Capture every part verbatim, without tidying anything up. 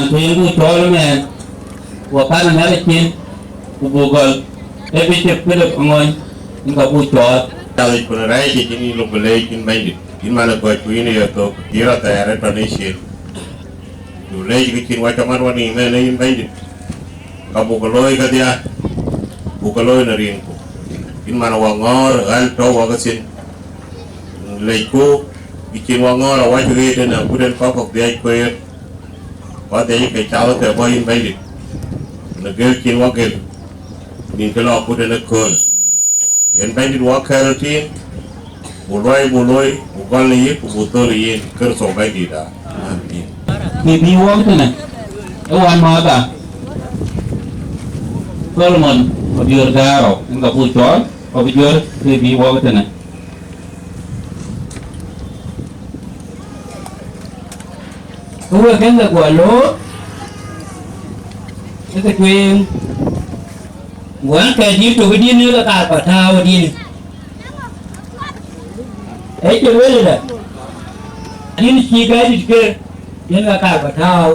Ku yïn buk cɔɔl ëmɛɛn, ku akan ë Nhialic cin, ku buk gɔl, ee Bishop Philip Aŋony, yïn ka buk cɔɔl. Nhialic ku në rɛɛc yic, yïn lok bï leec yïn Bɛ̈nydït, yïn man ë gɔ̈c ku yïn ë ye thök, yïn rɔt thɛɛr ë tɔ̈ në cin. Ku leec kë cïn wa cɔk ɣɛn wa nïïm ënë yïn Bɛ̈nydït, ka buk ke looi kedhie, buk ke looi në rinku. Yïn man wa ŋɔ̈ɔ̈r ɣän tɔ̈u wa ke thïn. Lecku, kë cïn wa ŋɔ̈ɔ̈r awäc ɣet ënë agut en kɔ̈k kɔ̈k dhiac kueer. Ku adhiac ke cath ke bɔ̈ yïn Bɛ̈nydït, në gël cïn wa gël, nïn kë lɔ akut en ëkööl. Yen Bɛ̈nydït wa kɛ̈l tïŋ, buk luɔi buk looi, buk gɔl në yï, ku buk thöl ë yïn, Kërtho Bɛ̈nydït aa. Amin. Kë bï wɔk tënë, ë wan mɔ̈ɔ̈th aa, Solomon Abiöör Gaarou, yen ka buk cɔɔl, ku abï juëër kë bï wɔk tënë. Ku wek kën ke guɔ loor, ke ke tueŋ, guɔ ɣɛn kɛ̈ɛ̈t dït tök dït në ke kaar kɔ̈k tääu dït. Ee cï lueel ëlë, dït cï gäi dït ke, yen ke kaar kɔ̈k tääu.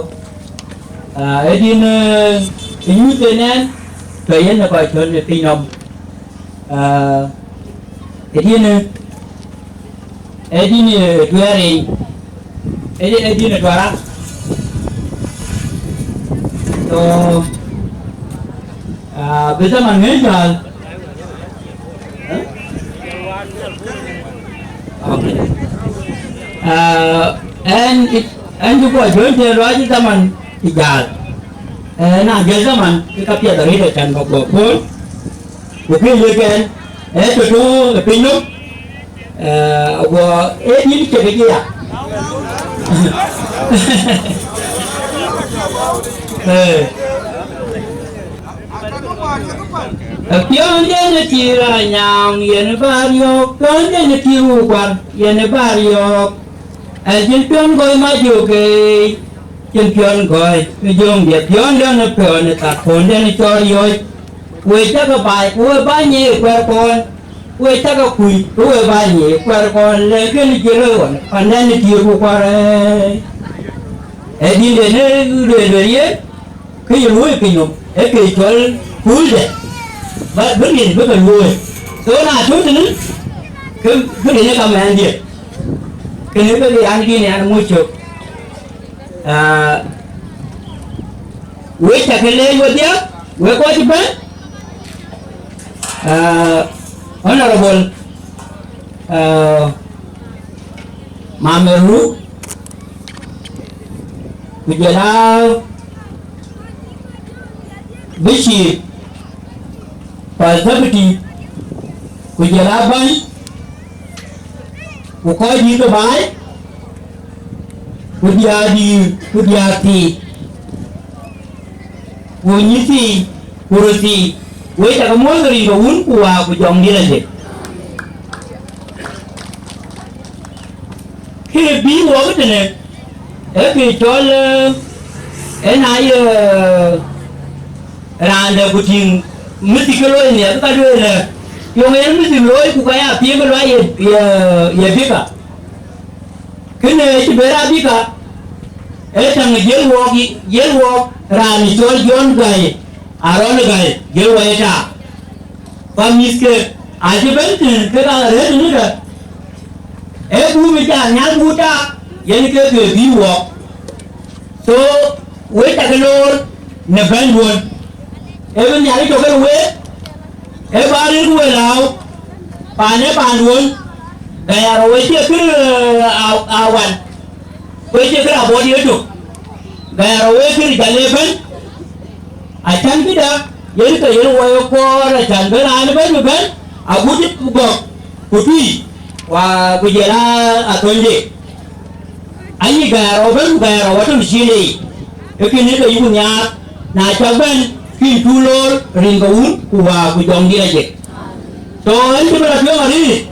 Aa, ee dït, ee, ë nyuth en ɛn, tɔ̈ yen ë kɔc cɔl në piny nɔm. Aa, ee dït, ee dïn, ee, duɛɛr en, ee, ee dïn ë duara. So, aa, bï dhaman ŋëëc jäl. Ë? Okay. Aa, ɛn, ɛn cï guɔ juëc tënë luɔi cï dhaman cï jäl. Ë, na jël dhaman, ke ka piɛth arëët acän ba guɔ puɔ̈l. Ku kë ye kɛn, ee, tɔ̈ tɔ̈ ë piny nɔm, ee, aguɔ ee dït cï ke ya. Ee. Piɔ̈nde në tïr anyaŋ, yen bä riɔ̈ɔ̈k, piɔ̈nde në tïr wukuar, yen bä riɔ̈ɔ̈k. Acïn piɔ̈n gɔ̈i ma jök, ee, cïn piɔ̈n gɔ̈i në jöŋdiɛ̈, piɔ̈nde në piɔ̈n ë thak, piɔ̈nde në cɔɔr yɔ̈c. Wek cä ke baai, ku we bä nyiëë kuɛɛr kɔn, wek cä ke kuc, ku we bä nyiëë kuɛɛr kɔn, le kën cï looi ɣɔn, pandɛn ë tiëëk ku kuarɛɛc. Ee dïnde në lueel lueel ye, kë ye luööi piny nɔm, ee kë cɔl kuulde, bä, bï rin bï ke luööi. So na tɔ̈ tënë, ke, ke rin ë ka mɛɛndiɛ̈. Kënë ke rin an, dïn an, ŋö cök. Aa, wek cä ke leec wedhie, wek kɔc ëbɛ̈n, aa, Honorable, aa, Mamer Ruk, ku jɔl aa Bishop, First Deputy, ku jɔl aa bäny, ku kɔc dït ke baai, ku diäär dïïr, ku diäär thiik, ku nyïïr thiik, ku röt thiik, wek cä ke muɔ̈th rin ke Wun ku Wät ku Jɔŋdït Lajik. Kë bï wɔk tënë, ee kë cɔl, ee, en aye, ee, raan dɛ̈ ku tïŋ mïthik ke looi nhial, ka lueel, ee, yöŋ en mïthik looi, ku ka ya piëëk ke luɔi ye, ye, ye bïka. Kënë cï bɛ̈ɛ̈r abïka, ee täŋ jiël wɔɔk, jiël wɔɔk raan cɔl John Gai, Aaron Gai, jiël wɔ ye taak. Ku mïthke acï bɛ̈n tënë kek arëët tënë ke, ee guum ë jal nhial guut taak, yen ke ke bï wɔɔk. So, wek cä ke loor në bɛ̈nyduön, ee bï Nhialic tɔ̈ ke week, ee bä rëër ku we lääu, paan ee paanduön, Gayaro we cie kër, ee, a-, awan, we cie kër abɔt ye tök, Gayaro we kër jal ëbɛ̈n, acän këdä, yen ke yen wɔ ye kɔɔr, acän bï raan ëbɛ̈n bï bɛ̈n, agut gɔ̈k, ku tui, wa, ku jël a, athönyde. Ayï Gayaro bɛ̈n, Gayaro wa tɔ̈ në ciëën yic. Ee kënë ke yuk nhiaar, na cäk bɛ̈n, kïn cu loor rin ke Wun ku Wät ku Jɔŋdït Lajik. So, ɣɛn cï bï rɔt tueŋ arëët,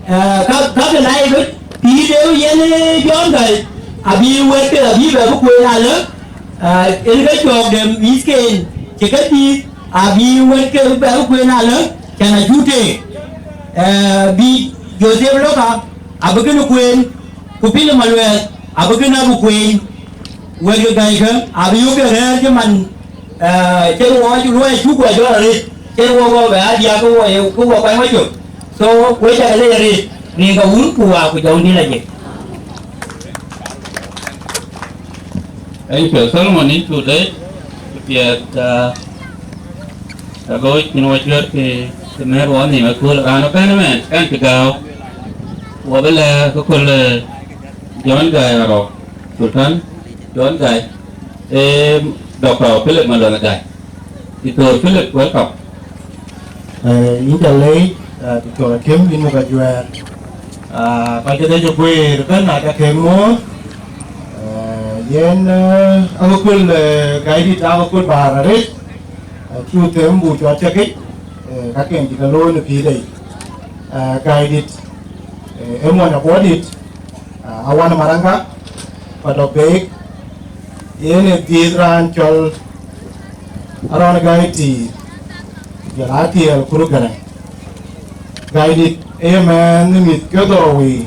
ee, ka, ka ke na ye bï pïïr de yen, ee, John Gai, abï wɛ̈tke, abï bɛ bï kueen alë, ee, en ke cɔɔk de mïthken cï ke pïïr, abï wɛ̈tke bɛ bï kueen alë, cän acuk teek, ee, bï Joseph Loka, abï kënë kueen, ku Philip Maluɛɛth, abï kënë abï kueen. Wek ke gäi kë abï yök ke rɛ̈ɛ̈r cï man, eh, cïn wɔ cï luɔi cuk wɔ jɔl arëët, cïn wɔ wɔ bɛ aa diäk ke wɔ ye, ke wɔ kuany wɔ cök. So, wek cä ke lec arëët, rin ke wun ku waa ku jɔŋdït ajëk. Thank you. Solomon, yïn cuk leec, ku piɛth, ah, ago cïn wɔ cuɛ̈ɛ̈r kë, kë mɛ̈ɛ̈r wɔ nhïïm ëkööl, raan ëbɛ̈n ëmɛn, ɛn cï gääu. Wɔ bï lɛ̈k ëkööl, eh, John Gai Arɔ̈k, Sultan, John Gai, eh, Doctor Philip Malon Gai. Doctor Philip, welcome. Eh, yïn ca leec, eh, Doctor Akim, yïn muk ajuɛɛr. Ah, kɔc kedhie cï guëër ëbɛ̈n, aca kek muɔ̈ɔ̈th. Eh, yen, eh, akököl, eh, Gaidït, akököl bäär arëët. Eh, cuk them buk cuat cäkic, eh, kaken cï ke looi në pïïrde yic. Eh, Gaidït, eh, ë mony Abuɔdït, ah, Awan Maraŋa, Padɔk Beek, yen ë dhiëëth raan cɔl Arɔn Gai Tiir, jɔl a Tiɛɛl Kur Gäräŋ. Gaidït ë ye mɛɛn ë mïth ke dhorou wei,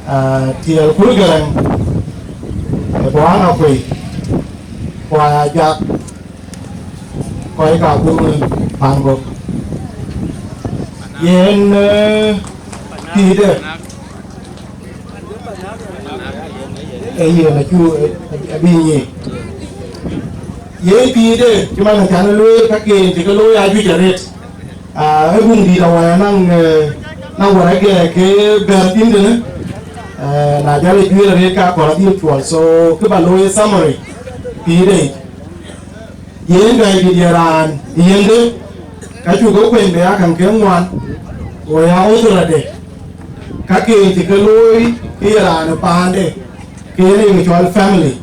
ah, Tiɛɛl Kur Gäräŋ, ë Buaŋ Akuei, Kuai Ajak, kɔc ka bum Paŋgok. Yen, eh, pïïrde, ee yen acuk, eh, abï nyic. Yen pïïrde, cï man acän lueel, kaken cï ke looi ajuëc arëët. Ah, ë buŋ dït awɛɛr naŋ, eh, naŋ wäragɛ ke bɛ̈ɛ̈r thïn tënë, eh, na jäl ë juël arëët ka kɔl adhil cuɔl. So, kë ba looi summary pïïrde yic. Yen Gaidït ye raan ë yiëŋde, ka cuk ke kueny bï ya käŋ ke ŋuan, go ya authority, kaken cï ke looi ke ye raan ë paande, ke yen ye cɔl family.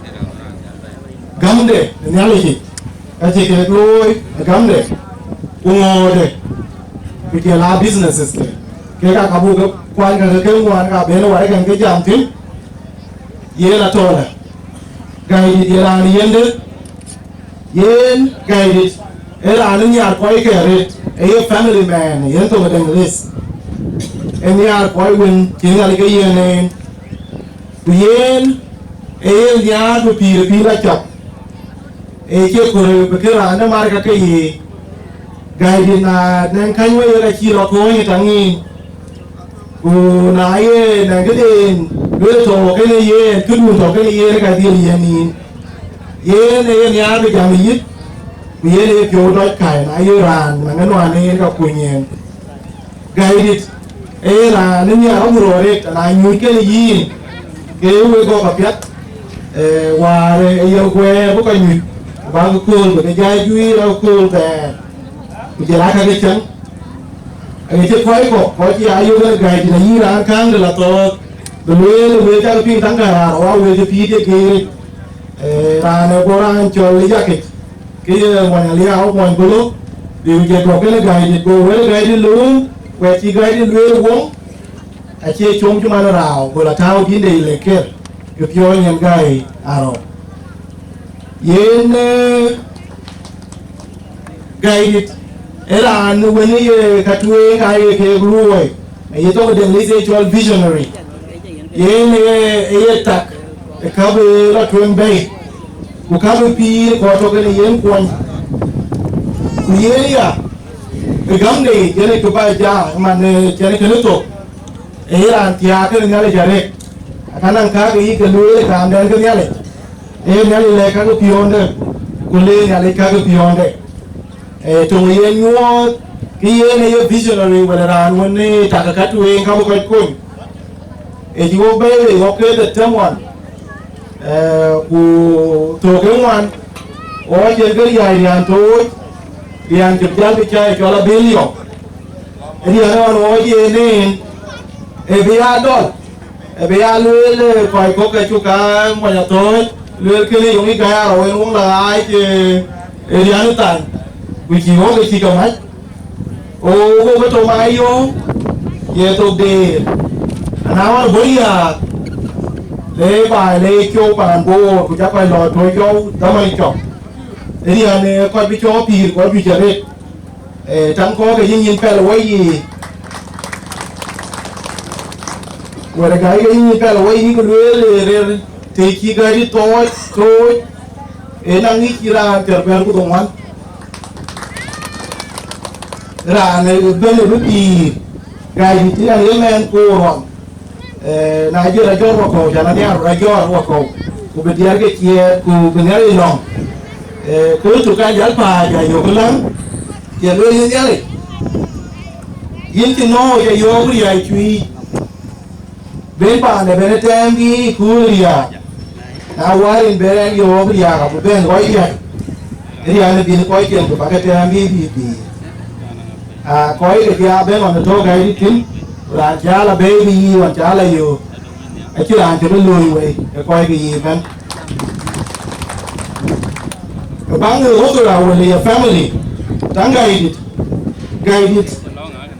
Gamde ë Nhialic yic, ka cï kek looi ë gamde, ku ŋootde, ku jɔl a businesses ke, kek aa ka buk ke kuany ke ke ŋuan ka ben wär ë käŋ ke jam thïn, yen atɔ̈ lë. Gaidït ye raan ë yiëŋde, Yen Gaidït ë raan ë nhiaar kɔc ke arëët, ë ye family man, yen thoŋ ë Denglis. Ë nhiaar kɔc wën cï Nhialic ke yiën en. Ku yen ë ye nhiaar bï pïïr ë pïïr acɔk. Ë cie kɔɔr bï kë raan ë mar ka ke yiic. Gaidït na nɛŋ käny wei, yen acï rɔt kööny ë taŋ yiic. Ku na ye nɛŋ këden, lueel tɔ̈ kenë yen, këdun tɔ̈ kenë yen, ka dhil yiɛ̈n yïn. Yen ee yen nhiaar bï jam ë yïth, ku yen ee piɔ̈u dɔc kai, na ye raan, na ŋën wään ee yen ka kuny yen. Gaidït, ee raan ë nhiaar aguur arëët, na nyuc kenë yïn, ke wek gɔ̈k apiɛth, ee, wäär ee ye guɛɛr bï kɔc nyuc, bäk kööl, bï ke jai juiir akööl thɛɛr. Ku jɔl aa ka ke cäŋ, aye cï kɔc kɔ̈k, kɔc cï aa yök ë Gaidït, ayï raan kääŋde la thɔɔth, bï lueel ë wël cak piŋ täŋ gäär, wa wël cï pïïr ye geeric. Ee, raan ë bɔ̈ raan cɔl ë Jakic, ke ye mony Aliau, mony Bolo, bï ku jɔt kɔ̈k kenë Gaidït, go wël ë Gaidït lööm, wɛ̈t cï Gaidït lueel woŋ, acie com cï man raaw, go la tääu dïnde le ker, ke piɔ̈ɔ̈ny yen Gai Arɔ̈k. Yen, ee, Gaidït, ë raan wën ye ka tueŋ ka ye kek luɔi, aye thoŋ ë Denglis ye cɔl visionary. Yen ë, ë ye tak, ë ka bï rɔt tueŋ bɛ̈i, ku ka bï pïïr kɔc tɔ̈ kenë yen kuɔny. Ku yen ya, ë gamde yic, yen ë kë ba jam, man, ee, cɛn kënë thok, ë ye raan thiaak kenë Nhialic arëët. Aka naŋ kääk yï ke lueel ë kaamden ke Nhialic. Ee Nhialic lɛ̈k ka ke piɔ̈nde, ku le Nhialic ka ke piɔ̈nde. Ee, töŋ yen nyuɔɔth, ke yen ee ye visionary, wala raan wën ee tak ka tueŋ ka bï kɔc kony. Ee cï wok bɛ̈ɛ̈i wei, wok ke the term one. Ee, ku thök ë ŋuan, ɣɔɔc yen ke riäi riän tooc, riän cï jäl bï cä cɔl Abël Yɔk. Riän ɣɔn ɣɔɔc yen en, ee bï ya dɔl. Ë bï ya lueel, ee, kɔc kɔ̈k ke cuk aa mony athööc, lueel kënë yöŋ ë gäi arɔu en woŋ la ɣaac, ee, ë riän ë thany, ku cï wok ë cï ke mac. Ku wok ë tök ma yöŋ, ye thok deer. Ana ɣɔn bɔ̈ riääk, le baai le cöök paan Boor, ku cä kɔc lɔ tuɔ̈c cɔu dhaman cɔk. Ë riän, ee, kɔc bï cɔɔk pïïr, kɔc juëc arëët. Ee, taŋ kɔ̈k ke yïn nyin pɛl wei yiic. Wɛ̈t ë gäi ke yïn nyin pɛl wei yiic, ku lueel, ee, rëër, Të cï Gäidït tooc, tooc, ë naŋ ŋic cï raan thiärbɛ̈t ku dhoŋuan. Raan ë bɛ̈n ë bï pïïr, Gäidït cï raan ye mɛɛn koor ɣɔn. Eh, na jɔl ajɔl wakɔ̈u, cän anhiar rɔt ajɔl wakɔ̈u, ku bï diɛɛr ke ciɛɛt, ku bï Nhialic lɔ̈ŋ. Eh, ku tu ka jäl pääc, ayök läŋ, cï lueel yïn Nhialic. Yïn cï nɔ̈ɔ̈c ayök riäi cuiic. Ben paande ben ë tɛɛm bï kuur riääk. Na wäär yen ben rɛn yöök riääk, abï ben kɔc riäi. Riäi në bïn kɔc cieŋ ku bäk ë tɛɛm bï bï bï. Aa, kɔc ke bï a ben ɣɔn ë tɔ̈u Gäidït thïn, ku raan cä la bɛ̈ɛ̈i bï yï ɣɔn cä la yöök, acïn raan cï bï looi wei ë kɔc ke yï ëbɛ̈n. Ke baŋ ë ɣöth rau wël ë ye family, taŋ Gäidït, Gäidït.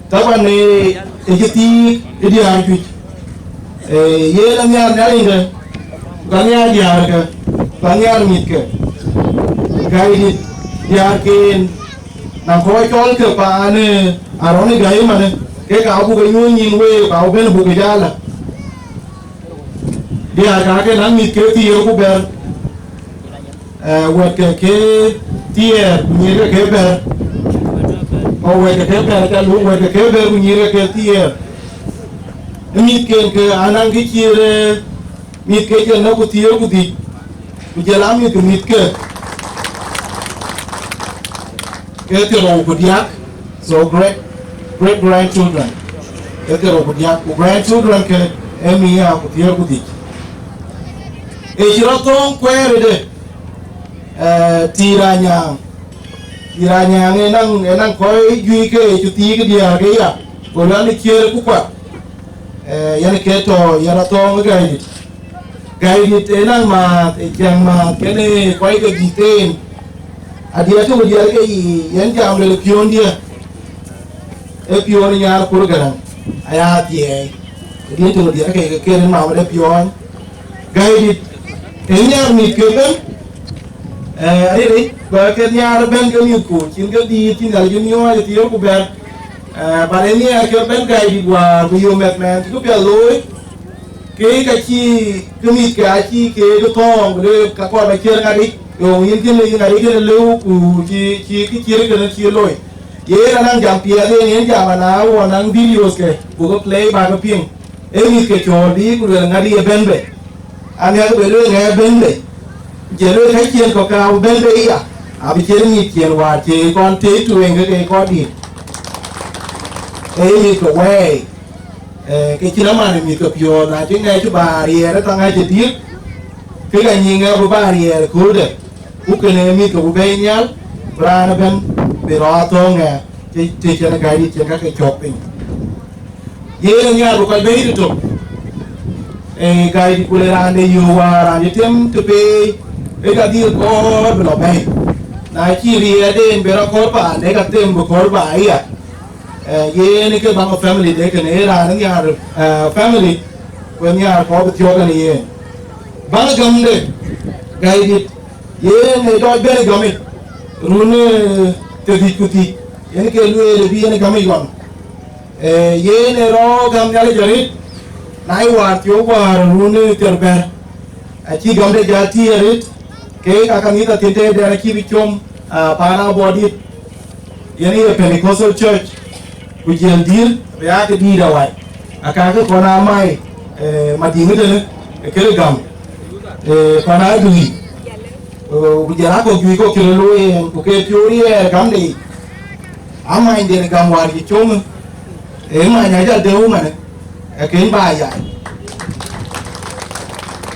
Taban, ee, ë cï thiik ë diäär juëc. Ee, yen anhiar Nhialic de, ku ka nhiar diäärke, ku ka nhiar mïthke. Gäidït diäärken, na kɔc cɔl ke paan, ee, Arɔn ë Gäi ëmanë, ke ka buk e nyuöth nyin week, ka buk ben buk e jala. Diäär ka ke naŋ mïthke thiëër ku bɛ̈t. Eh, wɛ̈t ke ke thiëër ku nyïïr ke ke bɛ̈t, ku wɛ̈t ke ke bɛ̈t, ka luk wɛ̈t ke ke bɛ̈t ku nyïïr ke ke thiëër. Ë mïthken ke anaŋ kë cï rëër, mïthke cï nɔ̈k ku thiëër ku dhïc, ku jɔl a mïth ke mïthke ke thiërrou ku diäk. So great, great grandchildren, ke thiërrou ku diäk, ku grandchildren ke ee mia ku thiëër ku dhïc. Ee cï rɔt thöŋ kuɛɛrde, eh, Tiir Anyaŋ. Tiir Anyaŋ ë naŋ, ë naŋ kɔc juëc ke ë cï thiik diäär ke ya, ku lɔ në ciëër ku kuat. Eh, yen ke tɔ̈ yen athɔ̈ɔ̈ŋ ë Gäidït. Gäidït ë naŋ maath, ë ciɛɛŋ maath, kën ë kɔc ke dït en. Adiɛɛr tök diɛɛr ke yiic, yen jam lël piɔ̈ndiɛ̈. Ee piɔ̈n ë nyar kur Gäräŋ, aya thiɛɛi. Ë diɛɛr tök diɛɛr ke ke kën ë mamë de piɔ̈ɔ̈ny. Gäidït ë nhiar mïth ke bɛ̈n, eh, arëëric, gɔl ke nhiar ëbɛ̈n ke mïthku, cïn ke dïït, cïn Nhialic miɔɔc ë thiëër ku bɛ̈t. Eh, bä ë nhiar ke bɛ̈n Gäidït wäär, ku yöök mɛt mɛɛn cï këpiɛth looi, ke ka cï, ke mïthke acï keek thɔ̈ɔ̈ŋ, ku le ka kɔɔr bä ciëër ŋadï, yöök yïn cïn, yïn ŋadï cïn lëu, ku cï, cï kë ciëër kënë cï looi. Yen anäŋ jam piɛth, yen, yen jam ana wɔ naŋ videos ke, buk ke play bä ke piŋ. Ee mïth ke cɔɔl bï ku lueel ŋadï ye bɛ̈n bei. Aŋɛk bï lueel ŋɛk bɛ̈n bei. Jël lueel ka ciën kɔ̈k ka bɛ̈n bei ya. Abï ciën mïth ciën wäär cï kɔn tëë tueŋ ke ke kɔn dït. Ee mïth ke wɛɛi. Eh, ke cïn aman mïth ke piɔ̈ɔ̈th, na cï ŋɛk cï bä riɛɛr ë thaŋ acï dït. Ke ka nyiŋ ŋɛk bï bä riɛɛr kööldɛ. Ku kënë mïth ke bï bɛ̈i nhial, bï raan ëbɛ̈n bï rɔt athööŋ ŋɛk. Të, të cïn Gäidït cïn ka ke cɔk piny. Yen ë nhiaar bï kɔc bɛ̈i tëtök. Ee, Gäidït ku le raan de yöök wäär, raan de tiëm të peei, ee ka dhil kɔɔr bï lɔ bɛ̈i. Na cï riɛɛrden bï rɔt kɔɔr paan, ee ka them bï kɔɔr bä aya. Eh, yen ke baŋ family de kënë, ee raan nhiaar, eh, family, ku nhiaar kɔɔr bï thiɔ̈k kɛn yen. Baŋ gämde, Gäidït, yen ee dɔc bɛ̈n ë gämic, run, eh, thiërdhïc ku dhïc, yen ke lueel bï yen ë gämic ɣɔn. Eh, yen ë rɔt gäm Nhialic arëët, na ye wäär thiɔ̈k wäär run ë thiërbɛ̈t, acï gämde jäl tïï arëët, ke ka kanitha thiin tëëden acï bï com, ah, paan Abɔ̈dït, yen ye Pentecostal Church, ku jiël dïïr, bï aa ke dïït awai, aka ke kɔn aa mai, eh, Madiŋ ëtënë, ë kërë gäm, eh, kɔn aa dui. Ku jël akɔ̈k juëc kɔ̈k cï röt looi yen, ku ke piɔ̈u riɛɛr gämde yic. Amanyden gäm wäär cï com, ee many ajäl dëu manë, ee kën bä yai.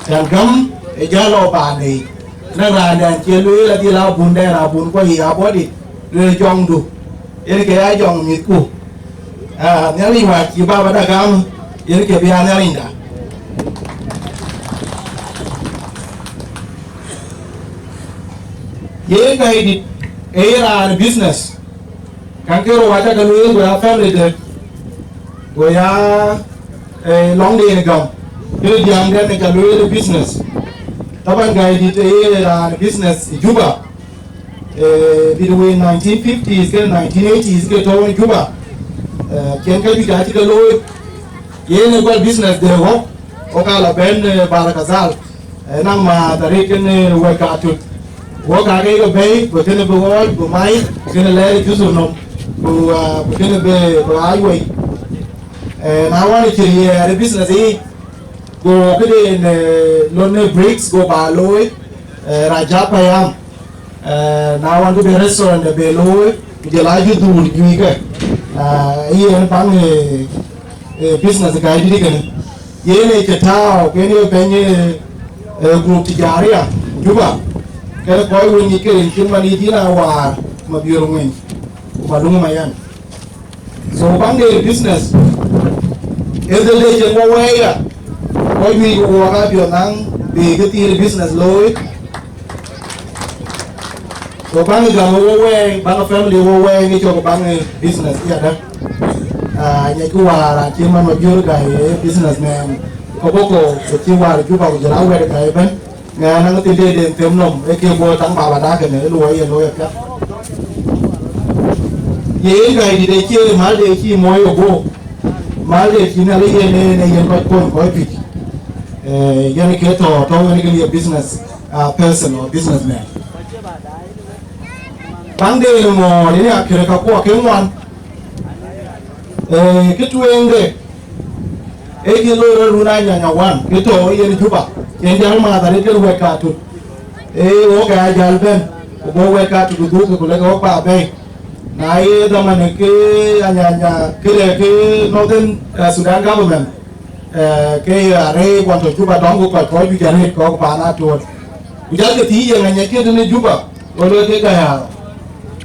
Cän gäm ë jäl lɔ paan yic. Na raandɛn cie lueel adhil abun dɛn abun kuɔ yic Abɔ̈dït, lueel jɔŋdu, yen ke ya jɔŋ mïthku. Ah, Nhialic wäär cï baba da gam, yen ke bï a Nhialicda. Yen Gäidït, ee ye raan business. Kan ke rou aca ke lueel, go ya family de, go ya, eh, lɔŋden gam. Kërë diäŋden ca lueel business. Taban Gäidït ee ye raan business Juba. Eh, between nineteen fifties ke nineteen eighties ke tɔ̈u në Juba. Eh, cien ka juëc acï ke looi. Yen ë gɔl business de ɣɔ̈k, ɣɔ̈k ala bɛ̈n, eh, Bahr el Ghazal. Ë, naŋ maath arëët kënë wɛ̈t ka tut. Wok ka ke ke bɛ̈i, ku kënë bï ɣɔɔc, ku mai, ku kënë lɛɛr ë juthur nɔm, ku, ah, ku kënë bï, bï ɣaac wei. Ë, na wën, cï riɛɛr ë business yic, go këden, ë, lon ë bricks, go ba looi, ë, Rajab Payam. Ë, na wën, këde restaurant de bï looi, ku jɔl aa juthur juëc ke. Ah, yen baŋ, ë, ë, business ka dït kënë. Yen ë cï tääu, kën ye bɛ̈ny, ë, ë, group Tijaria, Juba. Kënë kɔc wën ŋic ke rin cït man yï dïn a waar, Mabior Ŋueny, ku Maluŋ Mayan. So, baŋ de business, ë dhël de cïn wɔ wɛɛi ya, kɔc wïc wɔ ka piɔ̈ɔ̈th naŋ bï kë thiir business looi. So, baŋ gam wɔ wɛɛi, baŋ family wɔ wɛɛi, ŋic cɔk baŋ business ya dä. Ah, ŋic ku waar a cï man Mabior Gai, ë businessman. Kɔboko, ku cï waar Juba, ku jɔl a wɛɛt Gai ëbɛ̈n. Ŋɛɛn aŋ thïn tëde them nɔm, ë ke bɔ̈ taŋ baba dak kënë, ë luɔi ye looi apiɛth. Ye yen Gai dït ë cie mal de cï mooi ë guɔ, mal de cï Nhialic yen ë, ë yen kɔc kony kɔc juëc. Eh, yen ke tɔ̈, tɔ̈ yen ke ye business, uh, person or businessman. Baŋ de në mɔɔr, yen akërë ka kuɔ ke ŋuan. Eh, kë tueŋde, ee cï loi rɔt run Anyanya wan, kë tɔ̈ yen Juba, yen jäl maath arëët kën wɛ̈t ka tut. Ee, wok aa jäl bɛ̈n, ku bɔ̈ wɛ̈t ka tut, ku dhuk, ku lek wok ba bɛ̈i. Na ye dhaman ke Anyanya, këde ke Northern, eh, Sudan government, eh, ke arëët wan tɔ̈ Juba dɔm ku kɔc kɔc juëc arëët kɔ̈k paan atuɔɔt. Ku jäl ke thiëc ye ŋany ë kë tënë Juba, go lueel ke Gayar.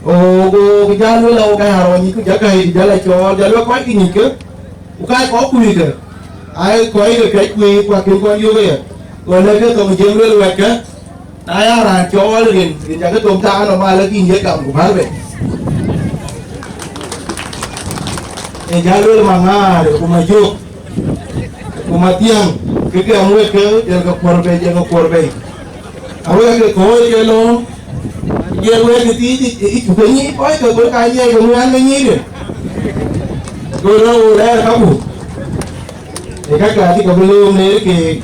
Go, go, go jäl lueel, a wo Gayar wa nyic, ku jäl Gai dït jäl a cɔɔl, jäl lueel kɔc kë nyic ke, ku kac kɔ̈k kuiikë, ai kɔc ke piac kuiik, ku akën kɔn yök ëya. Go lɛ̈k ke thoŋ Jiëŋ lueel wɛ̈tkë, na ya raan cɔɔl rin, rin cakë thom taŋ nɔm, alɛ̈k yïn ye gam ku bär bei. Ee jäl lueel Maŋaar, ku Majök, ku Mathiäŋ, kë gɛm wek ke, jël ke kuɔr bei, jël ke kuɔr bei. Awek ke kööl ke lööm, jël wek ke thiic, ë, ë, cuk ke nyic kɔc ke, gol ka nyiɛc ke ŋuan ke nyic de. Go rɔt wo lɛɛr kaku. Ee, ka ka cï ke bï lööm në keek.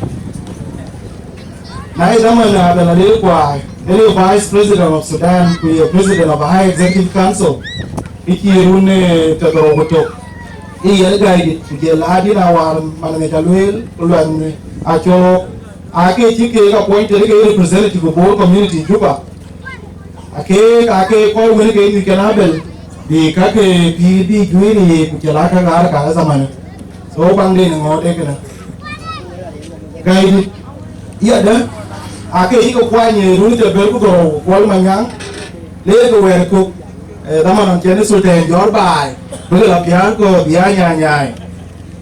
Na ye dhaman Abel Alier Kuai, yen ye Vice President of Sudan, ku ye President of High Executive Council, kë cï run, eh, thiërdhorou ku tök. Ë yen Gai dït, ku jël adïn awar man ŋic alueel, ku luɛnh acɔɔk, ake cï keek appointed ke representative of Bor community Juba. Ake, ake kɔc wën ke nyuc kën Abel, bï ka ke pïïr bï juëël yiic, ku jël aka ɣaar ka zaman. So, baŋ de në ŋɔɔt ee kënë. Gai dït, yadë, ake yï ke kuany ë run thiërbɛ̈t ku dhorou, Kuɔl Manyaŋ, le ke wɛɛr kök, eh, dhaman ɣɔn cïn sultan jɔt baai, bï ke lɔ piäär kɔ̈ɔ̈th bï aa nyaai nyaai.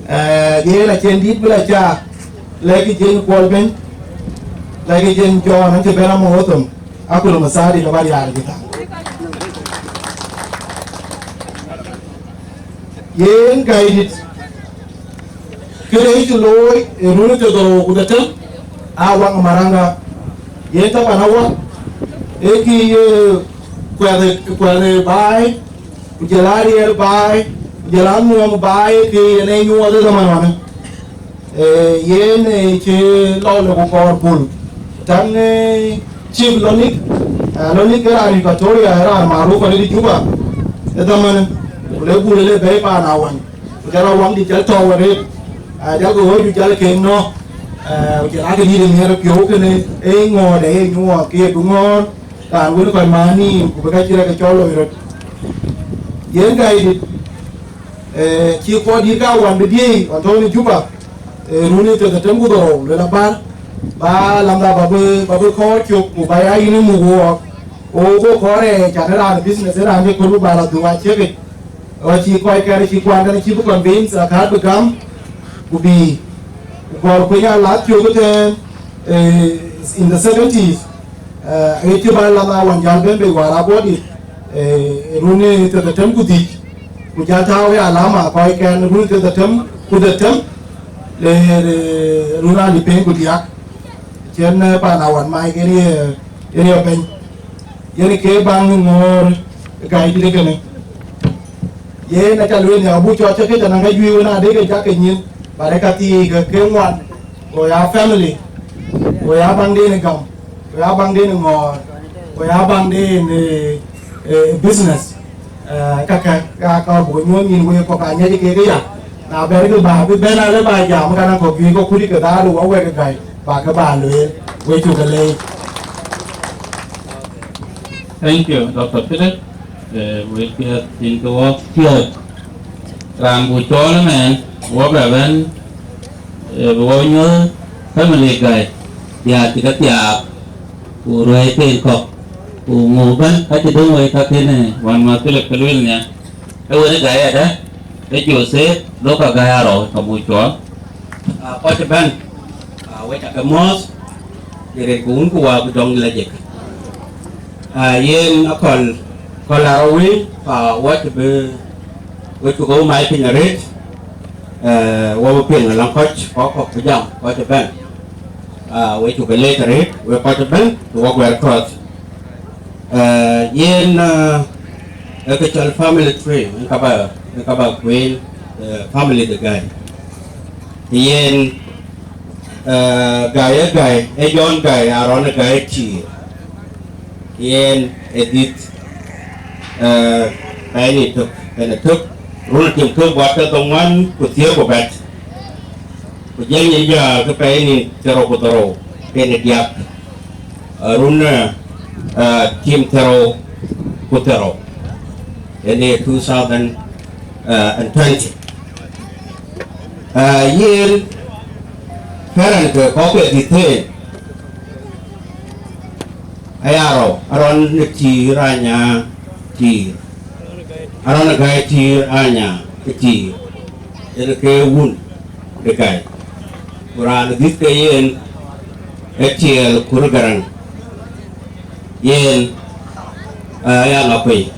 Eh, yen acïn dït bï lɔ ca, lɛ̈kï Jiëŋ Kuɔl bɛ̈ny, lɛ̈kï Jiëŋ Jɔn, ɣɔn cï bɛ̈n amɔ̈u ë thöŋ, akölë Mathadi ke bä riaar ë jëthaŋ. Yen Gai dït, këde yï cï looi ë run ë thiërdhorou ku dhetem, aa waŋ Maraŋa. Yen taban awä, ee kï, ee, kuɛth, kuɛth ë baai, ku jël aa riɛl baai, ku jël aa nuɔm baai, ee kï yen ee nyuɔɔth ë dhaman ɣɔnë. Eh, yen, eh, cï lɔ le ku kɔɔr pul. Taŋ, eh, Chief Lonik, eh, Lonik ke raan Equatoria, raan maruf arëët Juba. Ë dhaman, ku le bul le bɛ̈i paan awany. Ku jal awany dït jal tɔ̈u arëët. Eh, jal ke ɣööc ku jal ke nɔ̈k. Eh, ku jal ake dït ë miɛt piɔ̈u kënë, ee ŋɔ̈ɔ̈r de ye nyuɔɔth, ke ye bï ŋɔ̈ɔ̈r, raan wën kɔc maan nïïm, ku bï ka cï rɛ̈k ke cɔl loi röt. Yen Gai dït, Eh, cï kɔc dït ka wan bï diëëi ɣɔn tɔ̈u në Juba, eh, run ë thiërdhetem ku dhorou, luel abär, ba lamda ba bï, ba bï kɔɔr cök, ku ba ya yïn ë muk wook, ku go kɔɔr ë can ë raan business ë raan cï kɔɔr bï ba la dhuk aciekic. Ɣɔn cï kɔc kɛ̈r cï kuan tën cï bï convince, akäät bï gam, ku bï, ku kɔɔr kueny a lath cök ëtɛ̈ɛ̈n, eh, in the seventies, eh, ë cï ba lam a wan jäl ben bei wäär abɔ̈ dït, eh, run ë thiërdhetem ku dhïc, ku jal tääu ë alama kɔckɛn run thiërdhetem ku dhetem, le, le run alip piny ku diäk, cïn, eh, pan awan mac ke riëëu, riëëu piny. Yen ke baŋ ŋoor Gai dït kënë. Yen aca lueel nhiaak buk cɔɔt cï këc anɔŋ ka juëc wën adï ke cak ke nyin, ba de ka thii ke, ke ŋuan, go ya family. Ku ya baŋden ë gam, ku ya baŋden ë ŋɔɔr, ku ya baŋden ë, ë business. Eh, kakë, ka, ka buk nyuɔɔth nyin wek kɔ̈k, aŋiɛc kek ëya. Na bɛ̈rkï bä bï bɛ̈n alë bä jam, kan akɔ̈k juëc kɔ̈k kut ke dhaar wɔ wek ë gäi, bä ke bä lueel, wek cuk ke leec. Thank you, Doctor Philip. Eh, wek piɛth cïn ke wɔ piɔ̈ɔ̈c. Raan buk cɔɔl ëmɛn, wɔ bɛ bɛ̈n, eh, bï wɔ nyuɔ̈th family gäi, diäär cï ke thiaak, ku ruɛɛc ken kɔ̈k, ku ŋö bɛ̈n ka cï döŋ wei ka kënë wän ma Philip ke lueel nhial. Ee wën ë gäi adä, ee Joseph, lok ka gäi arɔu, ka buk cɔɔl. Ah, kɔc ëbɛ̈n, ah, wek aake mɔ̈ɔ̈th, në rin ku wun ku wä ku dɔŋ lajik. Ah, yen akɔl, kɔl arɔ̈u wïc, ah, wɔ cï bï, wek cuk ke wä mai piny arëët, eh, wɔ bï piŋ alɔŋ kɔc, kɔc kɔ̈k bï jam, kɔc ëbɛ̈n. Ah, wek cuk ke leec arëët, wek kɔc ëbɛ̈n, ku wɔ guɛɛr kɔ̈th. Eh, yen, eh, ee kë cɔl family tree, yen ka bä, yen ka bä kueen, eh, family de gäi. Yen, eh, gäi ee gäi, ee Jɔn gäi, Aaron ee gäi ee tiir. Yen ee dhiëth, eh, pɛɛi nïn tök, yen ee tök, run tim tök guɔt ke dhoŋuan ku thiëër ku bɛ̈t. Ku jël nyin jäl ke pɛɛi nïn thiërrou ku dhorou, yen ee diäk. Eh, run, eh, eh, tim thiërrou ku thiërrou, yen ee two thousand and twenty. Eh, yen parent ke kɔ̈k ke dhiëth en, aya rɔu, Aaron ee tiir, anya tiir. Aaron ee gäi tiir, anya ee tiir. Yen ke wun de gäi. Ku raan dhiëth ke yen ee Tiɛɛl Kur Garaŋ. Yen, eh, aya ŋa kuei.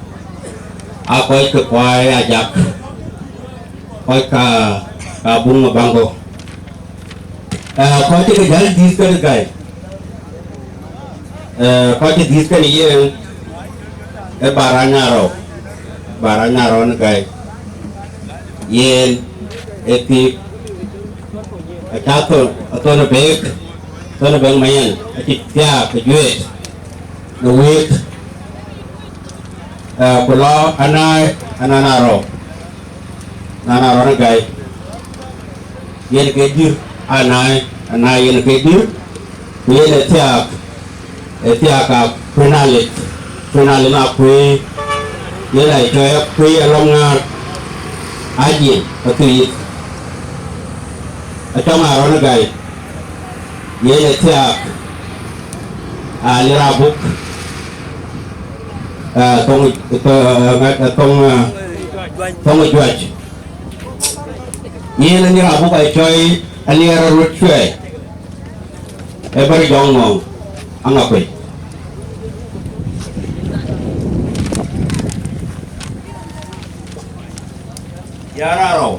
Aa kɔc ke kuai aya jak. Kɔc ka, ka buŋ ë Baŋgo. Eh, kɔc cï ke jäl dhiëth kën gäi. Eh, kɔc cï dhiëth kën yen, ee Bar Anyarɔu, Bar Anyarɔu në gäi. Yen ee thiëk, acä thon, athon ë beek, thon ë beek mayen, acï thiaak ë juëët në wëët. Eh, ku lɔ anaai, anaan arɔu, anaan arɔu në gäi. Yen ke dïr, anaai, anaai yen ke dïr, ku yen ee thiaak, ee thiaak a kuënalit, kuënalit na kuëë, yen a cɔɔi a kuëë alɔŋ ŋaar, a jiɛn, a thuiith. Acɔŋ arɔu në gäi, yen ee thiaak, a lira buk, eh, thoŋ, eh, thoŋ, eh, thoŋ juac. Yen anï raan buk a cɔɔi aliɛɛr röt cuɛɛi, ë bär jɔŋ ŋɔŋ aŋa kuec. Yar arɔu,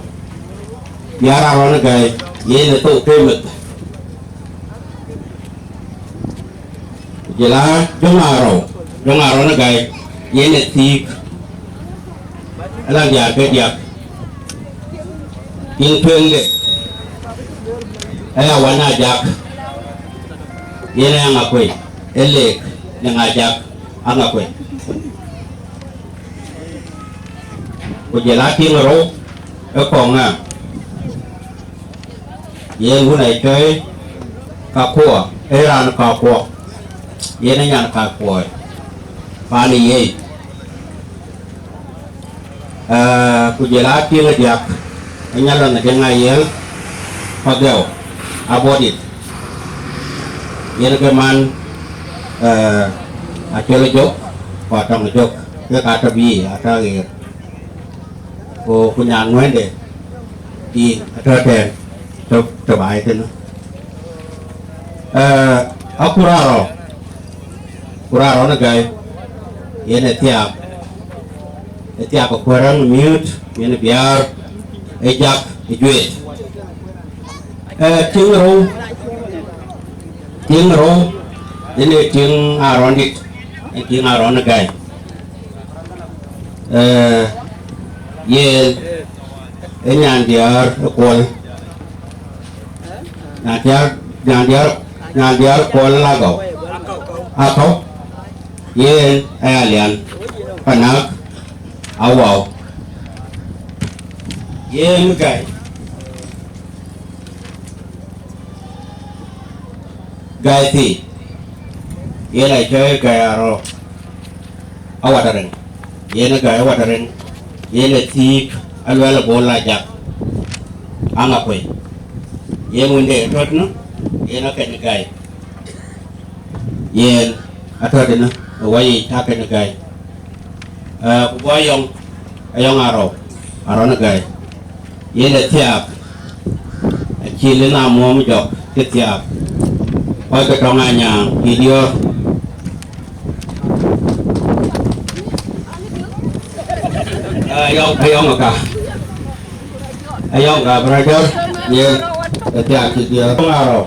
yar arɔu në gäi, yen ë thou ke meth. Jël a jɔŋ arɔu, jɔŋ arɔu në gäi, yen ë thiik, ala diaar ke diäk, tiŋ tueŋde, aya wän ajak, yen ë aŋa kuec, ë leek në ŋa jak, aŋa kuec. Ku jël a tiŋ rou ë kɔŋ ŋa, yen wun a cɔɔi Kakuɔ, ee raan Kakuɔ, yen ë nyan Kakuɔ, paan ë Yei. Eh, ku jël a tiŋ ë diäk, ë nyalɔn ë Deŋ Ayiël, Pathëu, Abodit, yen ke man, eh, Acol Jök, ku Atɔŋ Jök, kek atɔ̈ bï atɔ̈ ɣeer. Ku, ku nyan ŋuɛ̈nde, yïn atɔ̈ tɛ̈ɛ̈n, tɔ̈, tɔ̈ baai tënë. Eh, akur arɔu, kur arɔu në gäi, yen ë thiaak, ë thiaak ë kuɛ̈r rɛ̈ŋ miööt, yen ë biaar, ë jak, ë juëët. Eh, tiŋ rou, tiŋ rou, yen ee tiŋ arɔndït, yen tiŋ arɔn ë gäi. Eh, yen ë nyan diäär ë Kuɔl. Nyan diäär, nyan diäär, Nyandiäär Kuɔl Lagɔu. Akɔ̈u. Yen aya Lian. Panak. Awau. Yen Gai. Gai thii. Yen acɔl Gai Arɔ̈. Awataren, yen ë Gai Awataren, yen ë thiëëk Aluɛl Bol Ajak, Aŋakuei, yen wënde ë tɔ̈t në, yen akën Gai, yen atɔ̈t në ë wayic akën Gai. Ee, ku bɔ̈ Ayɔŋ, Ayɔŋ Arɔ̈u, Arɔ̈u në Gai. Yen ë thiaak, acï lëŋ amuɔ̈ɔ̈m jɔk ke thiaak. Kɔc ke tɔŋ anyaŋ, pïïr diɔ̈ɔ̈r. Ayɔŋ, Ayɔŋ aka. Ayɔŋ ka brother, yen ë thiaak pïïr diɔ̈ɔ̈r. Arɔ̈u,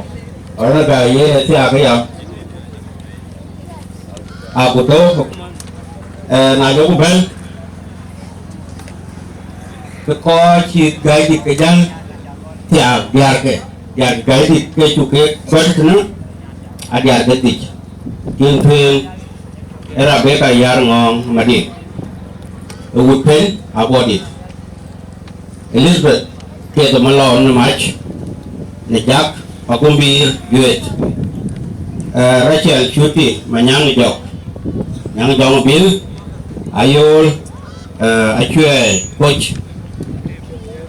Arɔ̈u në Gai, yen ë thiaak aya. Aku tɔ̈u, ee, na jɔku bɛ̈n, ke kɔc cï Gaidït ke jäl thiaak diäärke, diäär Gaidït ke cuk ke gɔ̈t tënë, a diäär ke dhïc. Tiŋ tueŋ ë Rebecca Yar Ŋɔɔŋ Madiŋ, ë wut Pɛ̈n Abɔ̈dït. Elizabeth Kieth Malɔu në Mac, në Jak Pagumbïïr Juet, ee, Rachel Cuti Manyaŋ Jɔk, Nyaŋ Jɔŋ Bil, Ayol, ee, Acuɛɛi Koc,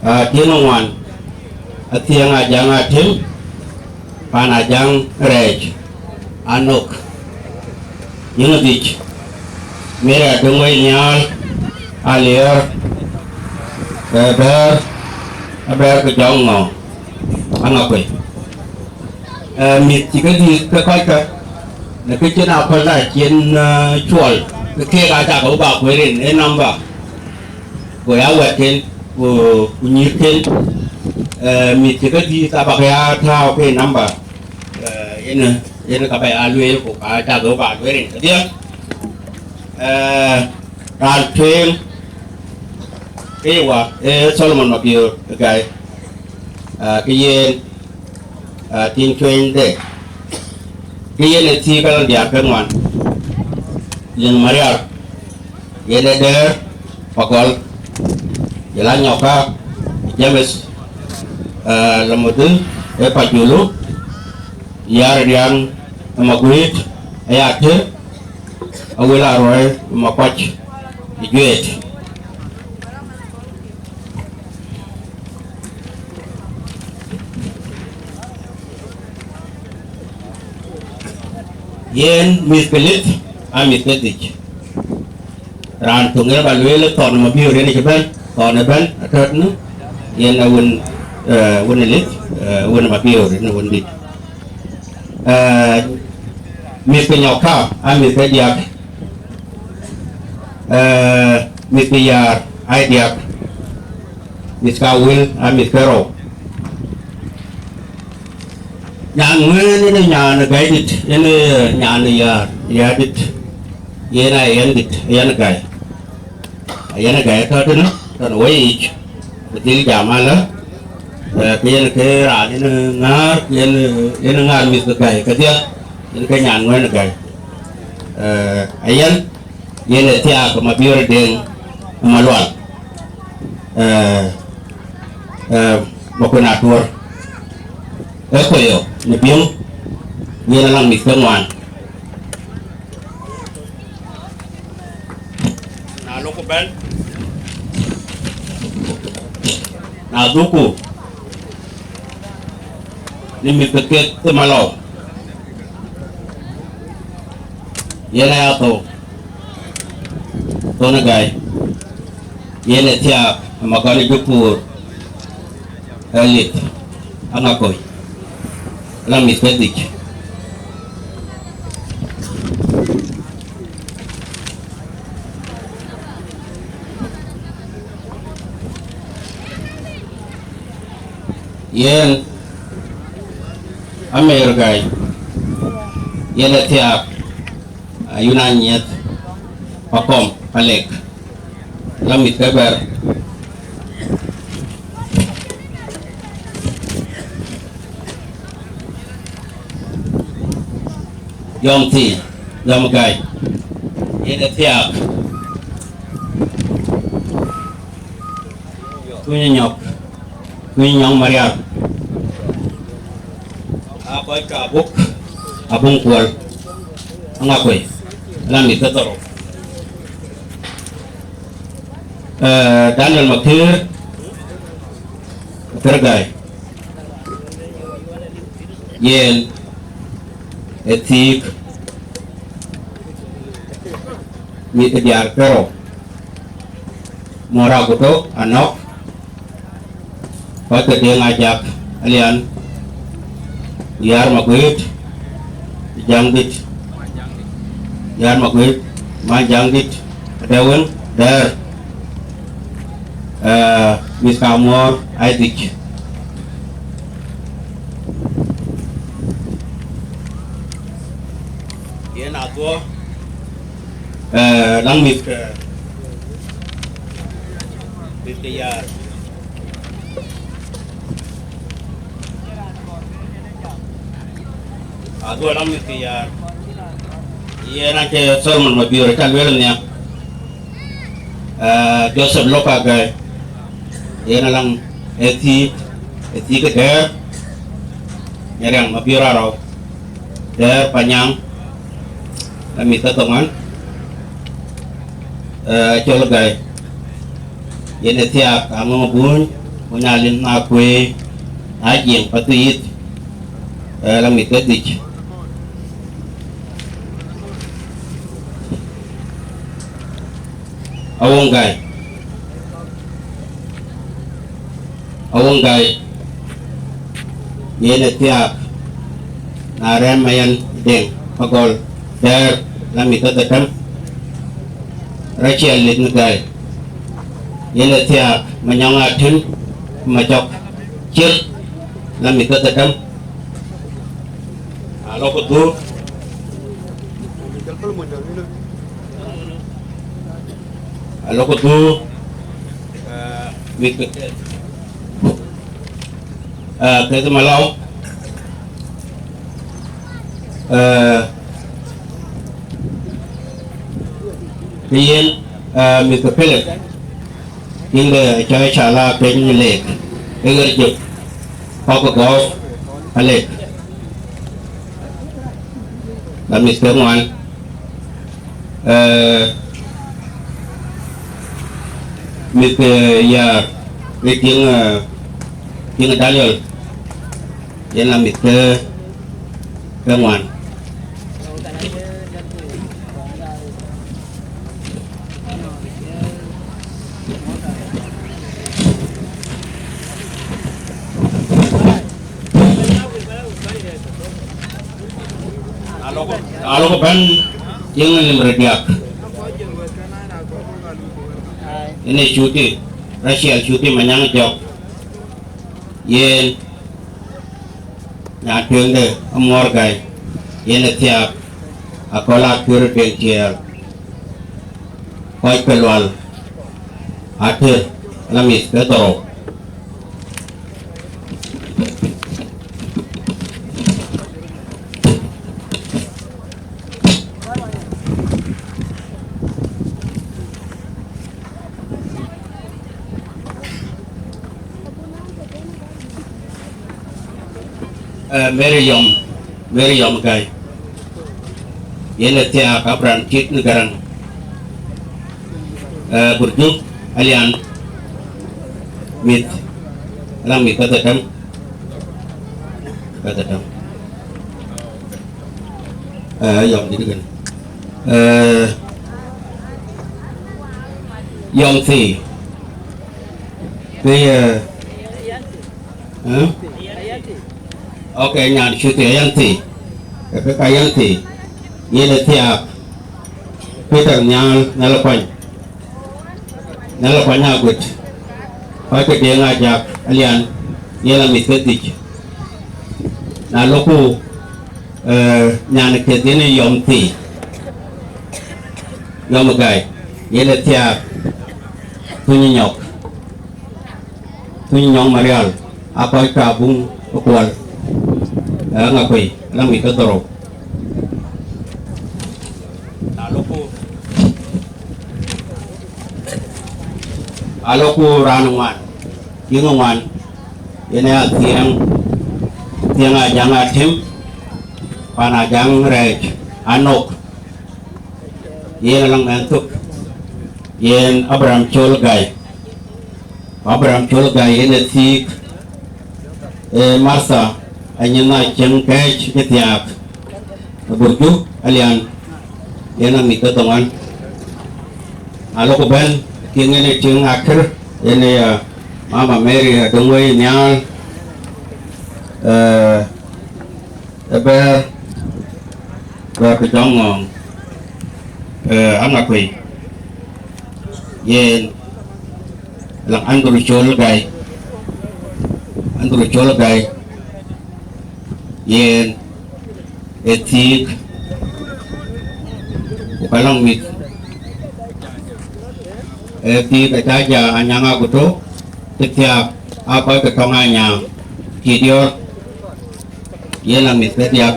ee, tiëŋ ŋuan, Athiëŋ Ajaŋ Atem, Pan Ajaŋ Rɛɛc, Anok, Yïŋ Dhïc, Mary Adoŋ Wei Nhial, Aliɛr, ee, Bɛ̈ɛ̈r, Abɛ̈ɛ̈r ke Jɔŋ Ŋɔ̈ɔ̈ŋ, Aŋakuei. Ee, mïth cï ke dhïth ke kɔckë, në kë cïn aköl da cïn, ee, cuɔl, ke keek aa cak ke bï ba kuëër rin ë nɔmba. Go ya wɛ̈tken, ku, ku nyïïrken, ee, mïth cï ke dhïth abäk ya tääu ke namba, ee, yen, yen ka bɛ ya lueel, ku ka cak ke ba lueel rin kedhie. Ee, raan tueŋ ke ye wa, ee, Solomon Mabiöör Gai, ee, ke yen, ee, tiŋ tueŋde, ke yen ë thiëëk alɔ diäär ke ŋuan, Liŋ Mariar, yen ë Dɛ̈ɛ̈r Pagɔl, Jela Nyɔka, James, ee, Lamudin, ee Pajulu, Yar Riaŋ, ee Maguit, ee Yatir, Awil Aruɔi, ee Makuac, ee Juet. Yen mïth ke lith, aa mïth ke dhïc. Raan töŋ yen ba lueel Thɔn Mabiöör yen cï bɛ̈n, Thɔn ëbɛ̈n atɔ̈t në, yen ë wën, ee, wën ë lith, ee, wën ë Mabiöör yen ë wën dït. Ee, mïth ke Nyɔka, aa mïth ke diäk. Ee, mïth ke Yar, aa diäk. Mïth ke Awil, aa mïth ke rou. Nyan ŋuɛ̈ɛ̈n yen ë nyan ë Gaidït, yen ë nyan ë Yar, Yardït, yen aa yɛn dït, yɛn ë Gai. Yɛn ë Gai tɔ̈ tënë, tɔ̈ në weyiic, ku dhil jam alë, ee, ke yen ke raan yen ë ŋäär, yen, yen ë ŋäär mïth ke Gai kedhie, yen ke nyan ŋuɛ̈ɛ̈n ë Gai. Ee, ayɛn, yen ë thiaak Mabiöör Deŋ Malual, ee, ee, Makuën Atuɔ̈r, ee Koyo në Biöŋ, yen alaŋ mïth ke ŋuan. Na lok bɛ̈n, na dhukku në mïth ke kek ë Malɔu, yen aya thou, thon ë Gai, yen ë thiaak ë Makɔn ë Jukuur, ë Lith, Aŋakuei, la mïth ke dhïc. Yen Amer Gai, yen ë thiaak, ayun anyieth, Pakɔm, Palek, la mïth ke bɛ̈r. Yɔm Thii, Yɔm Gäi, yen ë thiaak, Tuny Nyɔk, Tuny Nyɔŋ Marial, aa kɔc ke Abuk, Abuŋ Kuɔl, Aŋakuei, ala mïth ke dhorou. Eh, Daniel Makëër, Makëër Gäi, yen ë thiik, mïth ke diäär ke rou, Mor Aguto Anɔk, kɔc ke Deŋ Ajak Alian, Yar Maguëët, Jaŋdït, Yar Maguëët, man Jaŋdït, Adewën, Dɛɛr, eh, mïth ka Muɔɔr, Aidhic. Yen adhuɔ, eh, laŋ mïth ke, mïth ke Yar. Adhuɔ laŋ mïth ke Yar. Yen acï Solomon Mabior ca lueel nhial. Eh, Joseph Loka Gäi. Yen alaŋ ë thiik, ë thiik ë Dɛɛr. Nyariaŋ Mabior Arɔu. Dɛɛr Panyaŋ, la mïth ke Thoŋɔn, eh, Acol Gäi, yen ë thiaak, Aŋɔŋ Buny, Buny Alin na kuëë, na Jiëŋ Pathuyith, eh, la mïth ke Dhic. Awuŋ Gäi. Awuŋ Gäi, yen ë thiaak, na Rɛm Mayen Deŋ Pagɔl Dɛɛr, la mïth ke dhetem, Raciɛl Lit në Gäi, yen ë thiaak, Manyɔŋ Atën Macɔk Cier, la mïth ke dhetem, alɔ ku dhuk, alɔ ku dhuk, eh, mïth ke, eh, Keth Malɔu, eh, ke yen, eh, mïth ke Pelek, yïn de cɔɔc ca la piny në Lek, ke ɣer jök, kɔk ke Gɔɔk Alek, la mïth ke ŋuan. Eh, mïth ke Yar, ke Kiŋ, eh, Kiŋ Daniel, yen la mïth ke, ke ŋuan. Alok, alok bɛ̈n, yeŋö lim röt diäk. Yen ë Cuti, Raciɛl Cuti Manyaŋ Jɔk. Yen nyan tueŋde Amuɔɔr Gäi, yen ë thiaak, Akɔl Akër Deŋ Tiɛɛl, kɔc ke Lual Atër, la mïth ke dhorou. Eh, Mary Yɔm, Mary Yɔm Gäi. Yen ë thiaak Abraham Cït në Gäräŋ. Eh, Burjuk Alian, mïth, ala mïth kadhetem, kadhetem. Eh, Yɔm dït kënë. Eh, Yɔm Thii. Thii, eh, eh? Ok, nyan Cuti Ayanthi. Rebecca Ayanthi. Yen ë thiaak. Peter Nhial, Nhial Kuany. Nhial Kuany Aguet. Kɔc ke Deŋ Ajak Alian. Yen la mïth ke Dhic. Na loku, eh, nyan ke dhien Yɔm Thii. Yɔm Gäi. Yen ë thiaak. Tuny Nyɔk. Tuny Nyɔŋ Marial, aa kɔc ke Abuŋ ë Kuɔl, eh, Aŋakuei, la mïth ke dhorou. Alɔku raan ŋuan, tiŋ ŋuan, yen ë Athiɛŋ, Athiɛŋ Ajaŋ Atem, pan Ajaŋ Rɛɛc Anok, yen alɔŋ mɛnh thok, yen Abraham Col Gai. Abraham Col Gai yen ë thiik, ee Martha Anyina Cieŋ Kɛɛc ë thiaak, ë Burju Alian, yen amith ke dhoŋuan. Na lɔku bɛ̈n, tiŋ yen ë tiŋ akër, yen ë, ee, Mama Mary Adoŋ Wei Nhial, ee, ë bɛ̈ɛ̈r, bɛ̈ɛ̈r ke Jɔŋ Ŋɔɔŋ, ee, Aŋakuei, yen alɔŋ Andrew Col Gai, Andrew Col Gai, yen ë thiik, ku ka lɔŋ mïth, ë thiik acä ja Anyaŋ Aguto, ke thiaak aa kɔc ke tɔŋ Anyaŋ, cï diɔ̈ɔ̈r, yen amïth ke diäk.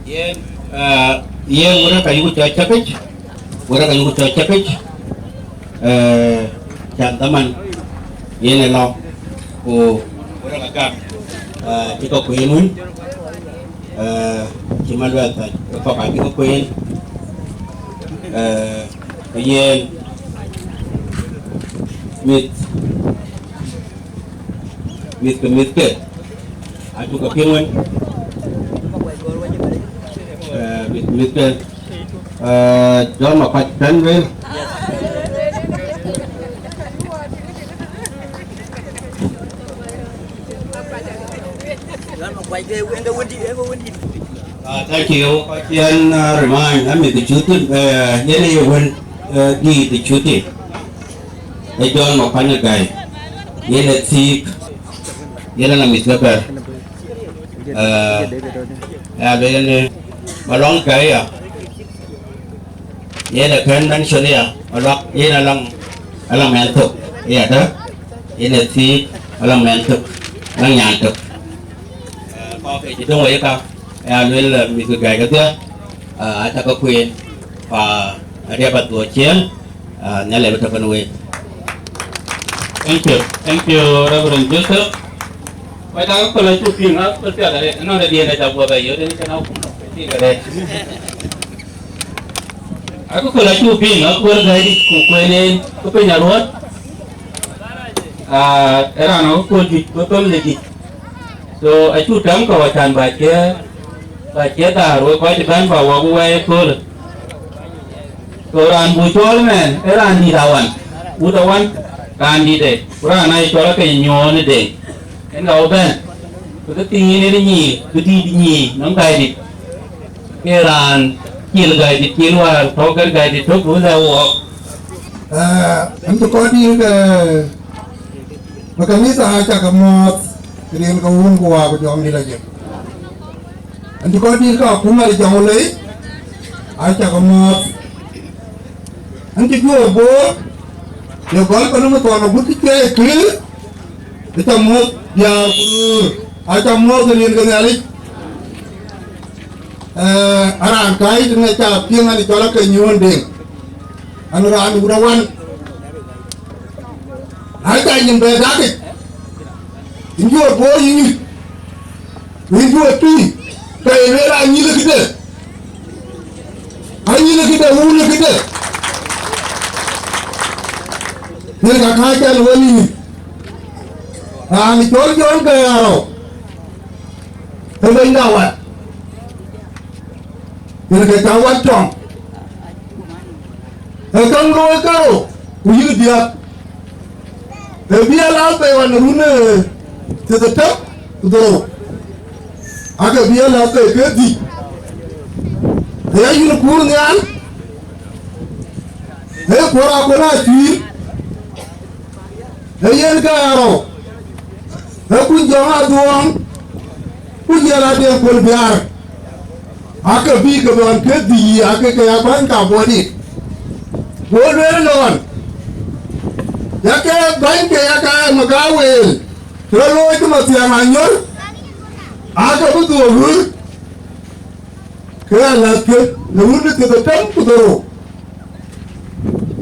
Yen, ee, yen wërë ka yuku cɔc cäkic, wërë ka yuku cɔc cäkic, ee, can dhaman yen ë lɔ, ku wërë ka gak, ee, cï kɔ̈k kueen wën, ee, cï Maluɛth thɛc, ke kɔ̈k acï ke kueen, ee, ku yen mïth, mïth ke mïth ke, acuk ke piŋ wën, ee, mïth, mïth ke, ee, Jɔn Makuac bɛ̈n lueel. Ah, thank you. Kɔc cï yen, ah, remind, ah, mïth Cuti, eh, yen ye wën, eh, dïït Cuti. Ee Jɔn Makuac Gai. Yen ë thiik, yen alɔŋ mïth ke bɛ̈ɛ̈r. Eh, ya lueel yen, eh, Malɔŋ Gai ya. Yen ë kën mention ya, Maluak, yen alɔŋ, alɔŋ mɛnh thok, ya dë, yen ë thiik, alɔŋ mɛnh thok, alɔŋ nyan thok. Eh, kɔc ke cï döŋ wei ka, ya lueel, eh, mïth ke Gai kedhie, eh, acä ke kueen, pa adiɛ̈ ba dhuɔ̈k ciëën, eh, Nhialic abï tɔ̈ kenë week. Thank you. Thank you, Reverend Joseph. Wai, dak aköl acuk piŋ, a, aköl piath arëët, ënɔɔnë diɛ̈n acä guɔ bɛ yök, ënë cïn a kum nɔm, piŋ arëët. Akököl acuk piŋ, akuër gäidït ku kueen en, ku piny aruɔ̈ɔ̈t. Ah, ë raan akököl juëc, ku family juëc. So, acuk tɛ̈m kɔ̈u acan ba cie, ba cie dhaar, wek kɔc cï bɛ̈n ba wɔ bï wɛɛi ëköölë. So, raan buk cɔɔl ëmɛn, ë raan dït Awan, wut Awan, raan dït ë, ku raan aa cɔl ake nyuɔɔn ë Deŋ. Yen ka wɔ bɛ̈n, bï ke thiin yen nyic, bï dït nyic, nɔm gäidït. Ke raan cil gäidït cil wäär tɔ̈ ke gäidït tök, bï lɛ̈k wɔɔk. Eh, ɣɛn cï kɔc dït, eh, ke kanitha acä ke muɔ̈ɔ̈th, rin ke Wun ku Wä ku Jɔŋdït Lajik. Ɣɛn cï kɔc dït ke akuma de Jɔŋlei, acä ke muɔ̈ɔ̈th. Ɣɛn cï Juɔ̈ɔ̈r Bor, ye gɔl ke nɔm ë thɔn agut cï cuɛi kïïr, acä muɔ̈ɔ̈th diäär ku röör, acä muɔ̈ɔ̈th ë rin ke Nhialic. Eh, araan kääc tënë cä piŋ ɣɛn cɔl ake nyuɔɔn Deŋ. Ɣɛn raan wut Awan. Na cä nyin bɛ dakic, yïn Juɔ̈ɔ̈r Bor yï nyuc, ku yïn Juɔ̈ɔ̈r Tui, ke ye lueel anyïn ë këde. Anyïn ë këde, wun ë këde. Yen ka kääc ɛn wël yïn. Raan cɔl Jɔn Gɛ̈ɛ̈r Arɔu, ë bɛ̈nyda Wat. Yen ke cä Wat tɔŋ. Ee käŋ looi karou, ku yïk diäk. Ee bï a lath bei ɣɔn run, ee, thiërdhetem ku dhorou. Aake bï a lath bei ke dhïc. Ee ya yïn kuur nhial. Ee kuɔr akɔn acuiir. Ee yen ke Arɔu, ee kuny Jɔŋ Adhuɔŋ, ku jɔl a Deŋ Kuɔl Biaar, aake bï ke bɔn ke dhïc, aake ke ya bäny ka bɔ̈ dït. Go lueel ënɔɔn, ya ke bäny ke ya ka Magaweel, ke rɔt looi cï Mathiaŋ Anyɔl, aake bï dhuɔ̈k ɣöt, ke alathkë në wun ë thiërdhetem ku dhorou.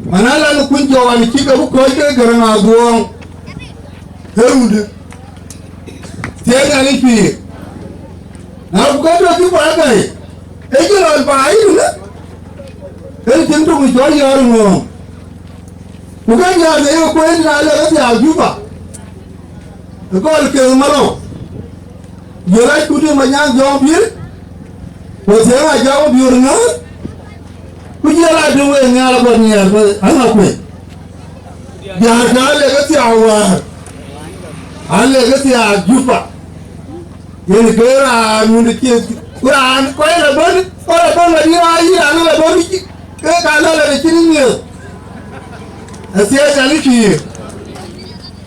Mana lan kuny jɔk an cï ke bï kɔc ke Garaŋ Adhuɔɔŋ, ke rundë, thiëëc an ë pïïr. Na ku ke tɔ Juba ëgäi, ee cï rɔt baai tënë, ee cïn tök cɔl yɔ̈ɔ̈r ŋɔ̈ɔ̈ŋ. Ku ke diäär de ye kueet na lek ë thiaak Juba, ë gɔl kek Marɔu, jël acuk tïŋ Manyaŋ jɔŋ biëër, ku thiëëŋ a jɔŋ biöör ŋäär, ku jël a döŋ wek nhial abɔt nhiɛɛr bä aŋa kuec. Diäär ka lek ë thiaak wäär, a lek ë thiaak Juba. Yen ke raan wun cï, ku raan kɔc la bɔ̈, kɔc la bɔ̈ la dï raan yï raan la bɔ̈ cï, ke ka la la cïn nhiëër. Athiɛɛc an ë pïïr.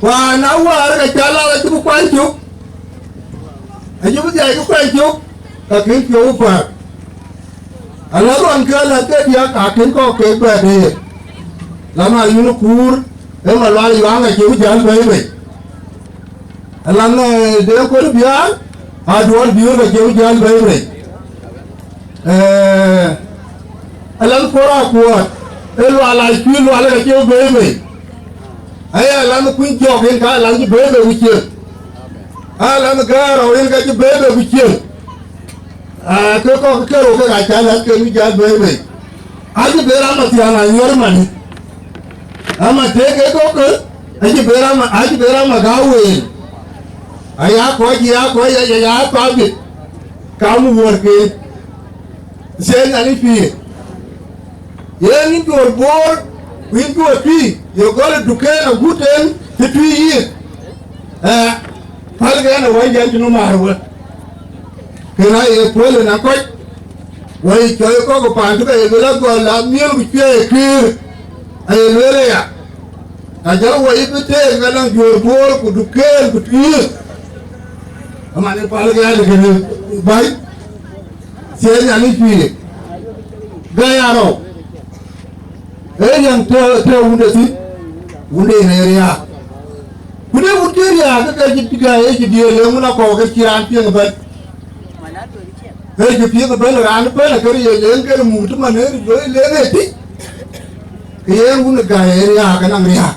Ku na wäär ka cä la la cï bï kuany cök, acï bï dhiac bï kuany cök, ka kën piɔ̈u ë päär. Ala ruɔn ke la ke diäk, akën kɔ̈k ke bɛ de ye. Lama yïn kuur, ë ma lual yuaŋ acï bï jäl bɛ̈i bei. Alan, eh, de kɔn biäär, aduɔl biöör ka jeu jäl bɛ̈i bei. Eh, alan kuɔr akuɔɔt, ë lual a cuï lual ka jeu bɛ̈i bei. Aya alan kuny jɔk yen ka alan cï bɛ̈i bei ku cieŋ. Alan gäär rɔu yen ka cï bɛ̈i bei ku cieŋ. Ah, ke kɔk ke rou ke ka ca lɛ̈k ke mi jäl bɛ̈i bei. Acï ber ama thiaŋ anyuɔr mani. Ama tek ke kɔk ke, acï ber ama, acï ber ama ka wëël. Aya kɔc, ya kɔc, ya, ya, ya thabit. Kam wuɔ̈r ke. Thiëëc an ë pïïr. Yen yïn Juɔ̈r Boor, ku yïn Juɔ̈r Tui, ye gɔl ë dukeen agut en cï Tui yiëk. Eh, pälkë ɛn ë wɛ̈nydiɛn cï nɔm määr wek. Kën aye puɔ̈l ë na kɔc, wɛ̈i cɔi kɔ̈k ë paan cï ke ye luel agɔl la miël ku cuɛ̈ɛ̈i ë këër, aye lueel aya. Na jɔl wɛ̈i bï teek ke nɔŋ Juɔ̈r Boor ku dukeen ku Tui yiëk. Aman ë pälkë ɛn ë kënë bäny, thiëëc an ë pïïr. Gäi arɔu. Ee riäŋ të, të wunde thïn, wunde yen ee riääk. Ku de wun cï riääk, ke cï gäi ee cï diëër leŋ wun akɔɔr ke cï raan piɛŋ ëbɛ̈n. Ee cï piɛŋ ëbɛ̈n raan ëbɛ̈n, ke riëëc leŋ ke muk të man ee loi leŋ ee tïc. Ke yen wun ë gäi ee riääk, ke naŋ riääk.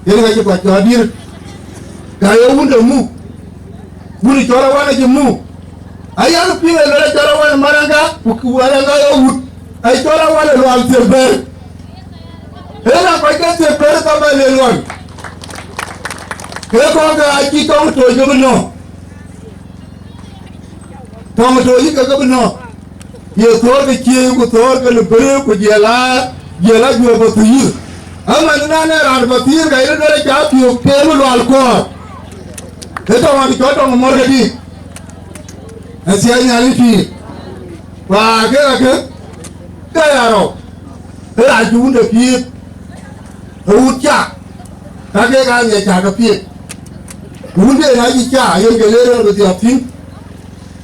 Yen ka cï kɔc cɔɔr dïïr. Gäi ee wunde muk. Wun cɔl awan acï muk. Ayan piŋ ë luel acɔl awan Maraŋa, ku, ku Maraŋa ye wut. Acɔl awan ë lual thiërbɛ̈r. Ëna kɔc ke thiërbɛ̈r ka bɛ le luɔn. Ke kɔn ke acï tɔŋ toc ke bï nɔ̈k. Tɔŋ toc ke ke bï nɔ̈k. Ye thɔ̈ɔ̈r ke cieŋ, ku thɔ̈ɔ̈r ke lëbërë, ku jiɛl a, jiɛl a juɔ̈ɔ̈r bä thuyïr. Aman, na ne raan bä thiëër, ka yïn duël ca piöök teem lual kɔɔr. Ë tɔŋ wan cɔl tɔŋ mɔ̈r ke dït. Ë thiëëc Nhialic pïïr. Ku aa kek ake, ke ya rɔu. Ë raan cï wunde piëëth, ë wut cak, ka kek aa ŋiɛc cak ke piëëth. Ku wunde na cï cak, yen ke le rɔt bï dhiɔp thïn.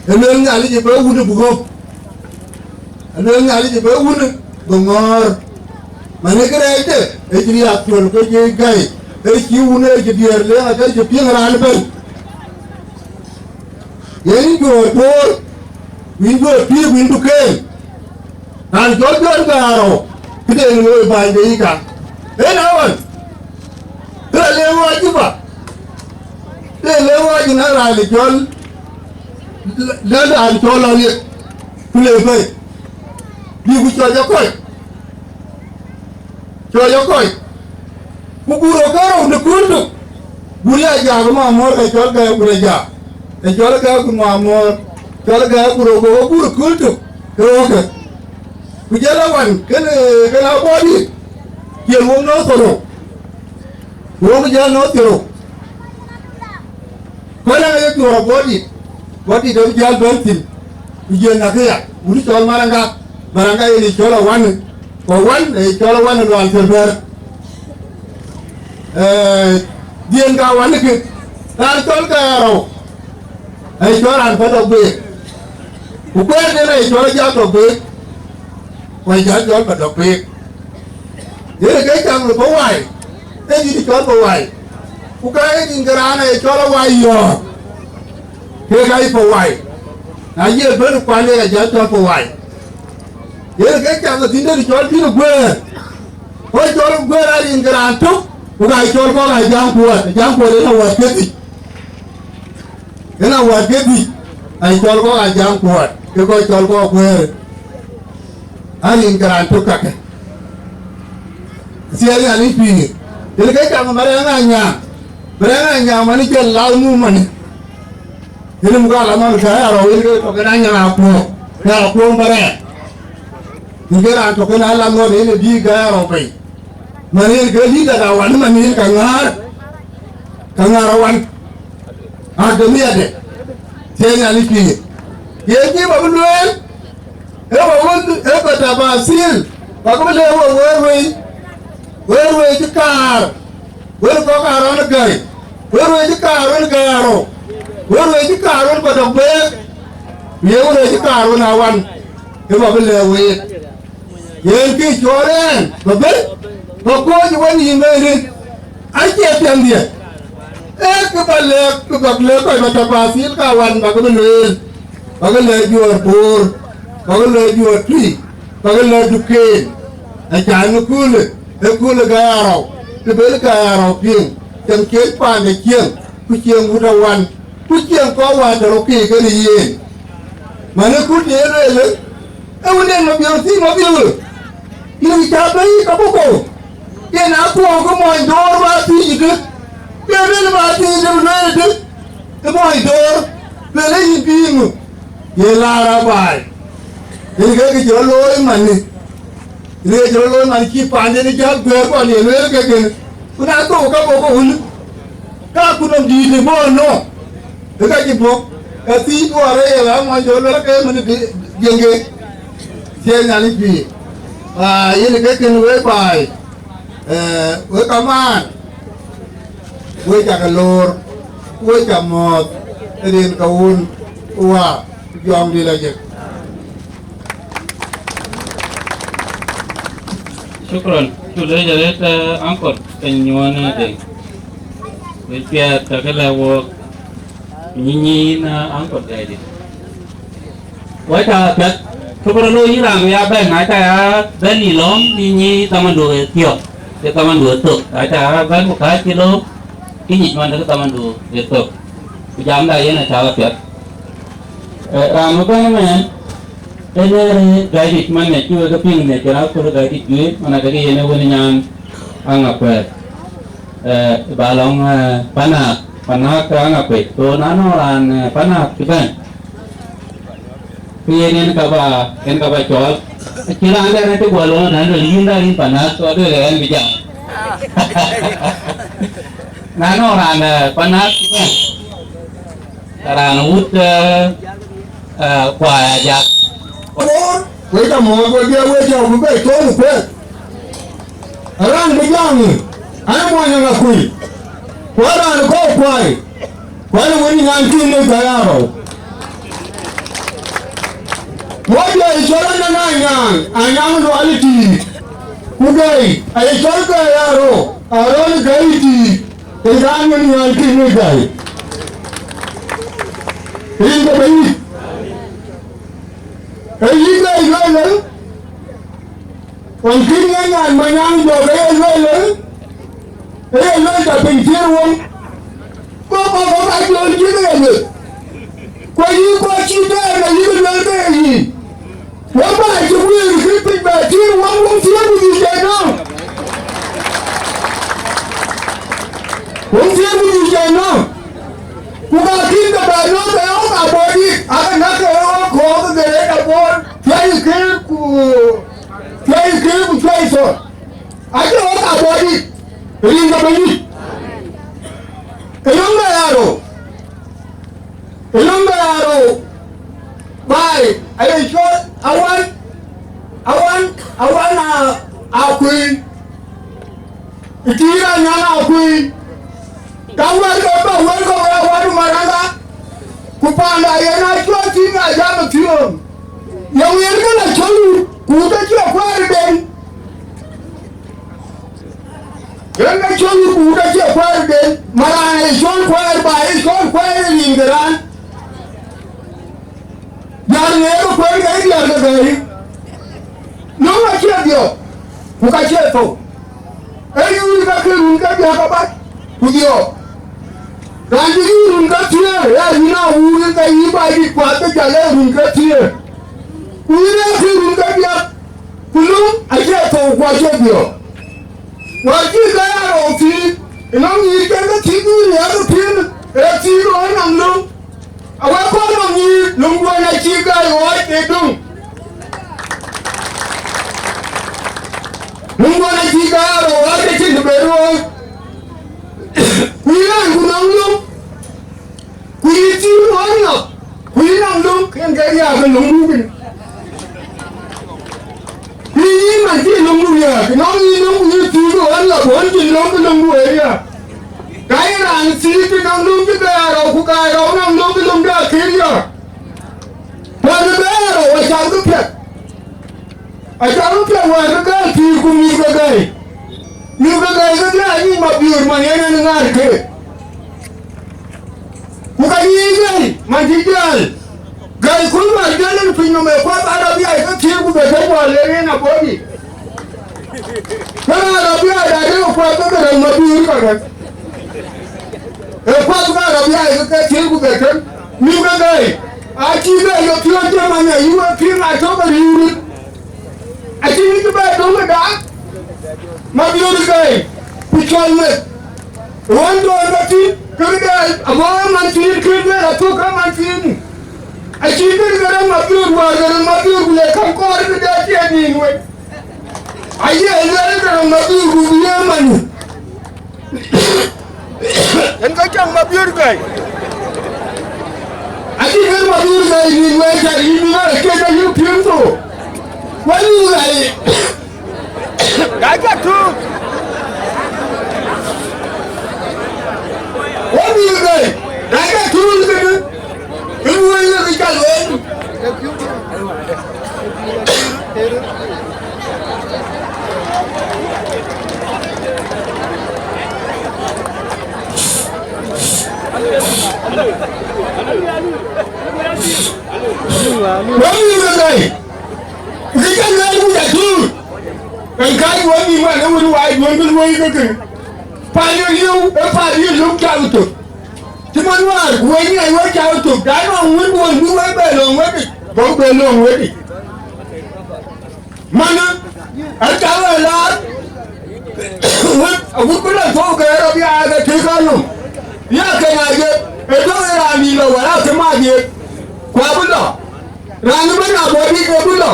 Ë lueel Nhialic ë bë wun bï ɣöp. Ë lueel Nhialic ë bë wun bï ŋɔ̈ɔ̈r. Manë kërɛɛcde ë cï riääk tuöl ke cï gäi, ë cï wun ë cï diëër leŋ ake cï piŋ raan ëbɛ̈n. Yen yïn Juɔ̈ɔ̈r Boor, yïn Juɔ̈ɔ̈r Pïïr, yïn Dukeen. Raan cɔl Juɔ̈ɔ̈r Gaarou, këde yen looi bäny de yï ka. Yen awan, kë la leŋ ɣɔɔc Juba, kë la leŋ ɣɔɔc yïn a raan cɔl, lɛ̈n raan cɔl lɔ liep, ku le bɛ̈i, bï ku cɔc ë kɔc, cɔc ë kɔc. Ku guur ë kärou në kööl tök, guur ya jak ë Mamɔ̈ɔ̈r ke cɔl Gäi guur ë jak, ë cɔl Gäi guur Mamɔ̈ɔ̈r, cɔl Gäi guur ë gok ë guur ë kööl tök, ke ɣöökë. Ku jël awan, kën, kën abɔ̈ dït, ciël wok nɔ̈ɔ̈th thorou, ku wok jäl nɔ̈ɔ̈th thorou. Kɔc aa ye Juɔ̈ɔ̈r abɔ̈ dït, bɔ̈ dït abï jäl bɛ̈n thïn, ku jiël na këya, wun cɔl Maraŋa, Maraŋa yen ë cɔl awan, ku awan ë cɔl awan ë lual thiërbɛ̈r. Ee, dhiën ka awan kë, raan cɔl Gaarou, ë cɔl raan bä dɔk beek, ku kuɛɛrden ë cɔl ajak dɔk beek, ku ajak cɔl bä dɔk beek. Yen ke caŋ ë bä wai, ee dït cɔl bä wai. Ku ka ee nïn ke raan ee cɔl awai yɔ̈ɔ̈k, ke ka yï bä wai. Na ye bën kuan ye ka jɔl cɔl bä wai. Yen ke caŋ ë thiin dït cɔl bïn guëër. Kɔc cɔl Guëër arin ke raan tök, ku ka cɔl kɔk Ajaŋ Kuɔt, Ajaŋ Kuɔt yen awäc kedhie. Yen awäc kedhie, ka cɔl kɔk Ajaŋ Kuɔt, ke kɔc cɔl kɔk Guëër arin ke raan tök kakë. Thiëëc Nhialic pïïr. Yen ke cam Marɛɛŋ Anyaŋ. Marɛɛŋ Anyaŋ man jɔl lal mum man. Yen muk ala nɔn ka ya rɔu, yen ke tɔ̈ kën Anyaŋ Akuɔ̈k. Ya Akuɔ̈k Marɛɛŋ. Yen ke raan tɔ̈ kën ala nɔn, yen bï ka ya rɔu pei. Man yen ke leader da wan man yen ka ŋaar. Ka ŋaar awan. Ademiade. Thiëëc Nhialic pïïr. Yen cï ba bï lueel. Ee wä wun, ee kɔc tɔ ba thil, ba ke bï lëu wä wëër wei, wëër wei cï kaar, wëër kɔ̈k aa rɔn ë gäi, wëër wei cï kaar rɔn ë gäi arou, wëër wei cï kaar rɔn kɔc tɔ beek, ku ye wëër wei cï kaar rɔn awan, ke ba bï lëu wei. Yen kë cɔl ɛn ba bɛ̈n, ba kɔc ë wenïïm ënë, acie piɛŋdiɛ̈. Ee kë ba lɛ̈k, kë ba lɛ̈k kɔc ba tɔ ba thil ka wan ba ke bï lueel, ba ke lɛ̈k Juɔ̈ɔ̈r Bor, ba ke lɛ̈k Juɔ̈ɔ̈r Tuï, ba ke lɛ̈k Duken. Acan ë köölë, ë köölë gäi arou, të bel gäi arou piŋ, cam ciëc paande cieŋ, ku cieŋ wut awan, ku cieŋ kɔc wäär tɔ rɔt keek kenë yen. Man ë kut ye lueel, ee wënden Mabiöör thïn Mabiöör, yïn cä bɛ̈i ka bɔ̈ kɔ̈u, yen aa kuɔɔk ke mɔny door bä thiic ëtï, yen rël bä thiic ëtï lueel ëtï, ke mɔny door, lueel ë yïn bï ŋö? Ye laar abaai, yen ke kë cï rɔt looi man ni. Lueel cï rɔt looi man cï paanden ë jäl guëër kɔn ye lueel ke kën, ku na thou ka bɔ̈ ke wun, ka ku nɔm dïït ë bɔ̈ nɔ, ë ka cï bɔ̈, ka thiic duɔɔr ë ye ɣa mɔny jɔ lueel ke mën diëŋke. Thiëëc Nhialic pïïr. Aa, yen ke kën wek baai, ee, wek kamaan, wek cakë loor, wek ca mɔ̈ɔ̈th, ë rin ka wun, ku waa, ku jɔŋdït ajëk. Shukran. Cu leec arëët, eh, uncle, piny nyuɔɔn, eh, Deŋ. Wek piɛth kakë lɛ̈k wok, nyinyi yïn, eh, uncle Gaidït. Wek ca piɛth, shukran lo yïn raan ya bɛ̈n, na ca ya bɛ̈n yï lɔ̈ɔ̈m, nyinyi thamandu ë thiɔ̈k, ke thamandu ë thök. Na ca ya bɛ̈n ku kääc cï lɔ̈ɔ̈m, kë nyic man ke thamandu ë thök. Ku jamda yen aca piɛth. Eh, raan ëbɛ̈n ëmɛn, en ee Gaidït man ë cï wek ke piŋ në cïn aköl Gaidït juëc, man adek yen ee wën nyan Aŋakuɛɛr. Eh, ba lɔŋ, eh, Panak, Panak ke Aŋakuec. So na nɔŋ raan, eh, Panak cï bɛ̈n, ke yen en ka ba, en ka ba cɔɔl. Acïn raan dɛn acï guɔ luɔŋ tɛ̈n, lueel yïn dä yïn Panak, so aduël ɛn bï jam. Na nɔŋ raan, eh, Panak cï bɛ̈n. Raan wut, eh, eh, kuai ajak. Wek ca mɔ̈ɔ̈th wedhie, wek ca bï bɛ̈i thɔ̈n kuɛth. Raan bï jam, an, muɔny Aŋakuei. Ku raan kɔ̈u kuai. Ku an, wën nyan tïŋ në gäi arou. Wodhie cɔl Anyaŋ, Anyaŋ Lual ë Tiit. Ku gäi, aye cɔl gäi arou, arou në gäi ë Tiit. Ë raan wën nyan kïn ë gäi, rin ke bɛ̈ny yic. Ë yï gäi lueel ëlë, ɣɔn kïn ŋɛ̈ny nyan Manyaŋ jɔk ë ye lueel ëlë, ë ye lueel tɔ piny cï ruɔŋ. Go bɔ̈ bɔ̈ ka jɔl cï ke ye lueel. Ku ayï kɔc cï dɛɛr ayï ke lueel ke ye yïn. Wek bä cï guiir kë piny bɛ tïŋ, wek wëŋ thiëër ku dhïc ë nɔm. Wëŋ thiëër ku dhïc ë nɔm. Ku ka kïn ke bɛ nɔm ke ɣɔ̈k abɔ̈ dït, ake näk ke ɣɔ̈k kɔ̈ɔ̈k ke gere abɔ̈, cuai kër ku, cuai kër ku cuai thɔn. Acï ɣɔ̈k abɔ̈ dït, rin ke bɛ yic. Ke yɔ̈ŋ bɛ ɣaar ɣɔ̈k. Ë nɔm bɛ ɣaar ɣɔ̈k, baai, aye cɔl Awan, Awan, Awan a, Akuëi. Ë tiir Anyaŋ Akuëi. Ka wɛ̈ɛ̈r ke bä wël ke wek Awan Maraŋa, ku paanda yen a cɔl tïŋ a jam ë piɔ̈ɔ̈m. Ye wël ke la cɔl wut, ku wut acie kuɛɛrden. Yen ke cɔl wut, ku wut acie kuɛɛrden. Maraan ë cɔl kuɛɛr, ba ë cɔl kuɛɛr ë rin ke raan. Diäär ŋeer ke kuɛɛr ke diäär ke gäi. Löŋ acie dhiɔp, ku ka cie thou. Ee yïn ka ke run ke biäk abac, ku dhiɔp. Raan cï yïn run ke thiëër, ya yïn a wuur ke yï Baidït kuath ke jal ee run ke thiëër. Ku yïn ee ke run ke biäk, ku löŋ acie thou ku acie dhiɔp. Wäär cï ke ya rou thiic, ënɔŋ yïn ke ke thiic yïn ya ke piën, ee thiic rou nɔm löŋ. Awek kɔn nɔm yï, löŋduɔn acï gäi ɣɔɔc ë döŋ. Löŋduɔn acï gäi rou ɣɔɔc acïn të ben ɣɔɔc. Ku yïn raan ku nɔm löŋ, ku yï thiëër ɣɔɔc nɔm, ku yï nɔm löŋ, yen ke riääk ë löŋdu kënë. Ku yïn man cï löŋdu riääk, nɔm yï löŋ ku yï thiëër ɣɔɔc nɔm, ku ɣɔn cïn löŋ ke löŋdu ë riääk. Ka ye raan thiëëc të nɔm löŋ cï ke ya rou, ku ka ya rou nɔm löŋ ke löŋde akëër yɔ̈ɔ̈k. Wäär bï bɛ ya rou, acäk bï piɛth. Acäk bï piɛth wäär bï gäi pïïr ku mïth ke gäi. Mïth ke gäi ke bï a nyic Mabiöör man yen en ŋaar keek. Ku ka nyic gäi man cï jäl. Gäi kun wäär jäl en piny nɔm ë kuath Arabia ke thiëëc ku bɛ ke jɔl le yen abɔ̈ yic. Kënë Arabia da ke kuath ke ke rɛ̈c Mabiöör kɔ̈k. Ë kuath ke Arabia ke ke thiëëc ku bɛ ke mïth ke gäi. Acï gäi ke piɔ̈ɔ̈c cï man ya yï we piŋ atök ë riëëu rït. Acï yïn cï bɛ döŋ ë daak. Mabiöör gäi, ku cɔl meth. Ɣɔn dɔɔr bä thïn, ke bï dɛ abɔ̈ man thiin, kën bɛ rɔt thök ke man thiin. Acï bï ke rɛ̈m Mabiöör wäär ke rɛ̈m Mabiöör, ku le käŋ kɔɔr bï dɛ tiɛɛt nïn wei. Aye lueel ke rɛ̈m Mabiöör, ku bï ye man. Yen ka cäŋ Mabiöör gäi. Acï kën Mabiöör gäi nïn wei, cä yïn bï ŋäär ke cä yï piŋ thou. Wä yï gäi. Dac ka tuuk. Wä bï gäi. Dac ka tuuk kënë. Kën wëi ye kë cä lueel. Wä bï gäi. Kë cä lueel ku cä tuur. Ɣɛn kääc wä bï ŋuan ë wën waai duön bï luɔi ke kën. Pal ye liu, ë pal ye luk cak tök. Cï man wäär ku wëi ŋiɛc wek cak tök, da nɔŋ wën duön bï wek bɛ löŋ wedï, bɔ̈ bɛ löŋ wedï. Manë, ë cak ë laar, wek agut bï lɔ thou ke rɔt ya ke tëëk anɔm. Ya ke na ye, ë tök ë raan dïït lɔ wär akë mac ye, ku abï lɔ. Raan ëbɛ̈n abɔ̈ dït ë bï lɔ.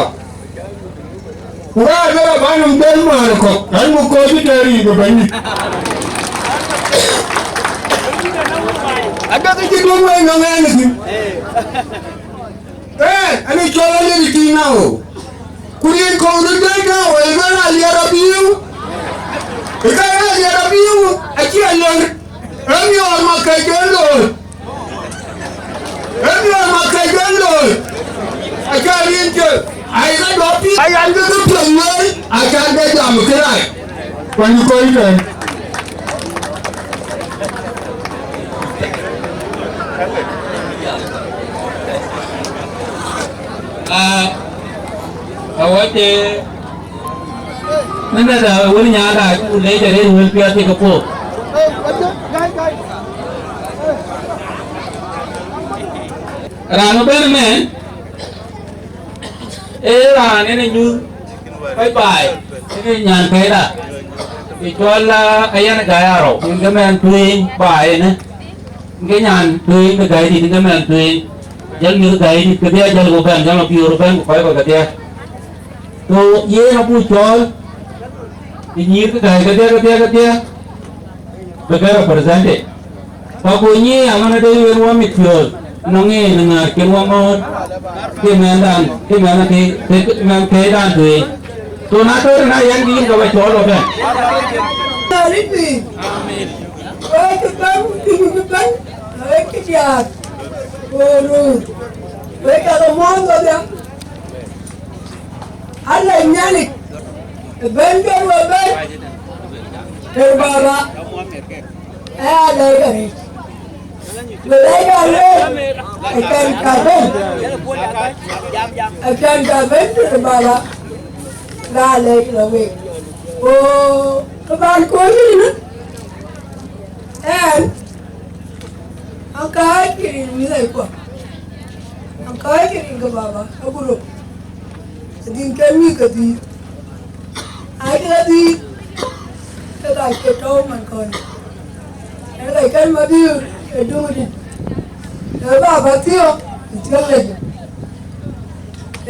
Ku ka bï rɔt bä nɔm del määr kɔ̈k, raan ku kɔc cï tɛɛr yiic bï bɛ̈ny yic. Adek cï duöŋ wei nɔŋ ɛn thïn. Ee, ɛn ë cɔl Alir Tïŋ Naɣo. Ku rin kɔ̈u röt dɛ̈t Naɣo, ë bɛ̈n Aliɛr Abiu. Ë ka ye Aliɛr Abiu, acï Aliɛr. Ë miɔɔr makɛc ë looi. Ë miɔɔr makɛc ë looi. Acä rin cë, ai ka dɔ pï. Ayan ke ke piɔ̈th looi, acä ke jam kërac. Kuany kɔc tɛ̈n. Ah, awɔc, eh, mɛn da wën nyaaka, ku lec arëët wël piɔ̈ɔ̈th cï ke puɔ̈u. Raan ëbɛ̈n ëmɛn, ee raan en ë nyuth kɔc baai, en ë nyan kɛ̈ɛ̈da. Kë cɔl, ah, Ayan Gäi Arou, en ke mɛn tueeny baai enë. Ke nyan tueeny ke gäi dït ke mɛn tueeny. Jɔl mïth gäi dït kedhie jɔl ku bɛ̈n, jɔl Mabiöör bɛ̈n ku kɔc kɔ̈k kedhie. So yen abuk cɔɔl, të nyïïr ke gäi kedhie, kedhie, kedhie, bï ke represented. Ku ago nyiic aman ade yen wä mit piɔ̈ɔ̈th, nɔŋ en ŋäär cïn wä ŋɔ̈ɔ̈t, ke mɛnhdan, ke mɛnh ke, ke mɛnh kedan tueeny. So na tɔ̈ na yɛn ke yïn ke wä cɔɔl wä bɛ̈n. Wek cï bɛ̈n, wek cï bɛ̈n, wek cï diäär, ku röör, wek ka ke muɔ̈ɔ̈th wodhia. Alɛc Nhialic, ë bɛ̈n jɔt we bɛ̈n, tëër baba, ë alɛc arëët. Wek lɛc arëët, ë kɛn ka bɛ̈n, ë kɛn ka bɛ̈n, tëër baba, la alɛc lɔ week. Ku Kë ban kony yïn, ɛn, an kääc rin mïth ë kuɔ, an kääc rin ke baba, agurup, adïn ke mïth ke dhïïr, aa cï ke dhïïr, ke ka cie tɔ̈u man kɔn, ɛn ka cän Mabiöör ë duŋ dït, ë baba thiɔ̈k ë thiëŋ lec,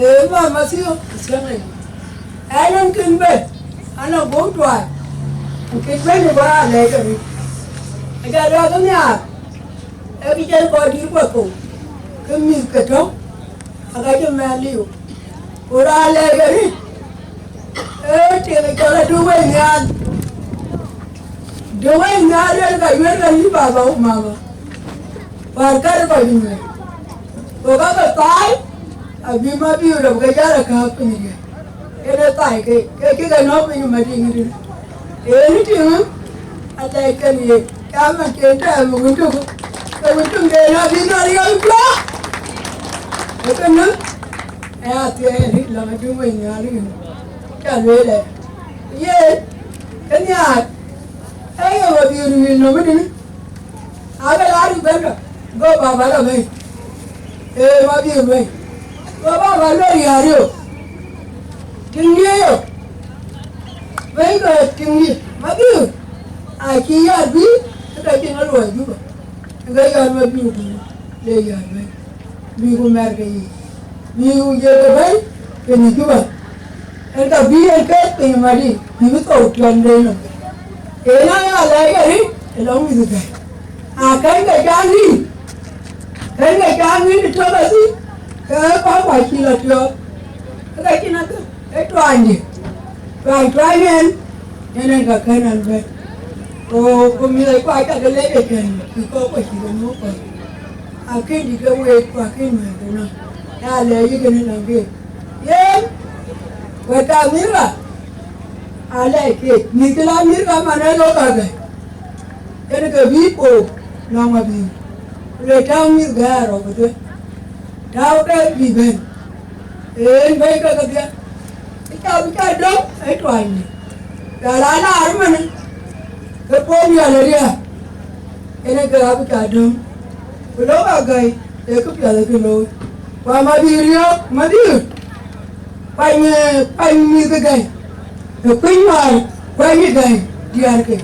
ë mama thiɔ̈k ë thiëŋ lec. Ɛn, ɛn kën bɛ̈n, an, a guɔ̈p tuaany, ku kën bɛ̈n ë bɔ̈ aa lɛc arëët. Aca luɛɛl ke nhiaar, ee kë cïn kɔc dït kuɔth thou, ke mïth ke tɔ̈u, aka cï mɛɛn liu, ku raan lɛc arëët, ee tiŋ cɔl Adöŋ Wëi Nhial. Döŋ Wëi Nhial yen ka yuɛ̈r ke yï baba ku mama. Wäär kärë kɔc nyuɛɛr, go kakë thaai, abï Mabiöör rɔt ke jäl akääk piny riɛl. Yen ë thaai ke, ke cï ke nɔ̈k piny ë Madiŋ ëtënë. Yen ë tïŋ, alɛc kën ye, ka man cï en tɛɛm ë wën tök, ke wën töŋden abï Nhialic ɣɔn cuɔɔk. Ee kënë, ë athiɛɛi arëët lɔ̈ŋ Adöŋ Wëi Nhial ëtënë. Ca lueel ë, yen, ke nhiaar, ee ye Mabiöör wïïr nɔm ëtënë. Abï raan bɛ̈n tɔ, go baba lɔ bɛ̈i, ee, Mabiöör bɛ̈i, go baba lɔ riääk yök, tiŋ diëë yök, bɛ̈i ke tiŋ diëë, Mabiöör, acï yär bï, ke ka cïn aluɔi Juba, ke yɔn Mabiöör bï, le yär bɛ̈i. Bï ku mɛr ke yic, bï ku yiëk ke bɛ̈i piny ë Juba. En ka bï en keek piny ë Madiŋ, bï bï thou tiɔn den nɔm. Yen aya lɛc arëët ë lɔ mïth gäi. A kɛ̈n ke cak ŋïn, kɛ̈n ke cak ŋïn ë tök adhïc, ke kɔc ku acï lɔ tiɔɔk, ke ka cïn akë. Ee tuaanydiɛ̈, tuaany tuaany ɛn, ɛn ɛn ka kɛ̈n ɛn bɛ̈n. Ku, ku mïth ë kuac cak ke lɛc ë kɛ̈n, bï kɔc kuɔ cï ke muk kɔ̈th. Akën dït ke week, ku akën mɛ̈ɛ̈r ke nɔm. Ya lɛc yï kënë nɔm keek. Yen, wɛ̈t ka Amerika, alɛc keek. Mïth cï la Amerika man ë lɔ ka gɛ̈i. Yen ke bï pook nɔm abï. Ku le tääu mïth gäär rɔt ku tueŋ. Tääu ke bï bɛ̈n. Yen bɛ̈i ke kedhie, ë ca bï ca döŋ ë tuaanydiɛ̈, ca la laar ëmënë, ke puɔ̈u nhial ë riääk, yen ë ke abï ca döŋ, ku lok agäi, ee këpiɛth ë kë looi. Ku Mabiöör riɔ̈ɔ̈k, Mabiöör, kuany, ee, kuany mïth ë gäi, ë kuëny wäär, kuany ë gäi diäärke,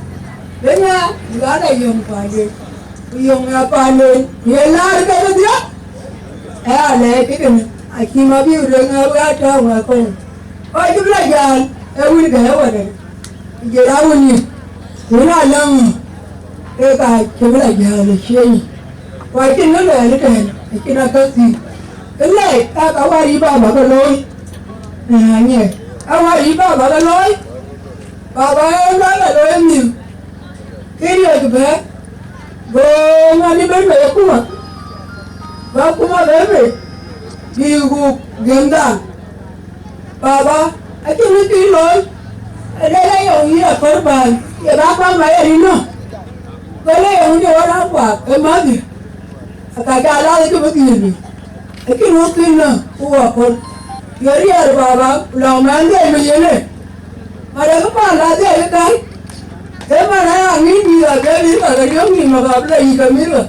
bï nya, bï ɣa la yɔ̈ŋ paanden. Ku yöŋ ë paanden, ye laar ke kedhie, ë alɛɛc ke kënë, acï Mabiöör ë ŋɛk wek atɔ̈u ŋɛk kɔ̈u. Kɔc cï bï la jäl, ee wun gɛ̈i ë wadɛ̈, ku jël a wun yic, wun alɔ̈ŋ, ke ka cï bï la jäl ë ciëëny. Ku acïn kë luɛɛl ëtɛ̈ɛ̈n, acïn akäk thïn. Ëlɛɛc, ka ka wäär yï baba ke looi, ë, anyiɛɛr, ka wäär yï baba ke looi, baba ë lɔ la looi mïth. Ke riɔ̈c bɛ̈ɛ̈r, go ŋuan ë bɛ̈n bei akuma, go akuma bɛ̈n bei, bï ku gɛm dhaŋ. Baba, acïn kë looi, ë lɛ̈k ayɔŋ yïn akɔ̈r bääny, ye bä kɔ̈r ma ye rin nɔm. Go lɛ̈k ayɔŋ yïn ë ɣɔn akuak ë mäthdiɛ̈, aka ca lath ë ke bï dhiëëth bei. Acïn wok kën nɔm ku wok akɔ̈r. Ye riɛɛr baba, lɔ̈ŋ mɛnhdiɛ̈ bei yen ë. Mara ke pan la dhiɛl ë kan, ke man aya ŋïn mïth abï mïth ka ke diɔ̈k nïïm aba bï la yïk amirka.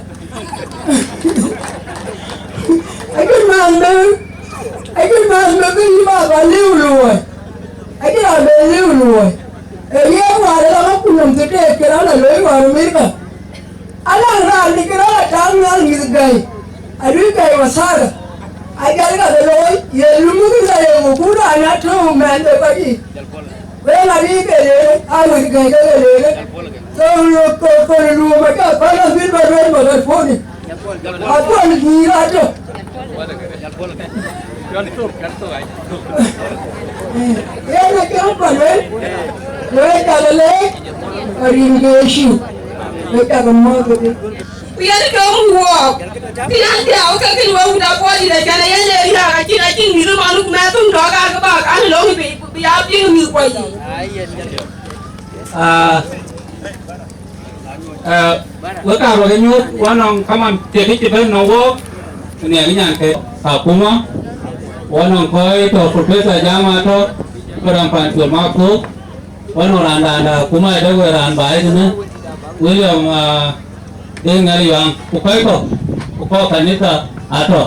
Acïn man bï, acïn man bï bï yï baba liu luɔi. Acïn raan bï liu luɔi. Ee riɛɛr wäär ë la ŋa ku nɔm thiërdɛ̈t ke raan la looi wäär amirka. Alaŋ raan dï kë rɔt a tääu nhial mïth gäi, arï gäi wasara, ajal ka ke looi, ye lumu kë la ye ŋö, ku raan a tɔ̈u mɛn de kɔc yiic. Wek arï ke leere, a wël gäi ke ke leere. Thou lo ko, ko luum aca päl abïl ba lueel ma ke puɔ̈ni. Apuɔ̈n guiir atɔ̈. Yen acï rɔt bä lueel, wek cak leec, arin ke Yecu, wek cak mɔ̈ɔ̈th kedhie. Ku yen ke wun wuɔɔk, kë yɛn dhiau ke kën wek wut apuɔl dït acän yen le riääk acïn acïn mïth ë man ku mɛth thum tɔ̈ kaar ke bäk an, löŋ bï, bï ya piŋ mïth kuɔc yiic. Ah, Ee, wek kaar wek ë nyuɔɔth, wä nɔŋ kaman tiɛk cï bɛ̈n nɔŋ wok, nhiɛɛr nyan ke akuma, wä nɔŋ kɔc tɔ̈ Professor Jama tɔ̈, Madam Panchol Makuo, Wën raan dan da kuma ë dek we raan baai tënë, William, ah, Deŋ Ŋɛl Yuaŋ, ku kɔc kɔ̈k, ku kɔc kanitha atɔ̈.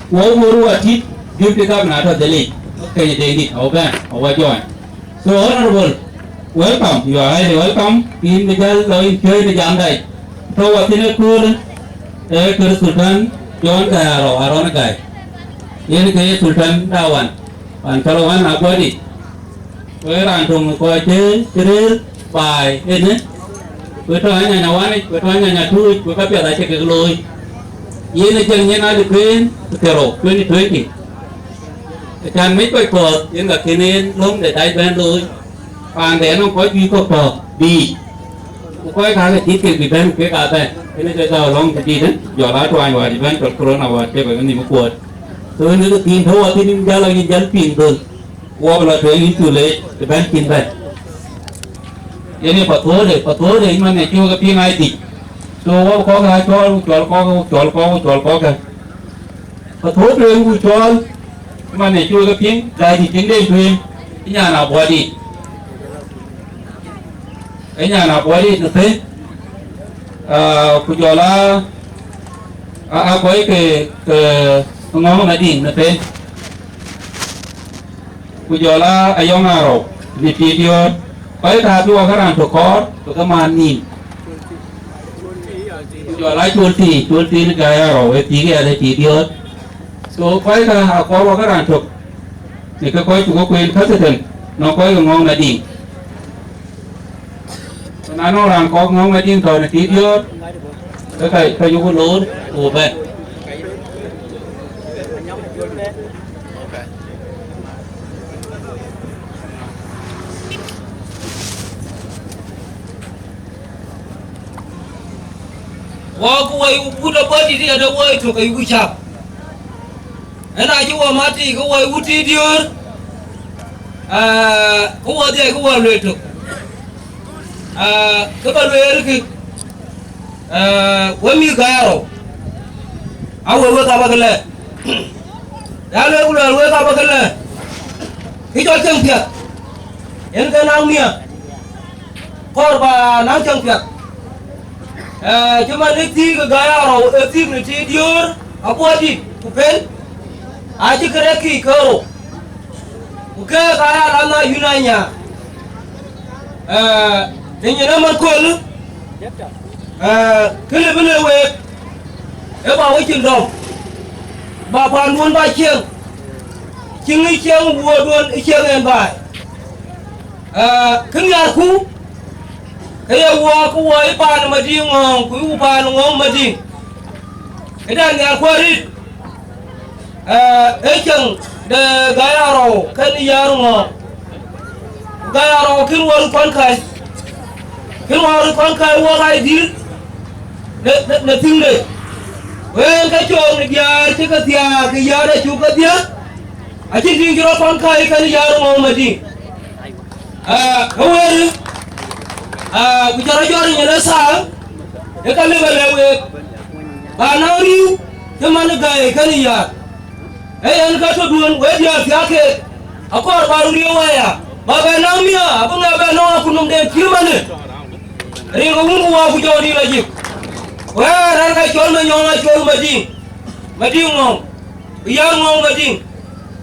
Ku wok wur wa tit, deputy governor atɔ̈ dhëlic, keny Deŋdït, awä bɛ̈n, awä join. So, Honorable, welcome, you are highly welcome. Yïn bï jäl lɔ yïn piööc në jamda yic. Tɔ̈ wa thïn ë köölë, ee kër Sultan John Gai Arɔu, Arɔn Gai. Yen ke ye Sultan da wan, wan cɔl wan Aguadi. Ku ee raan töŋ kɔc cï, cï rëër baai ënë, ku tɔ̈ anyanya wanic, ku tɔ̈ anyanya tuuc, ku kapiɛth acï kek looi. Yen ë cïn nyin alipeen thiërou, twenty twenty. Acan mec kɔc kɔ̈ɔ̈th, yen ka kën en löŋ de dac bɛ̈n looi. Paande anɔŋ kɔc juëc kɔ̈k tɔ̈ biic. Ku kɔc kakë cït kek bï bɛ̈n, kek aa bɛ̈n. Yen ë ke gäu lɔ̈ŋ tëdït, jɔl aa tuany wäär cï bɛ̈n tɔ̈ corona wäär cï bɛ̈n ke nhïm kuɔɔt. So, yen ë ke thïn tɔ̈ wa thïn, yïn jäl, yïn jäl piŋ dhöl. Wok lɔ tueŋ yïn too late, të bɛ̈n cïn bɛ̈n. Yen ë pathuɔ̈ɔ̈de, pathuɔ̈ɔ̈de yïn man ë cuk ke piŋ aa dhïc. So wok kɔ̈k aa cɔɔl, ku cɔl kɔ̈k, ku cɔl kɔ̈k, ku cɔl kɔ̈k. Pathuɔ̈ɔ̈de yïn ku cɔɔl, yïn man ë cuk ke piŋ, aa dhïc piŋ de tueŋ, yïn nyan Abuɔdït. Ë nyan Abuɔdït në thëi, ah, ku jɔl aa, aa, aa kɔc ke, ke Ŋɔ̈ŋ Madiŋ në thëi. Ku jɔl aa Ayɔŋ Arɔu në Tidiöör, kɔc ka bï wak raan tök kɔɔr, bï ke maan nïïm. Ku jɔl aa Col Thii, Col Thii në Gai Arɔu, ë thiëëk ya në Tidiöör. So kɔc ka akɔɔr wak raan tök, në ke kɔc cuk ke kueen president, nɔŋ kɔc ke Ŋɔ̈ŋ Madiŋ. Ku na nɔŋ raan kɔ̈k Ŋɔ̈ŋ Madiŋ tɔ̈ në Tidiöör, ke ka, ka yuk loor ku bɛ̈n. Wok woi wut abɔ̈ dït, ade woi tök ayuk cak. Ëna cï wɔ mat tei ke wɔ wut Tidiöör, aa, ke wɔ dhiɛl ke wɔ lueel tök. Aa, ke bä lueel kë, aa, we mïth Gai Arɔu, a we wek abä ke lɛ̈k. Ya lueel ku luɛɛl wek abä ke lɛ̈k, kë cɔl cieŋ piɛth, yen ke naŋ miäk. Kɔɔr ba naŋ cäŋ piɛth. Ee, cï man ë thiëëk ë Gai Arɔu, ë thiëëk në Tidiöör, abuɔdït ku pel, acï kërɛɛc kï kerou, ku keek aa ya lam na yun anya. Ee, të nyin ëmën kööl, ee, kë lë bï le week, ee ba we cin dɔm, ba paanduön ba cieŋ, cï ŋic cieŋ wuöörduön ë cieŋ en baai. Ee, kë nhiarku, ke ye wɔ, ke wɔ ë paan Madiŋ Ŋɔ̈ŋ, ku ë paan Ŋɔ̈ŋ Madiŋ. Këdan nhiarku arëët, ee, ee cieŋ de Gai Arɔu kën Yäär Ŋɔ̈ŋ. Ku Gai Arɔu kën wɔ röt kɔn kac, kën wɔ röt kɔn kac wɔ ɣac dïïr në, në, në thiëŋde. Wën ke cɔɔk në diäär cï ke thiaak, ke Yäär acuk ke dhiäk, acïn tiiŋ cï rɔt kɔn kac kën Yäär Ŋɔ̈ŋ Madiŋ. Aa, ke wëër, aa, ku jɔt rɔt jɔt ë nyin ë thaa, ë ka lëk ë lɛ̈k week, ba naŋ riëëu cï man ë Gai kën Yäär. Ee yen ka tɔ̈ duön, wek diäär thiaak keek, akɔɔr ba röt riëëu aya, ba bɛ naŋ miäk, abï ŋɛk bɛ nɔŋ akutnɔmden cït manë. Rin ke wun ku wä ku jɔt dïït lɔ jik. Wɛ̈ɛ̈r raan ka cɔl Manyɔŋ, acɔl Madiŋ, Madiŋ Ŋɔ̈ŋ, ku Yäär Ŋɔ̈ŋ Madiŋ.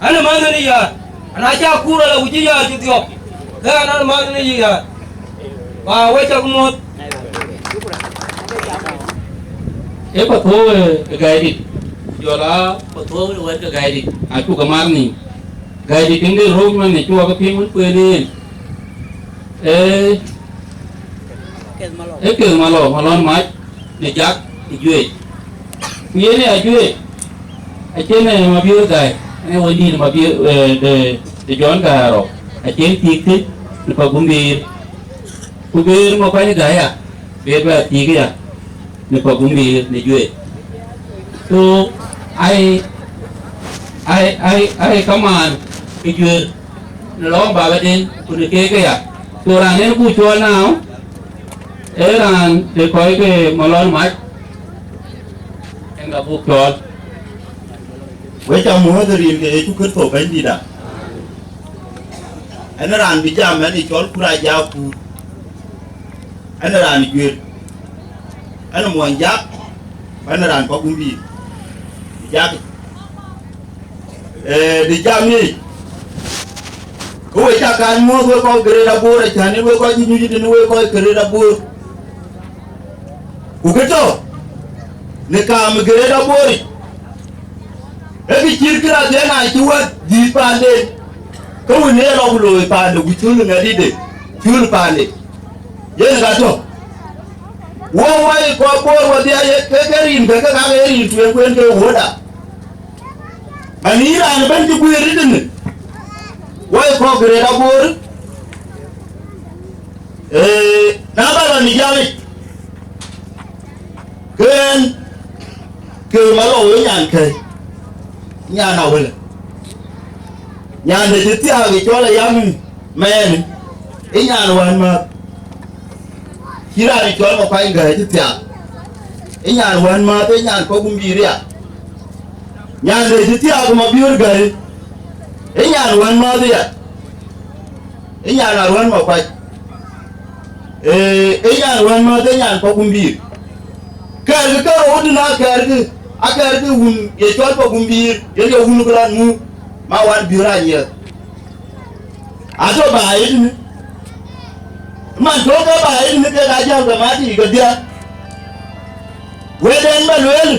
An, ë mäthënë Yäär, an, acä kuur ala ku cï Yäär cï dhiɔp, ke an, an, ë mäthënë Yäär, ba we cak muɔ̈th. Ee pathuɔ̈u ë Gaidït, ku jɔl aa pathuɔ̈u ë wɛ̈t ke Gaidït, acuk ke mar nïïm. Gaidït tiŋde röök man ë cuɔk ke piŋ wën kueen en. Ee, ee kek malɔ, malɔn mac në jak ë juëc. Ku yen ë ajuëc, acïn ë mabiöör Gai, ë wëndït mabiöör, ee, de, de Jɔn Gai Arɔu, acïn thiëk thïn në Pagumbïïr. Ku bëër ŋö kuany Gai ya, bëër bɛ thiëk ya në Pagumbïïr në juëc. So, ai, ai, ai, ai kamaan ë juëc në lɔ̈ɔ̈m babaden, ku në keek aya. Ku raan en buk cɔɔl now, ee raan de kɔc ke malɔn mac, en ka buk cɔɔl. Wek ca muɔ̈ɔ̈th ë rin ke Yecu Kërtho Bɛ̈nydïïtda. Ɛn raan bï jam, ɛn ë cɔl Kur Ajak Kur. Ɛn raan Juër. Ɛn muɔny Jak, ku ɛn raan Pagumbïïr. Bï Jak. Eh, bï jam yic. Ku we ca kan muɔ̈th we kɔc Greater Bor, acän ë we kɔc cï nyuc tënë we kɔc Greater Bor. Ku kë tɔ̈ në kaam Greater Bor yic, ee kë cït kë rɔt dhiɛl na cï wɛ̈t dhïït paanden, ke wën ee lɔ ku looi paande, ku cul ŋadïde, cul paande. Yen ka tɔ̈. Wok wai kɔc Bor wadhia ye, ke ke rin ke, ke ka ke rin tueŋ kueen ke wuöda. Mani raan ëbɛ̈n cï guiir ëtënë, wai kɔc Greater Bor, ee, na bä lɔ në jam yic, ke ɣɛn, ke Malou ë nyan kɛ̈i, nyan Awël. Nyan de cï thiaak ë cɔl Ayam Mɛɛn, ë nyan wään määth. Cï raan ë cɔl Makuany Gäi cï thiaak, ë nyan wään määth, ë nyan Pagumbïïr ya. Nyan de cï thiaak Mabiöör Gäi, ë nyan wään määth ya. Ë nyan Aruän Makuac. Ee, ë nyan wään määth, ë nyan Pagumbïïr. Kɛɛrkï ke rou tënë akɛɛrkï, akɛɛrkï wun ye cɔl Pagumbïïr, yen ye wun kë raan ŋu, ma wään Biöör Anyiɛth. Atɔ̈ baai tënë. Man tɔ̈ ke baai tënë kek ajäl ke mat yiic kedhie. Wëëtden bä lueel,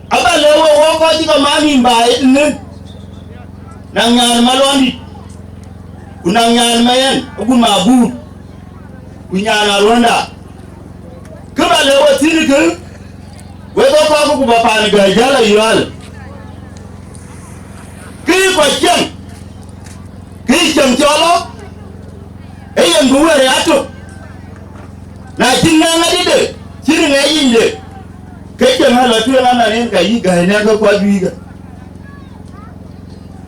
abä lëu we wok kɔc cï ke mat nïïm baai tënë. Naŋ nyan Maluandït, ku naŋ nyan Mɛɛn, agun Mabuur, ku nyan Aruända. Kë bä lëu we thïn kë, wek ë kɔc ku bä paan Gäi jäl ayual. Kë yï kɔc cieŋ, kë yï cieŋ cɔl ɣɔ̈k, ee yen bï wëër ë atök. Na cïn ŋɛk ŋadïde, cïn ŋɛk yinyde, ke cieŋ alɔ tueŋ aman en ka yï Gäi nɛ̈k ke kɔc juëc ke.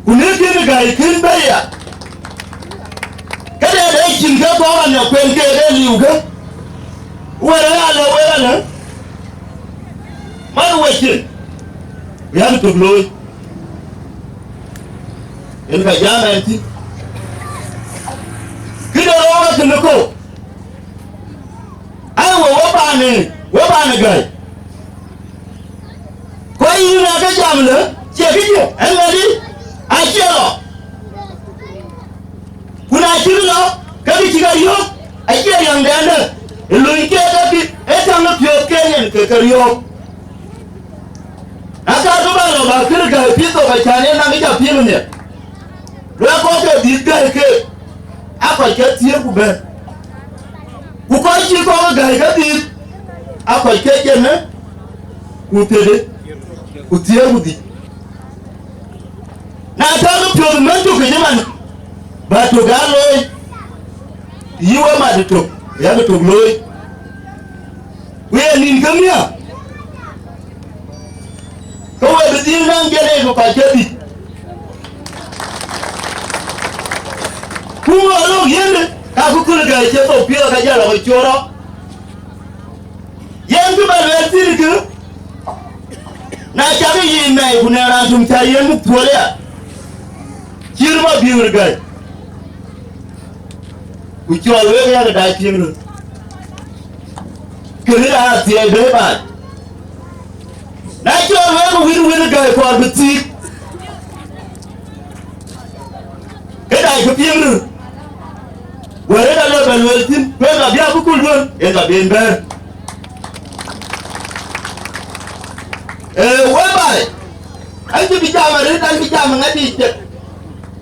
Ku në kën Gäi kën bɛ̈i ya, këde de cïn ke kɔɔr anɔk kuɛn keek ë liu ke. Wëër ë alɔ wek alë, man we cin, yɛn tök looi. Yen ka jam ɛn thïn. Këde rɔɔk akënë kɔ̈u. Ai, we, we paan ë, we paan ë Gäi. Ku ayï na ke jam lë, cie kë jë, ɛn ŋadï, acie lɔ. Ku na cï lɔ, ke kë cï ke yök, acie riɛŋdɛn dë, ë luny ke ke kï, ë täŋ ë piɔ̈ɔ̈th ke yen ke ke riɔ̈ɔ̈k. Na ka du bä lɔ bä kër Gäi pïïr thok, acän yen naŋ ë jɔ piŋ nhial. Luɛk kɔc ke dhïth Gäi ke, aa kɔc ke thiëër ku bɛ̈n. Ku kɔc cï kɔ̈k ë Gäi ke dhïth, aa kɔc ke cieŋ ë, ku thiëëdë, ku thiëër ku dhïc. Na tɔ̈ ke piɔ̈ɔ̈th mën tök ë man, bä tök aa looi, yï we mat ë tök, yak ë tök looi. Ku ye nïn ke miäk, ke we bï dhil naŋ jël en ku kɔc ke dhïc. Ku ŋö lok yen, ka ku kul Gäi cï thok piɔ̈ɔ̈th ka jɔl lɔ ke cuɔ̈ɔ̈r rɔt. Yen kë bä lueel thïn kë, na cak yic mɛi ku nɛn raan töŋ cä yen muk thuɔl ya, cït Mabiöör Gäi. Ku cɔl wek yak daai piŋ röt. Kënë aa thiɛɛi bɛ̈ɛ̈i baai. Na cɔl wek wïn wën Gäi kɔɔr bï thiik, ke daai kë piŋ röt. Wërë ka lɔ bɛ lueel thïn, ku en ka bï abï kul duön, en ka ben bɛ̈ɛ̈r. Ee, wek baai, an cï bï jam arëët, an bï jam ŋadï cek.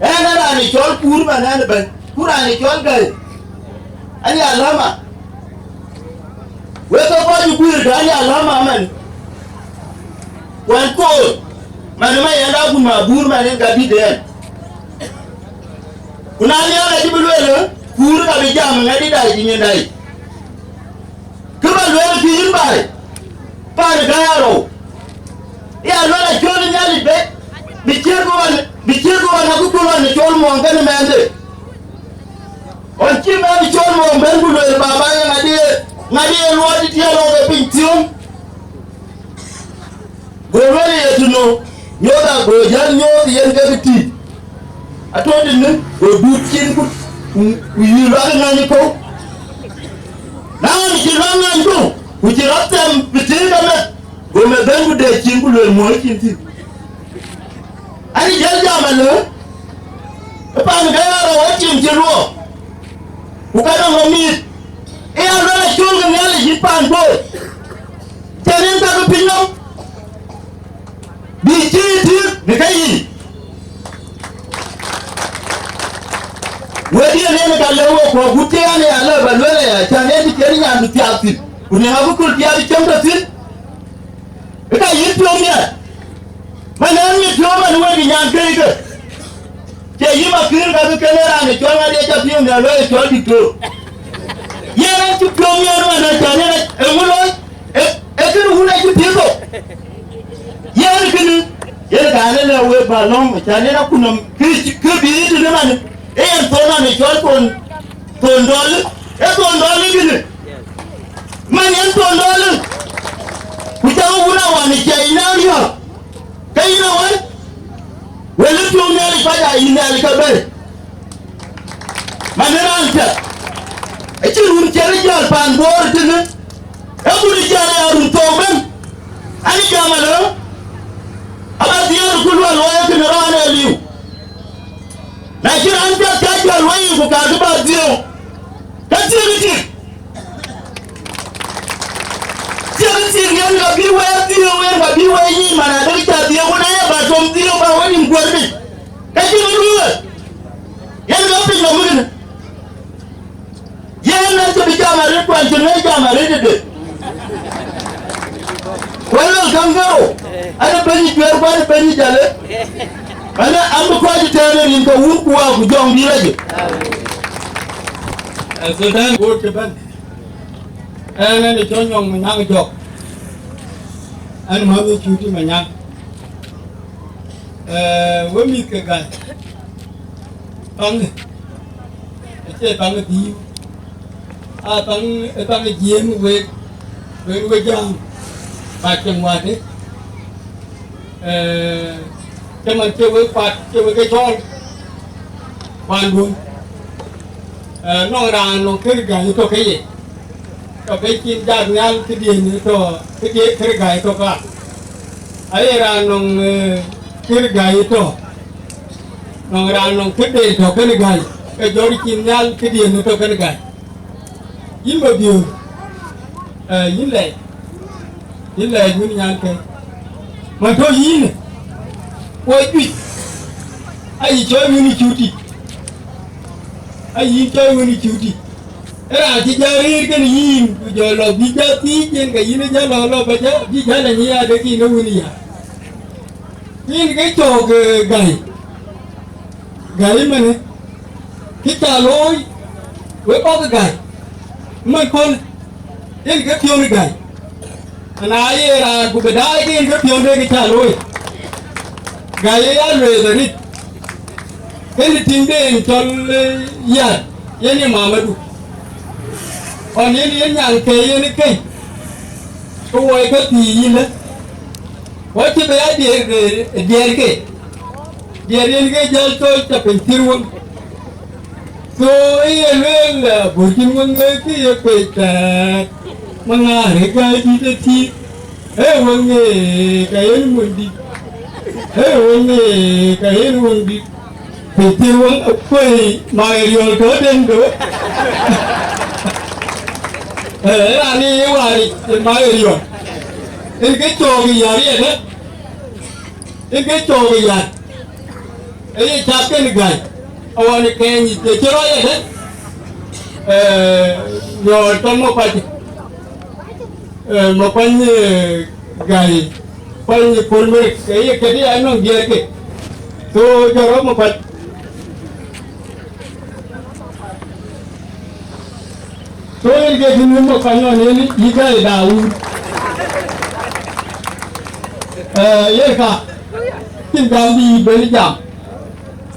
Ɛn ë raan ë cɔl Kuur man ɛn ëbɛ̈n, ku raan ë cɔl Gäi, an ya lama. Wek ke kɔc ë guiir, an ya lama man. Wɛn koor, man ë ma yɛn da kun ma buur man en ka dït ɛn. Ku na nhiaar acï bï lueel, Kuur ka bï jam ŋadï daai cï nyin daai. Kë bä lueel kï yïn baai, paan ë gäi arou, ya lueel acɔl ë Nhialic bɛ̈t, bï ciëër ku ɣɔn, bï ciëër ku ɣɔn akuku ɣɔn ë cɔl muɔɔŋ kenë mɛnhde. Ɣɔn cï mɛnh cɔl muɔɔŋ bɛ̈n ku lueel, baba, ye ŋadï, ŋadï ye luɔɔi tiɛɛl ɣɔn ke piny thiöŋ? Go lueel ye tënou, nyooth ago jäl nyooth yen ke kë tïït. Atɔ̈ tënë, go duut cin ku, ku, ku yï luak ŋany kɔ̈u. Na ɣɔn cï luak ŋany kɔ̈u, ku cï rɔt thɛm bï tëëk ameth, go meth bɛ̈n ku dɛɛc cin ku lueel muɔ̈ɔ̈c cin thïn. An, jäl jam alë, ë pan ke ya rɔt wä cin cï luɔk, ku ka nɔŋ ɣa mïïth, ë ya luel acol ke Nhialic yït paan Bor, cän en ka ke piny nɔm, bï cïï tïïk në ke yiic. Wëëtdiɛ̈n en ka lëu wek kuɔ̈k, ku cï an, ya lëu ba luel aya, cän en cï cïn nyan bï thiaak thïn, ku në ŋa bï kööl piath cï cäm tɔ̈ thïn? Ë ka yï piɔ̈u miɛt, man ɛn mit piɔ̈u man wek ë nyan këc ke, cie yï ma kïïr ka bï kënë raan ë cɔl ŋa de ca piɔ̈u miɛt luɔi ë cɔl diktor. Yen acï piɔ̈u miɛt man ë cän yen ë ŋö looi? Ë, ë kënë wun acï piëth thok. Yen kënë, yen ka ënë lëu wek ba lɔ̈ŋ, cän yen akut nɔm kë, kë bï yï tënë man, ë yen thon man ë cɔl thon, thon dɔl, ë thon dɔl kënë. Man yen thon dɔl, ku cä wun awan ë cä yïn a riɔ̈ɔ̈k, ke yïn awën, wël ë piɔ̈u Nhialic kɔc aa yïn Nhialic ke bɛ̈ɛ̈i. Man ë raan piɛth, acïn run cï rɔt jäl paan Bor tënë, ee kun ë jäl aya run thou ëbɛ̈n, an, jam alë, aba dhiëëth ku luɔi luɔi ee kënë raan ee liu. Na cï raan piɛth cä jäl wei ku ka kë ba dhiëëu, ka thiëk ë tik. Thiëk ë tik yen ka bï wek dhiëëu, yen ka bï wek nyic man adï cä dhiëëu, ku na ye ba tom dhiëëu ba we nïm guär piny, ka cï rɔt lueel, yen ka piny nɔm kënë. Yen ënɔn cï bï jam arëët, kuan cï ŋiɛc jam arëët tëde. Wël lɔ̈l käŋ ke rou, an, ë bɛ̈ny ë juëër, ku an, ë bɛ̈ny ë jale, an, an, bï kɔc ë tɛ̈ɛ̈n ë rin ke Wun ku Wät ku Jɔŋdït Lajik. Sultan Bor cï bɛ̈n, ɛn, ɛn ë cɔl Nyɔŋ Manyaŋ Jɔk, ɛn määth ë Cuti Manyaŋ. Ee, we mïth ke Gäi, baŋ, acie baŋ ë dhiëëu, aa baŋ, ë baŋ ë jiëëm wek, wek we jam, ba cieŋ wäde, ee, cï man cie wek kuat, cie wek ke cɔɔl, kuanduön. Ee, nɔŋ raan nɔŋ kër Gäi tɔ̈ ke ye, tɔ̈ ke cïn jat nhial këdiën tɔ̈, këdiën kër Gäi tɔ̈ ka. Aye raan nɔŋ, ee, kër Gäi tɔ̈, nɔŋ raan nɔŋ këden tɔ̈ kën Gäi, ke jɔt cïn nhial këdiën tɔ̈ kën Gäi. Yïn Mabiöör, ee, yïn lɛc, yïn lɛc wën nyankë, man tɔ̈ yïn, ku ajuëc, ayï cɔɔl wën ë Cuti, ayï cɔɔl wën ë Cuti. Ë raan cï jɔ rëër kën yïn, ku jɔ lɔ bï jɔ thiic yen, ke yïn ë jɔ lɔ, lɔ ba jɔ, bï jɔ lɔ nyic adë kïn ë wën ya. Ku yen ke cɔɔk, ee, Gäi, Gäi ëmënë, kë ca looi, wek kɔc ke Gäi, man kɔn, yen ke piɔ̈n ë Gäi. Ana ye raan ku bï daai ke yen ke piɔ̈nde kë ca looi. Gäi ye ya lueel arëët, kënë tiŋden cɔl, ee, Yat, yen ye mamadu. Ɣɔn yen, yen nyan ke yen ë keny, ke woi ke thii yïn lë, wɔ cï bï ya diɛɛr, ee, diɛɛr ke, diɛɛr yen ke jäl thoi tɔ piny thïr wën. So, ë ye lueel, ee, bur cïn wëŋ, ee, kë ye kuec thɛɛr, maŋaar ë gäi dït ë tïïk, ee wëŋ, ee, ka yen wëŋ dït, ee wëŋ, ee, ka yen wëŋ dït, piny thïn wëŋ, ee, kuei mak ë riɔl tɔ den do. Ee, raan ë ye waar, ee, mak ë riɔl, en ke cɔɔk ë yär yɛn, ee, en ke cɔɔk ë yär. Ee ye cath kën Gäi, aɣɔn ë kɛɛny yic, ee cï rɔt yɛn, ee, nyɔɔr tɔ Makuac, ee, Makuac, ee, Gäi, Kuac Kuɔl Merek, ee ye kët ya nɔŋ diɛɛr ke. So, jɔ rɔt Makuac. So, yen ke kën wën Makuac nɔn yen yï Gäi Daud. Ee, yen ka, cïn gam bï yï ben jam.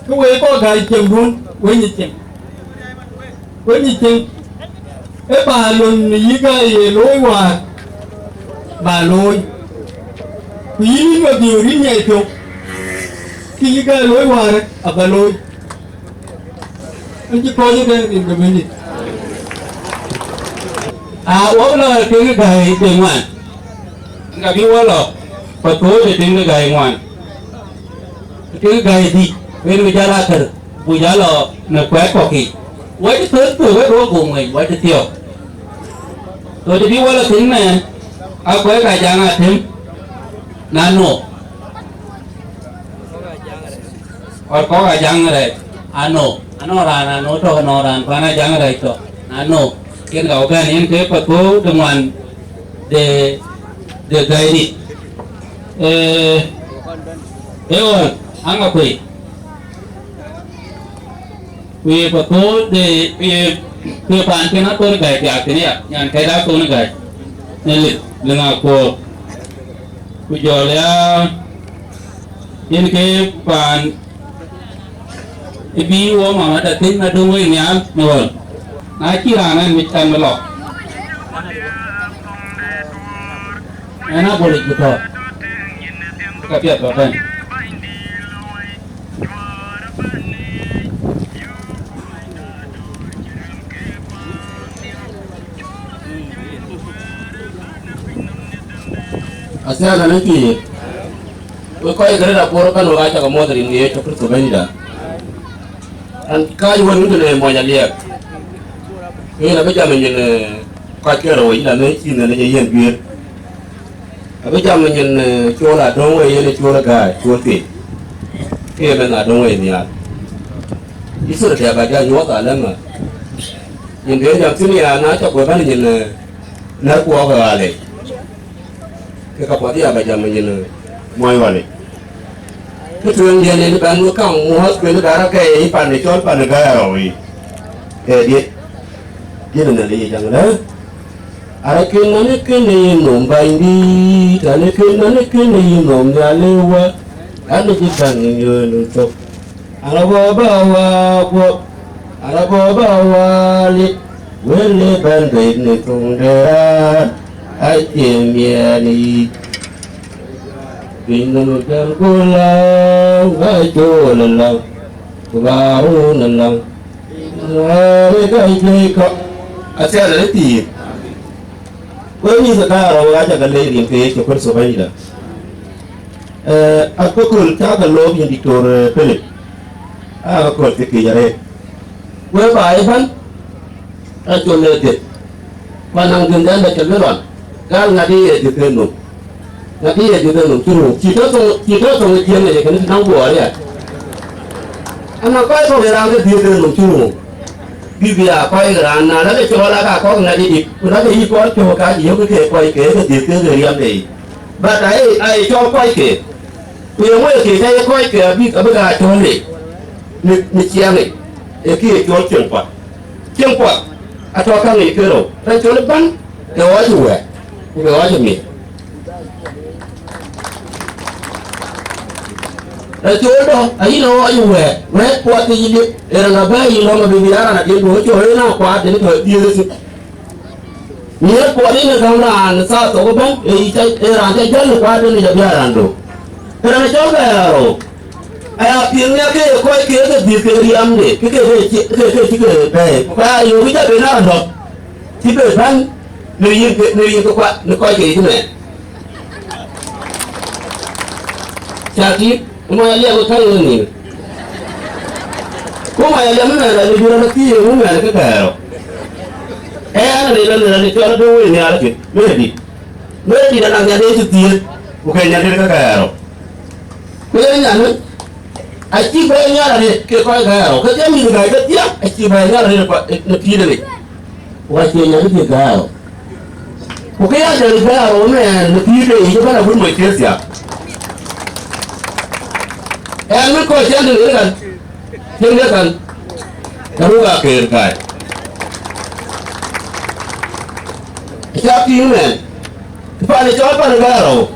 Ke wek kɔc Gäi cieŋduön, wek nyic cieŋ. Wek nyic cieŋ. Ë ba lon yï Gäi ye looi wäär, ba looi. Ku yïn yïn Mabiöör yïn nyiɛc piɔ̈u, kë yï Gäi looi wäär aba looi. Acï kɔc ë bɛ̈n rin ke bɛ̈nydït. Aa, wok lɔ tiŋ ë gäi de ŋuan. Ka bï wok lɔ, Pathou de tiŋ ë gäi ŋuan. Tiŋ ë gäi dït, wen bï jal akër, ku jal lɔ në kuɛɛt kɔ̈k yiic. Wɛ̈t thöl thök wek wok guum ŋeny, wɛ̈t thiɔ̈k. Ku të bï wok lɔ thïn mɛɛn, akuɛɛk Ajaŋ Atem, na no. Kɔc kɔ̈k Ajaŋ rɛɛc, ano, ano raan, ano tɔ̈, ano raan pan Ajaŋ rɛɛc tɔ̈, ano, yen ka wä bɛ̈n, yen ke Pathou de ŋuan de, de gäi dït. Ee, ee ɣɔn, aŋa kuei. Ku ye Pathou de, ku ye, ku ye paan kën Athon Gäi thiaak thïn ya, nyan kɛ̈t Athon Gäi. Në lip, lëŋ akuɔɔr. Ku jɔl ya, yen ke paan, ë bï wɔ mama da thïn na döŋ wei nhial në ɣɔn. Na cï raan ɛn mic kan bï lɔ. Ɛn abolic bï tɔ̈. Ka piɛth bä bɛ̈n. Asiana në pïïr, wek kɔc Greater Bor ëbɛ̈n, wek aa cä ke muɔ̈th rin ke Yecu Kërtho Bɛ̈nyda. An, kääc wën wïc në mony Aliɛɛk. Ke yen abï jam ë nyin, eh, kɔc ke rou, yïn anëë cï Nhialic ë yen guiëër. Abï jam ë nyin, eh, cool Adöŋ Wei, yen ë cool ë gäi, cool thiëc. Ke ye mɛnh Adöŋ Wei nhial. Yï thurë dɛ ba jɔ nyuɔɔth alɛ̈mä. Nyin de jam thïn ya, na cɔk we bɛ̈n nyin, eh, nɛ̈r kuɔɔk ë ɣaalec. Ke ka puɔth ya ba jam ë nyin, eh, muɔny ɣɔlic. Kë tueŋdiɛn yen bɛ̈n we kaŋ muɔ̈ɔ̈th kuenë bɛ rɔt kɛɛi pan ë cɔl pan ë gäi arɔu yic. Ee diet, diet ë Nhialic yic aŋ lɛ̈k. Arëk kën nɔn ë kën ë yï nhom Bɛ̈nydït, arëk kën nɔn ë kën ë yï nhom Nhialic wä, an, ë cï bɛ̈n ë yöön thok. Arabɔ̈ bä wäär guɔ̈p, arabɔ̈ bä wäär lik, wël ë bɛ̈n bɛ̈t në thoŋ de raan, acie miɛɛn yic. Piny nɔm ë bɛ̈n ku läŋ, bä cool ë läŋ, ku bä run ë läŋ. Ŋuɛ̈ɛ̈r ë gäi juëc kɔ̈k, athiɛɛn ë pïïr. Wek mïth ë gäi arɔu, wek aa cä ke leec rin ke Yecu Kërtho Bɛ̈nyda. Eh, akököl cä ke loop yïn Diktor, eh, Philip, aa akököl thiëkic arëët. Wek baai ëbɛ̈n, acol le dhiëth, ku anaŋ dhiëndɛn dɛ cä luel ɣɔn, gal ŋadï ye dhiëth en nöm. Ŋadï ye dhiëth en nöm cï röök, cï tɔ thoŋ, cï tɔ thoŋ ë Jiëŋ ë ye kënë cï naŋ Bor ya. Anaŋ kɔc kɔ̈k ye raan ke dhiëth en nöm cï röök. Bï bï aa kɔc ke raan, na lɔ ke cɔɔl aa ka kɔ̈k ŋadï dït, ku lɔ ke yï kɔc cöök ka cï yök ke kɔc ke ke dhiëth ke ke riɛmde yic. But aye, aye cɔl kɔc ke, ku ye ŋö ye kë cä ye kɔc ke abï, abï ka cɔl le në, në ciɛɛŋ yic, ee kë ye cɔl cieŋ puɔth. Cieŋ puɔth atɔ̈ käŋ yic ke rou, rɛc cɔl ëbɛ̈n ke ɣɔɔc ë wɛ̈ɛ̈t, ku ke ɣɔɔc ë miëth. Rɛc cɔl dɔ̈ ayïn ë ɣɔɔc ë wɛ̈ɛ̈t, wɛ̈ɛ̈t puɔth ke yï liep, ee rɛn abɛ̈ɛ̈i yï lɔ̈ŋ abï bï aa raan adï duökï cɔl yen aa kuaat den tɔ̈ ë dhiëëth ëthïn. Miëth puɔth yen ë gäm raan ë thaa thok ëbɛ̈n, ee yï cä, ee raan cä jäl në kuat ënë cä bï a raan döŋ. Ë raan cɔl bɛ raan rou. Aya piŋ nia ke ye kɔc ke ke dhiëth ke riɛmde, ke ke ke cï, ke ke cï ke bɛ̈ɛ̈i. Ku ka ya yöök cä ben a lɔ̈k, cï be bɛ̈n në yïn ke, në yïn ke kuat, në kɔc ke yï cï mɛɛn. Cä tïŋ. Ë mɔny Aliɛm ë käny ë nïïm. Ku mɔny Aliɛm ëmɛn rɛc ë jurɔ lɔ thii ë ŋu mɛn ke gɛ̈ɛ̈r rɔt. Ee, an, rɛc lɔ në rɛc cɔl Adöŋ Wei nhial kë, Meredit. Meredit anaŋ nyan de cï thiëëth, ku ke nyan de ke gɛ̈ɛ̈r rɔt. Ku yen nyan, acï bɛ̈ɛ̈i nhial arëët ke kɔc gɛ̈ɛ̈r rɔt. Ke ke mïth gäi kedhie, acï bɛ̈ɛ̈i nhial arëët në pïïr de lec. Ku acie nyan de gäär. Ku kë ya jɔl gäär ëmɛn në pïïr de yic ëbɛ̈n agut mɔc thiëëth thiaak. Ɛn, min kɔc cän tënë kan, cïn ke kan, ke ruk akeer gäi. Acä piŋ ëmɛn, pan ë cɔl pan ë gäär rou.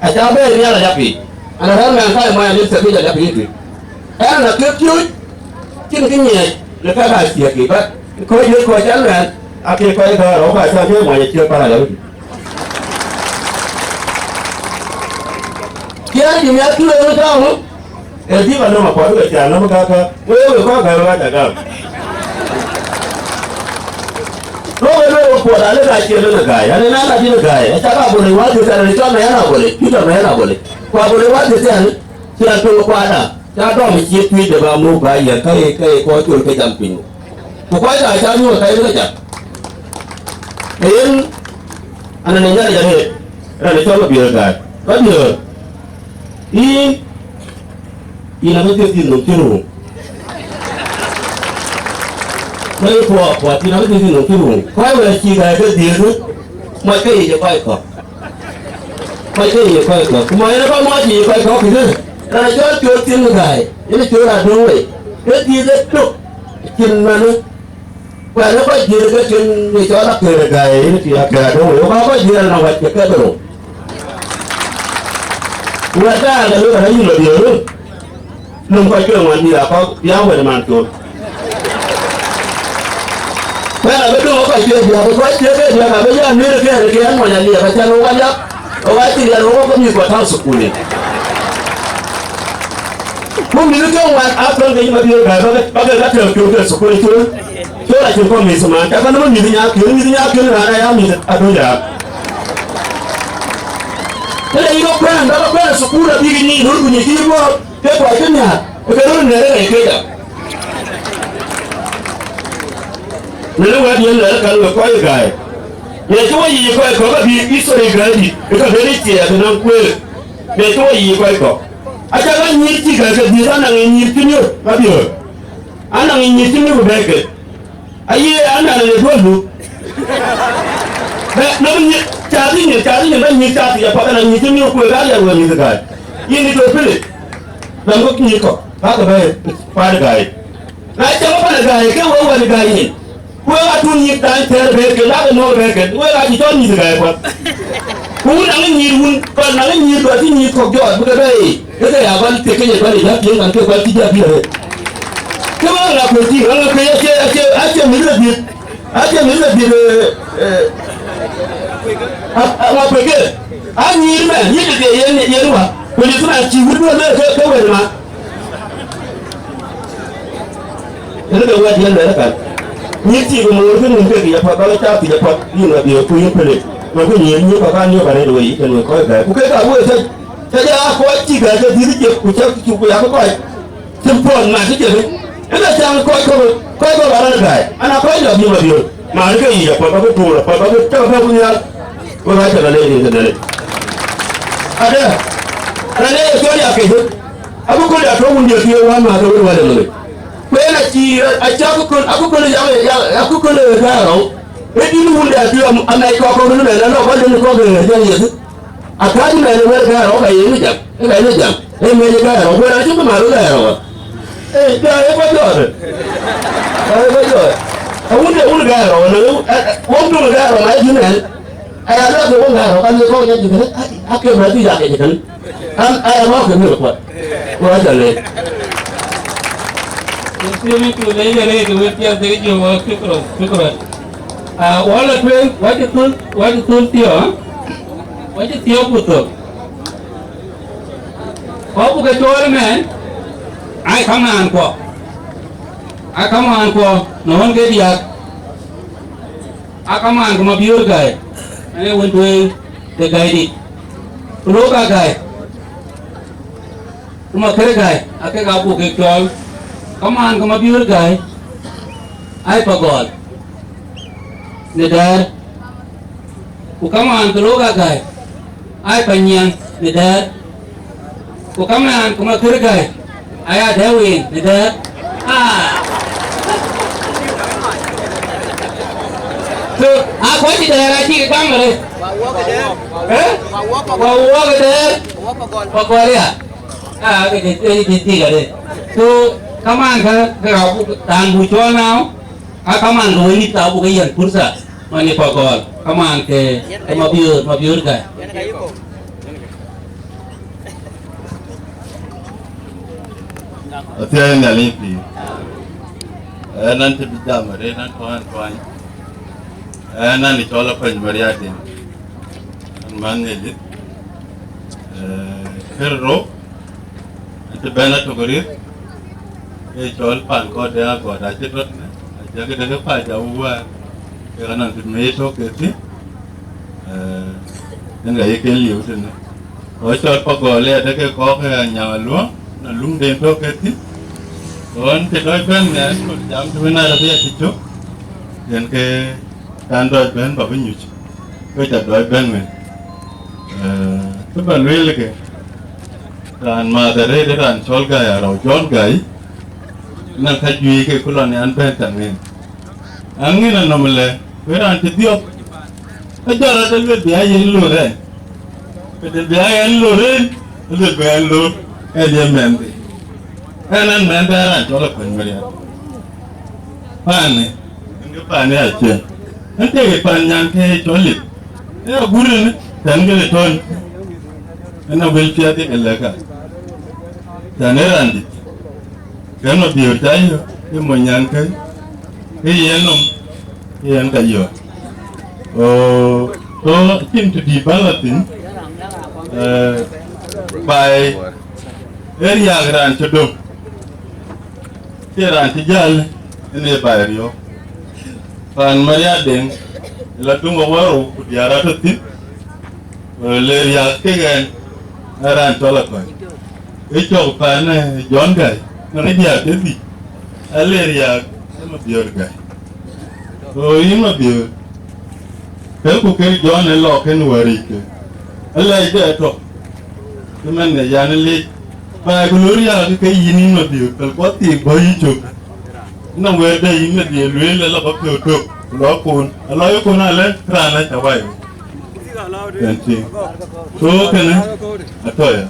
Acä bɛ̈ɛ̈r nhial aya piic, an, arɛ̈ɛ̈r mɛɛn ka ë mɔny Elizabeth aya piic ë tui. Ɛn, an, akek piööc, cïn kë nyiɛɛc në ka ka ciëëk yiic, bä kɔc juëc kɔc cän mɛɛn, akek kɔc gäär rou ka cä ke mɔny ë ciëëk pan aya piic. Tiɛɛn dï miath kï wëëŋ tɔ̈u, Ee, bï ba nɔm apuɔth ke cä nɔm ka, ka, we, we kɔc gäi, we ka cä gam. Duɔ̈k we lueel we puɔth, alë ka cie lënë gäi, alë na ka dïnë gäi, acä ka bol ë wäth thiëëth, alë cɔl na yɛn abol, Peter na yɛn abol. Ku abol ë wäth thiëëth, cï raan piŋ kuaada, cä dɔm ë ciëët tuic de ba muk ba yiɛ̈k, ka ye, ka ye kɔc col ke jam piny. Ku kɔc ka cä nyuɔɔth ka ye ke jam. Ee yen, anɔŋ Nhialic arëët, raan ë cɔl Mabiöör gäi. Mabiöör, yïn, yïn abï thiëëth yïn nɔm cï röör. Wek puɔth, puɔth, yïn abï thiëëth yïn nɔm cï röör. Kɔc wɛ̈ɛ̈t cï gäi ke dhiëëth, mac ke yic ë kɔc kɔ̈k. Mac ke yic ë kɔc kɔ̈k. Ku mac yen ë kɔc mac yic ë kɔc kɔ̈k kënë, raan ë cɔl Col Thiëŋ Gäi, yen ë cɔl Adöŋ wei. Ke dhiëëth ë tök, cïn manë. Kuɛn ë kɔc dhiëëth ke cïn ë cɔl Akëër Gäi, yen ë cï Akëër Adöŋ wei. Ku ka kɔc dhiëëth anɔŋ wɛ̈t ke kedhie rou. Wɛ̈t daal ke lëk arɛc yïn lɔ dhiëëth röt. Lum kɔc piɛth ŋuan dït akɔ̈k, bï a wɛ̈t man col. Wɛ̈t abï döŋ kɔc piɛth diäk, kɔc piɛth ke diäk abï ya nïïr ke ke ɛn mɔny aliɛp, acän wok aliap, wok acï riɛl wok ke mïth kɔc tääu thukul yic. Ku mïth ke ŋuan a thöl ke yï Mabiöör Gäi, bä ke, bä ke ka tɛ̈ɛ̈u col ke thukul col, col acïn kɔc mïth man, cä ka nɔm mïth nya kiën, mïth nya kiën raan aya mïth adöc raak. Kënë yï ke kuɛ̈n, bä ke kuɛ̈n thukul abïk nyic, röt ku nyic cï yï bɔ̈. Ke kɔc cï nhiaar, ke röt nɛ̈r ë rɛc keda. Në wɛ̈t yen lɛ̈ɛ̈r kan we kɔc ë gäi. Ye cï we yiic kɔc kɔ̈k abï history gäi dït, ë ka ben ë ciɛɛk ënɔŋ kueer. Ye cï we yiic kɔc kɔ̈k. Aca ka nyïïr cï gäi ke dhiëëth anaŋ ë nyïïr cï miök, Mabiöör. Anaŋ ë nyïïr cï miök bɛ̈ɛ̈i ke. Aye, anɔŋ ë duɔ̈ldu. Bɛ, nɔm nyin, cath yï nyin, cath yï nyin, bä nyin cath yï apath, anɔŋ nyin cï miök kueer, ka yɛn wëë mïth gäi. Yïn dït Philip, nɔm kɔc nyin kɔ̈k, bä ke bɛ̈ɛ̈i paat gäi. Na cäk pan gäi, ke wek wɛ̈t gäi nyin. Wek aa tun nyin daany thɛɛr bɛ̈ɛ̈i ke, la ke nɔ̈k bɛ̈ɛ̈i ke, wek aa cï cɔl mïth gäi kuɔth. Ku wun aŋë nyïïr wun, kɔn aŋë nyïïr kɔc cï nyïïr kɔ̈k jɔt, bï ke bɛ̈ɛ̈i. Ke ke ya bän thiëk ke ye bän ë jäk piŋ, kan ke bän cï jäk piŋ arëët. Ke bä ŋa kuëc tïŋ, ŋa kuëc acie, acie, acie mïth lɔ dhiëth, acie mïth lɔ dhiëth, eh, eh, a, a, ŋa kuëc ke? A nyïïr mɛn, nyïïr ke yen, yen wä. Ku nyïïr mɛn cï wut duɔ̈n ke, ke wël ma. Ënë ke wɛ̈t yen luɛɛl kan. Nyïïr cï ke moor ke nïm ke ke ye path, bä ke cath thiëc apath, yïn ŋa dhiëth ku yïn pelek. Ŋa ke nyïïr, nyïïr kɔ̈k ka nyuɔ̈k arëët wei, yen wek kɔc gäi. Ku kek ka wëë thiëc. Ke ja kɔc cï gäi ke dhiëth Ijip, ku cä, ku ya ke kɔc cï puɔth mat Ijip. Ënë caŋ kɔc kɔ̈k, kɔc kɔ̈k arɔ̈n ë gäi, ana kɔc lɔ bï Mabiöör, mat ke yic apath, bä ke tuur apath, bä ke cä bä ku nhial, wek aa cä lɔ leec rin ke Nhialic. Adë, raan ee ye cɔl ya kec, abï kööl ya tɔ wun diëk thiëëk wään mäth ke wën wälde loi. Ku en acï, acï akököl, akököl ya, ya, akököl ë gäi rɔu. Ë dït wun diëk thiëëk am-, amɛc kɔ̈k kɔ̈k rin ëmɛn, anɔ kɔc rin kɔ̈k ë jɛn yeth. Akäc mɛn ë wɛ̈t gäi rɔu ka ye ŋö jam, ë ka ye ŋö jam, ë mɛn ë gäi rɔu, wɛ̈t acï bï mat ë gäi rɔu. Ee, ja, ee kɔc jɔɔt. Ee kɔc jɔɔt. Awun de wun gäi rɔu, na, ë, ë, wun dun gäi rɔu, ma ye jin ɛn. Aya lɔ ke wun gäi rɔu, ka ye kɔc jɔɔt jin, a, a ke ma dï ya ke jin. An, aya ma ke mi kuat. Ku aca le. Yïn thiëëc ku le ye rëët wek piɛth ke jɔ wä, shukran, shukran. Ah, wala tueŋ, wacï thul, wacï thul thiɔ̈k, wacï thiɔ̈k ku thök. Kɔc buk ke cɔɔl ëmɛn, ai kamaan kuɔ, ai kamaan kuɔ, në ɣön ke diäk, ai kamaan ke Mabiöör gäi, ënë wën tueŋ de gäi dït. Ku lok aa gäi, ku Makër gäi, akek aa buk kek cɔɔl, kamaan ke Mabiöör gäi, ai Pagɔl në Dɛ̈ɛ̈r. Ku kamaan ke Lok aa gäi, ai Panyiɛŋ në Dɛ̈ɛ̈r. Ku kamaan ke Makër gäi, aya Dɛ̈ɛ̈r ween në Dɛ̈ɛ̈r. Aa. So, aa kɔc cï Dɛ̈ɛ̈r acï ke gam arëët. Ee? Wa wuɔk ë Dɛ̈ɛ̈r, Pagɔl ya. Aa, ke cï, ke cï tik arëët. So, kamaan ke, ke raan buk, raan buk cɔɔl now, a kamaan ke wënït ka buk ke yiɛ̈n pursa, man ë Pagɔl, kamaan ke, ke Mabiöör, Mabiöör gäi. Athiɛɛi Nhialic pïïr. Ɣɛn an cï bï jam arëët, an tuany tuany. Ɣɛn an cɔl Akuany Mariatin. An man Nhialic. Eh, kër rou. Të bɛ̈n atök arëët, ke cɔl pan kɔ̈k de agɔt acï tɔ̈ tënë, acie këde ke pac awuwäär, ke ɣa nɔn të mei tök ke thïn, eh, yen ka ye ke liu tënë. Ku cɔl Pagɔl ë adeke kɔ̈k ke Anyaŋ Aluɔŋ, nɔn luŋden tök ke thïn. Ku ɣɛn cï dɔc bɛ̈n nhial, ku jam të wën arabia cï cök, yen ke kan dɔc bɛ̈n ba bï nyuc, ke ca dɔc bɛ̈n wën. Eh, kë ba lueel ke, raan maath arëët ë raan cɔl Gai Arɔu, John Gai, nɔn ka juëc ke ku lɔ nhial bɛ̈n tɛ̈n ŋën. Aŋën anɔm ëlë, ku raan cï dhiɔp, ke jɔl rɔt ë luel bï aa yen lor ɛn. Këde bï aa yen lor ɛn, ë luel bï aa yen lor ɛn ye mɛnhde. Ɛn, ɛn mɛnhde ë raan cɔl Akuany Marial. Panë, yen ke panë aciëŋ. Ën tëëk pan nyan ke cɔl Lip. Ee aguur ënë, tɛ̈n ke le tɔ̈ny. Ën awël piɛth ye ke lɛ̈k ka. Tɛ̈n ë raan dït. Kën Mabiöör ca yök, ke mony nyan ke, ke yen nɔm, ke yen ka yök. Oh, so, acïn të dït bä lɔ thïn, eh, baai ë riääk raan cï döŋ, cie raan cï jäl, ënë baai riɔ̈ɔ̈k. Pan Marial Deŋ, la döŋ awär rou, ku diäär atɔ̈ thïn, eh, le riääk kek ɛn, ë raan cɔl Akuany. Ë cɔk pan, eh, John Gai, nɔn ë diäär kedhie, ale riääk ë Mabiöör Gai. So yïn Mabiöör, ke ku ke John ë lɔ kën wär yic ke, alɛc de tɔ, cï man ë yan ë lec, baai ku lɔ riääk ke yïn, yïn Mabiöör, pɛl kuɔ thiik bɔ̈ yï cök. Nɔŋ wɛ̈ɛ̈r dɛ yïn Mabiöör lueel, ë lɔ bä piɔ̈u tök, ku lɔ kon, alɔ ye kon alë, raan acä wai. Ëntïŋ. So kënë atɔ̈ ya.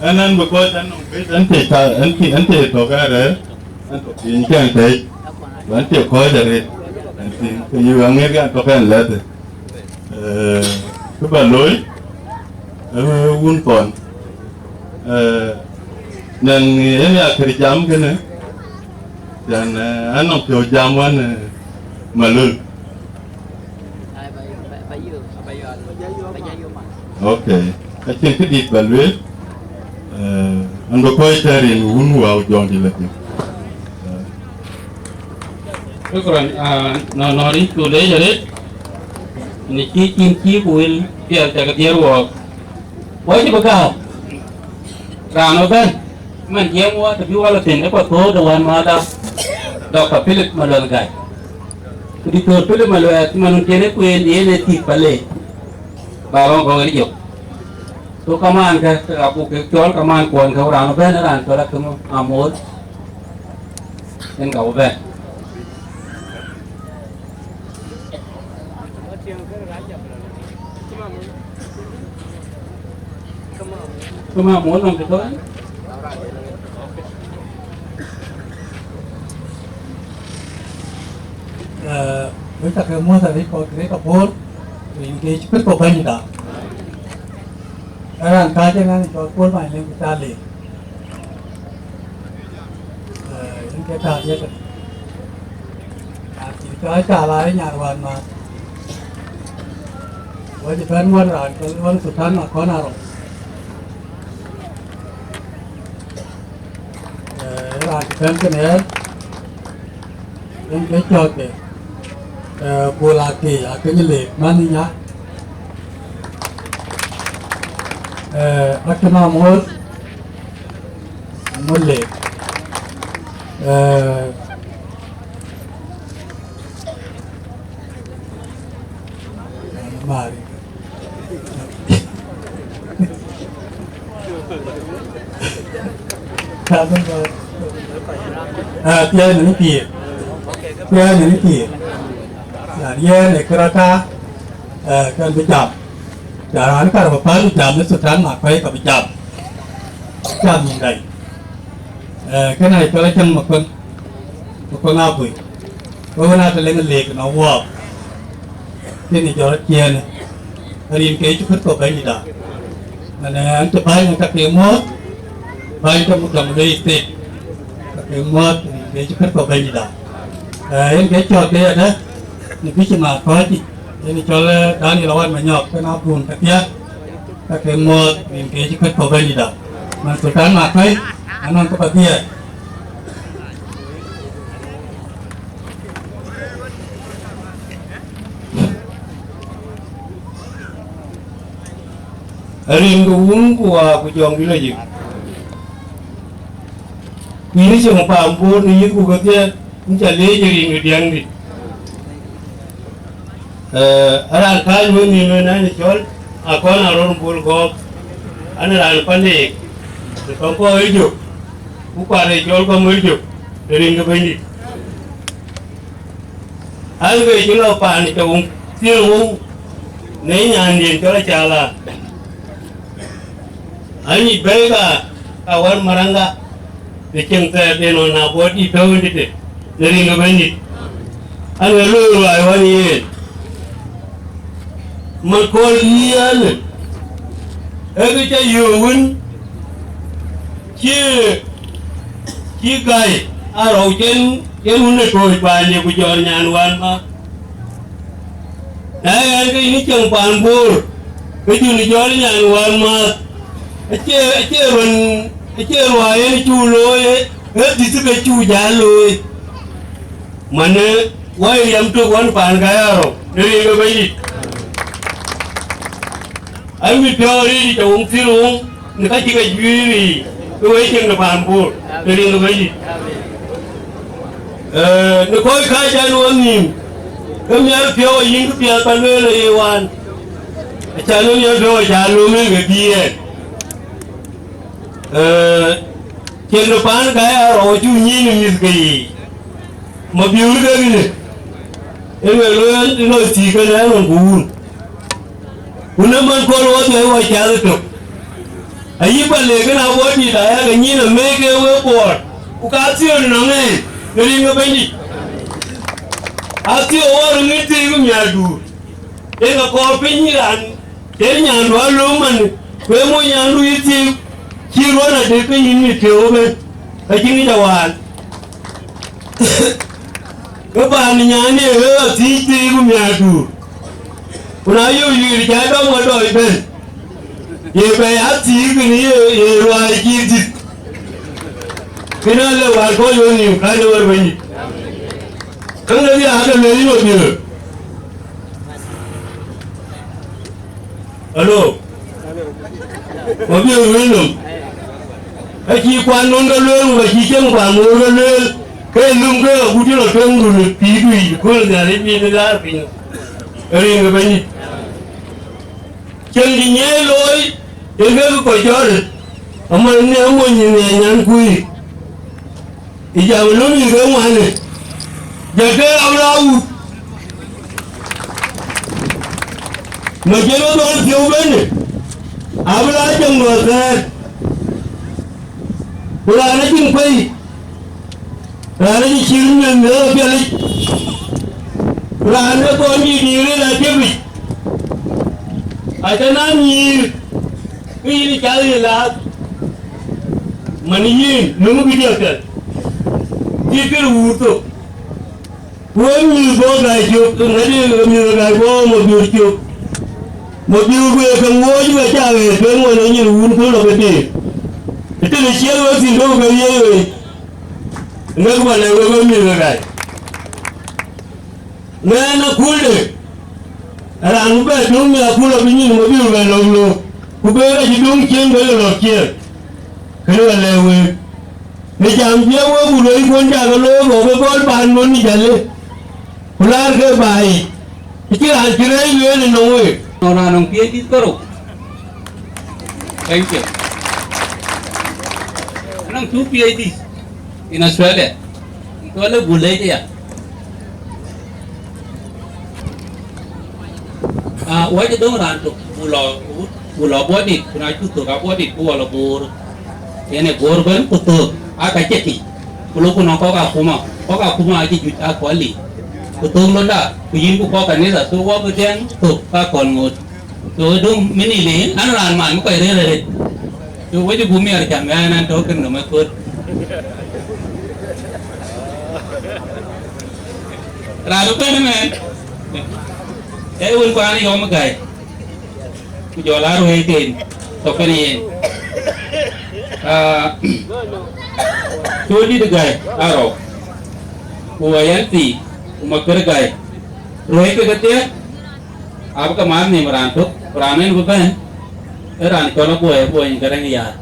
Ɛn, ɛn, because ɛn nɔm bï ɛn tëë ka, ɛn tëë, ɛn tëë tök ɛn rɛ̈ɛ̈r, ɛn tök piny kɛn tëëc, ku ɛn tëë kɔ̈ɔ̈c arëët. Ëntïŋ. Ke yï aŋiɛ̈k ɛn tök ɛn lɛ̈thë. Eh, kë bä looi, eh, wun thɔn. Eh, nɛn yen ya kër jam kënë, yan, eh, ɛn nɔm piɔ̈u jam wän, eh, Malöl. Okay. Acïn këdït bä lueel, eh, an bï kɔc tɛ̈r yen wun wäu Jɔŋdït lɔ thïn. Eh. Shukran, ah, nɔn, nɔn ric ku leec arëët, në cï cin cï ku wël piɛth cä ke dhiëër wɔɔk. Wɔ cï bï gääu, raan ë bɛ̈n, man jiɛɛm wɔ të bï wɔ lɔ thïn ë path kööt de wän määthda, Doctor Philip Maluel Gai. Ku Doctor Philip Maluel, man wun cïn ë kueen, yen ë tik Palek, ba ɣɔn kɔ̈k ë jök. So kamaan kë, ke abuk ke cɔl kamaan kuɔn kë, raan ë bɛ̈n, raan cɔl Akim Amol, yen ka bï bɛ̈n. Cï Mamuɔ̈l nɔm të tɔ̈. Eh, wek ca ke muɔ̈th arëët kɔc, arëët abɔ̈ɔ̈r, rin ke cï Kërtho Bɛ̈nyda. Ë raan kääc ënɔɔnë cɔl Kuɔl Manyleŋ ku ca leec. Eh, yen ke taŋ ye tënë. Raan cïn cɔl Acal aa ye nyan wään määth. Wɔ cï bɛ̈n wän raan cɔl wän Sultan Makɔn Arok. Eh, raan cï bɛ̈n kënë ɣɛn, yen ke cɔ̈ɔ̈c ke, eh, Bol Akëc, Akëc Leek, manh nya. Eh, Akim Amol, Amol Leek. Eh, Mari. Ah, piɛɛi në pïïr. Piɛɛi në pïïr. Yan yen ë kërɔta, eh, kën bï jam. Yan raan kar bï päl jam në Sultan Makuei ka bï jam. Jam nyin dai. Eh, kënë ë cɔl Acaŋ Makueŋ, Makueŋ Abui. Wek wën aa të leŋ leek në wɔɔk, cïn jɔt ciëën, rin ke Yecu Kërtho Bɛ̈nydïïtda. Manë, ɣɛn cï bäny ë ka ke muɔ̈ɔ̈th, bäny tɔ̈ Jonglei State, ka ke muɔ̈ɔ̈th rin ke Yecu Kërtho Bɛ̈nydïïtda. Eh, yen ke cɔɔk ke adë, në bï cï ma kɔ̈ɔ̈c yic, yen cɔl, eh, Daniel Awar Manyɔk, kën abun kedhie, ka ke muɔ̈ɔ̈th rin ke Yecu Kërtho Bɛ̈nydïïtda. Man Sultan Makai, anɔŋ ke Pathia. Arin ke wun ku wa ku jɔŋ dït lɔ yic. Ku yïn cieŋ paan Bor në yïth ku kedhie, yïn ca leec ë rin ke diäŋdït. Eh, aran kääc wën nïïm ënɛn cɔl Akɔn Arɔ̈r Bol Gɔ̈ɔ̈k, an raan Paneek, në kɔŋ kɔɔr ë jök, ku kuat ë cɔl kɔm ë jök, në rin ke Bɛ̈nydït. An ke cï lɔ paan cɔu thiëër wou, në nyandiɛ̈n cɔl Acala. An yic bɛ̈ɛ̈i ka, ka wär Maraŋa, në cieŋ thɛɛr den ɣɔn abɔ̈ dït tɔ̈u ëndïtë, në rin ke Bɛ̈nydït. An ë loi ruaai ɣɔn yen. Man kööl yï ɛn, ee kë ca yöök wën, cï, cï gäi arɔu cen, cen wun ë tooc paannhië ku jɔt nyan wään ma. Na ɣɛn ke yïn cieŋ paan Bor, ke jun jɔl nyan wään maath, acie, acie ruɔn, acie ruaai en cu looi, ee dhïth ke cu jal looi. Manë, wai riɛm tök ɣɔn paan Gäi Arɔu, në rin ke Bɛ̈nydït. An mit piɔ̈u arëët yic awuŋ thïn wuŋ, në ka cï ke juiir yiic, ke wëi cieŋ de paan Bor, në rin ke Bɛ̈nydït. Eh, në kɔc kääc an wɔ nïïm, ke miɛt piɔ̈u ayïn kë piɛth ba lueel aye waan. Acan ë miɛt piɔ̈u aca lööm en ke bï ɛn. Eh, cieŋ de paan Gäi Arɔu acuk nyïïn ë mïth ke yiic. Mabiöör ke rin ë, ë lueel looi ɛn lɔ thii kënë ɛn ɣɔn ku wun. Ku në man kööl wɔ dhiɛl wɔ cath ëtök. Ayï ba leek ëna bɔ̈ dït aya ke nyïn amëëk ke wek Bor, ku ka thiöör nɔŋ en, në rin ke Bɛ̈nydït. Athiöör wɔ röt ŋic thiëëc ku miäkduur. Yen ka kɔɔr piny raan, yen nyandu alöŋ man, ku ë mony nyandu yï thiëëc, cï ruɔn adï ke yïn mit piɔ̈u ëbën, ka cï ŋic awaan. Ke paan nyan ye ɣöö athiëëc thiëëc ku miäkduur. Ku na yök yïr ca dɔm wadɔc bɛ̈n, ye bɛ̈i athiëëc kën ye, ye ruääi cï dït. Kën ale wal kɔc wën nïïm kän ë wär Bɛ̈nydït. Käŋ de dhiaak ke lueel yïn Mabiöör. Alo. Mabiöör wël nɔm. Acï kuan nɔn ke lueel, ku acï cieŋ kuan ŋoor ke lueel, ke lum ke agut cï lɔ tueŋdu në pïïrdu yic, kööl Nhialic bï në laar piny. Rin ke Bɛ̈nydït. Cieŋ cï nyiëë looi, yen ke kɔc cɔɔl, aman në amony në nyan kuiir. Ë jam lon yï ke ŋuan ë, jɔt ke abï la wut. Mecin ë dhɔl piɔ̈u bɛ̈në, abï la cäŋ lɔ thɛɛr. Ku raan acïn kuei, raan acï cïr miɛt miɛt apiɛlic. Ku raan ë kɔn dït dït rëër atiëpic. Aca na nyïïr, ke yïn cath ye laath. Man yïn, nöŋ bï diɛk piɛth. Cït kën wuur thok. Ku wek mïth bɔ̈ Gäi cök, ŋadï mïth Gäi bɔ̈ Mabiöör cök. Mabiöör ku ye ke ŋooc wek ca ɣet tueŋ ɣɔn ë nyin wun kööl lɔ ke tiir. Ëtënë ciɛth wek thïn duɔ̈k ke yiëë wei. Ŋek bä lɛ̈k wek wek mïth ke Gäi. Ŋɛn akulde, raan bï bɛ döŋ miäk akul abï nyin Mabiöör bɛ lɔ̈k loor, ku bï rɛc döŋ ciëën bï ke lɔ̈k ciëën, kënë ɣa lɛ̈k week. Në jam jiɛɛk wek ku luɔi kuɔn cakë looi, gɔkï gɔl paan nuɔ̈n yic alë, ku laar ke baai yic, acïn raan cï rɛɛc lueel ë nɔŋ week. Nɔn raan nɔŋ P H D kërou. Thank you. Anɔŋ two P H Ds in Australia. Cɔl ë bul lec aya. Ah, wɔ cï döŋ raan tök, buk lɔ, buk lɔ Bor dït, ku na cuk thök a Bor dït, ku wɔ lɔ Bor. Yen ë Bor ëbën, ku thök aa ka cï tïc, ku lok ku nɔŋ kɔ̈k akuma, kɔ̈k akuma acï juëc aa kɔ̈l liu. Ku thök londa, ku yïn ku kɔ̈k kanitha, thök wɔ bï tɛ̈n thök ka kɔ̈l ŋoot. So döŋ mini le, an raan man bï kɔc rëër arëët. So wec ë buk miɛt cam ɣɛn an tɔ̈ kën nɔm ë kööt. Raan ëbɛ̈n ëmɛn, ee wën kuan yɔm ë gäi, ku jɔl aa ruëëc ken tɔ̈ kën yen. Ah, Tony de Gai, Arok. Ku Ayanti, ku Makere Gai. Ruai ke kedhie, abï ke mat nhïïm raan tök, ku raan en bï bɛ̈n, ee raan cɔl Abuɔi, Abuɔi Garaŋ Yaar.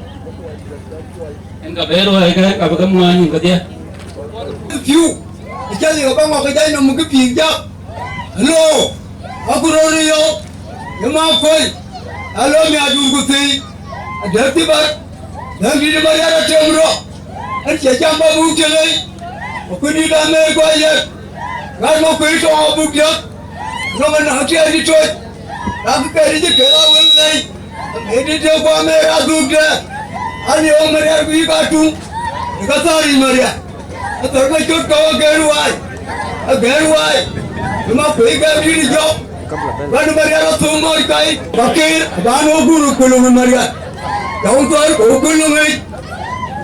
En ka bï ruai ke, ka bï ke muɔɔny nhïïm kedhie. Piu, aca liu ba ŋɔk ke jai nɔm ke piŋ jak. Alo, akurɔn yɔ, ye ma koi, alo mi adur ku thii, adek ti bar, dek di di Mariar atem rɔ, en cie jam ba buk celei, ku di da me gua yek, rat mo koi tɔŋ abuk diak, nɔm en atia di toc, rak ke di ji ke la wel lei. Ëdït de guɔ Ameria dhukde, ani ɣɔn Mariar bï ka tuŋ, ë ka thär yic Mariar. Athär ke cöt kɔ̈u agɛ̈ɛ̈r waai, agɛ̈ɛ̈r waai. Ë ma kuëi gɛ̈ɛ̈r dït ë jɔk, bän Mariar athöŋ mɔ̈c kai, ka keer, abän ɣöö guur ë köl ŋic Mariar. Jɔk thɔ̈r ke ɣöö köl ŋic,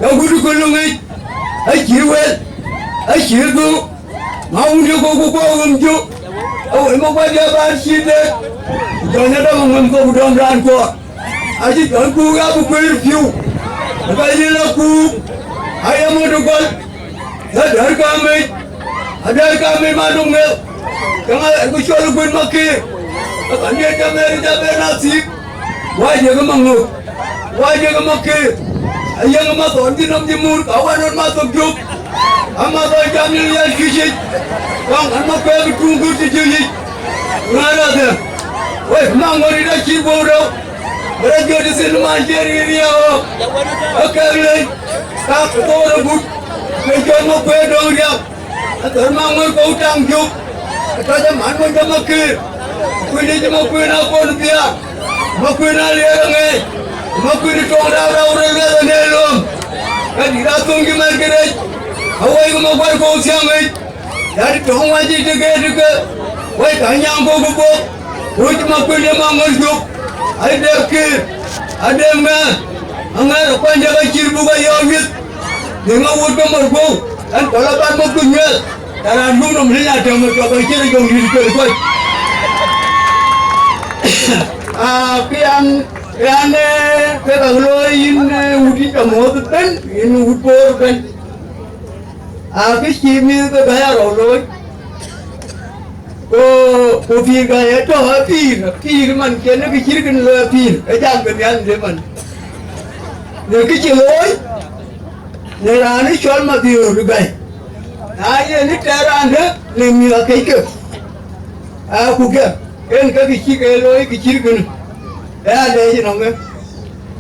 jɔk gut ë köl ŋic, acïï wel, acïï dhuk. Ma wun ye kɔ̈k ku kɔ̈k ɣöm jök, awoi ma guɔ diɛ̈ bän cït de, jɔn ë dɔm ŋöm kɔ̈k ku dɔm raan kuɔɔr. Acï jɔn kuuk ya bï kueer piu, ku ka yïn la kuuk, aye mɔt ë gɔl, ya dɛ̈r kaamec, adɛ̈r kaamec ma dom ŋel, ke ŋa ku cɔl ë kuën ma keer, ke ka miɛt jam ë rït abën a thiik. Wa jek ë maŋök, wa jek ë makëër, ayeŋ ë mathɔn cï nɔm cï mur, ka wa nɔn mathok jök, amathɔn cam në yɛn kï cic, kɔŋ an, makuɛɛk ë tuŋ kut cï cï yic, ŋäär adhɛm. Wek, maŋ ŋɔ̈t rït acït guöp rou, bï rɔt jɔt ë thin man cï riɛɛr riɛɛk ɣɔ̈k, ë kɛ̈k lei, ka ke thok rɔt but, ke cɔl makuɛɛk dɔ̈ŋ riäk. Athör ma ŋör kɔ̈u taŋ jök, atɔc aman mony jɔ makëër, kuïn yic makuïn akon biaar, makuïn aliɛɛr aŋeec, makuïn tɔŋ rau rau rɛl rɛl ane lööm. Ka dït athöŋ cï mɛt kërɛc, awɔikï makuar kɔ̈u thiäŋ yic, ya dï tɔŋ wac yic tëke tëke, wɛ̈i ka nyaŋ kɔ̈u ku bok, kuc makuïn ye ma ŋör jök, ai dep kïïr, adep ŋɛ̈ɛ̈r, aŋɛ̈ɛ̈r akuany jɔ ka cït buk ayɔɔk wieth. Në ŋa wut ke mor guöu, ɛn kɔl abat mɔ̈k ku nyuɛɛl, ka raan yum nɔm lëny atɛm ë tɔk ë ciɛ̈t ë jɔŋdït kuel kɔc. Aa, kë yan, kë yan, ee, ke ka looi yïn, ee, wut yïn tɔ mɔ̈ɔ̈th ëbën, yïn wut Bor ëbën. Aa, kë cï mïth ke Gäi Arou looi. Ku, ku pïïr ka ye tɔ apïïr, apïïr man cïn kë cït kën looi apïïr, ke jam ke nhial de man. Në kë cï looi, në raan ë cɔl Madhiöör Gäi. Na ye në tɛ̈ raan dë, në mïth akëc ke. Aa, ku gɛm, en ke kë cï ke looi kë cït kën. Ë alɛɛc ënɔŋ ë.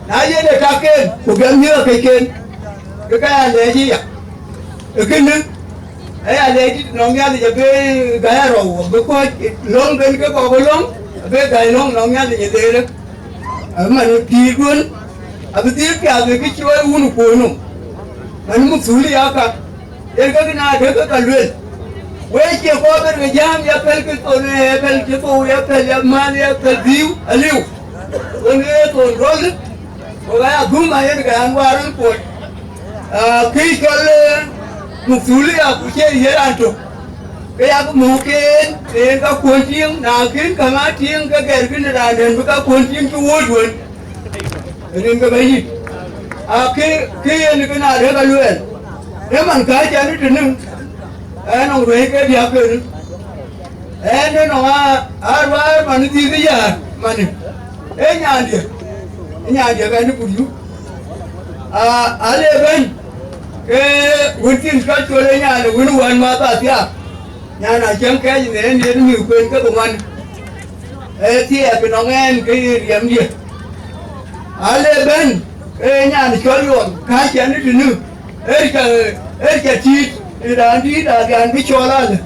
Na ye në tak en, ku gɛm mïth akëc ken. Ke ka ya lɛɛc ë ya. Ë kënë, aya lɛc dït nɔm Nhialic abï Gäi Arou, abï kɔc löŋ ben ke kɔk löŋ, abï Gäi löŋ nɔm Nhialic ë leerë. Abï man pïïrduön, abï dhil piath bï kë cï wun kuöör nɔm. Man muk thul ya ka, yen ke na dek ke ka luel. Wek cie kɔɔr ben ke jääm ya pɛl ke thon, ya pɛl ke thou, ya pɛl ya mal, ya pɛl dhiu, aliu. Wën ye thon rɔl, ku ka ya dhum ayen ke an, waar en kuɔc. Aa, kë cɔl, ee, mukthuli ya ku cie ye raan tök. Ke yak muk en, en ka kuɔn tiiŋ, na kën ka ŋa tiiŋ ke gɛr kën raan den bï ka kuɔn tiiŋ cï wuöt wën. Rin ke bɛ̈nydït. Aa, kë, kë yen kë na dek aluɛɛl. Ë man ka cɛn tënë, ɛn nɔŋ ruɛ̈i ke diäk kënë. Ɛn ënɔŋ aa, aa ruaar man dhïth yäär man. Ee nyandiɛ, ee nyandiɛ bɛ̈n ë kut yuk. Aa, ale bɛ̈n, ke wën thïn ka col ë nyan ë wën wän math athiaak. Nyan acäŋ kɛc në en yen mïth kueen ke bï ŋuan. Ee thiɛɛk ënɔŋ ɛn ke ye riɛmdiɛ. Ale bɛ̈n, ee nyan cɔl Yuɔn, ka cɛn ë tënë. Ë ca, ë ca tït, ë raan dïït adhian bï cɔɔl alë.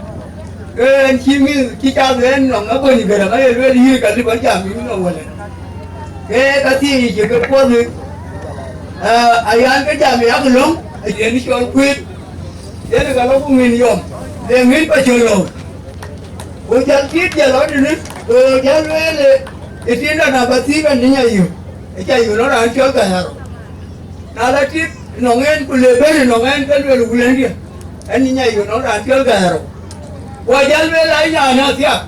Ke en cï mïth cï cath en nɔŋ aböny gërëm aye lueel yï ka lip ajam yï nɔm wëlë. Ke ka thiëëc cï ke kuɔth, aa, ayan ke jam yak löŋ, ayen cɔl kuet. Yen ka lɔ ku ŋïn yɔm, le ŋïn pa cɔl lɔu. Ku jal tït jal lɔ tënë, ku jal lueel, ë tiinda na ba thiik an, nya yök, ë ca yök nɔn raan cɔl Gäi Arou. Na la tït nɔŋ en, ku le bɛ̈n nɔŋ en, ke lueel wulëndiɛ, ɛn nya yök nɔn raan cɔl Gäi Arou. Ku jal lueel a nyan athiak,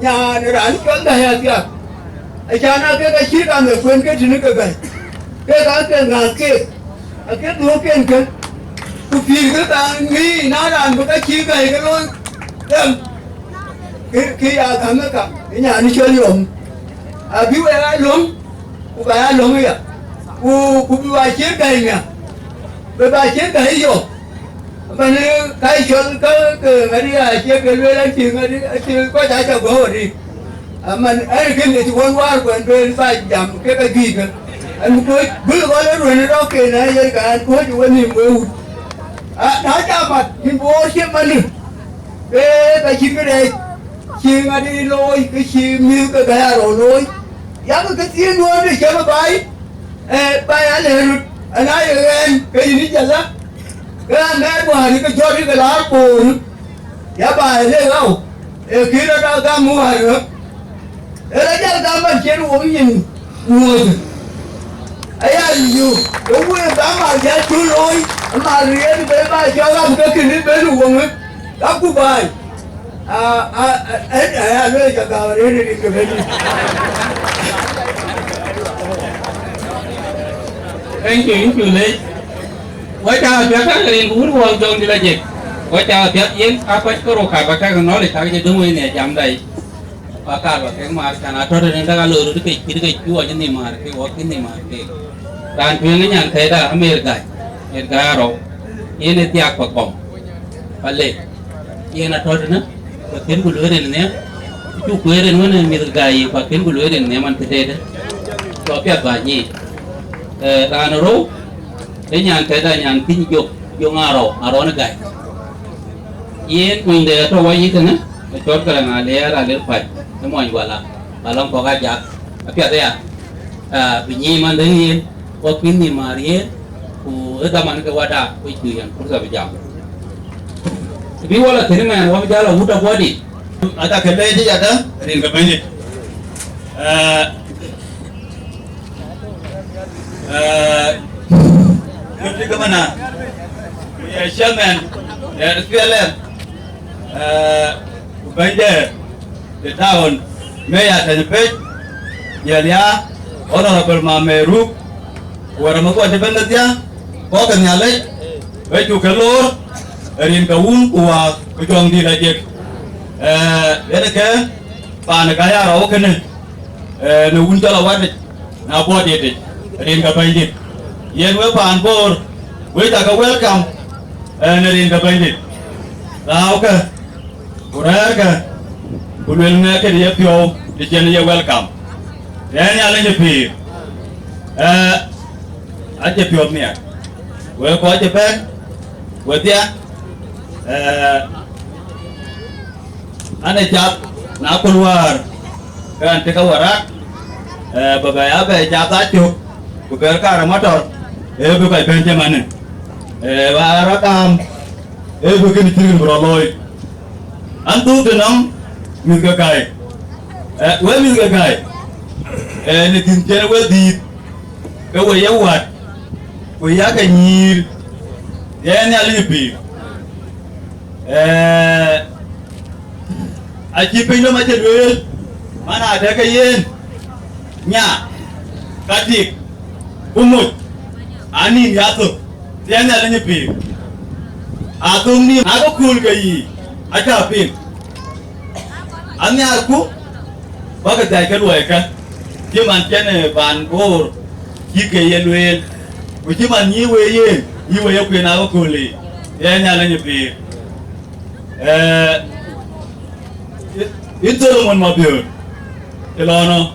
nyan raan cɔl Gäi athiak. Acan aa kek acït kam ë kuën ke tënë ke Gäi, kek aa ke ŋääth keek. Akë dhuɔ̈k en kë, ku pïïr kë ka ŋic na raan bï ka cï gäi ke looi, them, kë, kë ya gäm ë kam, ë nyan cɔl yom. Abï wek aa löŋ, ku ka ya löŋ aya, ku, ku bï ba cï gäi nhial, bï ba cï gäi yɔ̈ɔ̈k. Aman, ka cɔl ka, ke ŋadï acie ke lueel, acï ŋadï, acï kɔc aca gɔ̈ɔ̈r arëët. Aman, ɛn kën ë cï wën wäär kuɛn bɛ̈n ba jam ke ka juëc ke. Ɛn kööc bï gɔl ë ruën rɔ̈k ke na yen ka ɛn kööc ë wenïïm we wut. A, na ca mat, yïn bï wok cï man, ke ka cïn kërɛɛc, cï ŋadï looi, ke cï mïth ke gäi arou looi. Yak ke thiin duɔ̈ɔ̈r de cäm ë baai, eh, baai alɛ̈ɛ̈r röt, ana ye ɣɛɛn, ke yïn ë jɔl la, ke amɛɛr wäär ke jɔt ke laar koor, ya baai le ɣau, ee kï rɔt aa gam wäär ɣöt. Ee rɔt jal gam man cïn wok nyin wuööth. Aya yï, ke wëë gam aa jal cuk looi, ama riɛɛr be ba cɔl gam ke kënë ben woŋë, ka ku baai. Ah, ah, eh, eh, eh, alo ya ka rere ni ke beni. Thank you, thank you, late. Wacha piath ka rin ku wun wang jong di la jek. Wacha piath yen a kwach ko ro ka ba ka no le ka je dum wen ya jam dai. Ba ka ba ke mar kana to de da lo ru ke kir ke chuo ni mar ke wa kin ni mar ke. Ran tu ngi nyan te da America. America ro. Yen e tiak pa kong. Pale. Yen atɔ̈ tënë, ku akën ku lueel rin nhiam, cuk kueer rin wën ë mïth ke gäi yiic, ku akën ku lueel rin nhiam an, këtëëtë, ku apiɛth bä nyiic. Eh, raan ë rou, ë nyan këda nyan thïny jok, jok ŋa rɔu, ŋa rɔu në gäi. Yen kunyde atɔ̈ wɔ yic tënë, ë cɔt Garaŋ Aliɛɛr Alier Pac, ë muɔny Guala, ba lɔŋ kɔ̈k ajak, apiɛth aya, ah, bï nyiic man dëŋ yen, ku akën nhïïm määr yen, ku ë dhaman ke wada, ku cu yɛn fursa bï jam. Bï wala kënë mɛn wä bï jal awut aguɔ̈ɔ̈dï. Ata ke lɛc yadä rin ke Bɛ̈nydït. Eh, eh, Deputy Governor, ku ye chairman de S P L M, eh, ku bɛ̈ny de the town mayor tɛ̈ny pec, Yɛl ya Honorable Mame Ruk, ku wɛ̈t amä kuɔc ëbɛ̈n kedhia, kɔc ke Nhialic, we cuk ke loor, rin ke wun ku wäk ku jɔŋdït ajek. Eh, yen ke paan ë ka ya rɔu kënë, eh, në wun cɔl Awadic, në abuɔɔt yitic, rin ke Bɛ̈nydït. Yen we paan Bor, we ca ke welcome, eh, në rin ke Bɛ̈nydït. Raaukë, ku rɛ̈ɛ̈rkë, ku luel ŋɛk këde yepiɔ̈u të cïn ye welcome. Yen Nhialic ë pïïr, eh, acie piɔ̈ɔ̈th nhiaar. Wek kɔc ëbɛ̈n, wedhia, eh, an, ë cath, na köl wäär, ke ɣɛn tëk awarak, eh, bä bɛ ya bɛ cath acök, ku bɛ̈ɛ̈r kaar ë matɔr, ee bï kɔc bɛ̈n cï manë. Eh, wäär agam, ee bï kënë cïn kën bï rɔt looi. An, dhuk tënɔŋ mïth ke gäi, eh, wek mïth ke gäi, eh, në thïn cïn we dhiith, ke we ye wät, ku yakë nyïïr, ye Nhialic pïïr. Eh, acï piny nɔm acï lueel, man adɛ̈ ke yen, nya, ka tik, ku moc, anïïm ya thök, ye Nhialic pïïr. Athöŋ nïïm, na ke kööl ke yiic, acä piŋ. Anhiarku, bäkï dhiac ke luɔikë, cï man cïn ë paan Bor cï ke ye lueel, ku cï man nyïï we yen, yï we ye kueen akököl yiic, ye Nhialic ë pïïr. Eh, yïn Solomon Mabiöör, cï lɔɔnɔ.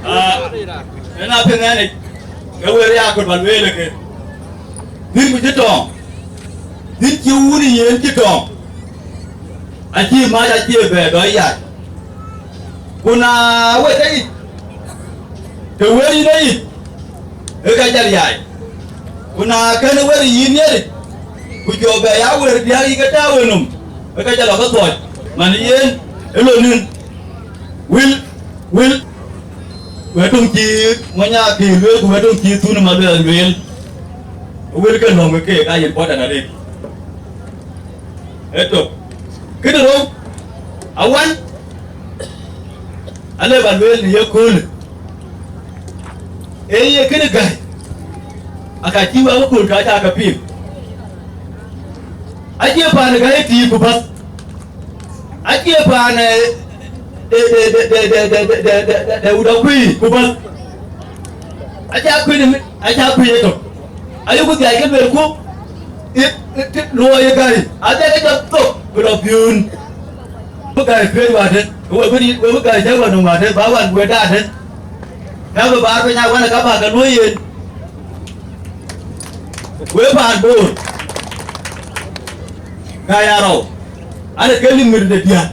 Ah, ëna piŋ ɛn ic, ke wëër ya kut bä lueel ë ke. Dhil ku cï tɔŋ, dhil cï wun ë yen cï tɔŋ, acï mac acï bɛ dɔ yai. Ku na wek ë yic, të wëër yïn ë yic, ë ka jal yai. Ku na kën wëër yïn ë yic, ku jɔ bɛ ya wëër diäk yic ke tääu ë nɔm, ë ka jal lɔ ke thuɔc. Man yen ë lon nïn, wël, wël, wëtuŋ cï mony aa kï lueel, ku wëtuŋ cï thun ë maluɛth lueel, wël ke lɔ̈ŋ ke keek aa yen puɔ̈t arëët. Ëtök. Këdï rou, awan, ale bä lueel në ye köölë. Ee ye kënë gäi, aka cï wek ë kööl ka cä ke piŋ. Acie paan ë gäi tiiku bäth, acie paan ë de wut akuiiku bäth, acie akuic, acie akuic etök. Ayuku dhiac ke luelku, luɔi ë gäi adhil ke jɔ thok bï lɔ piöön. Bï gäi piööc wädë, we bï gäi cä wä nöm wädë, ba wän we daadë. Ka bï baar piny awan, ka bä ke luöi yen. We paan Bor, ka ya rɔu, an, ke limit de diäk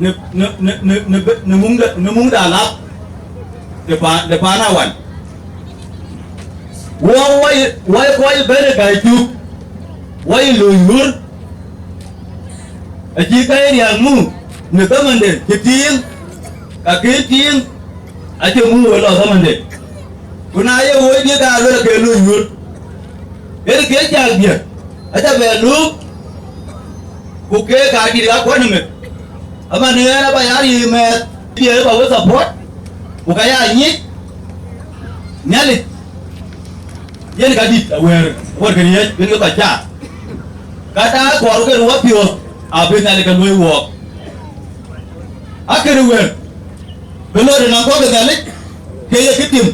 në, në, në, në, në, në muŋda, në muŋda lap de paan, de paan awan. Wɔ, wɔ, wɔ, wɔ bɛ̈n ë gäi cuk, wɔ looi ɣör. Acï gäi riääk muk në dhamande cï tiiŋ, ka kë tiiŋ acï muk we lɔ dhamande. Ku na ye woi diëk aa luel ke luny nyuöt, yen ke cäk diëk, aca bɛ luuk, ku keek aa dït aa kuɔ̈n ëmët. Aman ɣɛn aba ya riëëc mɛɛth, diëk ba we support, ku ka ya nyic Nhialic. Yen ka dït awɛɛr, awär kën yec, yen ke kɔc cak. Ka daa kɔɔr kën wä piɔ̈ɔ̈th, abï Nhialic ke luöi wɔɔk. Akën wɛ̈ɛ̈r, bï lɔ de nɔm kɔ̈k ë Nhialic, ke ye kë tim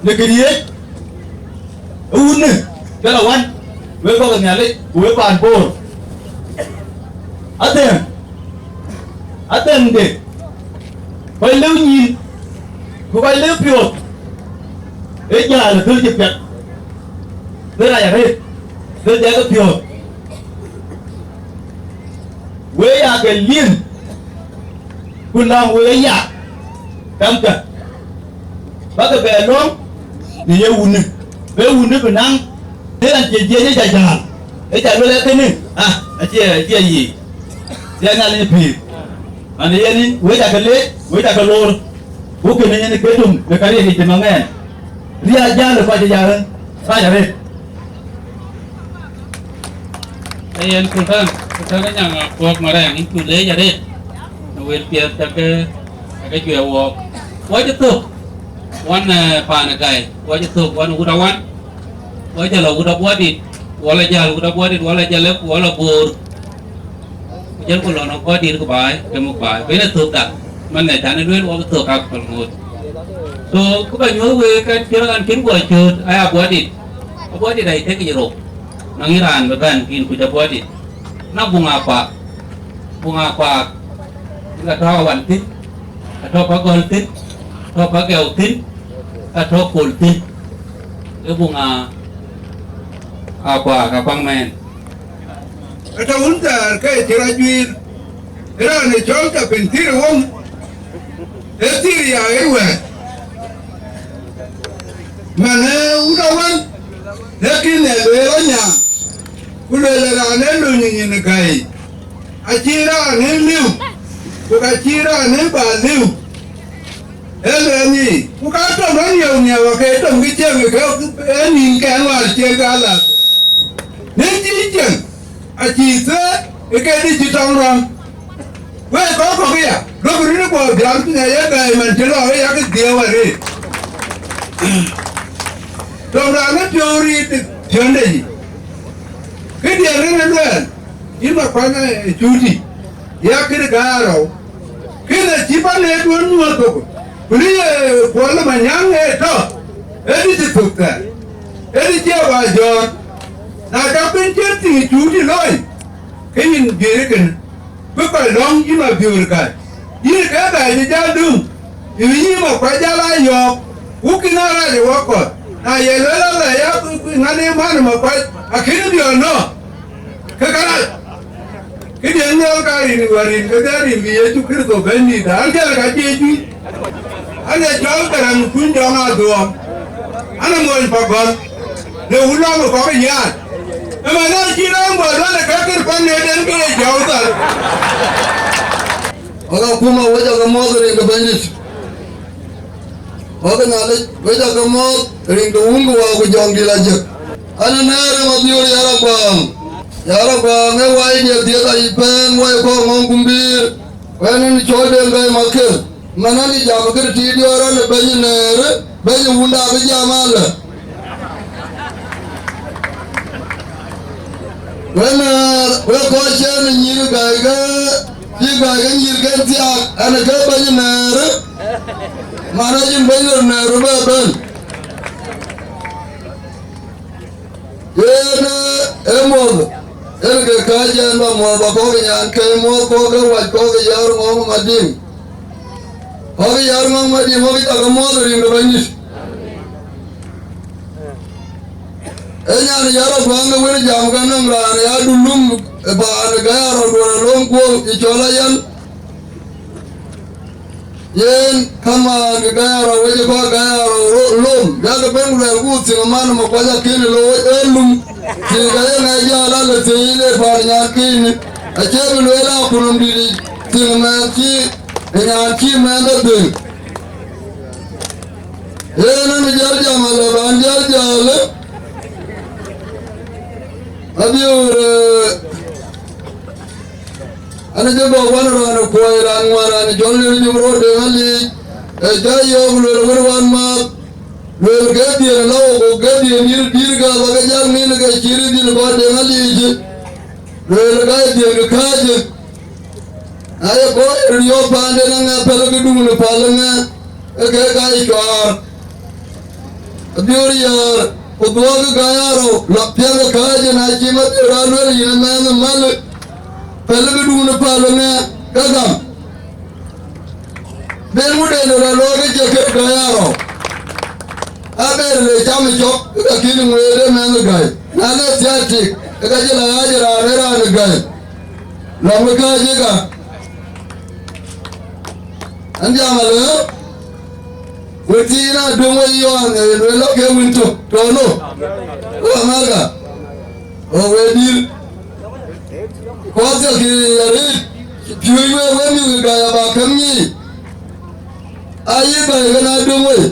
në kën yec, ë wun në, ke lɔ wan, wek kɔ̈k ë Nhialic, ku wek paan Bor. Adhɛ̈ŋ, adhɛ̈ŋ de, kɔc lëu nyïïn, ku kɔc lëu piɔ̈ɔ̈th, ë jäl ë thöl cï piɛth, bï rac arëët, bï dɛk ë piɔ̈ɔ̈th. Wek ya ke liim, ku läm wek aya, kamkë, bäkë bɛ lɔ̈ŋ në ye wunnë, bë wunnë bï naŋ, në ɣɛn cie jiëc ë ca jäl, ë ca luel ë kënë, ah, acie, acie yiic, cie Nhialic ë pïïr. Ɣɛn yen wek ca ke leec, wek ca ke loor, ku kënë yen ke dum në kariëëc yic të nɔŋ ɛn. Riääk jäl ë kɔc ë jäl, rac arëët. Ee yen Sultan, Sultan ë nyaŋ Akuɔɔk Marɛɛŋ, yïn cu leec arëët në wël piɛth cä ke, cä ke juɛ̈ɛ̈r wɔɔk. Wɔ cï thök, wan, eh, paan ë Gäi, wɔ cï thök, wan wut awan, wɔ cä lɔ wut abuɔdït, wɔ lɔ jäl wut abuɔdït, wɔ lɔ Jalëk, wɔ lɔ Boor. Ku jëlku lɔ nɔm kɔc dït ku baai, ke muk baai, ku yen ë thök dak, man ë tɛ̈n ë lueel wɔ bï thök ka päl ŋoot. So, kë bä nyuɔ̈th week, kɛn cï rɔt an, cïn guɔ cööt, aya buɔdït, abuɔdït aa tek yic rou, nɔŋ yïn raan bï bɛ̈n kïn kuc abuɔdït. Na buŋ akuak, buŋ akuak, ë ka tɔ̈ awan thïn, ka tɔ̈ ka gɔ̈l thïn, tɔ̈ ka gɛu thïn, ka tɔ̈ kol thïn, ë buŋ a, akuak, akuak mɛɛn. Ë tɔ̈ wun thɛɛr ke cï rɔt juiir, ë raan ë cɔl tɔ piny thïr ë wom, ë thïr ya ɣer wɛ̈ɛ̈t. Man ë wut awän, lakin ë lueel anyaŋ, ku lueel ë raan ë luny nyin ë gäi, acï raan ë liu, ku ka cï raan ë bä liu. Ee luɛɛl nyiic, ku ka tɔŋ rɔt niɛu niɛu, ake tɔŋ kë cieŋ ke ee nïnkɛn wäär cieŋ ke alath. Në cï cieŋ, acï thuëëk ë ke dï cï tɔŋ rɔ̈m. Wek kɔc kɔ̈k aya, duökï rït ë guɔ biäk piny aye bɛ̈ɛ̈i man cï lɔ ë yak dhiëëu arëët. Tɔŋ raan ë piɔ̈u riit piɔ̈nde yic. Këdiɛ̈n rin ë luɛɛl, yïn Makuany ë Cuti, yak këdï gaar rɔu. Kënë acï bä në duön nyuɔɔth thok, ku në ye Kuɔl ë Manyaŋ ë tɔ, ë dït ë thök thɛɛr, ë dït cie wa jɔ̈ɔ̈r. Na ka piny cïn thiŋ ë Cuti looi, ke yïn guiëër kënë, bï kɔc lɔ̈ŋ yïn Mabiöör Gäi. Yïn ke Gäi cï jäl dum, yï yï Makuac jäl aa yɔ̈ɔ̈k, ku kïn aa rac ë wä kɔ̈th. Na ye luel ala ya ŋa në man ë Makuac, akïn biɔ̈ɔ̈r nɔ̈, ke ka rac. Këdiɛ̈n nhial ka rin wär rin kedhie rin kë Yecu Kërtho Bɛ̈nydït, an, jël ka jiëc juëc. An, ee cɔl Gäräŋ kuny jɔŋ adhuɔɔm. An, ee mony pa gɔl, në wun lɔ̈ŋ ë kɔ̈k ë nyaar. Ëmɛn ë cï raan guɔ luɔl ë ka kër pan në den ke ye jɔ̈ɔ̈u thar. Wek akuma, wek ca ke mɔ̈ɔ̈th rin ke Bɛ̈nydït. Wek Nhialic, wek ca ke mɔ̈ɔ̈th rin ke wun ku wä ku jɔŋdït ajëk. An, ee nɛ̈ɛ̈r ë Mabiöör Yaraguam. Yaraguam ee wai diɛt dhiëth ayic pɛ̈ɛ̈n wai kɔ̈k ŋɔ̈ŋ kumbïïr. Ku ɛn, ɛn cɔl Deŋ Gäi Makër. Man, an, ee jam kë tiit diɔ̈ɔ̈r an, ee bɛ̈ny ë nɛ̈ɛ̈r. Bɛ̈ny wunda bï jam alë. Wën, eh, wek kɔc cïn nyïïr gäi ke, cï gäi ke nyïïr ke thiaak, ɛn ke bɛ̈ny nɛɛr, man acïn bɛ̈ny rɔt nɛɛr bï bɛ bɛ̈n. Yen, eh, ë muɔ̈th, yen ke kääc ɛn bä muɔ̈th bä kɔ̈k nyan ke muɔ̈th kɔ̈k ke wac kɔ̈k ke yäär ŋɔ̈ŋ Madiŋ. Kɔ̈k ke yäär ŋɔ̈ŋ Madiŋ, wok cä ke muɔ̈th rin ke Bɛ̈nydït. Ee nyan yäär aguaŋ ke wën jam ke nɔm raan ya dulum ë paan ë gäi arɔ̈ duɔ̈r ë lom guöp ë cɔl ayɛn. Yen kamaan ke gäi arɔ̈ wec ë kɔc gäi arɔ̈ ro-, lom, yakë ben luɛɛl ku thiëŋ man ë makuac akën ë looi ë lum. Thiëŋ ka ye ŋɛc jäl alë thiëŋ yic le paan nyan kënë, acie bï lueel akun dït yic, thiëŋ mɛɛn cï, ë nyan cï mɛɛn dhil. Yen ënë jäl jam alë ban jäl jäl, abiöör, eh, An, acï gɔ̈k wän raan ë kuɔɔc, raan ŋuan, raan ë cɔl Lëu Nyup Rɔt Deŋ Aliic, ë cä yɔ̈ɔ̈k lueel wën wän maath, lueel ke dhiën lɔ, ku ke dhiën dïïr dïïr gäm, bä ke jäl ŋiɛn ke cï rït dhil kɔc Deŋ Aliic, lueel ka ye dhiën kë kääc. Na ye kɔc riɔ̈ɔ̈k paanden aŋɛ, pɛlë këdun ë pal ëŋɛ, ke ke ka ye cuaar. Abiöör yäär, ku dhuɔɔk ë gäi arou, lɔ piɛth ë kääc, na cï Mathiu raan lueel yïn ë mɛnh ë mal, pɛlë këdun ë pal ëŋɛ, ke gam. Ben ŋude në rɔt looi ke cï kek gäi arou. Aber le cam ë cɔk, ke ka kïn ŋuëëde mɛnh ë gäi. Na le thiatik, ke ka cï lɔ ɣaac raan ë raan ë gäi. Lɔ ŋö kääc ë ka. An jam alë, wek thiin adöŋ wek yɔ̈ɔ̈k, eh, lueel lɔ ke wën tök, tɔ̈ no, ku amarka, o we dïr, ku athiäki arëët, piööc wek, wek mïth ke gäi aba käŋ nyiic, ayï gäi kën adöŋ wek.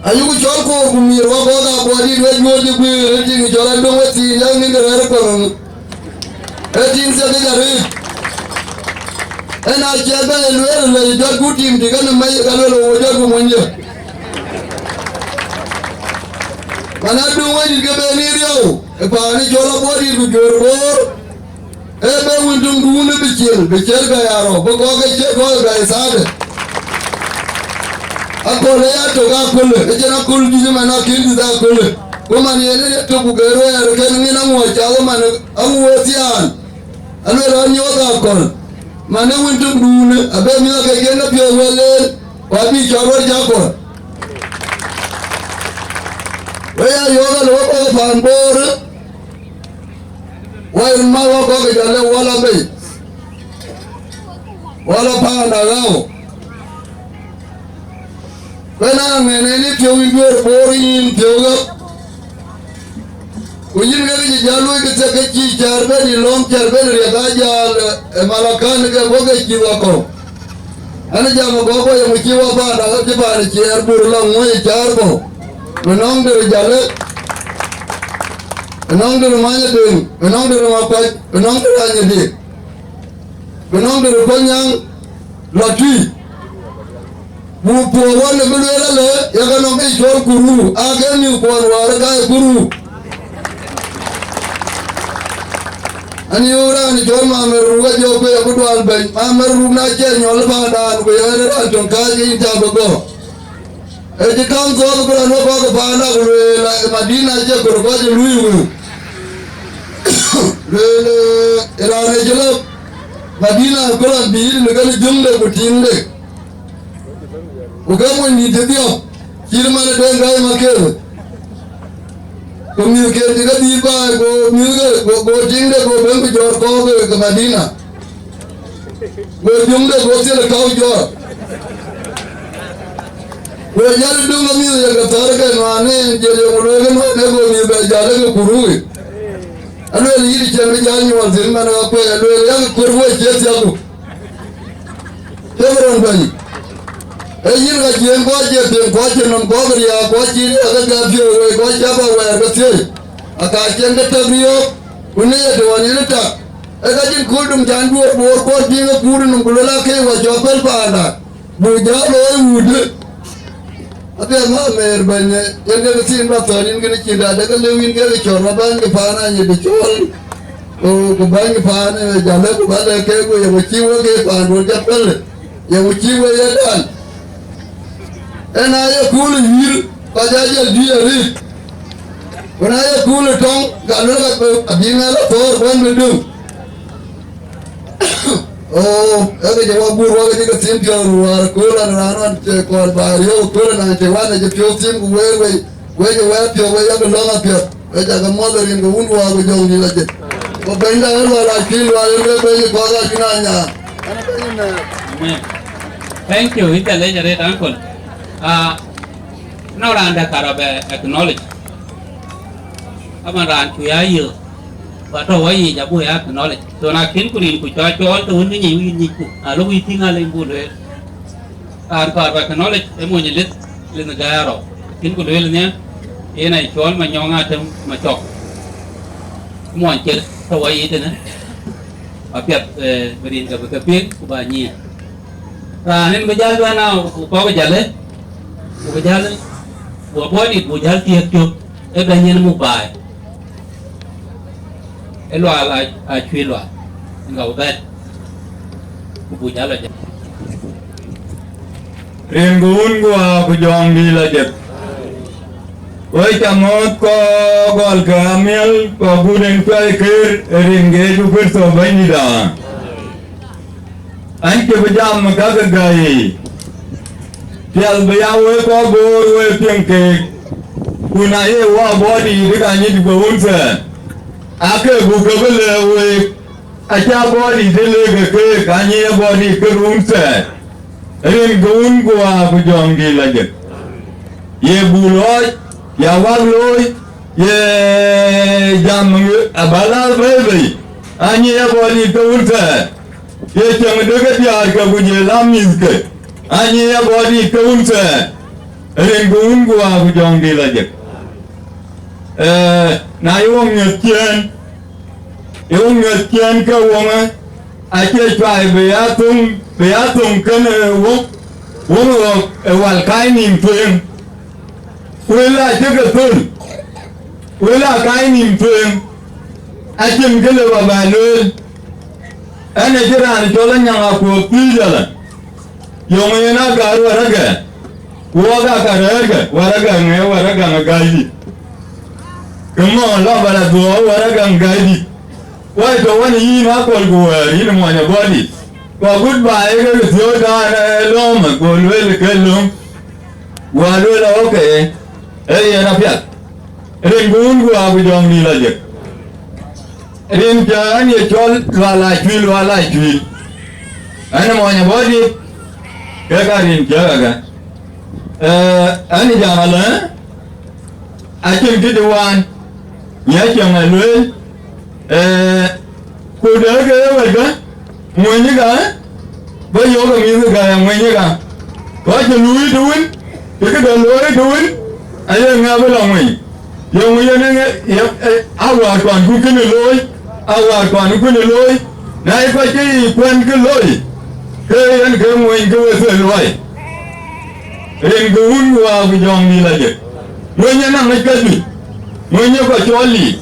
Ayuku cɔl koor ku miir wä kɔ̈th abɔ̈ dït wek juöör cï guiir ë tiŋ cɔl adöŋ wek thiin yak nïn de rɛ̈ɛ̈r ë kɔn ŋö. Ë tiŋ thiek kec arëët. Ë na ciɛth bɛ ë lueel ë lɛc jɔt ku tim tik ënë mɛc ka lueel ë wo jɔt ku monyde. Man adöŋ wek dït ke ben ë riɔu ë paan ë cɔl abɔ̈ dït ku juöör boor. Ee bë wën töŋ duun bï ciël, bï ciël bɛ ya rɔ̈u, bï kɔ̈k ke ciël kɔ̈k bɛ ya thaade. Aköl ë ya tök aköl, ë cïn aköl juëc man akën juëc aköl. Ku man yen ë tök ku ke ruɛɛr kën ŋïn aŋuɔ̈c cath man aŋuɔ̈ɔ̈th thiaan. Aluel ɣɔn nyuɔɔth aköl. Man ë wën töŋ duun, abë mïth akëc ken ke piɔ̈ɔ̈th wël leen, ku abï cɔl ruɔ̈c cä aköl. We ya yɔ̈ɔ̈k alë wek kɔ̈k paan Boor. Wai ma wa kɔ̈k jɔ le wala bei. Wala paanda ɣau. Kuen a ŋɛn en ë piɔ̈u yïn duëër Boor yïn piɔ̈u ɣöt. Ku yïn ke kë cï jäl luöi ke thiek ke cï cäär ben yï lɔ̈ŋ cäär ben riɛk a jäl ë Malakan ke bɔ̈ ke cï wakɔ̈u. An, jam ë gɔ̈k wɔ ye mu cï wɔ paanda ɣöt cï paan ë ciɛɛr bur lɔ ŋuöc ë cäär bɔ̈. Ënɔŋ dër Jalë, ënɔŋ dër Manydeŋ, ënɔŋ dër Makuac, ënɔŋ dër Anyidi, ënɔŋ dër Kolnyaŋ, lɔ tui. Buk puɔ̈u wën ë bï lueel alë, yak nɔm ke cɔl Kuru, aa ke mïth kuɔn wäär ë gäi Kuru. An, yöök raan cɔl Mamer Ruk ajɔ kuec abï dual bɛ̈ny. Mamer Ruk na cï nyɔl ë paandan, ku yen raan töŋ kääc ke yïn cä bï gɔ̈k. Ë cï kaŋ thuɔɔth bï rɔt wek kɔ̈k ë paanda, ku lueel, ë Madina acie kɔɔr kɔc ë luui wëu. Lueel, ë raan ë cï lɔ Madina ku rɔt bï yïn në kën jöŋde ku tiiŋde. Ku ke mony dït ë dhiɔp, cït man ë Deŋ Gäi Maker. Ku mïthken cï ke dhil baai, go mïthke, go, go tiiŋde, go ben ku jɔt kɔ̈k ke, ke Madina. Go jöŋde, go thil ë kau jɔt. Go jäl döŋ ke mïth ye ke thär ke nuan en, jël ye ku lueel ke nuan e, go mïth bɛ jäl ke Kuru. Alueel yïn cïn bï jäl nyuɔɔth thïn man ë akuec, alueel yak kuöt wec cie thiaku. Cï rɔn bɛ̈ny. Ee yïn ka jiëëŋ kɔc cie piŋ, kɔc cï nɔm, kɔc riääk, kɔc cï riääk ke gɛ̈ɛ̈r piɔ̈u wei, kɔc cï bä wɛɛr ke thiëëc. Aka cïn ke tɛ̈k riɔ̈ɔ̈k, ku në ye të ɣɔn yïn tak. Ee ka cïn kööl dum cän duöör Bor kɔc piŋ ë kuur nɔm, ku luel akëc wä cɔk pɛ̈l paanda, buk jäl looi wut. Apiɛth ma mɛɛr bɛ̈ny, yen ke thiin bä thɔ̈n yïn kën cïn da de ke lëu yïn ke cɔl, bä bäny ke paan anyï bï cɔl. Ku, ku bäny ke paan ë jal ë ku bä lɛ̈k ke ku ye ku cï wek ke paan duöl jɔ pɛ̈l, ye ku cï wek ye dan. Ëna ye kuul ë wïïr, kɔc aa jël juëc arëët. Ku na ye kuul ë tɔŋ, ka luel ka abï ŋɛl athɔɔr kuɛ̈n bï döŋ. Oo, ee ke jɔ wä guur wä ke jɔ ke thim piɔ̈u ruäär, kööl an raan ɣɔn cï kɔɔr baai riɔ̈u, kööl an cï wan ë jɔ piɔ̈u thim ku weer wei, wei jɔ wɛ̈ɛ̈t piɔ̈u wei yak lɔ̈ŋ apiɛth, wei cak muɔth rin ke wun wä ku jɔŋ dït ajëk. Ku bɛ̈nyda ë lual acï lual ë luel bɛ̈ny kɔ̈k acïn anyaar. Amen. Thank you, ita leja red uncle. Ah, no raan da karɔ bɛ acknowledge. Ama raan cu ya yiëë, ba tɔ wä yic abuk ya acknowledge. So na kën ku rin ku cua cɔɔl ke wën ke nyic wic nyicku, na lok wic tïŋ alë buk lueel. Raan kɔɔr ba acknowledge ë mony lith, lith gäärɔ. Kën ku lueel nhial, yen a cɔɔl ma nyɔŋ atem ma cɔk. Mony cir tɔ wä yic tënë, apiɛth, eh, bï rin ke bï ke piŋ ku ba nyiëë. Raan en bï jäl bɛ̈n a ku kɔk jäl ë, ku bï jäl, ku abɔ̈ dït buk jäl thiëëk cök, ë bɛ̈ny en muk baai. Ë lual a, a cuëc lual, ŋa bï bɛ̈n, ku buk jäl a jäl. Rin ku wun ku waa ku jɔŋdït lɔ jëk. Wek ca ŋɔ̈ɔ̈th kɔc gɔl ke amiɛl, kɔc gut en cuai këër, ë rin ke Yecu Kërtho Bɛ̈nydït aa. An, cï bï jam ë kakë gäi yiic, piɛth bï ya wek kɔc Bor wek piŋ keek, ku na ye wä bɔ̈ dïït ë ka nyït ke wun thɛɛr, ake buk ke bï lëu week, acä bɔ̈ dïït ë lëk ke keek, anyic ë bɔ̈ dïït ke wun thɛɛr, rin ke wun ku waa ku jɔŋdït lɔ jëk. Ye buk lɔɔc, ya wak looi, ye jam abä laar bɛ̈ɛ̈i bei, anyic ë bɔ̈ dïït ke wun thɛɛr. Ye cieŋ de ke diäär ke ku jël a mïthke, anyic abɔ̈ dïït ke wun thɛɛr, rin ke wun ku waa ku jɔŋdït lɔ jëk. Eh, na ye wok miɔ̈th ciëën, ye wok miɔ̈th ciëën ke woŋë, acie cuai bï ya thöŋ, bï ya thöŋ kën, eh, wok, wok ɣɔ̈k ë wal kac nïïm tueŋ. Wël acï ke thöl, wël akac nïïm tueŋ, acïn kë lëu abä lueel. Ɛn acï raan cɔl Anyaŋ Akuɔ̈k thiëëc ala, yöŋ yen agär wäragɛ, ku wɔk aka rɛ̈ɛ̈rkɛ wäragɛ ŋɛ wäragɛ ŋɛ gäidït. Ke mɔɔn lɔ bä la dhuɔɔk wäragɛ ŋɛ gäidït. Wai tɔ wän yïn akɔl ku wɛ̈ɛ̈r yïn muɔny abɔ̈ dït. Ku agut baai ke ke thiööc dan ë löömë, go lueel ke löŋ. Wä lueel, okay, ee yen apiɛth. Rin ku wun ku aa ku jɔŋdït lɔ jëk. Rin cä ɛn ye cɔl Lual Acuil, Lual Acuil. Ɛn ë mɔny abɔ̈ dït, ke ka rin cä kakë. Eh, ɛn ë jam alë, acïn kë dï waan, nya cieŋ ë lueel, eh, ku dɛ̈ ke ye wɛ̈tkä, monyë ka, bä yök ë mïthkë ka ya monyë ka. Kɔc cï luui të wën, cï këde looi të wën, aye ŋa bï lɔ mony. Yöŋ yen ë ŋe, ye, eh, awäär kɔn ku kënë looi, awäär kɔn ku kënë looi, na ye kɔc ke yiic kuɛn kë looi, ke yen ke mony ke we thel luɔi. Rin ke wun ku waa ku jɔŋdït lɔ jëk. Mony ë naŋ ŋic käjuëc, mony ë kɔc cɔl liic,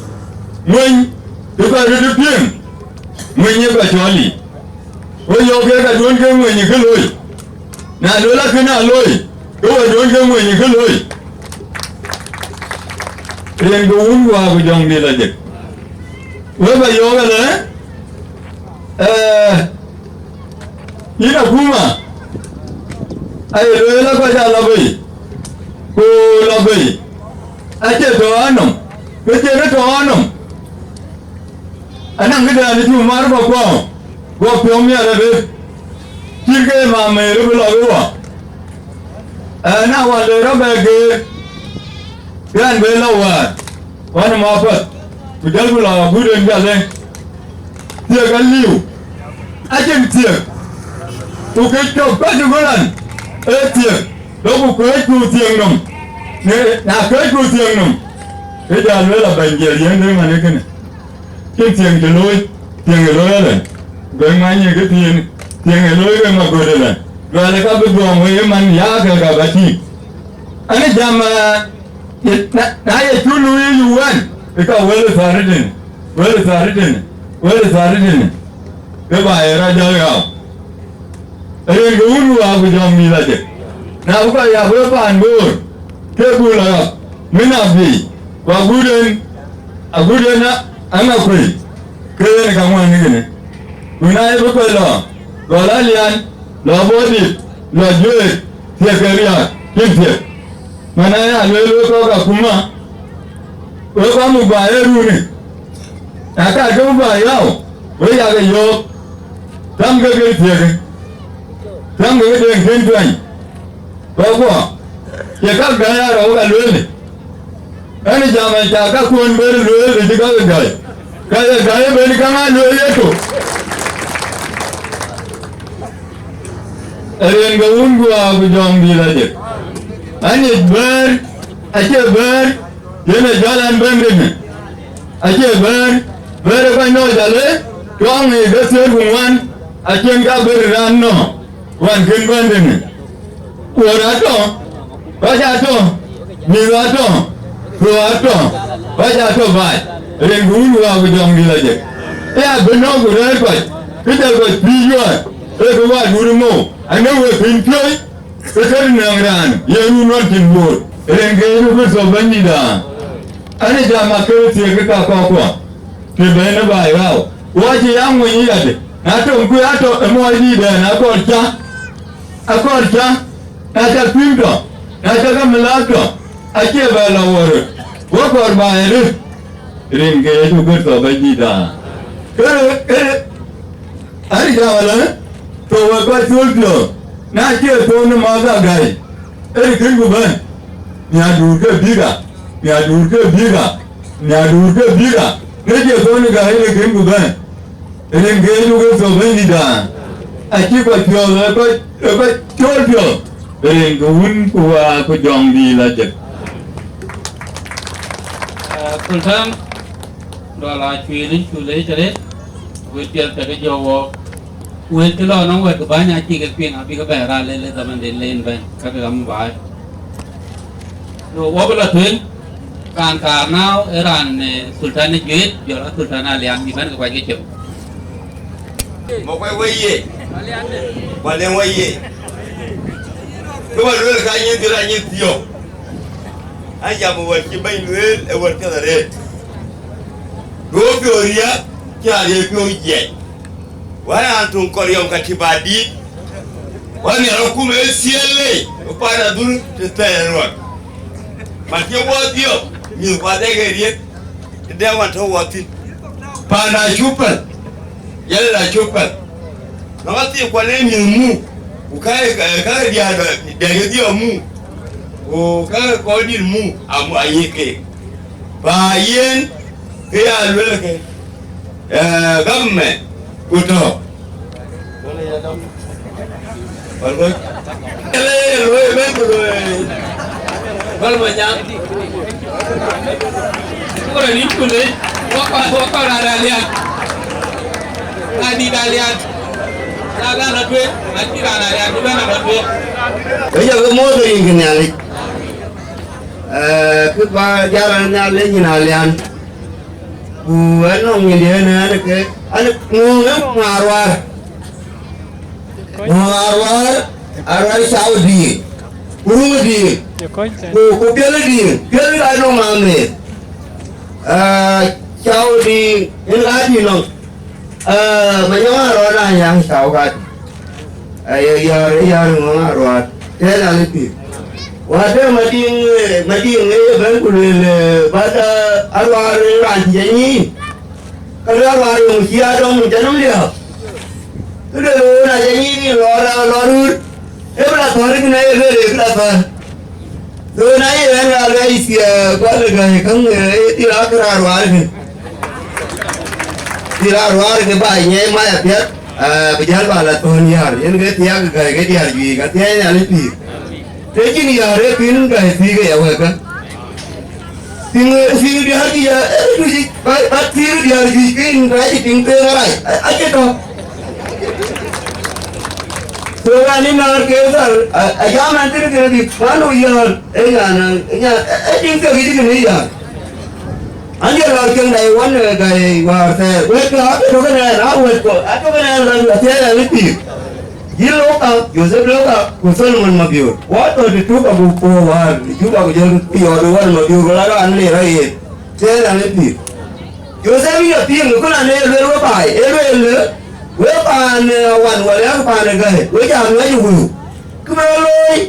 mony ë kɔc röt ë piŋ, mony ë kɔc cɔl liic. Wek yɔ̈ɔ̈k ke ka duön ke mony ë kë looi. Na luel akën aa looi, ke we duön ke mony ë kë looi. Rin ke wun ku waa ku jɔŋdït lɔ jëk. Wek bä yɔ̈ɔ̈k ëlë, eh, yïn akuma, aye lueel a kɔc aa lɔ bei, ku lɔ bei, acie tɔ anɔm, ke cie ke tɔ anɔm. Anɔŋ këdɛn cï Umar bä kuɔɔŋ, guɔ piɔ̈u miɛt arëët, cït ke Mamer bï lɔ ke wä. Ë, na wä le rɔt bɛ geer, yɛn bë lɔ wäär, wän ë ma path, ku jɔl bï lɔ agut en jɔl ë thiëëk aliu, acïn thiëëk, ku kec cök kɔc ë gɔlan ee thiëëk, lɔ ku këëcku thiëëk nɔm, në, na këëcku thiëëk nɔm, ke jɔ lueel abɛ̈ny jiɛl yen dëŋ ɣɛn ë kënë, cïn thiëëk cï looi. Tiëŋ ë looi ëlë, ku ke ŋuany ë këthiin, tiëŋ ë looi ke Magöt ëlë, luɛɛlë ka bï dhuɔɔŋ wei ë man ya ke ka bä tïŋ. Ani jam, eh, na, na ye cu luui ë yu wën, ë ka wël ë thäär tënë, wël ë thäär tënë, wël ë thäär tënë, ke ba ye rɔt jɔl ɣaau. Rin ke wun wä ku jɔŋ dït adek. Na bï kɔc yak wek paan Bor, ke bul ɣap, min abï, ku agut en, agut en a, aŋa kuei, ke yen ka ŋuan kënë. Ku na ye bï kɔc lɔ, lɔ Alian, lɔ Bor dït, lɔ Juëët, thiëk ke riääk, cïn thiëk. Mana ya lueel wek kɔc akuma, wek kɔc muk ba ye runi. Na ka ke bï ba yɔu, wek yak e yɔ̈ɔ̈k, thamkë ke thiëkë, thamkë ke deŋ kën tuany. Kɔckuɔ, ye ka gäi arɔu ka lueel. Ɛn jam ë ca kakuön ber lueel ë cï ka ke gäi. Ka ye gäi ëbën käŋ aa lueel yeku. Rin ke wun guɔ ku jɔŋ dït adek. Anyic bɛ̈ɛ̈r, acie bɛ̈ɛ̈r, yen ë jɔl ɛn bɛ̈n rinnë. Acie bɛ̈ɛ̈r, bɛ̈ɛ̈r ë kɔc nɔ̈k jal ë, tuaŋ ë ke thiëër ku ŋuan, acïn ka bï raan nɔ̈k, wän kën bɛ̈n rinnë. Wuɔ̈t atɔ̈, kɔc atɔ̈, mïth atɔ̈, röör atɔ̈, kɔc atɔ̈ baai, rin ku wun wä ku jɔŋ dït adek. Ë abï nɔ̈k ku rɛ̈ɛ̈r kɔc, kë jɔl kɔc pïïr yuɔɔt, ee kë wä dun ë mou, anë wek piny piööc, ke kën nɛ̈ŋ raan, yen wun nɔn cïn Bor, rin ke yen Kërtho Bɛ̈nydïïtda. Ani jam akër thiëëk ke ka kɔckuɔ, të bɛ̈n ë baai ɣaau, wä cï ya ŋuny yadë, na töŋ kuc atɔ̈ ë mɔɔc dïïtdɛn akɔɔr cä, akɔɔr cä, na cä kuïm tɔ̈, na cä ke mïlak tɔ̈, acie bɛ lɔ wɔ röt, wä kɔɔr baai röt, rin ke Yecu Kërtho Bɛ̈nydïïtda. Kërë, kërë, Ani jam alë, thou wek kɔc col piɔ̈ɔ̈th, na cie thou në math agäi, ënë kën ku bɛ̈n, miäkduur ke bïk a, miäkduur ke bïk a, miäkduur ke bïk a, në cie thou në gäi, ënë kën ku bɛ̈n. Rin ke Yecu Kërtho Bɛ̈nydïïtda, acï kɔc piɔ̈ɔ̈th ë kɔc, ë kɔc col piɔ̈ɔ̈th, rin ke wun ku wä ku jɔŋ dït adek. Ah, Sultan, Dual Acuil, cu leec arëët, wël piɛth ke ke jɔ wɔɔk. Wël cï lɔ nɔm wɛ̈t ke bäny acï kek piŋ, abï ke bɛ̈ɛ̈r raan lël ë dhamanden le yen bɛ̈ny, ka ke gam baai. So, wɔ bï lɔ tueŋ, raan kaar nääu ë raan, eh, Sultan ë Juëët, jɔl a Sultan Alian, bï bɛ̈n ke kuac ke cök. Mɔ̈k wei wei ye. Wal en wei ye. Kë wä lueel ka nyin dhil a nyin thiɔ̈k. An jam wɛ̈t cï bɛ̈ny lueel ë wɛ̈t piɛth arëët. Duö piɔ̈u riääk, cï a riëëc piɔ̈u jiɛc. Wä raan töŋ kɔriɔm ka cï ba dïït. Wä nhial akum ë thiëël lei, ë pan adhur të thɛɛr ruɔt. Man cï wɔ dhiɔp, mïth wä dek ë riëëk. Tëde wan tɔ̈ wɔ thïn. Paan acuk päl, yɛn la cuk päl. Nɔŋ athii kuan ë mïth muk, ku ka, ka, ka diäär dɛk ë dhiɔp muk, ku ka kɔc dït muk, amu, aye keek. Ba yen, ke ya luel ke, eh, government, ku tɔ̈. Wal kɔc. Ele looi ben ku looi. Wal ma nyaŋ. Ku raan yïn ku le. Wa pa, wa pa raan alian. Raan dït alian. Raan raan rɔt wek. Raan dït raan alian. Ku ben rɔt wek. Ke jɔ ke moth rin ke Nhialic. Eh, kë ba jal an Nhialic nyin alian. Ku anɔŋ nyin diën an ke, an ŋuŋ ë ŋaar war. Ŋuŋ ŋaar war, aruar cau diin. Ku ruŋ diin. Ku, ku piɛl diin. Piɛl ka nɔŋ ŋaar meth. Ah, cau diin, en ka diin nɔŋ. Ah, ma nyɔŋ aruar na nyaŋ cau ka diin. Aye yɔ̈ɔ̈r, yɔ̈ɔ̈r ŋö aruaar, tɛ̈ɛ̈n an ë pïïr. Wäär de Madiŋ, eh, Madiŋ ë ye bɛ̈n ku lueel, eh, bä da aruaar raan cï jɔ nyiic. Ka lueel aruaar yöŋ cï aa dɔm, jɔ nɔm liääp. Kë lueel ɣöö na jɔ nyiic nïn lɔ raan lɔ röör, ee bï la thɔ̈r, kën aye lueel ee bï la thɔ̈r. So na ye ɣɛn ɣa luɛɛc, eh, kuat ë gäi käŋ, eh, dhil aa kë raan ruaar kë. Dhil aa ruaar kë ba nyɛɛi mac apiɛth, eh, bï jäl ba la thɔ̈n yär. Yen ke thiaak ë gäi ke diäär juëc, ka thiac Nhialic pïïr. Të cïn yär ee pïïr gäi pïïr ke ya wɛ̈ɛ̈kä. Piŋ, piŋ diäär cï ya, eh, tuc, ba, ba piŋ diäär juëc ke yïn rac, piŋ peŋ arac, a, acie tɔ̈. So, raan ë nɔɔr ke thar, a, a jam an, tënë kënë bï man ë yɔ̈ɔ̈r, ë nyan, ë nyan, ë, ë tiŋ thok yic kënë yɔ̈ɔ̈r. An, jɔ lɔɔr cieŋ dai wan, eh, dai wäär thɛɛr. Wek, eh, abï tök ënɛn, a wek kɔ, a tök ënɛn, raan, a thiëëc an, ë pïïr. Yïn Luka, Joseph Luka, ku Solomon Mabior. Wɔ tɔ̈ të tuk abuk puɔ̈u wäär, ë Juba ku jɔl piɔ̈ɔ̈th ë wär Mabior, ku la raan le rɔt yen. Thɛɛr an, ë pïïr. Joseph yï piŋ, ku na le luel we baai, ë luel, we paan, eh, awan, wala yak paan ë gäi, we jam ŋäc ë wëu. Kë bï rɔt looi,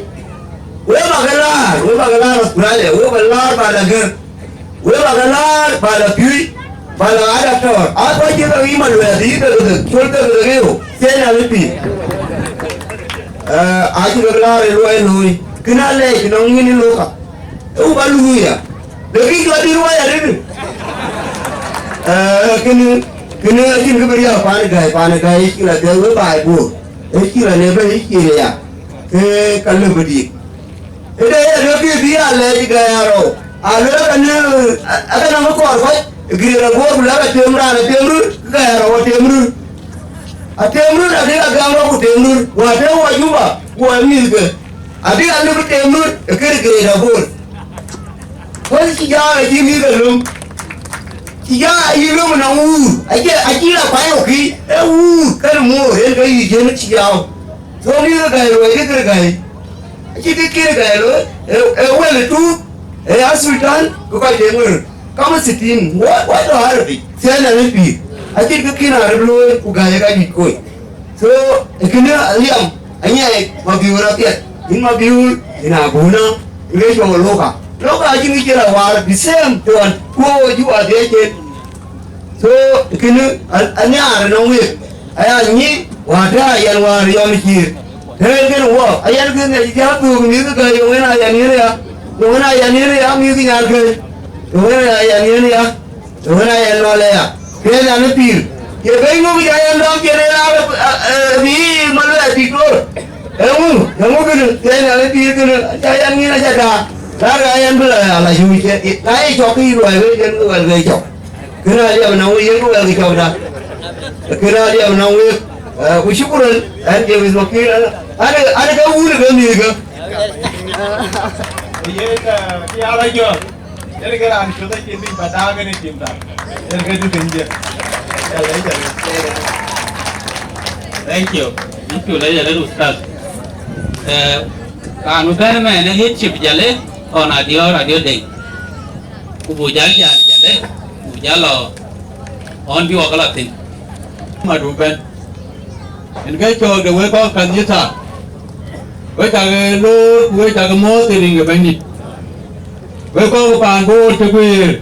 we bä ke laar, we bä ke laar Australia, we bä laar bä la gër. We bä ke laar, bä la piööc, bä la aa daktɔɔr. Aa kɔc cï ke ɣic maluɛɛth, yï ke ke col ke ke riu, thiëëc na lë pïïr. Eh, acï ke laar ë luɔi looi, kën aa lɛc nɔŋ yïn ë Luka. Ee ku bä luui ya. Lëkï jɔ dït wai arëëdï. Eh, kënë, kënë acïn kë bï riääk paan ë gäi, paan ë gäi ë cï la dhiëth we baai Bor. Ë cï la ne bɛ̈n ë cï le ya. Ke ka lëu bï dït. Ëde ye luelkï bï a lɛc gɛɛr rou, a luel ka në, a, a ka nɔm kɔɔr kɔc, gëër abor ku lɛ̈k atem raan atem röt, gɛɛr rou atem röt. Atem röt adï a gam rou ku tem röt, wä te wä Juba, wä mïthke, adï a lëu bï tem röt, ë kërë gëër abor. Wën cï jaa acï mïth ke löm, cï jaa ayï löm nɔm wuur, acie, acï la kuany ë kï, ee wuur, kën moor, en ke yï jën cï jaa. Thok mïth ke gäi luɔi ke kërë gäi. Acït kë kïn ë gäi looi, ë, ë wël ë tuut, ë ya Sultan, ku kɔc de ŋör, kamë thitin, wɔ, wɔ tɔ Arabi, thiɛɛn ë pïïr. Acït kë kïn Arab looi, ku gäi ë ka juëc kony. So, ë kënë aliam, anyiɛɛc Mabiur apiɛth, yïn Mabiur, yïn Aguna, yïn ke cɔl Luka. Luka acïn kë cï la waar, the same, tuɔn, ku wɔ Juba dhiëc cen. So, kënë, a, anhiaar ënɔŋ wek, aya nyi, wäär tëë ayen wäär yɔm cïïr. Tëë kënë wɔ, ayen kënë ŋic jam thuk mïth ke yöŋ en ayen yen ya, yöŋ en ayen yen ya mïth nyan ke, yöŋ en ayen yen ya, yöŋ en ayen nɔl ya. Kënë an pïïr. Ye bɛ̈ny ŋö bï ayen dɔm cïn en a, a, a, bï maluɛɛth bï door. Eŋö, eŋö kënë, kënë an pïïr kënë, aca yɛn ŋïn aca daa. Raan ayen bï la ya la yuc, na ye cɔk ke yï luɔi wek, yen ke wɛl ke cɔk. Kënë aliɛm nɔm wek, yen ke wɛl ke cɔk da. Kënë aliɛm nɔm wek, eh, ku shukran, ɛn James Makin, ɛn, ɛn, ɛn ke wun ke mïth ke. Yen, eh, ke ya la jɔl. Yen ke raan cuth acïn bï ba daak en ë tim thar. Yen ke tï piny jë. Jal, jal. Thank you. Thank you, ladies and gentlemen, Ustaz. Eh, raan wën bɛ̈n ëmɛn ë headship jale, ɣɔn Adiɔɔr, Adiɔɔr Deŋ. Ku buk jal jal jale, ku buk jal lɔ ɣɔn bï wɔ ke lɔ thïn. Mat wën bɛ̈n. Yen ke cɔɔk de wek kɔc kanitha, wek cak loor ku wek cak mɔ̈ɔ̈th ë rin ke Bɛ̈nydït. Wek kɔc paan Bor cï guëër,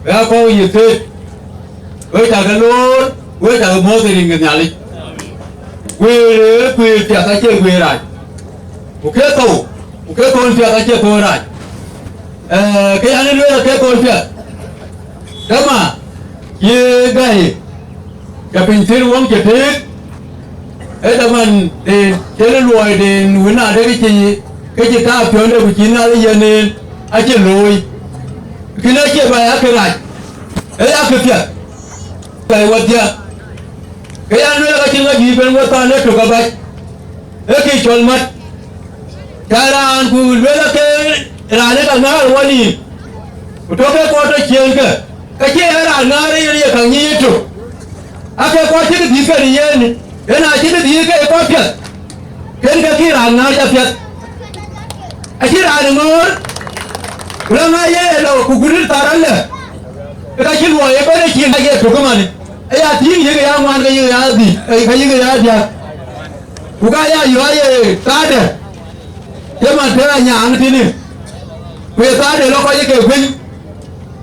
wek aa kɔc yï thëët, wek cak loor ku wek cak mɔ̈ɔ̈th ë rin ke Nhialic. Guëër ë guëër piɛth, acie guëër rac, ku ke thou, ku ke thon piɛth, acie thon rac. Eh, ke yan ë lueel ke thon piɛth. Dama, ye gäi, ke piny thïn wöŋ cï tëëk, ee dhamanden cïn luɔiden wën adë ke cï, ke cï taak piɔ̈nde ku cï Nhialic yen en acï looi. Kënë acie bä ya kë rac, ee ya kë piɛth. Gäi wädhia, ke yan lueel ka cïn ŋa juëc ben wek thaande tök abac. Ee kë cɔl mat. Cä raan ku luel ake raan ë ka ŋäär wɔ nïïm, ku tɔ̈ ke kɔɔr tɔ ciëëŋkë, ka cie ë raan ŋäär ë yen ye ka nyic yetök. Ake kɔc cï dhïïth ke në yen, yen aa cï dhïïth ke ë kɔc piɛth, ken ke kï raan ŋäär cä piɛth. Acï raan ë ŋöör, ku la ŋäc ye lɔ ku guëër thar alë, ke ka cï luɔi ëbɛ̈n ë cin ŋäc yetök ëmën, aya thiëëŋ yek ya ŋuan ke yek ya dhïc, ke yek ya diäk. Ku ka ya yɔ̈ɔ̈c ye thaade, ye man tëë anyaaŋ tënë, ku ye thaade lɔ kɔc ke guëny,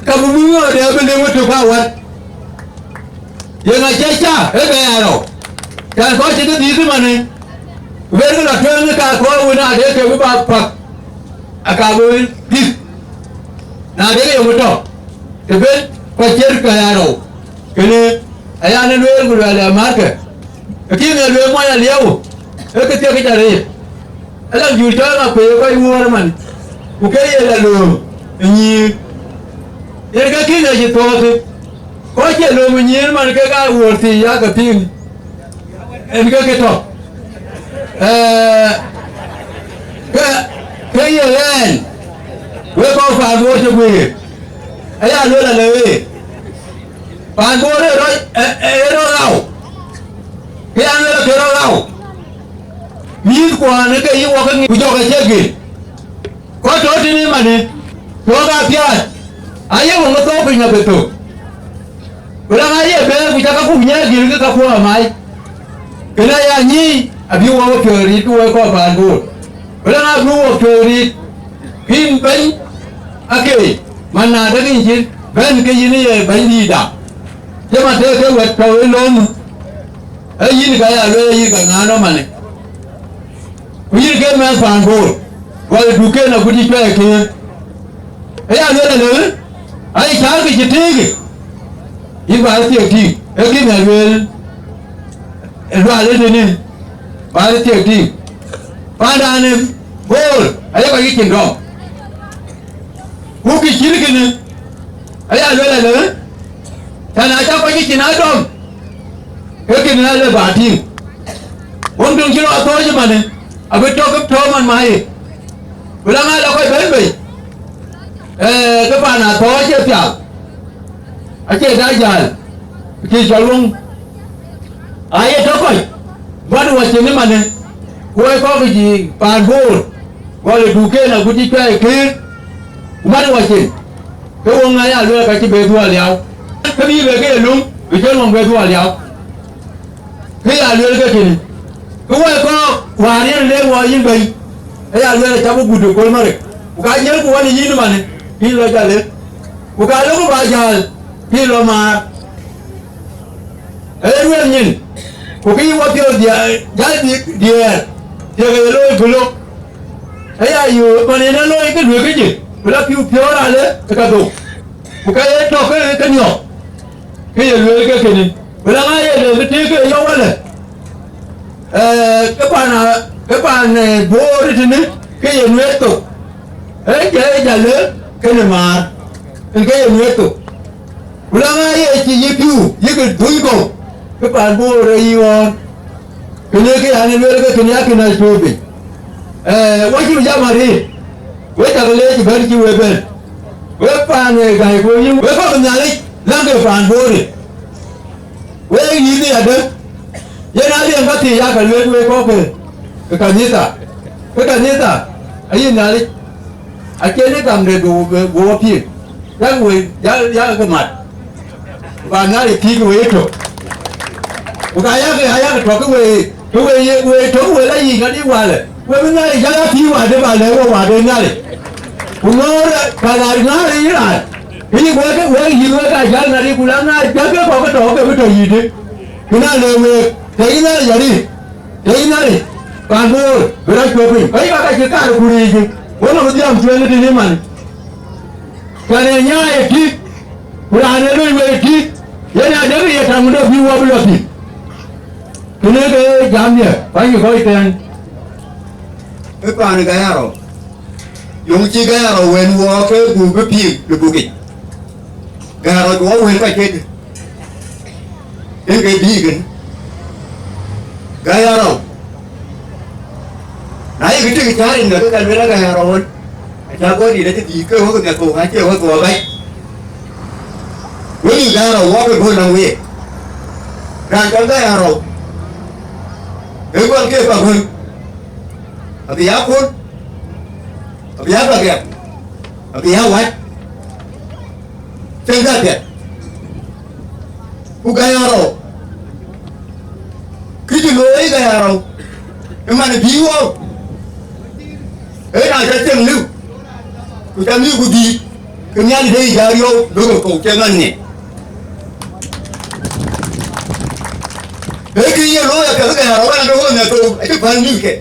ka bï bï ŋö de bï lëu ëtök ka wät. Ye ŋa cä ca ë ke ya rɔu? Kan kɔc cï ke dhïïth ëmënë, ku ben ke lɔ tueŋ ë ka kɔɔr wën adë ke bï bak päk, aka bï dhïth. Na de ke yöŋ ë tɔ, të ben kɔc cï ke ya rɔu, kënë aya në lueel ku luɛɛl ë märkë. Akïn ë lueel mɔc aliɛu, ee kë thiek kë ca rëër. Ala jur cɔl ŋa kuëë kɔc wuɔ̈ɔ̈r man, ku ke ye la lööm ë nyïïr. Yen ke kïn acï thɔ̈ɔ̈th, kɔc cie lööm ë nyin man kek aa wuɔ̈ɔ̈r thii ya ke piŋ, en ke ke tɔ̈. Ee, ke, ke ye ɣɛn, wek kɔc paan Bor cï guiir, aya luel alë ee, paan Bor ee rɔt, ee, ee rɔt ɣau, ke ya luel ke rɔt ɣau, mïïth kuɔn ke yï wɔ ke ŋic, ku jɔk acie gel. Kɔc tɔ̈ tënë manë, tuɔɔk apiath, aye wëŋ ë thɔɔk piny abï thök. Ku rɛŋ aye bɛ̈ɛ̈r, ku cä kakuc nyɛɛr gil ke kakuɔ̈ɔ̈m amai. Kënë aya nyïï abï wɔ piɔ̈ɔ̈th riit, ku wek kɔc paan Bor. Ku rɛŋ abï wɔ piɔ̈ɔ̈th riit, kïn bɛ̈ny akëc, man na däk yïn cït bɛ̈n ke yïn ye bɛ̈nydïïtda. Cï man tëëk ke wɛ̈t tɔ̈u ë lööm, ee yïn ka ya lueel yïn ka ŋaan nɔm manë. Ku yïn ke mɛnh paan Bor, gɔl ë duken agut yï cuɛɛi këër. Aya luel alë, ai cäär ke cï tëëkë, yïn bä thiëëk tïŋ, ee kïn ë lueel, ë lual ë tënë, bä thiëëk tïŋ. Paandan ë Bor, aye kɔc ke cin dɔm. Ku kë cït kënë, aya luel alë, tɛ̈n acä kɔc ke cin aa dɔm, ke kënë alë bä tïŋ. Wën töŋ cï rɔt thɔ̈ɔ̈c ëmanë, abï tɔ̈ ke tɔ̈ man maye. Ku la ŋa la kɔc bɛ̈n bei, ee, ke paan athɔ̈ɔ̈c ë piath, acie da jäl, kë cɔl wëŋ. Aye tɔ̈ kɔc, bän wacin ëmanë, ku wek kɔc ke cï paan Bor, gɔl ë duken agut yï cuɛɛi këër, ku bän wacin, ke wëŋ aya luel ka cï be dhuɔl yau. Ke bï be ke ye löŋ, bï cïn wëŋ be dhuɔl yau. Kë ya luel ke kënë, ke wek kɔc wäär yen le wɔ yïn bɛ̈ny, aya luel acä bï gut ë köl Marek, ku ka nyëlku wën ë yïn ëmanë, bï lɔ jal ë, ku ka lëku bä jäl, bï lɔ maar. Ee ruɛl nyin, ku kë yï wapiɔ̈ɔ̈th diɛɛr, jäl diɛɛr, thiëk ë ye looi ku lok. Aya yöök man en ë looi ke luëk ke jël, ku la pïu piɔ̈ɔ̈r alë ë ka dhou, ku ka ye tɔ̈ ke ke niɔp, ke ye lueel ke kënë, ku la ŋa ye lëu bï tëëk ke yɔ̈u alë. Ee, ke paan, ke paan, ee, Bor tënë ke ye nueet thok, ee, jɛ, ee, jal ë kënë maar, en ke ye nueet thok. Ku la ŋa ye cï yï pïu yïkï dhuny kɔ̈u, ke paan Bor ee yï ɣɔ̈ɔ̈r. Kënë ke an, lueel ke kënë akïn a cuööpë. Ee, wɔ cï jam arëët, wek cak leec bɛ̈n cï wek bɛ̈n. Wek paan, ee, gäi ku yï, wek kɔc Nhialic, läŋkë paan Bor. Wek yïn ë adë, yen aliɛm ka thii ya ka lueel wek kɔ̈k ke, ke kanitha. Ke kanitha, ayï Nhialic, acie nidham de bï, bï, bï wɔ piŋ. Yak wei, ya, ya ke mat. Ku ka Nhialic thiëëc wei ëtök. Ku ka yak, ya yak tɔ̈ ke wei, ke wei ye, wei tök wei la yic ŋadï walë. Wek bï Nhialic yak ya thiëëc wade ba lɛ̈k wɔ wade Nhialic. Ku ŋɔ̈ɔ̈r ka la ŋaar ë yï raan. Kë yï wek, wek yïn wek aa jäl ŋadï ku la ŋaar jäl ke kɔ̈k ke tɔ̈ ke bï tɔ̈ yïdï. Ku na le week, tɛ̈ yïn Nhialic arï, tɛ̈ yïn Nhialic, paan Bor bï rɔt cuɔp piny. Kɔc ka ka cï kaar ku riic, wek nɔm dhiam cuëëŋ tënë man. Kɛn ee nyaai ë tï, ku raan ee lony wek tï, yen adekï ye taŋ dɔ bï wɔ bï lɔ thïn. Kënë ke jam ye, bäny kɔc tɛ̈ɛ̈n. Ë paan ë Gäi Arɔu, yöŋ cï Gäi Arɔu wën wɔ ke buk bï piŋ në bukic. Gäi Arɔu wɔ wën kɔc kedï, en ke bïï kën. Gäi Arɔu, na ye kë tïŋ cä rin ke ka luel a Gäi Arɔu wën, acä bɔ̈ dït acï dhïïk ke wek ë Nhialic thok, acie wek thok abac. Wek yï Gäi Arɔu wɔ ke bɔ̈ nɔm week. Raan cɔl Gäi Arɔu, ee gɔl ke pa bɔ̈. Abï ya kuɔ̈n, abï ya bäk riɛm, abï ya wac, cïn ka piɛth. Ku Gäi Arɔu, kë cï looi Gäi Arɔu, ë man bï wɔ, ë na cä cieŋ liu, ku cä mïïk ku dhïïk, ke Nhialic de yï jä riɔu, duökï thou cï man ŋic. Ee kë ye looi apiɛth Gäi Arɔu, ɣɛn ade ɣööt nhial thou, acï päl mïthke.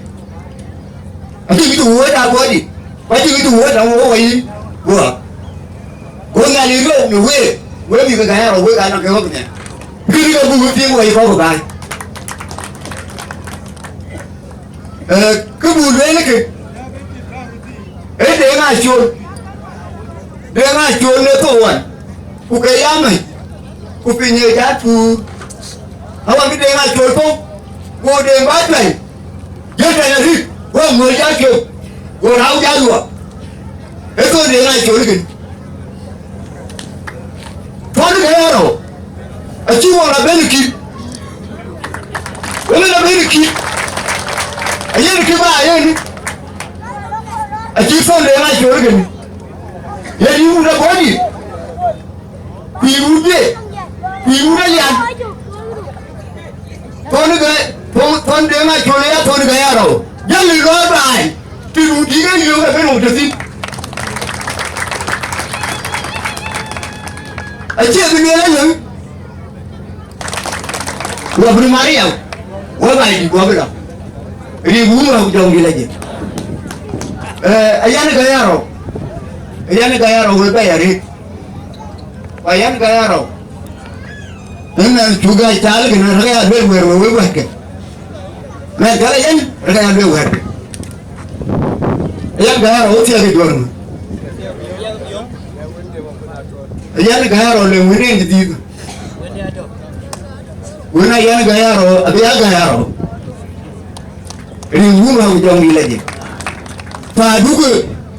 Acï kë cï wööc aa bɔ̈ dït, ku acï kë cï wööc aa wok wɔ yï guɔ. Go Nhialic riɔu në week, wek mïth ke Gäi Arɔu wek aa nɔŋ ke ɣɔ̈k nhial. Bï kë ke buk piŋ wɔ yï kɔ̈k ë baai. Ee, kë buk lueel kë, ee Deŋ Acol, Deŋ Acol në thou wan. Ku ke ya mec, ku piny ë jat puur. Awär bï Deŋ Acol thou, go Deŋ bä tuɛny, jël tuɛny arït, go muɔ̈c jat cök, go rau jat luɔk. Ë thou Deŋ Acol kën. Tuɔn ke ya rou, acï wɔ la ben kït. Wën la ben kït. Ayen kï ba yen. Acï thou Deŋ Acol kën. Ye yï wun ë bɔ̈ dït. Kuiir wut bie, kuiir wut alian. Thon ke, thon, thon Deŋ Acol ya thon ke ya rou. Jali lɔ bai. Ti wut ti ke yök ke ben wut ti. Acie bi luel anyang. Wa bri Maria. Wa bai di gwa bra. Ri wu ma jong di la je. Eh, ayan ke ya rou. Ayan ke ya rou we ba ya ri. Wa yan ka ya rou. Ëmɛn cuk aa cal kën rɛ̈k ya luel wɛ̈ɛ̈r wek wek wɛ̈ɛ̈t kën. Mɛn cal yen rɛ̈k ya luel wɛ̈ɛ̈r kën. Yan ka ya rou thiëëk ë duɔ̈r nu. Yan ka ya rou le wën en dïït. Wën a yan ka ya rou abï ya ka ya rou. Rin wun wä ku jɔŋ yï lɔ jik. Pa dukë,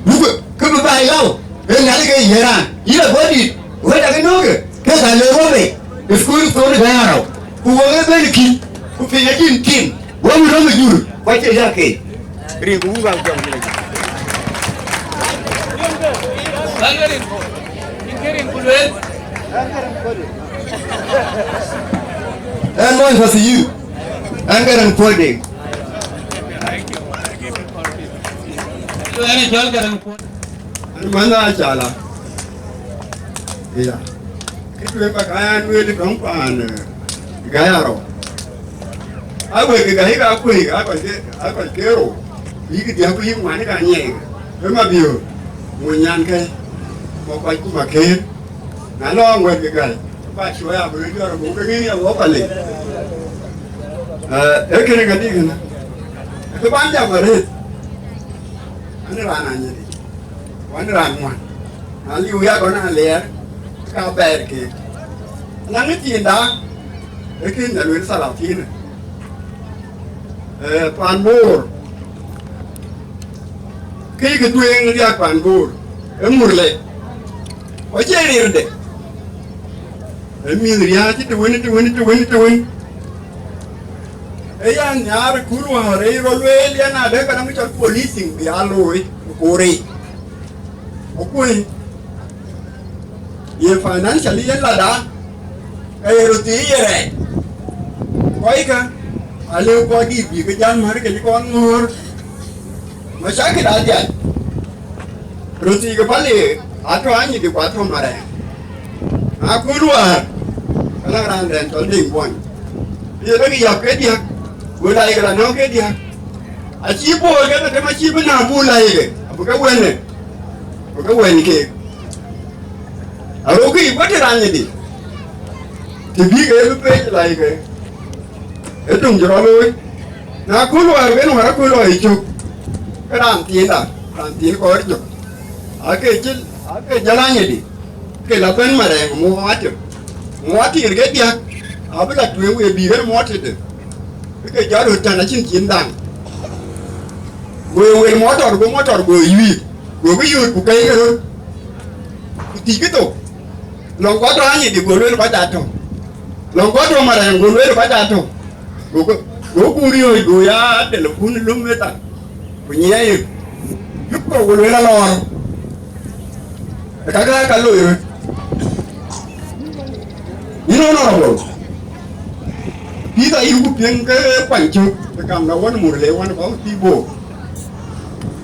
dukë, kë bï baai ɣau, ë Nhialic ke ye raan, yïn abɔ̈ dït, wël akë nöökë, ke ka le wä bei, ë thukul thon ë bɛ̈n arɔu, ku wek ë ben kï, ku piny acïn tim, wä bï röm ë jur, ku acie ya keek. Rin ku wun wä ku jɔŋ yï lɔ jik. Rin ku lueel. Ɣɛn mɔny Pathuyith, ɣɛn ke Rɛŋ Puɔ̈ɔ̈t Deŋ. Ɣɛn ë cɔl ke Rɛŋ Puɔ̈ɔ̈t. Ɣɛn mɛnh Acala. Ya. Kë tueŋ bä ka ɣɛn lueel tɔŋ paan, eh, Gäi Arɔu. A wek kë Gäi ka kuëi, a kɔc ke, a kɔc ke rou. Yïk diäk ku yïk ŋuan ka nyiɛɛi. Ë Mabiöör, ŋuny nyankë, mɔ kɔc ku Makëër. Na lɔ ŋuɛ̈t ke Gäi, ba cuɔɔi abï röt jɔt abuk ke ŋic ya wok Pale. Eh, ee kënë ka dï kënë. Kë ban jam arëët. An raan anyïdï. Wan raan ŋuan. Na liu ya gɔn aliɛɛr, ka bɛɛr keek. Laŋ ë tiinda, ee kën ya lueel thalathïn. Eh, pan Boor. Kë yï kë tueŋ riääk pan Boor, ee Murle. Ku acie rirde. Ee mïth riääc të wën, të wën, të wën, të wën. Ee yan nhiaar ë kul wäär, ee rɔt lueel yan adë ka däŋ cɔl policing bï aa looi ë koor yic. Ku kuëny, ye financially yen lada, ka ye röt thii ye rɛɛc. Kɔckë, alëu kɔc dït bï ke jal mär ke cï kɔn ŋöör. Macakil adhial. Röt thii ke Pale, atɔ̈ anyïdï ku atɔ̈ marɛɛŋ. Na kööl wäär, ke la raan dɛn cɔl Deŋ Buɔny. Ye lek yäp ke diäk, ku la yek la nɔ̈k ke diäk. Acï Boor ke ke tem acï bï na buk la yek, abï ke wɛ̈n, abï ke wɛ̈n keek. Arökï bä të raan nyïdï, të bï ke bï pec la yek, ë töŋ cï rɔt looi. Na kööl wäär ben wäär akööl lɔ yï cök, ke raan thiinda, raan thiin kɔɔr cök. Ake cï, ake jɔl anyïdï, ke la bɛ̈n marɛɛŋ muɔɔt atök. Muɔɔt tiir ke diäk, abï la tueŋ wëë bï ɣer muɔɔt tëde. Ke ke jɔt röt tɛ̈n acïn cin dhaŋ. Go ye wel mɔtɔr, go mɔtɔr go yuiir, gokï yööt ku kɛ̈ikï röt, ku thiëckï thok. Lɔŋ kɔc tɔ̈ anyïdï, go lueel kɔc atɔ̈. Lɔŋ kɔc tɔ̈ marɛɛŋ, go lueel kɔc atɔ̈. Gokï, go kuur yööc, go ya telefon lum ëthan. Ku nyiɛɛi, yuk kɔ̈u ku lueel alɔɔr, ë kakë ka loi röt. Yïn honorable, pïïth ayï ku piŋ ke kuany cök, ë kam na wän Murle wän bä thii Boor.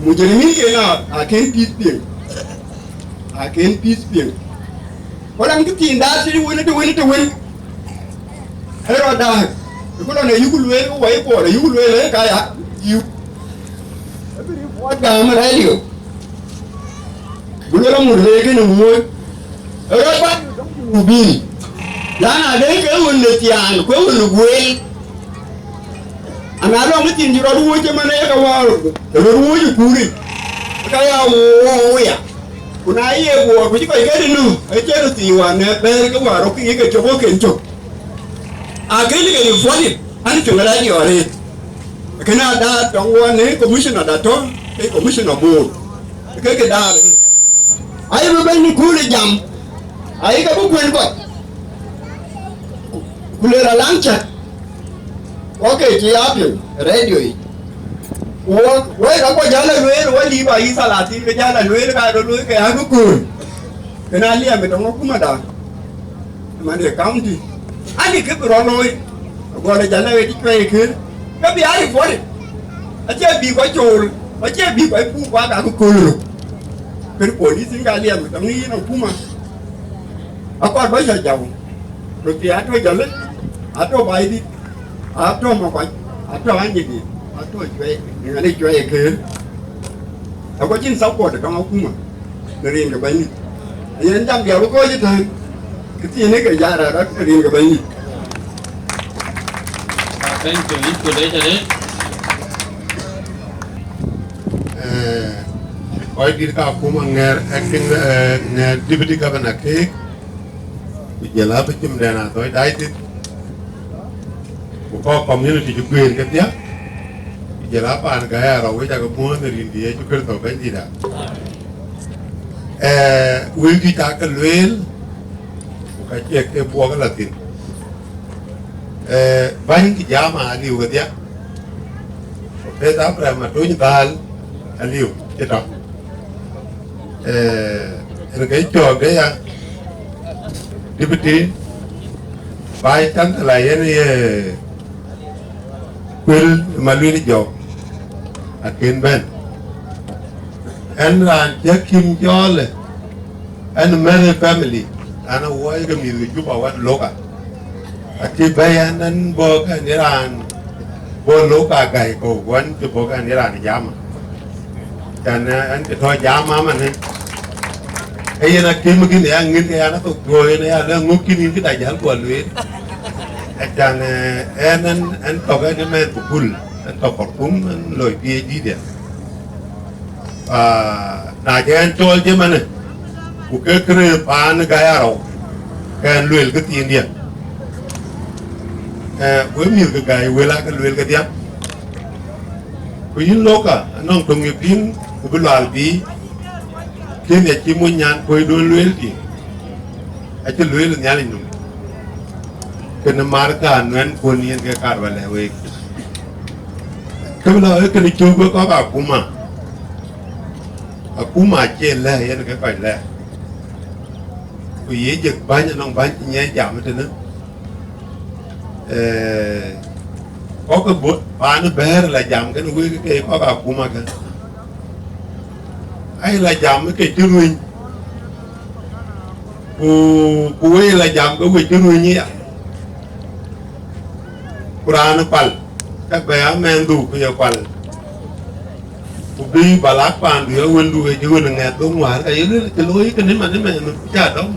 Mujrimiin yen a, akën pïïth piŋ, akën pïïth piŋ. Ku lan kë thiin daat të wën, të wën, të wën. Ë rɔt daak, ë ku lɔn ayuk lueel, ku wai Boor ayuk lueel, ë ka ya, yiu. Ë bï rip wɔ gam radio. Ku lueel amur le kënë wuöc. Ë rɔt bä, ku bï. Lan adë ke ɣön në thiaan, ku ë ɣön në gueel. Ana lɔŋ ë thiin cï rɔt wuöc ëmën ë ka wäär, ë rɔt wuöc ë kuuric. Ë ka ya woo, woo, woo ya. Ku na ye Bor, ku cï kɔc kedï nu, acïn thii wään në bɛ̈ɛ̈r ke wäär rɔt ke ye ke cök wok ken cök. Akënë ke reported, an, töŋ rɛ̈ɛ̈c yɔɔr ëët. Kënë ada tɔŋ wään në commissioner da tɔ̈, ke commissioner Bor. Ke ke daar ëët. Ayï bï bɛ̈ny ë kööl ë jam, ayï ke bï kuën kɔc. Ku le rɔt laŋ cäk, wok ke cï ya piŋ radio yic. Ku wok, wek ka kɔc jäl a lueel, wek lïïp ayï thalathïn ke jäl a lueel, ka rɔt looi ke akököl. Kën a liɛm ë tɔŋ akumada, man ë county. Ani kë bï rɔt looi, agɔl ë jäl a ɣet cuɛi kën, ke bï a reported. Acie bï kɔc cool, acie bï kɔc puk, wak akököl röt. Kën police in ka liɛm ë tɔŋ yïn akuma. Akɔɔr bä cä jam, röt thii atɔ̈ Jɔlë, atɔ̈ Baidït, atɔ̈ Makuac, atɔ̈ Anyidi, atɔ̈ Cuɛi, ŋɛn ë Cuɛi ë kën. Aku cïn support ë tɔŋ akuma në rin ke Bɛ̈nydït. Yen jam diɛɛu ë kɔc ëtɛ̈ɛ̈n, kë thiin ë ke jat rɛ̈ɛ̈r rɔt në rin ke Bɛ̈nydït. Thank you. Yïn ku dec arëët. Eh, kɔc dït ka akuma ŋɛɛr acting, eh, ŋɛɛr deputy governor keek, ku jël a bï cïmdɛn a dhɔc daai thïn, ku kɔc community cï guëër kedhia, ku jël a paan Gäi Arɔu, wec akë muɔ̈ɔ̈th në rin de Yecu Kërtho Bɛ̈nydït a. Eh, wël juëc aake lueel, ku ka cie ke buɔk la thïn. Eh, bäny kï jam aliu kedhia. Beth Abraham Atony Dhal aliu cï tɔ̈. Eh, en ke cɔɔk de ya, deputy vice chancellor yen ye Kuël Maluel Jɔk akën bɛ̈n. En raan cï akïm cɔɔlë, en mɛ̈th ë family, an, awuɔɔc ke mïth ke Juba wɛ̈t Loka. Akï bɛ̈i ɛn, ɛn bɔ̈ kɛn ye raan bɔ̈ Loka gäi kɔ̈u, ku ɛn cï bɔ̈ kɛn ye raan jama. Can, eh, ɛn cï tɔ̈ jama manë. Ee yen akïm kïn ya ŋïn ke yan athok tuɔɔc, yen ya lɛ ŋök kïn yïn kï da jäl guɔ lueel. Acan, eh, ɛn, ɛn, ɛn thɔ̈k ɛn ë mɛnh thukul, ɛn thɔ̈k Khartoum, ɛn loi P H D diɛn. Ah, na cï ɛn cɔɔl cï manë, ku ke kërë paan Gäi Arɔu, ke ɛn lueel kë thiindiɛn. Eh, wek mïth ke Gäi wël aake lueel kedhia. Ku yïn Loka, anɔŋ töŋ ye piŋ, ku bï lual bï, kën ya cï mony nyan kuöcdun lueel tïŋ, acï lueel ë Nhialic nɔm. Kënë mar ka nuɛ̈n kuön yen ke kaar bä lɛ̈k week. Kë bï lɔ ë kënë cök wek kɔ̈k akuma. Akuma acie lɛ̈k yen ke kɔc lɛ̈k. Ku ye jek bäny anɔŋ bäny cï nyiɛc jam ëtënë. Eh, kɔ̈k ë bɔ̈ paan bɛ̈ɛ̈r la jam kënë wek ke kɔ̈k akuma kën. Ai la jam ke cï ruëny. Ku, ku wek la jam ke wek cï ruëny ya. Ku raan ë pal, ka bɛ a mɛnhdu ku ye kual. Ku bï bä lak paandu ya wëndu ë cï wën ŋɛth dhöŋ wäär, ka ye lueel cï looi kënë man ëmɛn cä dɔm.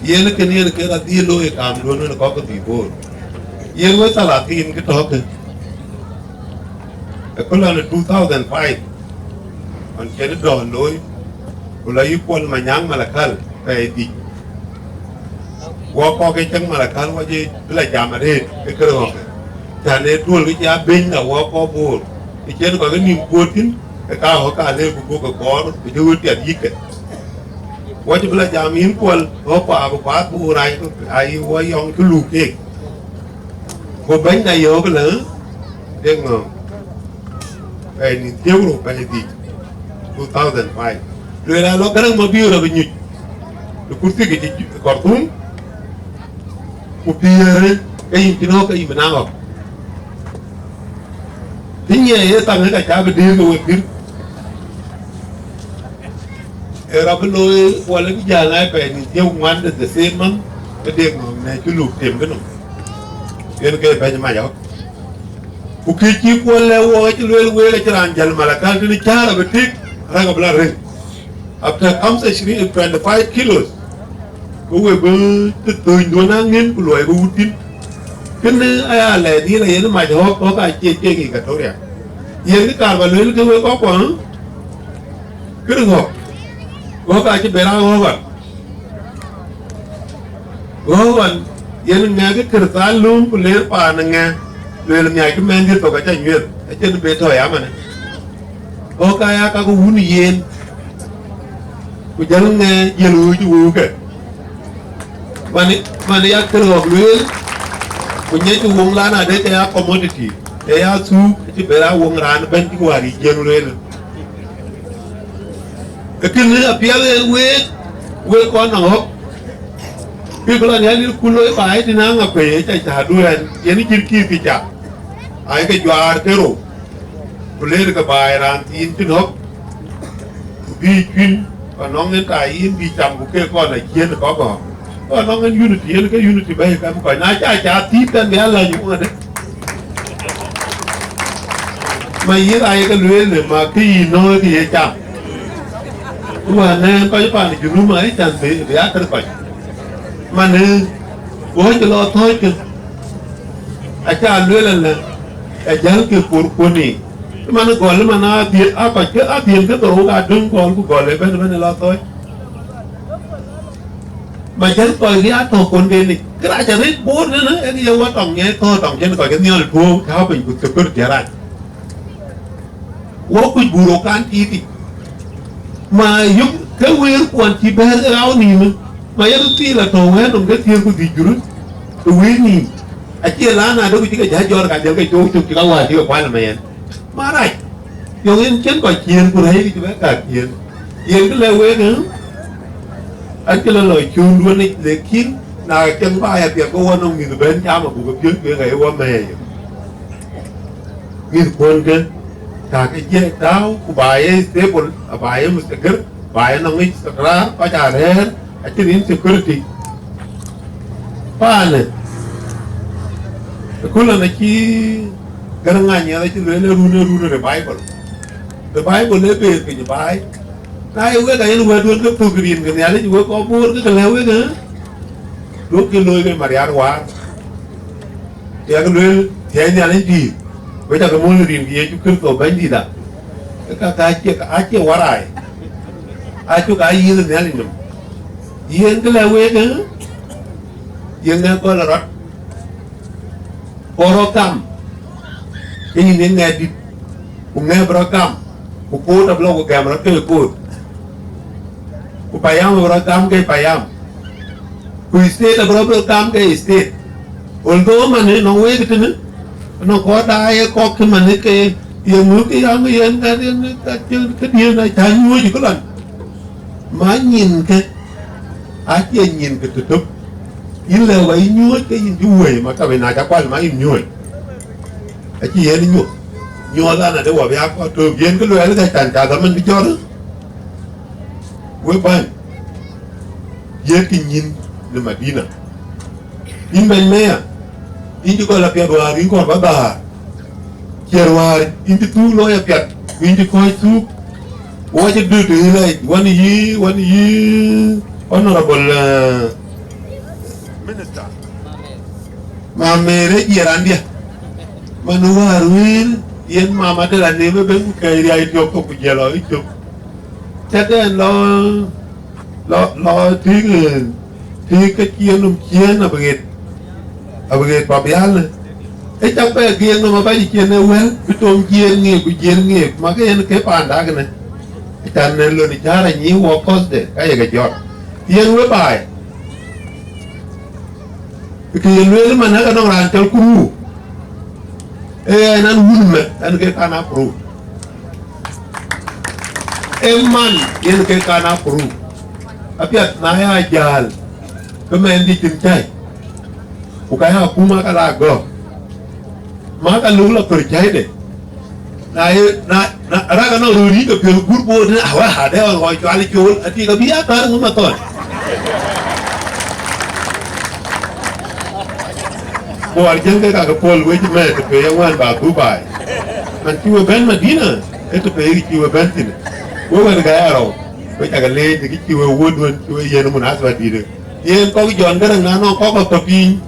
Yen kënë yen ke rɔt dhil looi kaamduön wën kɔ̈k ke bï boor. Yen wek thalathïn kë tɔ̈kë. Ë kööl lɔn ë two thousand five, ɣɔn cïn dɔ̈ɔ̈r looi, ku lɔ yï Kuɔl Manyaŋ Malakal pɛɛi dhïc. Wɔ kɔ̈k ë cäŋ Malakal wɔ cï bï la jam arëët ë kërë ɣɔ̈kë. Cän ë duöl kë cï a bɛ̈ny la wɔ kɔ̈k Boor, ë cïn kɔc ë nïm kuöt thïn, ë ka ɣɔ̈k ka lëëk ku buk ke kɔɔr, ku cï ɣöt piɛth yïkë. Wɔ cï bï la jam yïn Kuɔl, ɣɔ̈k ku abï kuath Boor aa yï wɔ yɔŋ cï luk keek. Go bɛ̈ny na yɔ̈ɔ̈k lë, dek ŋɔ̈ɔ̈ŋ. Pɛɛi nïn thiëër ku rou pɛɛi dhïc, two thousand five. Lueel a lɔ Gäräŋ Mabiöör abï nyuc ë kurthi ke cï Khartoum, ku bï ɣɛ̈rë ke yïn cïn ɣɔ̈k ke yïn bï naŋ ɣɔ̈k. Cï nyiɛɛi ye thaŋ ë ka cä bï dëër ke wek pïr. Ee rɔt bï looi wala bï jäl ŋaai pɛɛi nïn thiëër ku ŋuan de the same month, ke dek ŋɔ̈ɔ̈ŋ në cï luk tem kënɔm. Yen ke bɛ̈ny mac ɣɔ̈k. Ku kë cï Kuɔl lɛ̈k wɔ acï lueel wek acï raan jäl Malakal tënë cäär abï tik, rɛ̈k abï la rëŋ. After khamsa ishrin, twenty five kilos, ke we bï thönyduön a ŋën ku luɔi bï wut thïn. Kënë aya lɛɛr dhil ayen mac ɣɔ̈k, ɣɔ̈k acie kek Equatoria. Yen kë kaar bä lueel ke wek kɔ̈k kuɔn, kënë ɣɔ̈k. Ɣɔ̈k acï ber a ɣɔ̈k ɣɔn. Ɣɔ̈k ɣɔn yen ŋɛk kë kër thal lööm ku leer paan ë ŋɛk, lueel nhiackï mɛnhdït thok acä nyuëth, acïn be tɔ̈ ya manë. Ɣɔ̈k aya ka ke wun yen, ku jäl ŋɛk jiël wëu cï wëu ke. Mani, mani ya kër ɣɔ̈k lueel, ku nyɛc woŋ lan adek ke ya commodity, ke ya thuuk, acï ber a woŋ raan ëbɛ̈n cï wäär yic jiëŋ lueel. Ee kënë apiɛth en week, wek kɔn nɔŋ ɣɔ̈k. Bï kë lɔ nhial yï ku loi baai tënë aŋa kuëë ë ca cä duɛ̈ɛ̈n, yen cït kïïr kï ca. Ayeke juaar ke rou, ku leerkë baai raan thiin cïn ɣɔ̈k, ku bï cuïn, ku anɔŋ en ta yïn bï cam ku ke kɔn aciën kɔ̈k ɣɔ̈k. Ku anɔŋ en unity, yen ke unity bɛ̈i kam kɔc. Na ca ca thiit kan bï a läny wuŋ adë. Ma yïk ayeke lueel, ma kë yï nɔ̈ɔ̈k kë ye cam. Ku wään nɛɛn kɔc pan Junub ma ë can bï, bï a kër kɔc. Manë, wööc lɔ thɔ̈ɔ̈ckë, acä lueel ëlë, ë jälkë por kuöni. Man gɔl man adhië-, a kɔc ke adhiën ke dhorou ka döŋ gɔl ku gɔl ëbɛ̈n ëbɛ̈n ë lɔ thɔ̈ɔ̈c. Ma jälkë kɔc riaak tɔ̈ kuönden yic. Kërac arëët Bor tënë, ee ye wä tɔŋ ŋiɛc thɔ̈ɔ̈r tɔŋ cïn kɔc ke nhiɔl tuɔ̈ɔ̈u, cä piny ku security arac. Wɔ kuc bur ë kan tiitic. Ma yök ke wëër kuɔn cï bɛ̈ɛ̈r ke rau nïïm, ma yen thil atɔ̈u wɛ̈ɛ̈r nɔm ke thiëër ku dhïc jurë, të wëër nïïm. Acie la na dök cï ke jäl jɔɔr ka jël ke cöök cök cï ka wäär cï ke kual ëmɛ yɛn. Ma rac, yɔŋ yen cïn kɔc ciëën ku rɛ̈ɛ̈c cï bɛ kak ciëën. Yen kë lɛ̈k wek, ë? An cï lɔ lɔ cuun duɔ̈n yic, lekin na cäŋ ba ya piɛth ke wɔ nɔŋ mïth bɛ̈n cam abuk ke piööc wek aye wɔ mɛɛc. Mïth kuɔn ke, ka ke jiɛc tääu, ku ba ye stable, aba ye mustakir, ba ye nɔŋ istikrar, kɔc aa rɛ̈ɛ̈r, acïn insecurity. Paanë, ëköl ënë cï Garaŋ Anyiɛth acï lueel ë run, ë run ë revival. Revival ë beer piny baai. Na ye wek ayen wɛ̈tduön ke thök rin ke Nhialic, wek kɔc Bor ke ke lɛ̈k wek, ë? Duökï looi ke mariaar waar. Yak lueel, thiɛɛi Nhialic dïït, wek cakë mul rin ke Yecu Kërtho Bɛ̈nydïïtda. Ke ka, ka acie, acie warai. Acuk aa yïth Nhialic nɔm. Yen kë lɛ̈k wek, ë? Yen ŋɛk gɔl ë rɔt. Ku rɔt gam, ke yïn ye ŋɛk dït, ku ŋɛk bï rɔt gam, ku koot abï lɔ ku gɛm rɔt ke koot, ku payam abï rɔt gam ke payam, ku state abï rɔt bï gam ke state. Although man ë nɔŋ wek tënë, nɔŋ kɔc daai ë kɔ̈k cï man ë ke ye ŋö ke yam yen ŋɛk yen ka cï këdiën acä nyuööc ë këlɔn. Ma nyinkë, acie nyinkë tëtök. Yïn lëu ba yï nyuööc ke yïn cï wëi, ma ka bï na ca kual ma yïn nyuööc. Acï yen nyuöth. Nyuɔɔth an, ade wɔ bï a kɔc tök, yen kë luɛɛl ka can ca dhaman bï jɔt. We bäny, yiëkkï nyin në Madina. Yïn bɛ̈ny meya, yïn cï gɔl apiɛth wäär, yïn kɔɔr ba dhäär. Ciɛɛr wäär, yïn cï thuuk looi apiɛth, ku yïn cï kɔ̈ɔ̈c thuuk. Wɔ cï dut ë lɛc, wän yï, wän yï, Honorable, eh, Minister. Mamer ë jiɛɛr andiɛ. Man wäär wëër, yen mama de la neem ëbën ku kɛ̈ɛ̈c riac tiɔp thok ku jiɛl lɔ ë cök. Cä dɛn lɔ, lɔ, lɔ tïŋ, tïŋ ke ciëën nɔm ciëën abï ɣet, abï ɣet pa bial. Ë cak bɛ giëëŋ nɔm abac ciëën ë wɛ̈l, bï tom jiëën ŋiëëk ku jiëën ŋiëëk, ma ke yen ke paanda kënë. Ë can në lon ë cäär anyïï wɔ kɔ̈thde, ka ye ke jɔt. Yen we baai. Kë ye lueel man, ë ka nɔŋ raan cɔl Kuru. Ee, ɣɛn an, wun mɛt, ɣɛn ke kan a Kuru. Ee man, yen ke kan a Kuru. Apiɛth na ya jäl, ke mɛn dï cïn cäi. Ku ka ya kum aka la gɔ̈k. Ma ka luk la thör cäide. Na ye, na, na, rak anɔŋ röör yïk ke piɔ̈u guur boot tënë, awä, ade ɣɔn ɣɔn cual cool, ati ka bï ya thär ŋö mathɔn. Ku war jiëŋ ke ka ke puɔl wec mɛɛt, të pe ye ŋuan ba Dubai. Man cï we bɛ̈n Madina, ë të pe ye cï we bɛ̈n thïn. We wɛ̈t ka ya rɔu, we cakë leec, të kë cï we wuöt wën, cï we yiɛ̈n munasaba dïïtë. Yen kɔc Jɔn Gäräŋ na nɔŋ kɔc kɔ̈k tɔ piny,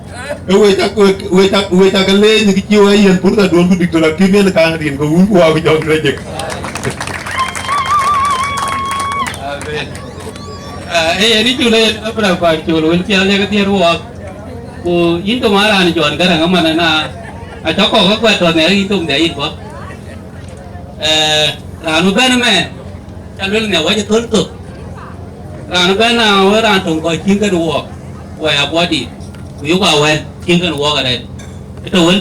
ke we cak, we, we cak, we cak leec në kë cï we yen purtha duön ku diktor akïm yen kaŋ rin ke wun ku wak Jɔn Gäräŋ jek. Amen. Ee yen icul, ee yen Abraham Pancol, wël piɛth lek dhiëër wuɔɔk. Ku yïn dom aa raan Jɔn Gäräŋ ëmën, na acä kɔ̈k ke kuɛt tɔ̈ nhial, yïn dom dhiɛ yïn bɔ̈. Ee, raan bï bɛ̈n ëmɛn, ca luel nhial wacë thöl thök. Raan bï bɛ̈n, na wën raan töŋ kɔc cïn kën wuɔɔk, wɛ̈i abuɔdït, ku yök awɛ̈n cïn kën wuɔɔk arëët. Ëtö wël.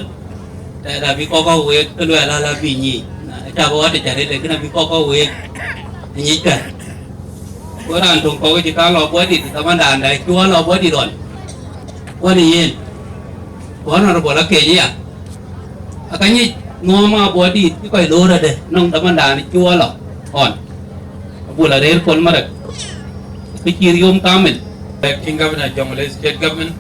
Tɛɛr abï kɔk kɔ̈k week, ke luɛɛl ala bï nyiic. Na, acä bï ɣɔt ë cä rëët, lakin abï kɔk kɔ̈k week, ë nyic kän. Go raan töŋ kɔ̈k cï ka lɔ buɔdït, dhamandan dai cï wɔ lɔ buɔdït ɣɔn. Wën ë yen, ku honorable Akec aya. Aka nyic nuɔɔm abuɔdït cï kɔc loor adë, nɔŋ dhamandan cï wɔ lɔ ɣɔn. Abul arëër Kuɔl Marek, kë cï riöm kamil. Acting Governor, Jonglei State Government,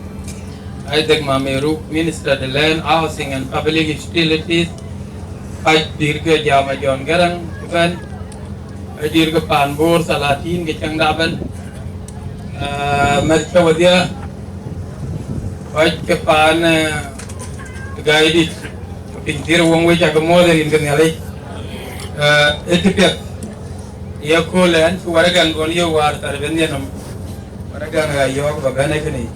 Isaac Mameruk, Minister of the Land, Housing and Public Utilities, Pach Dirke Jama John Garang, Ben, Dirke Pan Bor, Salatin, Kechang Daben, uh, Mercha Wadia, Pach Kepan, uh, Gaidit, Pintir Wong, which I can more than in the Nelly, uh, Etiquette, Yakulan, whatever going you are, Tarvinianum, whatever I york, but Benekini.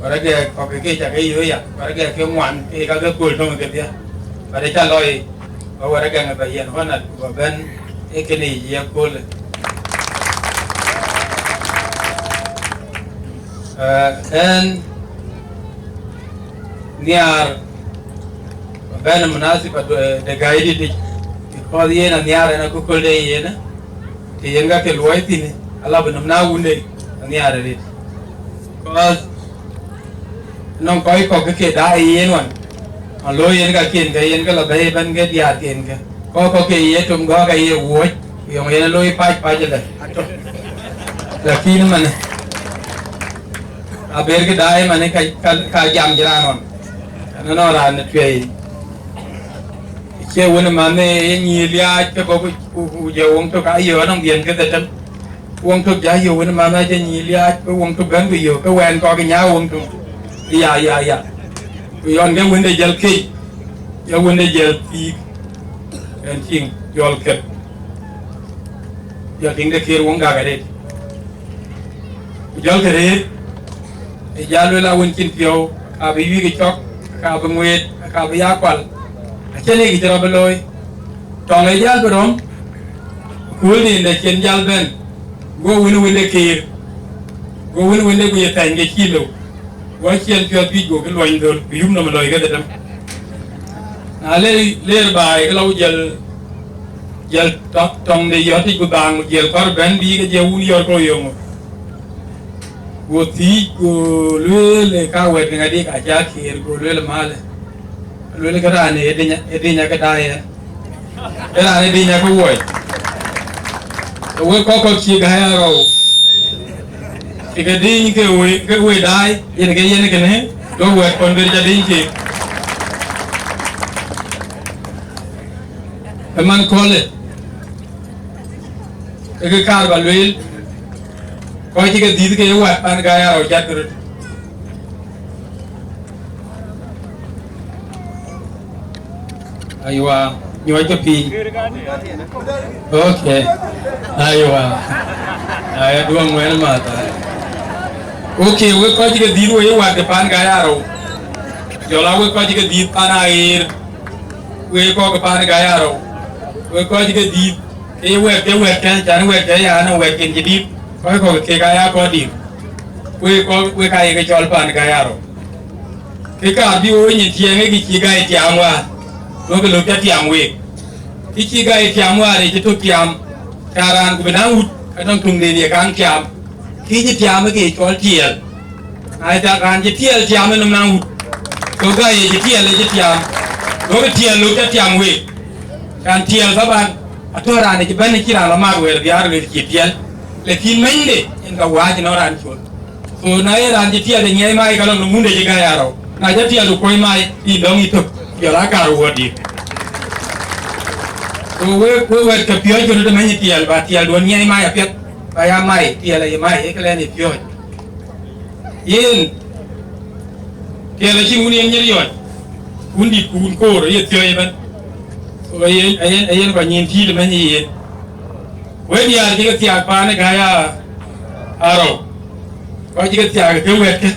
Wäragɛ̈k kɔ̈k ke cak ke yök ya, wäragɛ̈k ke ŋuan ke ka ke kööl töŋ kedhie. But ë ca lɔ yic, ba wäragɛ̈k bɛ yɛn ɣɔn at bä bɛ̈n ë kënë yic ye köölë. Ɣɛn nhiaar bä bɛ̈n ë munasiba de Gaidit yic, because yen anhiaar ɣɛn akököl de yen, të yen ka ke luɔi thïn, ala bï nɔm na wunde anhiaar arëët. Because nɔŋ kɔc kɔ̈k ke daai yen wan, ɣɔn looi yen kakiɛn ke yen ke lɔ bɛ̈i ëbɛ̈n ke diäärken ke. Kɔc kɔ̈k ke ye tom gɔ̈k aye wuɔ̈c, ku yɔŋ yen looi pac pac ëlë. Lakin ëmënë, aber ke daai ëmënë ka, ka, ka jam cï raan ɣɔn. Ɛn ënɔɔn raan ë tuɛɛi. Cie wën ë manh ë ye nyïïr liaac ke bɔ̈ ku, ku, ku jɔ woŋ tök ayö anɔŋ dhiën ke dhetem. Woŋ tök jɔ ayö wën ë manh ë jɔ nyïïr liaac, ke woŋ tök bɛ̈n ku yö, ke wɛn kɔk nya woŋ tök. Ya, ya, ya. Ku yɔn ke wënde jäl kec, ya wënde jäl thiik. Ɛn tiŋ, jɔl kep. Jɔl tiŋ de kër woŋ gak arëët. Ku jɔlkï rëër, ë jal luel a wën cïn piɔ̈u, ka bï wïïk ë cɔk, ka bï ŋuëët, ka bï ya kual. Acïn ë kë cï rɔt bï looi. Tɔŋ ë jal bï rɔ̈m, kööl nin de cïn jal bɛ̈n, go wën wënde keer, go wën wënde ku ye thɛny ke cï lëu, go ciɛɛn piɔ̈ɔ̈th juëc, gokï luɔny dhöl, ku yum nɔm ë lɔi kedhie däm. Na le leer baai, ke lɔ ku jël, jël tɔ-, tɔŋ de yɔ̈t yic ku dhaaŋ, ku jël kɔ̈r bɛ̈n bï ke jël wun yɔ̈t ke yöŋö. Go thiic, go lueel, "Ee ka wɛ̈t ŋadï ka cä kiɛɛr?" Go lueel, "Malë." Lueel, "Kë raan ë dinya, ë dinya ke daai ɛn. Ë raan ë dinya ke wuɔi." Ke wek kɔ̈k kɔ̈k cï gäi arou, cï ke diny ke we, ke we daai, yen ke yen kënë, go wɛ̈t kɔn ber ca diny keek. Ë man köölë, ke kë kaar ba lueel, kɔc cï ke dhïth ke ye wɛ̈t pan gäi arou jat röt. Aywa, nyuɔckë piny. Ok. Aywa. Aya duɔŋ wɛn matha. Ok, wek kɔc cï ke dhïth we ye wɛ̈t ke pan gäi arou. Jɔl a wek kɔc cï ke dhïth pan aɣeer. Wek kɔc ke pan gäi arou. Wek kɔc cï ke dhïth. Ke ye wɛ̈t, ke wɛ̈t kë, can wɛ̈t kë ya, na wɛ̈t ken cï dït, kɔc kɔ̈k kek aya kɔc dït. Wek kɔc, wek ka ye ke cɔl pan gäi arou. Ke ka bï wo nyin tiɛɛŋ, ke cï gäi tiaam wäär, duökï lok ca tiaam week. Ke cï gäi tiaam wäär, ë cï tök tiaam, ka raan ku bï na wut, ka nɔŋ töŋden ye kaŋ tiaam. Kë cï tiaam, ke cɔl tiɛɛl. Na ca raan cï tiɛɛl tiaam ë nɔm na wut, ke gäi ye cï tiɛɛl ë cï tiaam, duökï tiɛɛl lok ca tiaam week. Kan tiɛɛl thaban, atɔ̈ raan ë cï bɛ̈n ë cï raan lɔ mat wëër biaar lueel cï tiɛɛl, lakin mɛnyde en ka wääc ënɔɔn raan col. So na ye raan cï tiɛɛl ë nyiɛɛi mai, ka lɔ në munde cï gäi arou. Na cä tiɛɛl du kuɔ̈i mai, yï dɔ̈ŋ yï tök, jɔl aa kaar wuɔ̈ɔ̈t dït. So we, we wɛ̈t ke piɔ̈ɔ̈c ke röt ë mɛny ë tiɛɛl, ba tiɛɛl duɔ̈n nyiɛɛi mai apiɛth, ba ya mai, tiɛɛl aye mai, ee këlɛn ë piɔ̈ɔ̈c. Yen, tiɛɛl acïn wun yen nyir yɔc, wun dït ku wun koor aye thiɔ̈ɔ̈c ëbɛ̈n. So ayen, ayen, ayen kɔc nyin tïït ëbɛ̈n yen. Wek diäär cï ke thiaak paan ë gäi aa, Arou, kɔc ke thiaak ke wɛ̈tkë,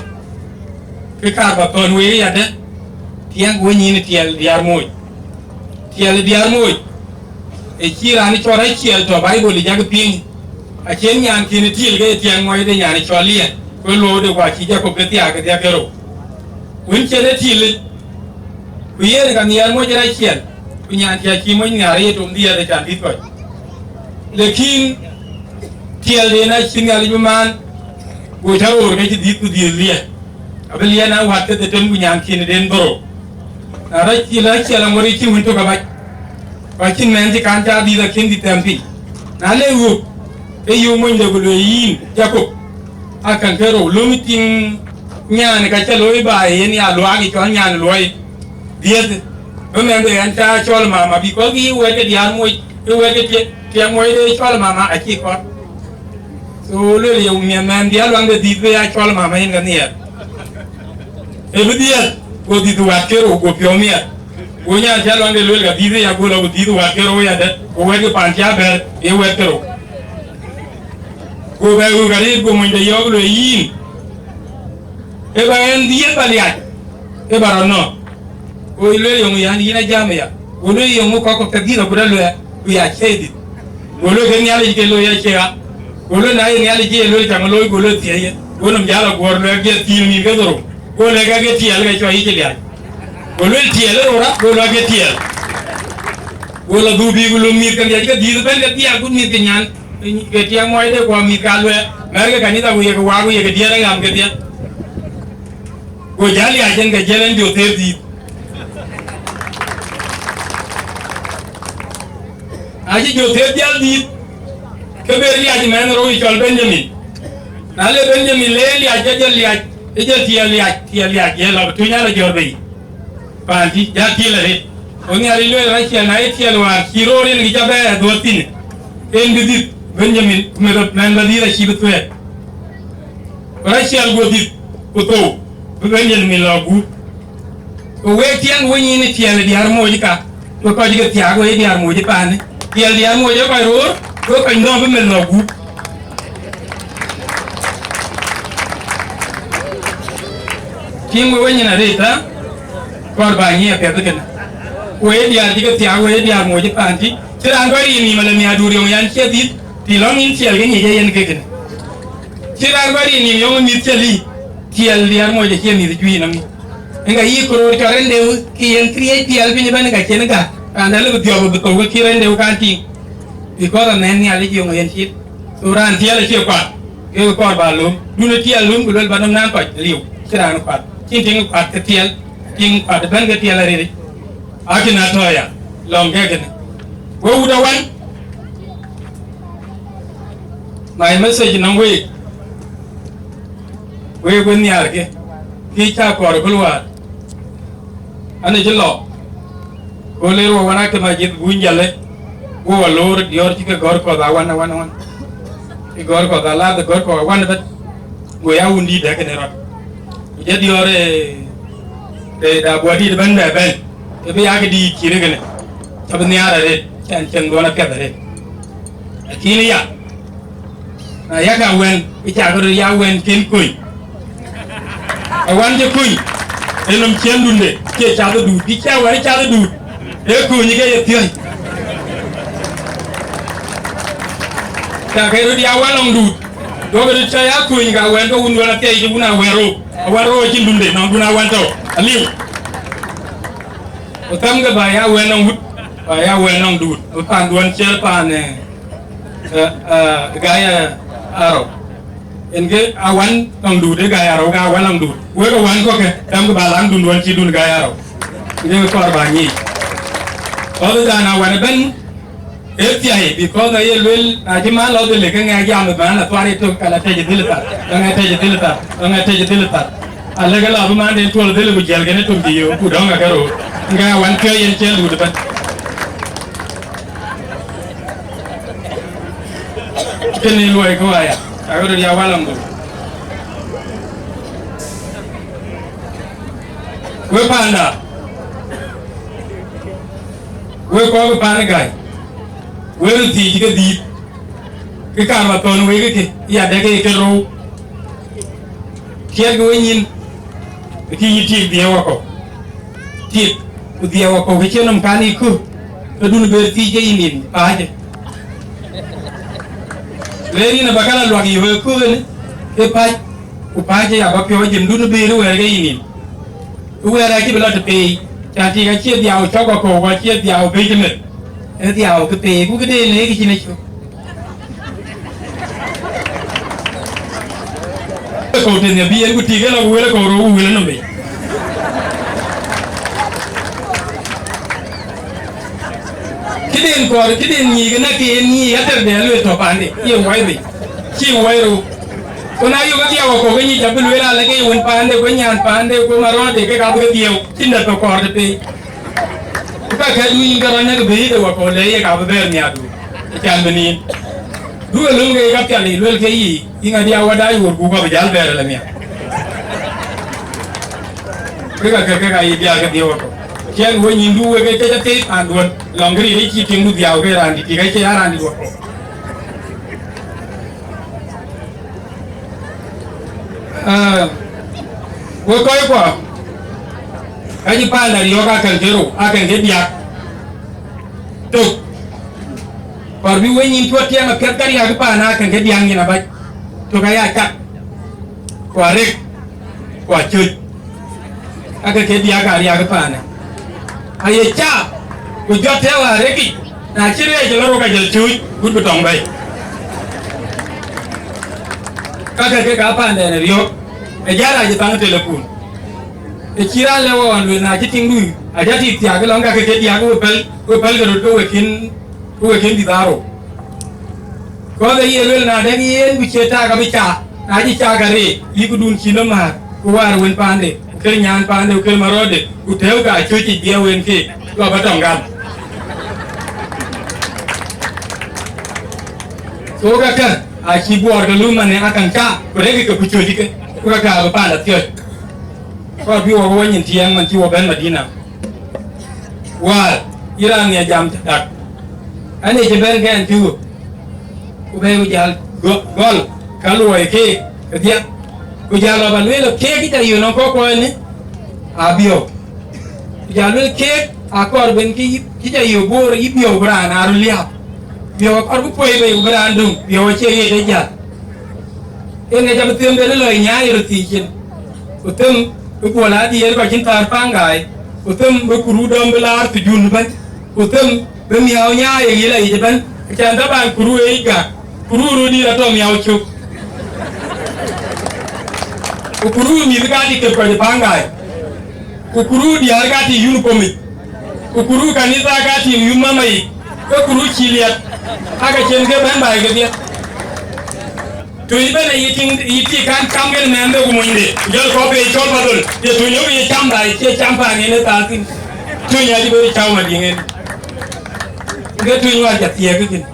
ke kaar ba thɔ̈n wei yadë, tiɛŋ wë nyin tiɛɛl diäär mooc. Tiɛɛl diäär mooc, ë cï raan cɔl Raciɛl tɔ̈ Baibol yic, jakï piŋ, acïn nyan kën tiil ke tiɛŋ muɔcde nyan cɔl Lia, ku luɔɔude ku acï Jakop ke thiaak ke thiäk ke rou. Wën cïn ë tiil, ku yen ka nhiɛɛr muɔc Raciɛl, ku nyan cï acï muɔc nhiaar ye tom dhiëëth ë can dït kɔc. Lakin tiɛɛlden acï Nhialic bï maan, go cä roor ke cï dhiëth ku dhiëth Lia. Abï Lia na wät ke dhetem ku nyan kën den dhorou. Na Raciɛl, Raciɛl aŋot ë cï wën tök abac, ku acïn mɛɛn cï kan cä dhiëth akën dhil thɛm piny. Na le wuɔk, ke yöök monyde ku lueel, yïn Jakop, akäŋ ke rou, löm tiŋ nyan ka cä looi baai yen ya luaak ë cɔl nyan luɔi dhiëth, bï mɛnhde ɣɛn cä cɔl mama, because yï wɛ̈t ke diäär muɔc, yï wɛ̈t ke tiɛŋ, tiɛŋ muɔcde cɔl mama acï kɔn. So lueel ye miɛt mɛn bï aluaŋde dhiëth bï ya cɔl mama yen ke nhiɛɛr. Ë bï dhiëth, go dhiëth wät ke rou, go piɔ̈u miɛt. Go nyan cï aluaŋde lueel ka dhiëth ya, go lɔ, go dhiëth wät ke rou yadë, go wɛ̈t ke paan cï abɛ̈r, ye wɛ̈t ke rou. Go bɛ wëu arëët, go monyde yɔ̈ɔ̈k, lueel, yïn, ë ba ɣɛn dhiëth ba liac, ë ba rɔt nɔ̈k. Go lueel yöŋ, yan, yïn ajam aya. Go lueel yöŋ, kɔ̈k kɔ̈k ke dhiëth agut aluɛɛk, ku ya cie dhiëth. Go lueel ke Nhialic ke looi acie ɣa. Go lueel na ye Nhialic ye lueel caŋ looi, go lueel thiëëc ye. Go nɔm jäl aguɔ̈ɔ̈r, luɛɛk jɛ thiëël mïth ke dhorou. Go lɛ̈k ke tiɛɛl ke cɔl yic liac. Go lueel tiɛɛl ë rou rap, go luɛɛk ke tiɛɛl. Go lɔ dhuk bï ku lum mïth ke liac ke dhiëth ëbɛ̈n ke dhiëth agut mïth ke nyan, ke tiɛŋ muɔcde ku mïth ka luɛɛk. Mɛ̈ɛ̈rkë kanitha ku yek waak ku yek diɛɛr aɣam kedhie. Go jäl liac en ke jiël en Jothep dhiëth. Acï Jothep jäl dhiëth, ke ber liac mɛnh rou ë cɔl Benjamin. Na le Benjamin le liac, ke jël liac, ke jël tiɛɛl liac, tiɛɛl liac, ye lɔ bï tuny alɔ jɔ̈ɔ̈r bei. Paan tï, jäl tiɛɛl arëët. Go Nhialic lueel Raciɛl, na ye tiɛɛl wäär cï roor yen kï cä bɛ dhuɔ̈th thïn, en bï dhiëth Benjamin, ku meth mɛnh bä dhiëth acï bï thuɛɛt. Ku Raciɛl guɔ dhiëth, ku thou, bï Benjamin lɔ gup. Ku wek tiɛŋ wë nyin ë tiɛɛl ë diäär mooc ka, ku kɔc ke thiaak wë ye diäär mooc ë paanë. Tiɛɛl diäär mooc ë kɔc roor, ku kɔc nɔm bï meth lɔ gup. Tiŋ wë wenyin arëët, ë kɔɔr bä nyiɛɛk piɛth kënë. Wë ye diäär cï ke thiaak, wë ye diäär mooc ë paan tï, cï raan kɔc riin nïïm alë miäkduur yɔŋ yan cie dhiëth, tï lɔ̈ŋ yïn tiɛɛl ke nyic ee yen kekënë. Cï raan kɔc riin nïïm yɔŋ mïth cie liic, tiɛɛl diäär mooc acie mïth ë juëc nɔm. Ëŋ ka yï koroor cɔl rɛ̈ndeu, ke yen këriëëc tiɛɛl piny ëbɛ̈n ka cïn gäk, raan dɛ̈ lë bï dhiɔp bï thou ke cï rɛ̈ndeu kan tïŋ. Because amɛ̈n Nhialic yöŋ yen cït. So raan tiɛɛl acie kuat, ke kɔɔr bä löm. Dun ë tiɛɛl löm, ku luel bä nɔm naan kɔc liu, cï raan kuat. Cïn tiŋ kuat ke tiɛɛl, tiŋ kuat ëbɛ̈n ke tiɛɛl arëëtic. Akïn atɔ̈ ya, lɔ̈ŋ ke kënë. We wut awan, my message nɔm week, week we nhiaarkï, kï cä kɔɔr ë bï luaar. An, ë cï lɔ, go ler wä wan akïm ajïth buny jale, go wä loor diɔ̈ɔ̈r cï ke gɔ̈r kɔ̈th awan, awan, awan. Cï gɔ̈r kɔ̈th alath ë gɔ̈r kɔ̈th awan ëbɛ̈n, go ya wun dïït dɛ̈ kënë rɔt. Ku jɔ diɔ̈ɔ̈r ë, ë da guɔ dïït ëbɛ̈n bɛ bɛ̈n, ë bï ya kë dïït cït ë kënë, cä bï nhiaar arëët, cän cieŋ dhuɔn apiɛth arëët. Lakin ya, na yak awɛn, ë cak röt ya wɛn cïn kony. Awan cï kony, ë nɔm ciɛ̈n dunde, cie cath ë duut, cï cie wɛn cath ë duut, ee kony ke ye thiɔ̈c. Cak röt ya wä lɔŋ duut, duɔ̈kï röt cä ya kony, ka wɛn ke wun duɔn athiɛc cï wun awɛn rou, awɛn rou acïn dunde, nɔŋ dun awɛn tɔ̈u, aliu. Ku thɛmkë bä ya wɛn nɔŋ wut, bä ya wɛn nɔŋ duut, bä paan duɔn ciɛl paan, eh, eh, eh, Gai, eh, Arou. Yen ke awan nɔŋ duut, eh, Gai Arou, ke awan nɔŋ duut. Wek awan kɔ̈kë, thɛmkë bä laŋ dun duɔn cï dun Gai Arou. Yen ke kɔɔr bä nyic. Kɔ̈th dan awan ëbɛ̈n, ee thiai, because aye luel, na cï man lɔ dhil, ke ŋɛk jam ë man athuar yetök, ka la tëc dhil thar, ka ŋɛk tëc dhil thar, ka ŋɛk tëc dhil thar. Alëk la bï man den tuɔl dhil ku jiɛl kene töŋ cï yök, ku dɔ̈ŋ ake röör. Ŋɛk awan piɔ̈ɔ̈c yen cï duut ëbɛ̈n. Kënë luɔi kë waya, ake röt ya walaŋ dhuk. We panda, we kɔɔk pan Gai, we röt thiic ke dhiit. Kë kaar ba thɔ̈n wek kë, ya dɛ̈k ke ke rou. Tiɛɛtkë wenyin, kë yï tik dhiëëu wakɔ̈u. Tik, ku dhiëëu wakɔ̈u, kë cïn nɔm kan yï kë, ke dun ber thiic ke yï nin, pääcë. Le yïn aba ka la luak yï wek kë ënë, ke pääc, ku pääcë ya ba piɔ̈ɔ̈c jim dun ber wɛ̈ɛ̈r ke yï nin. Ku wɛ̈ɛ̈r acï bï lɔ të peei, ca tik acie dhiau cɔk wakɔ̈u, ku acie dhiau bɛ̈c të meth. Ee dhiau kë peei, ku këde në kë cïn acök. Kɔ̈u tënë bï en ku tik ëlɔ ku wël kɔ̈u rou ku wël nɔm bei. Këden kɔɔr, këden nyiic, na ke en nyiic, ater de aluel tɔ paande, ye wai bei, cï wai rou. Ku na yök adhiau wakɔ̈u ke nyic abï lueel alë ke ye wën paande, ku nyan paande, ku marɔ̈ɔ̈de, ke ka bï ke dhiëëu, cïn dɛ̈t tɔ kɔɔr të peei. Ku ka kɛ̈t wïc ke rɔt näk bï de wakɔ̈u le ye ka bï bɛ̈ɛ̈r nhiaardu, ë can bï niin. Duëë löŋ ke ka pial yic luel ke yï, yï ŋa diau wada yuur ku ka bï jäl bɛ̈ɛ̈r ëlë nhiaar. Ke ka kë ke ka yï diaar ke dhiëëu wakɔ̈u. Ciɛɛn we nyïndu wek ke cä thiëc paanduön, lɔŋ kë riëëc cï tiŋdu dhiau ke raandït, tik acie ya raandït wakɔ̈u. Ah, wek kɔc kuɔ, ka cï paanda riɔ̈ɔ̈k akäŋ ke rou, akäŋ ke diäk. Tök, kɔɔr bï wenyin cuɔt tiɛɛŋ apiɛth ka riäk paan akäŋ ke diäk nyin abac. Tök aya cak, ku arek, ku acöc. Ake ke diäk aa riäk paanë. Aye ca, ku jɔt tɛ̈ɛ̈u arëkic, na cï rɛɛc lɔ rok ajɔl cuuc, gut bï tɔŋ bɛ̈i. Kake kek aa paandɛn ë riɔ̈ɔ̈k, ë jäl rac ë thaŋ ë telekun. Ë cï raan lɛ̈k ɣɔn lueel, na cï tiŋdu, ajɔ tik thiaak ëlɔŋ kake ke diäk we pɛ̈l, we pɛ̈l ke röt ke we kën, ke we kën dït aa rou. Kɔ̈th aye lueel, na dɛ̈k yen ku cie tak abï ca, na cï cak arëët, yï këdun cï lɔ määr, ku wäär wën paande, ku kër nyaan paande, ku kër marɔ̈ɔ̈de, ku tɛ̈ɛ̈u ka cuëc yic bï a wën keek, ku abä tɔŋ gam. So kakë acï buɔɔr ke lum manë akaŋ ca, ku rɛ̈k ke ku cuëc ke, ku kakë abï paanda thiɔ̈c. Kɔc bï wɔ wɔ nyin tiɛɛŋ man cï wɔ bɛ̈n Madina. Wäär, yïn raan ŋiɛc jam cä dak. An, ë cï bɛ̈n kɛn pïu, ku bɛ̈i ku jäl gɔ-, gɔl, ka luɔi keek kedhie. Ku jäl lɔ bä lueel, keek kï ca yök nɔm kɔ̈k kuɔɔny ni, abiɔ̈u. Ku jäl lueel, keek akɔɔr ben kï, kï ca yök Bor yï biɔ̈u bï raan aa röt liääp. Biɔ̈u akɔɔr bï kuɔi bei ku bï raan döŋ, biɔ̈u acie ɣet ë jäl. Yen ŋic abï them ben ë lɔi nyaai röt thiic cin, ku them bï guɔl adhiëël kɔc cïn thäär paŋ gaai, ku them bï kuru dɔm bï laar thujun ëbɛ̈n, ku them bï miäu nyaai ë ɣil ayic ëbɛ̈n, acan taban kuru ë yic gak, kuru röt dïïr atɔ̈ miäu cök, ku kuru mïth ka tik kep kɔc ë paŋ gaai. Ku kuru diäär ka tik uniform yic, ku kuru kanitha ka tik yum mama yic, ke kuru cï liɛt, aka cïn ke bɛ̈n baai kedhie. Tuny bɛ̈n ayï tiŋ, yï tik kan cam kën mɛnhde ku monyde, ku jɔl kɔ̈k ke ye cɔl Padhol, ye tuny ɣöö ye cam baai, cie cam paan yen ë thaar thïn. Tuny acï bɛ̈n cam wadiŋ en. Ke tuny wäär ca thiëëk kën.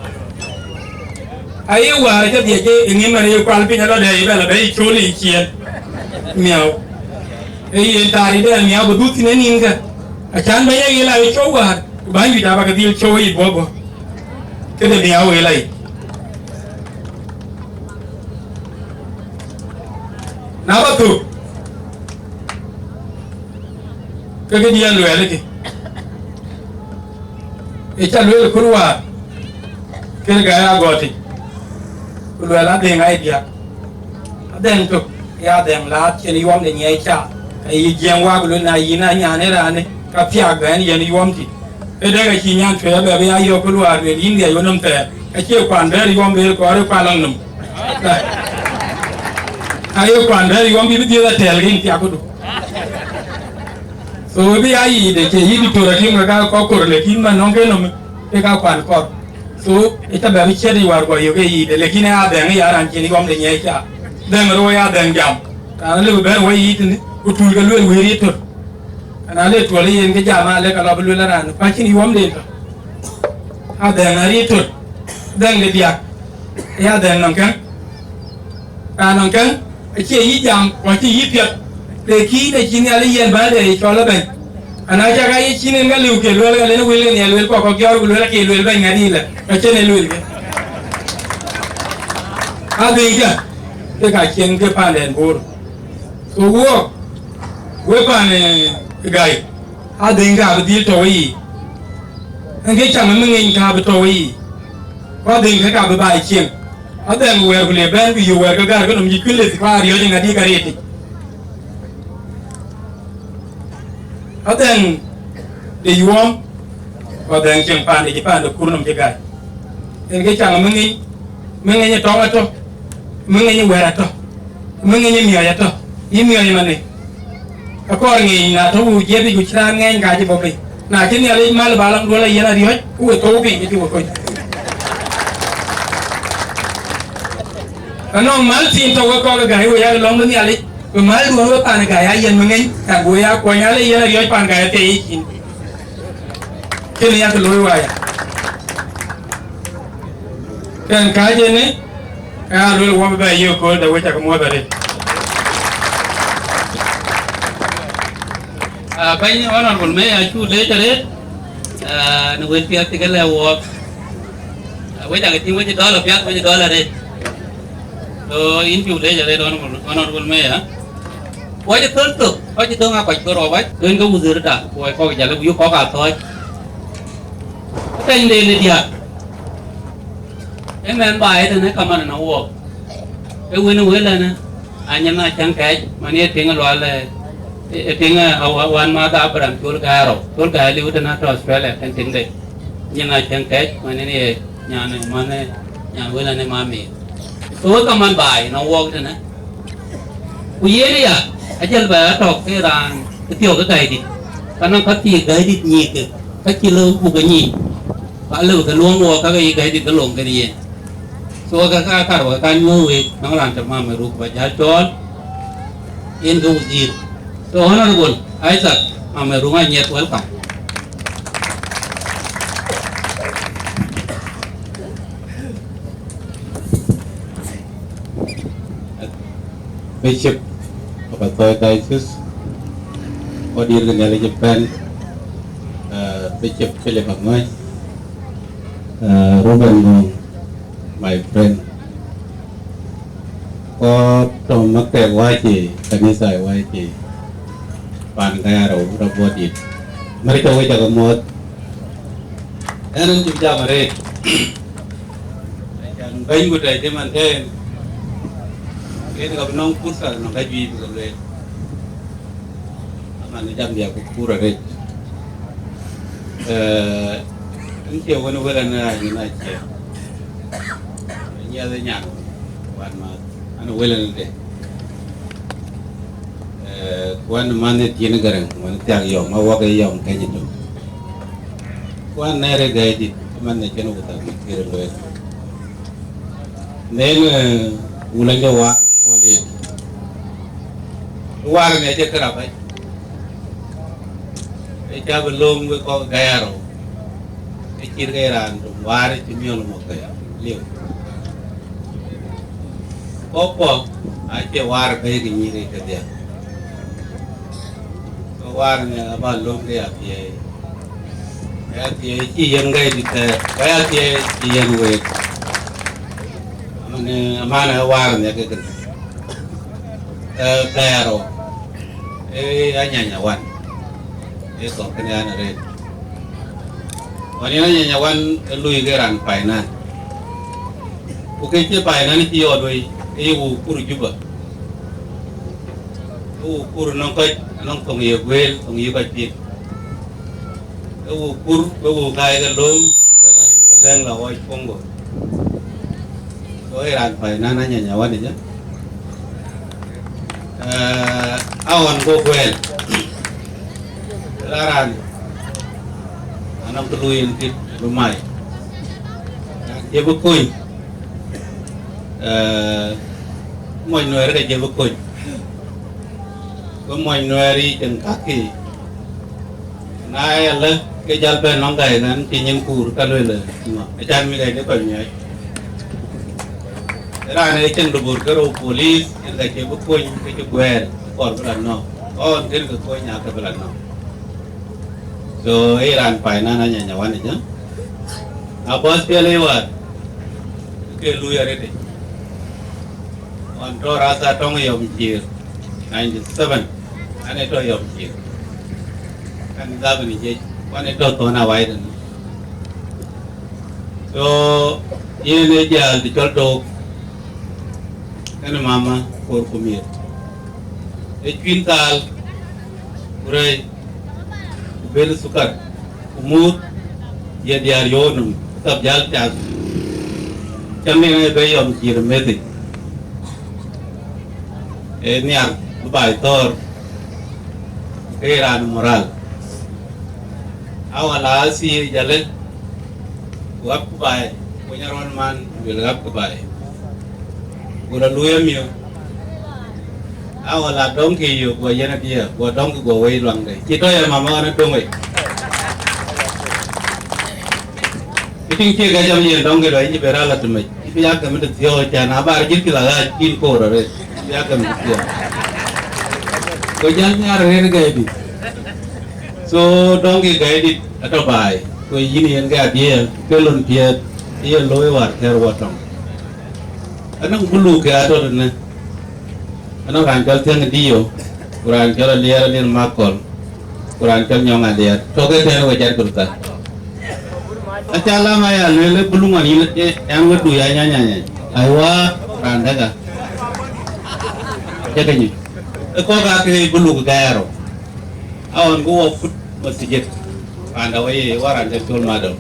Aye wäär acä dhiëc ë ŋiɛ̈n man ye kual piny alɔ dɛɛi bɛ lɔ bɛ ye col ë ciëën miäu. Ee yen taar ë dɛɛr miäu bï dhuth thïn ë nïnkë. Acan bɛ̈ny aɣil aye cou wäär, ku bäny juëc abä ke dhil cou ë yic bɔ̈ bɔ̈. Këde miäu ɣil ayic. Na bä thök, ke kë diɛɛl luɛɛlkï. Ë ca lueel ë kööl wäär, kën ka ya gɔ̈ɔ̈tic, ku luɛɛl adheŋ aa diäk. Adheŋ tök, ya adheŋ laat cïn yuɔm de nyiɛɛi ca, ka yï jiɛɛm waak, ku lueel, na yïn aa nyan ë raanë, ka thiaak bɛ̈n yen yuɔm tït. Ë dɛ̈k acï nyan cuëëc abɛ bï ya yɔ̈ɔ̈k kööl wäär, lueel, yïn dhiɛc wën nɔm thɛɛr, acie kuan bɛ̈ɛ̈r yuɔm bï kɔɔr ë kuan lɔŋ nɔm. Aye kuan bɛ̈ɛ̈r yuɔm bï bï dhiëëth atɛ̈ɛ̈l ke yïn thiak këdu. So we bï ya yic de, cie yï diktor akim ke ka kɔk kor, lakin man nɔŋ ke nɔm ke ka kuan kɔr. So ë ca bɛ bï ciɛt yic wäär guɔ yök ke yic de, lakin ë adhɛŋ ë ya raan cïn yuɔm de nyiɛɛi ca. Dhɛŋ rou ë adhɛŋ jam. Raan alëu bï bɛ̈n wei yic tënë, ku tul ke lueel wëër ye tör. Ana le tuɔl ë yen ke jam alë ka lɔ bï lueel raan, ku acïn yuɔm de tɔ. Adhɛŋ arëët tör. Dhɛŋ de diäk. Ë adhɛŋ nɔm käŋ. Raan nɔŋ käŋ, acie yï jam, ku acie yï piɛth, le kïïn acï Nhialic yiɛn bänyde ye cɔl ë bɛ̈ny. Ana cak aa ye cïn en ka liu ke lueel, ka len wël ke Nhialic lueel, kɔk kɔk jɔ̈ɔ̈r, ku lueel, ake lueel bɛ̈ny ŋadï lë, ka cïn en lueel ke. Adhëŋkë ke ka cieŋ ke paanden Bor. Ku wuɔk, we paan, eh, Gäi, adhëŋkë abï dhil tɔ̈u ë yic. Ëŋkë cam ë miŋiny ka bï tɔ̈u ë yic. Ku adhëŋkë ka bï baai cieŋ. Adhɛn wɛɛr ku le bɛ̈n ku yök wɛɛr ke gäär ke nɔm yic kuïn leth ku ariɔ̈c ë ŋadï ka rëëtic. Adhɛn de yuɔɔm, ku adhɛn cieŋ paande cï paande kur nɔm cï Gäi. Ëŋkë cam ë miŋiny, miŋiny ë tɔŋ atɔ̈, miŋiny ë wɛɛr atɔ̈, miŋiny ë miɔɔc atɔ̈, yï miɔɔc ëmënë. Akɔɔr ŋeeny na tɔ̈u jiëpic ku cï raan ŋeeny ka cï bɔ̈ bei. Na cï Nhialic mäl ba lɔŋ duɔl ayen ariɔ̈c, ku we thou piny cï we kony. Anɔŋ mäl thiin tɔ̈u we kɔɔr ke Gäi we yak lɔŋ de Nhialic, we mäl duɔl we paan Gäi ayen miŋiny, ka we ya kuɔny ale yen ariɔ̈c paan Gäi athiei yicin. Kënë yak looi waya. Kɛn kääc ënë, ka luel wɔ bï bɛ yök kööl de wec akë muɔ̈th arëët. Ah, bɛ̈ny Honorable Mayor, acuk leec arëët, ah, në wël piɛth cï ke lɛ̈k wɔɔk. Ah, wec akë tïŋ wec dɔl apiɛth, wec dɔl arëët. So, yïn cuk leec arëët, Honorable, Honorable Mayor. Wec thöl thök, kɔc döŋ aa kɔc ke rɔɔk wec, yen ke wudhërda, ku wec kɔ̈k jäl, ku yök kɔ̈k aa thɔ̈ɔ̈c. Pɛ̈nyden ë diäk. Ëmɛn baai ëtënë kaman ënɔŋ wɔɔk. Ë wën ë wël ɛnë, anyin acäŋ kɛɛc, man ye tiŋ ë lual, ë, ë tiŋ ë awa-, wan math Abraham col gäi rou, col gäi liu tënë tɔ̈ Australia kën tiŋde. Anyin acäŋ kɛɛc, man yen ye nyan ë man ë, nyan wël ɛnë mami. Ke wek kaman baai ënɔŋ wɔɔk tënë. Ku yen aya, ajël bɛ atɔ̈ ke raan ë thiɔ̈k ë gäidït, ka nɔŋ ka thii gäidït nyiikë, ka cï lëu buk ke nyiic, ka lëu ke luɔ̈ŋ wɔɔk ka ke yï gäidït ke loŋ kën yen. So, ka, ka kar wä kan nyuɔ̈th week, nɔŋ raan tɔ̈ Mama Ruk ba jäl cɔɔl, yen ke wudhir. So, Honorable Isaac Mama Ruk Anyieth, welcome. Bishop of Athɔɔi Diocese, kɔc dït ke Nhialic ëbɛ̈n, uh, Bishop Philip Aŋɔ̈c, uh, Reuben Ŋɔŋ, my friend. Kɔc tɔ̈ maktab wääc, kanitha wääc, paan Gäi rou, rou bɔ̈ dït. Mɛ̈r cä wec akë muɔ̈th. Ɛn, ɛn cï jam arëët. Acan bɛ̈ny ku tɛ̈c cï man tɛ̈n, yen ka bï nɔŋ pursa nɔŋ ka juëc bï ke lueel. Aman jam bï aku pur arëët. Eh, ɛn cie wën wël ɛn aa nyin acie. Nyiɛth ë nyan wan ma, an wël ɛn de. Eh, ku an man ë tiën Gäräŋ, man thiak yɔm, awak ë yɔm keny tök. Ku an nɛɛr ë gäi dït, man ë cïn wuthak dït kërë lueel. Nen, eh, wulënde waar, kuɔl yen. Waar ënë acï kë rap bac. Ë cä bï lööm wek kɔ̈k gäi arou. Ë cït ke raan dum waar cï miɔl mɔ̈k ke liu. Kɔ̈k kuɔ acie waar bɛ̈i ke nyïïr yic kedhie. Ke waar ënë aba lööm ke ya thiëëi. Ya thiëëi cï yen gäi dït thɛɛr, ku ya thiëëi cï yen week. Aman, aman ë waar nhiäk ke kënë. Eh, bɛ̈ɛ̈r rou. Eh, anyanya wan. Eh, thɔ̈k kënë an arëët. Wan yen anyanya wan ë lui ke raan finance. Ku ke cï finance cï yɔɔt wei, ë ye wëu kur Juba. Ë wëu kur nɔŋ kɔc, nɔŋ thoŋ ye guëël, thoŋ ye kɔc piŋ. Ke wëu kur, ke wëu kai ke lööm, ke kai ke dhɛ̈ŋ la ɣɔc Congo. So ë raan pay nan anyanya wan ëcë. Eh, aɣɔn go guɛɛl. La raan, anɔŋ kë luui en thïn, bï mai. Raan cie bï kony. Eh, mony Nuɛɛr ke cie bï kony. Bï mony Nuɛɛr yic en kakï. Na ya lë ke jäl bɛ̈n nɔŋ gäi nɛn cï nyin kuur ka lueel ë ŋö? Acan mi gäi de kɔc miɔɔc. Raan ee cieŋ de bur ke rou police, yen ka cie bï kony ke cï guɛɛl, kɔɔr bï la nɔ̈k. Ɣɔn kën ke kony ake bï la nɔ̈k. So, ee raan pay nan anyanya wan ëcë. Na bɔ̈ thiël ë wäär, ke lui arëët. Ɣɔn tɔ̈ raan atɔ̈ Yɔm Cir, ninety seven, an ë tɔ̈ Yɔm Cir. Kan dhabini jiëc, wan ë tɔ̈ thɔn awai tënë. So, yen ë jäl të cɔl Tok, kënë mama, koor ku miɛt. Ë cuïn thaal, ku rɛ̈i, ku bel thukar, ku muth, ye diäär yöök nɔm, thap jäl cath. Cäm yen ë bɛ Yɔm Cir meth yic. Ee nhiar bï baai thɔ̈ɔ̈r, ke ye raan moral. Awala athii jalë, ku ɣap ku baai, ku nyarɔn man, ku luel ɣap ku baai. Ku la luui amiö. Awala dɔŋkï yök, guɔ yen adiɛɛr, guɔ dɔŋkï guɔ wei luaŋde. Cï tɔ̈ ye mama ɣɔn ë döŋ wei. Ë tïŋ cie ka jam yen dɔŋkï lɔ, yïn cï bɛ raan la tëmec. Yïn bï ya kɛm të thiɔ̈ɔ̈c, cän abar jït kï la ɣaac, yïn koor arëët. Yïn bï ya kɛm të thiɔ̈ɔ̈c. Go jäl nhiaar arëët ë gɛɛi dït. So, dɔŋkï gɛɛi dït atɔ̈ baai. Ku yïn yen ke adiɛɛr, ke lon piɛth, ë ye looi wäär thɛɛr wɔ tɔŋ. Anɔŋ buluk ke atɔ̈ tënë. Anɔŋ raan cɔl Thiäŋ Dio, ku raan cɔl Aliɛɛr Aliɛɛr Makɔl, ku raan cɔl Nyɔŋ Aliɛɛr. Tɔ̈ ke tɛ̈n we jat birthday. Aca lam aya lueel ë buluk ŋɔn yïn, eh, ɛn we du ya nyanyanya. Aiwa, raan dɛ̈ka. Jɛkë nyi. Ë kɔ̈k aa ke buluk gɛɛr rou. Aɣɔn ku wɔ kut masijit. Raan dɛ̈ wɔ ye, wɔ raan cɔl Col Madɔl.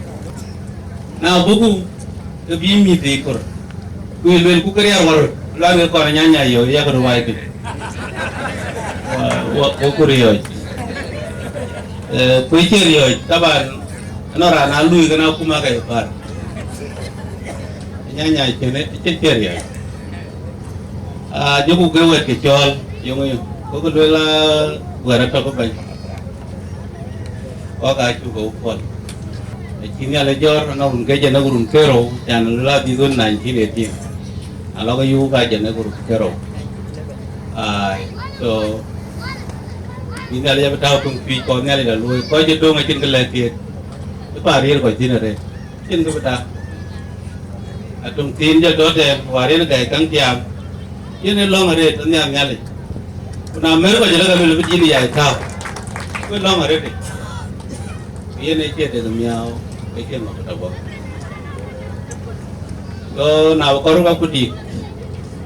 Na buku, ke bï mïth ë kor. Ku ye luel ku ke riɛl wär, luaŋ ke kɔn nyanya yö, yak röt wai piny. Wa, wa, wa ku riɔ̈c. Eh, ku cie riɔ̈c, taban, anɔŋ raan a lui kën akuma ke par. Nyanya cïn, cïn cie riɔ̈c. Ah, jɔku ke wɛ̈t ke cɔɔl, yöŋ yö. Ku ke luel, ah, wɛ̈t atɔ̈ ke bɛ̈ny. Kɔ̈k aa cuk ke puɔ̈l. Acï Nhialic jɔ̈ɔ̈r ënɔŋ run ke jɛn ë run ke rou, cän luel adhith wën nineteen eighteen. Alɔ ke yuk aa jɛn ë run ke rou. Ai, so, bï Nhialic abï tääu töŋ piööc kɔn Nhialic la luöi. Kɔc cï döŋ acïn kë lɛ̈k thiëëk. Ë paar riëër kɔc thïn arëët. Cïn kë bï tak. Atuŋ thiin jɔ tɔ̈ tɛ̈n, wäär yen gäi käŋ tiaam. Yen ë lɔ̈ŋ arëët ë nhial Nhialic. Ku na mɛ̈r kɔc ëlë, ka luel bï dïn yai tääu. Ku ë lɔ̈ŋ arëët. Ku yen ë cie dek miääu, ë cie ŋɔ̈k tɔ bɔ̈. So, na bï kɔr ka ku dïk,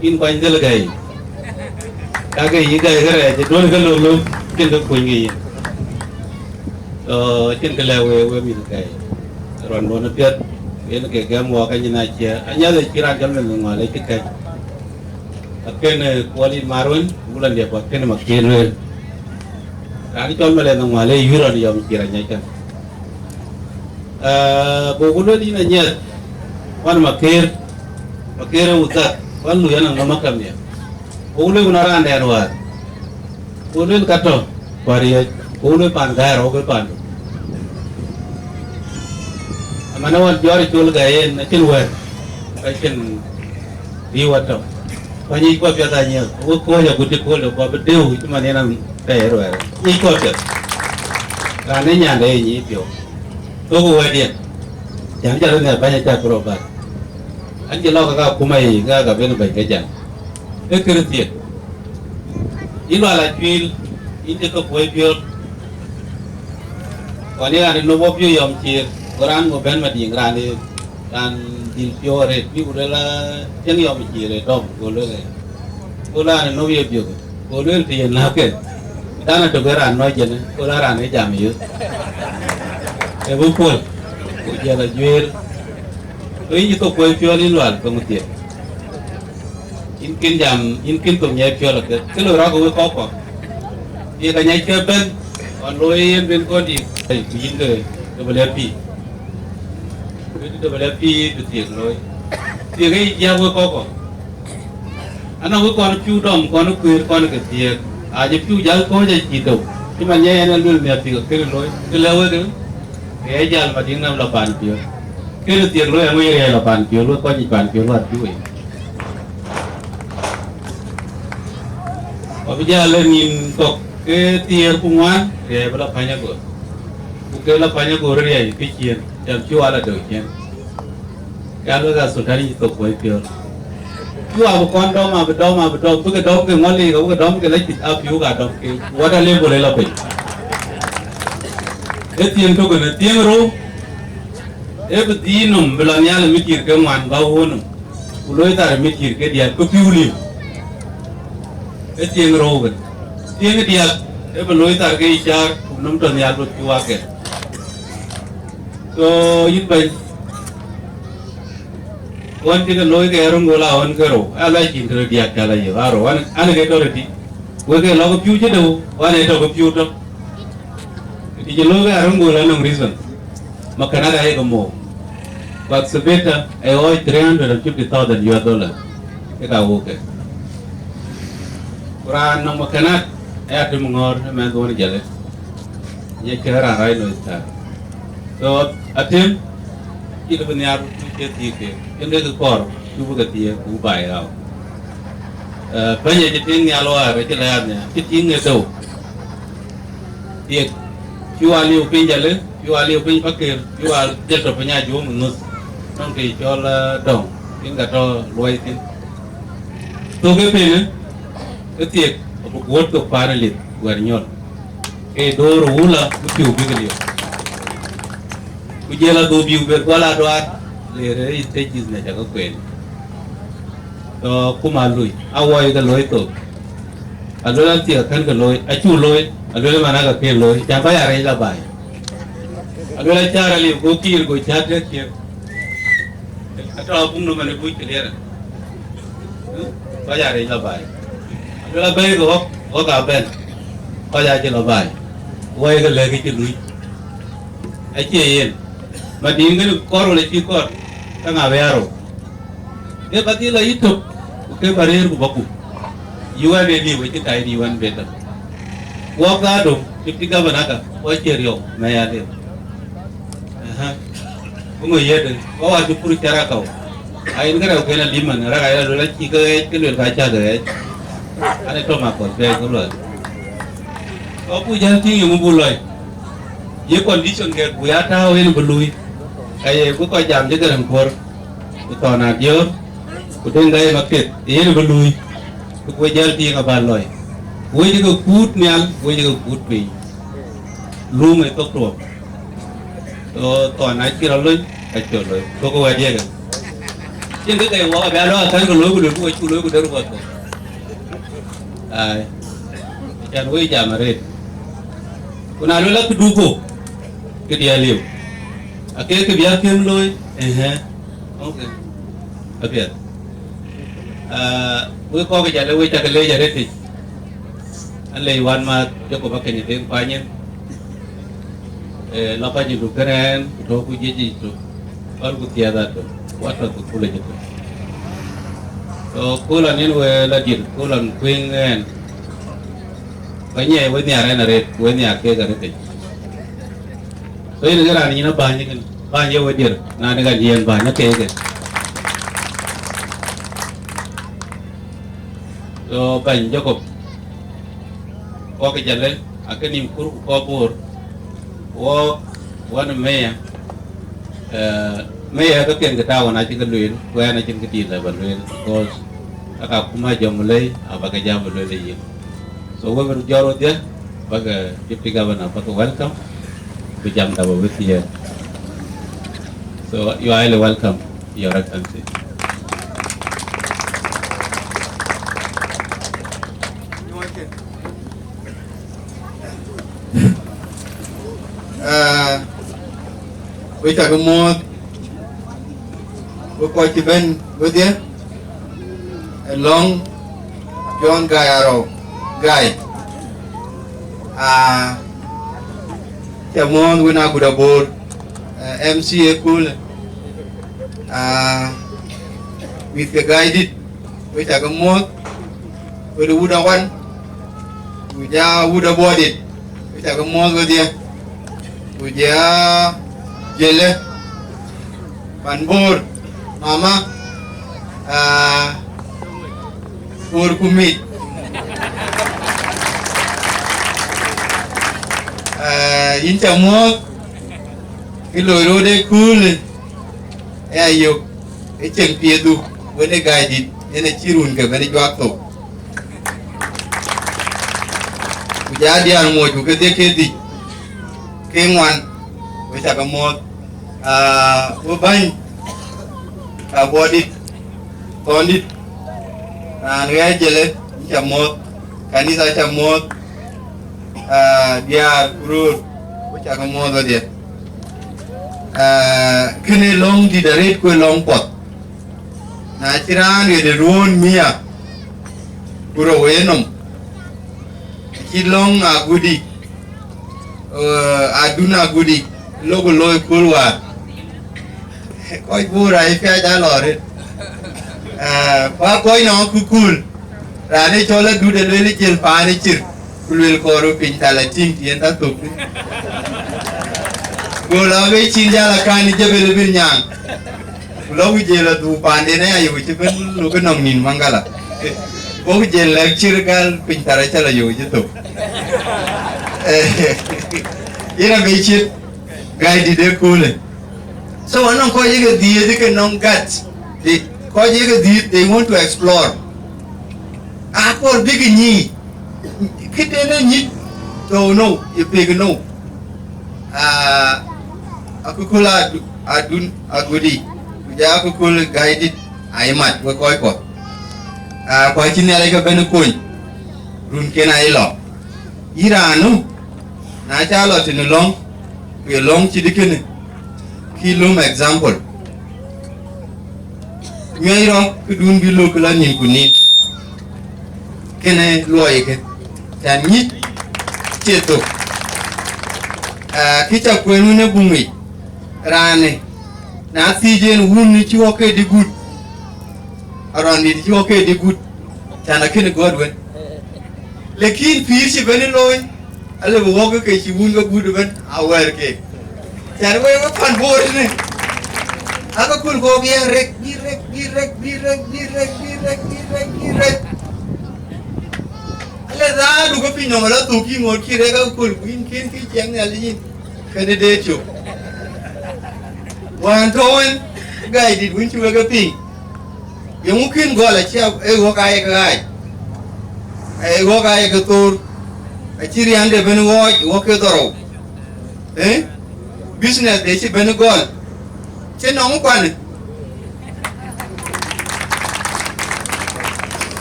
yïn kuany dhël gäi. Ka ke yï gäi kërɛɛc, ë duɔ̈n ke lok lok, cïn kë kuny ke yïn. So, acïn kë lɛ̈k we, we mïth kɛ̈i. Ruɔnduɔn apiɛth, yen ke gɛm wɔ ka nyin acie. Anyath ë cï raan cɔl meth ŋual ë cï kɛ̈c. Akën, eh, kuɔl yï mar wën, ku la liep akën ma kën lueel. Raan cɔl meth ŋual ë yï rɔn Yɔm Cir anyackë. Eh, goku lueel yïn anyiɛth, wan ma kër, ma kër ë wuthat, wan lui anɔŋ nɔm akam ya. Goku lueel ku na raan dɛn wäär. Ku luel ka tɔ̈, ku ariëëc, ku luel pan gäär rou ke pandu. Aman ë wan jɔɔr col gäi en, acïn wɛ̈t, acïn bï wa tɔ̈. Ku anyic kuɔ piɛth anyiɛth, wek kɔ̈ɔ̈c agut cï kööl de kuɔ bï dëu cï man yen am pɛɛi ruɛɛr. Nyic kuɔ piɛth. Raan ë nyande ye nyic piɔ̈u. Thok wɛ̈t yen. Cän jal ënë bäny acä kë rɔ bäk. An cï lɔ ke ka kum ayic, ke ka ben bɛ̈ny ke jam. Ee kërë thiek. Yïn Lual Acuil, yïn cï thok wei piɔ̈ɔ̈th. Ɣɔn ye ɣɛn ë nop wɔ piɔ̈u Yɔm Cir, go raan ŋö bɛ̈n Madiŋ, raan ë, raan dhil piɔ̈u arëët, bï ku luel, "Aa, tiëŋ Yɔm Cir ë dɔm," go luel ë. Go raan ë nop ye biökë, go luel të ye näk ke. Dan atök ë raan nɔc jënë, go la raan ë jam yöth. Ë bï puɔ̈l, ku jël ajuëër. Go yïn cï thok wei piɔ̈ɔ̈th yïn Lual, thoŋ thiek. Yïn kën jam, yïn kën thok nyiɛc piɔ̈l akë. Kë loi rɔ̈k ë wek kɔ̈k kɔ̈k. Ye ka nyiɛc ke bɛ̈n, ɣɔn looi yen ben kɔn dït, ku yïn ke, ke bï lɛ̈k pïïr. Wek ke bï lɛ̈k pïïr bï thiek looi. Thiek ë yï jiääk wek kɔ̈k kɔ̈k. Anɔŋ wek kɔn piu dɔm, kɔn kuëër, kɔn ke thiek. Aa jɔ piu jäl kɔ̈ɔ̈c acï dou. Cï man nyiɛc ɛn ë luel miäk thiek akënë looi. Kë lɛ̈k wek ë, ke ya jäl Madiŋ nɔm la pan piɔ̈u. Kënë thiek looi aŋö ye riɛl la pan piɔ̈u, wek kɔc yic pan piɔ̈u luaar piu wei. Abï jäl ë nïn kɔ̈k ke thiëër ku ŋuan, riɛi bï la päny agör. Ku ke la päny agör riɛi kë ciëën, cam cï wal adöu ciëën. Ke aluel a Sultan yï thok wei piɔ̈ɔ̈r. Piu abï kɔn dɔm, abï dɔm, abï dɔm, bï ke dɔm ke ŋɔl yiic, abï ke dɔm ke la cït, a piu ka dɔm ke. What a level ë la piny. Ë thiëŋ tök kënë, thiëŋ rou, ë bï dhil nɔm bï lɔ nhial ë mïthiir ke ŋuan bä wöör nɔm, ku loi thar ë mïthiir ke diäk, ku piu liu. Ë thiëŋ rou kënë. Thiëŋ diäk, ë bï loi thar ke yï caar, ku nɔm tɔ nhial bï piu akɛn. So, yïn bɛ̈ny, ɣɔn cï ke looi ke Aruŋ Gol a ɣɔn ke rou, a lɔ cïn tëde diäk cä lɔ yök, a rou, an, an, ke tɔ rëtï. Wek ke lɔ ke piu cï deu, wan ee tɔ ke piu tɔ. Kë cï looi ke Aruŋ Gol anɔŋ reason. Makanat ayek mook. Ku excavator ee ɣɔɔc three hundred and fifty thousand U S dollar. Ke ka wok ke. Ku raan nɔŋ makanat, aya tim ŋɔ̈ɔ̈r, ë mɛnh dhuɔn jëlë. Nya cï raan rac noi thar. So, atem, cï lëbï nhiaar bï cï thiëk ke. Yen ke kɔɔr, cï bï ke thiëk, ku baai rau. Eh, bɛ̈ny acï tïŋ nhial wäär, acï lɛ̈ɛ̈r nhial, cï tïŋ ë dou. Thiëk, cï wa liu piny jëlë, cï wa liu piny Pakëër, cï wa jël tɔ piny Ajuɔ̈ɔ̈m ë nuth. Nɔŋ kë cɔl, eh, dɔ̈ŋ, yen ka tɔ luɔi thïn. Thok ë piŋë, ë thiëk, abï guöt thok paan ë lith, wɛ̈t nyɔl. Ke door ë wula, bï piu bïk liu. Ku jiël adhuk bï ku bɛ̈t gual aduaar, le rëër yï stages në cä ke kueen. So, kum a lui, a wɔ yï ke looi thok. Aluel an thiëk kën ke looi, acu looi, aluel man aka ke looi, cä bä ya rɛc la baai. Aluel acaar aliu, go kiir, go cä tek kier. Atɔ abuk nɔm ane buc ke liɛrɛ. Kɔc aa rɛc la baai. Aluel abɛ̈i ke ɣɔ̈k, ɣɔ̈k aa bɛ̈n. Kɔc aa cï la baai. Wɔ yï ke lɛ̈k cï lui. Acie yen. Ma dïïm kënë kɔɔr wala cï kɔɔr, ka ŋa bï aa rou? Ke bä dhil lɔ yï tök, ku ke bä rëër ku bä kuc. U N ë liu, acï tai dï U N better. Wɔk dhaadu, deputy governor ka, wɔ cie riɔu, mɛ̈i aa liu. Aha. Ku ŋö yedë, wɔ wa cï pur cä rak kau. A yen kërɛu kën a lim man, rak a yɛn a luel acï ke ɣɛɛc, ke luel ka cä ke ɣɛɛc. An ë tɔ ma kɔth bɛ̈ɛ̈i ke luel. Kɔc ku jäl tïŋ yöŋ buk lɔc. Ye condition kɛ ku ya tääu yen bï luui. Ka ye bï kɔc jam cï Garaŋ Kuɔr, ku Thɔn Adiɔ̈ɔ̈r, ku Deŋ Gai Maketh, yen bï luui. Ku we jäl tïŋ abä lɔc. Wec ke kuut nhial, wec ke kuut piny. Luŋ ë thok tuɔɔk. So Thɔn acï rɔt lony, ka cï rɔt lony. Thok wɛ̈t yekë. Cïn kë ke wɔ abï alɔ athäŋ ke loiku, luelku wec ku loiku dɛ̈t ruɔth kɔ̈k. Ai. Can wec jam arëët. Ku na luel akëdu kɔ̈k, ke diɛɛr liu. Ake kë bï akëm looi, ehe. Okay. Apiɛth. Ah, wek kɔ̈k jal, wek cak leec arëtic. An lei wän ma jɔkɔ ba keny dheŋ panyë. Eh, la panyë du kërɛɛn, ku tɔ̈ ku jiëc yic tök. Pal ku thiɛth atök, wat path ku kulë jëtök. So, kulɔ nin we la diɛt, kulɔ kueŋ ɛn. Ba nyiɛɛi we nhiar ɛn arëët, we nhiar keek arëtic. So, yen ke raan nyin abäny kën, bäny ye we diɛt, na ni ka nyiɛɛn bäny akek kën. So, bɛ̈ny Jacob, kɔ̈k jalë, akë nïm kur ku kɔ̈k boor, wɔ, wɔ në meya, eh, meya ke piɛŋ kë taau wën acï ke lueel, ku ɛn acïn kë dït lë ba lueel, because aka kum a jɔŋ lei, abä ke jam ba lueel ë yen. So, we bï jɔt wodhie, bäkë deputy governor, bäkë welcome, bï jam da ba wek thiëëk. So, you are highly welcome, Your Excellency. Ah, we cak muɔ̈ɔ̈th, we kɔc cï bɛ̈n wedhie, ë lɔ̈ŋ John Gai Arou Gai. Ah, cak muɔ̈ɔ̈th wën agut abor, eh, M C A kulë. Ah, mïth ke Gai dït, we cak muɔ̈ɔ̈th, we de wut awan, ku ja wut abuɔdit, we cak muɔ̈ɔ̈th wedhie, ku ja jëlë, pan bor, mama, ah, bor ku mit. Ah, yïn cak muɔ̈ɔ̈th, kë loi rot ë kulë, ë ayök, ë cieŋ piɛthdu, wën ë Gai dït, yen acï run ke bɛ̈n juak thok. Ku ja diäär moc ku kedhie kedhie, ke ŋuan, we cak muɔ̈ɔ̈th. Ah, we bäny, ka buɔdït, thɔndït, raan ɣɛɛc jëlë, ca muɔ̈ɔ̈th, kanitha ca muɔ̈ɔ̈th, ah, diäär ku röör, we cak muɔ̈ɔ̈th wedhie. Ah, kënë lɔ̈ŋ dït arëët ku lɔ̈ŋ puɔth. Na cï raan ɣet ë ruɔ̈ɔ̈n mia, ku rou ë nɔm, acï lɔ̈ŋ agudi, eh, adun agudi, lok looi kööl wäär. Kɔc Bor aa piac alɔ rëët. Eh, ku aa kɔc nɔŋ akëkööl, raan ë cɔl adut ë lueel jël paan ë cir, ku lueel kɔɔr piny thal atïŋ tiɛn tha thok. Go lɔ be cin jal akan ë jebel bil nyaŋ. Ku lɔ ku jël adhuk paanden aya yök cï bɛ̈n luk nɔm nïn Maŋgala. Go ku jël lɛ̈k cïr gal piny thar acä lɔ yök cï thok. Eh, yen abï cït gäi dït ëköölë. So anɔŋ kɔc yeke dhiëëth ke nɔŋ gat. Kɔc yeke dhiëëth, they want to explore. Akɔɔr bïk nyic. Këden ë nyic thou nou, ye pek nou. Ah, akököl adu-, adun agudi, ku ja akököl gäidït, ayï mat wek kɔc kuɔ. Ah, ku acï Nhialic ke bɛ̈n kony, runken ayï lɔ. Yïn raan nu, na ca lɔ tënë lɔ̈ŋ, ku ye lɔ̈ŋ cït kënë, kï löm example. Nyuɛ̈i rɔt këdun bï lok lɔ nïn ku nïn. Kënë luɔi kë, can nyic cie thok. Ah, kë ca kueen wën ë buŋ yic, raanë, na thiic en wun cï wɔ ke dï gut, arɔn dït cï wɔ ke dï gut, can akënë gɔ̈t wën. Lakin pïïr cï bɛ̈n ë looi, alëu bï wok ke cï wun ke gut ëbɛ̈n awɛɛr keek. Cän wek we pan Bor tënë, ake kul kok ye rek, bï rek, bï rek, bï rek, bï rek, bï rek, bï rek, bï rek. Ale dhaadu ke piny nɔm ala thuk yï ŋoot cï rek ake kul, ku yïn kën kï ciɛŋ Nhialic yïn, kënë dee cök. Wään tɔ̈u en, gäi dït wën cï wek e piŋ. Yeŋö kën gɔl acï a-, ee ɣɔ̈k aa yeke ɣaac, ee ɣɔ̈k aa yeke thoor, acï riɛnde bɛ̈n ɣɔɔc ɣɔ̈k ke dhorou, eh? Business de cï bɛ̈n gɔl, cï nɔŋ kuanë.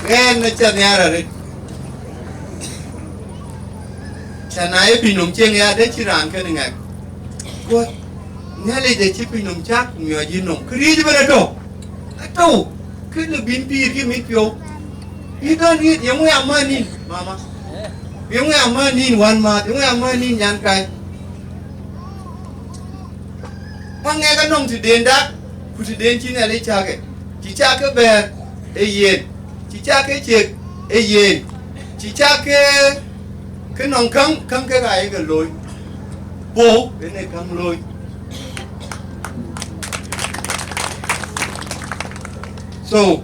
Ɣɛn acä nhiaar arëët. Cä na ye piny nɔm cieŋ ya de cï raan kën ŋɛk. Ku Nhialic de cï piny nɔm cak ku miɔɔc yïn nɔm. Këriëëc ëbɛ̈n atɔ̈. Atɔ̈u. Kën lë bïn pïïr kï mit piɔ̈u. You don't need, yeŋö ya män nïn, mama? Yeŋö ya män nïn wän mäth? Yeŋö ya män nïn nyan kai? Ka ŋɛk anɔŋ tëden dak, ku tëden cï Nhialic cäk e. Cï cäk ke bɛ̈ɛ̈r, ee yen. Cï cäk ke ciek, ee yen. Cï cäk ke, ke nɔŋ käŋ, käŋ kek aa yeke looi. Puɔ̈u, en ee käŋ looi. So,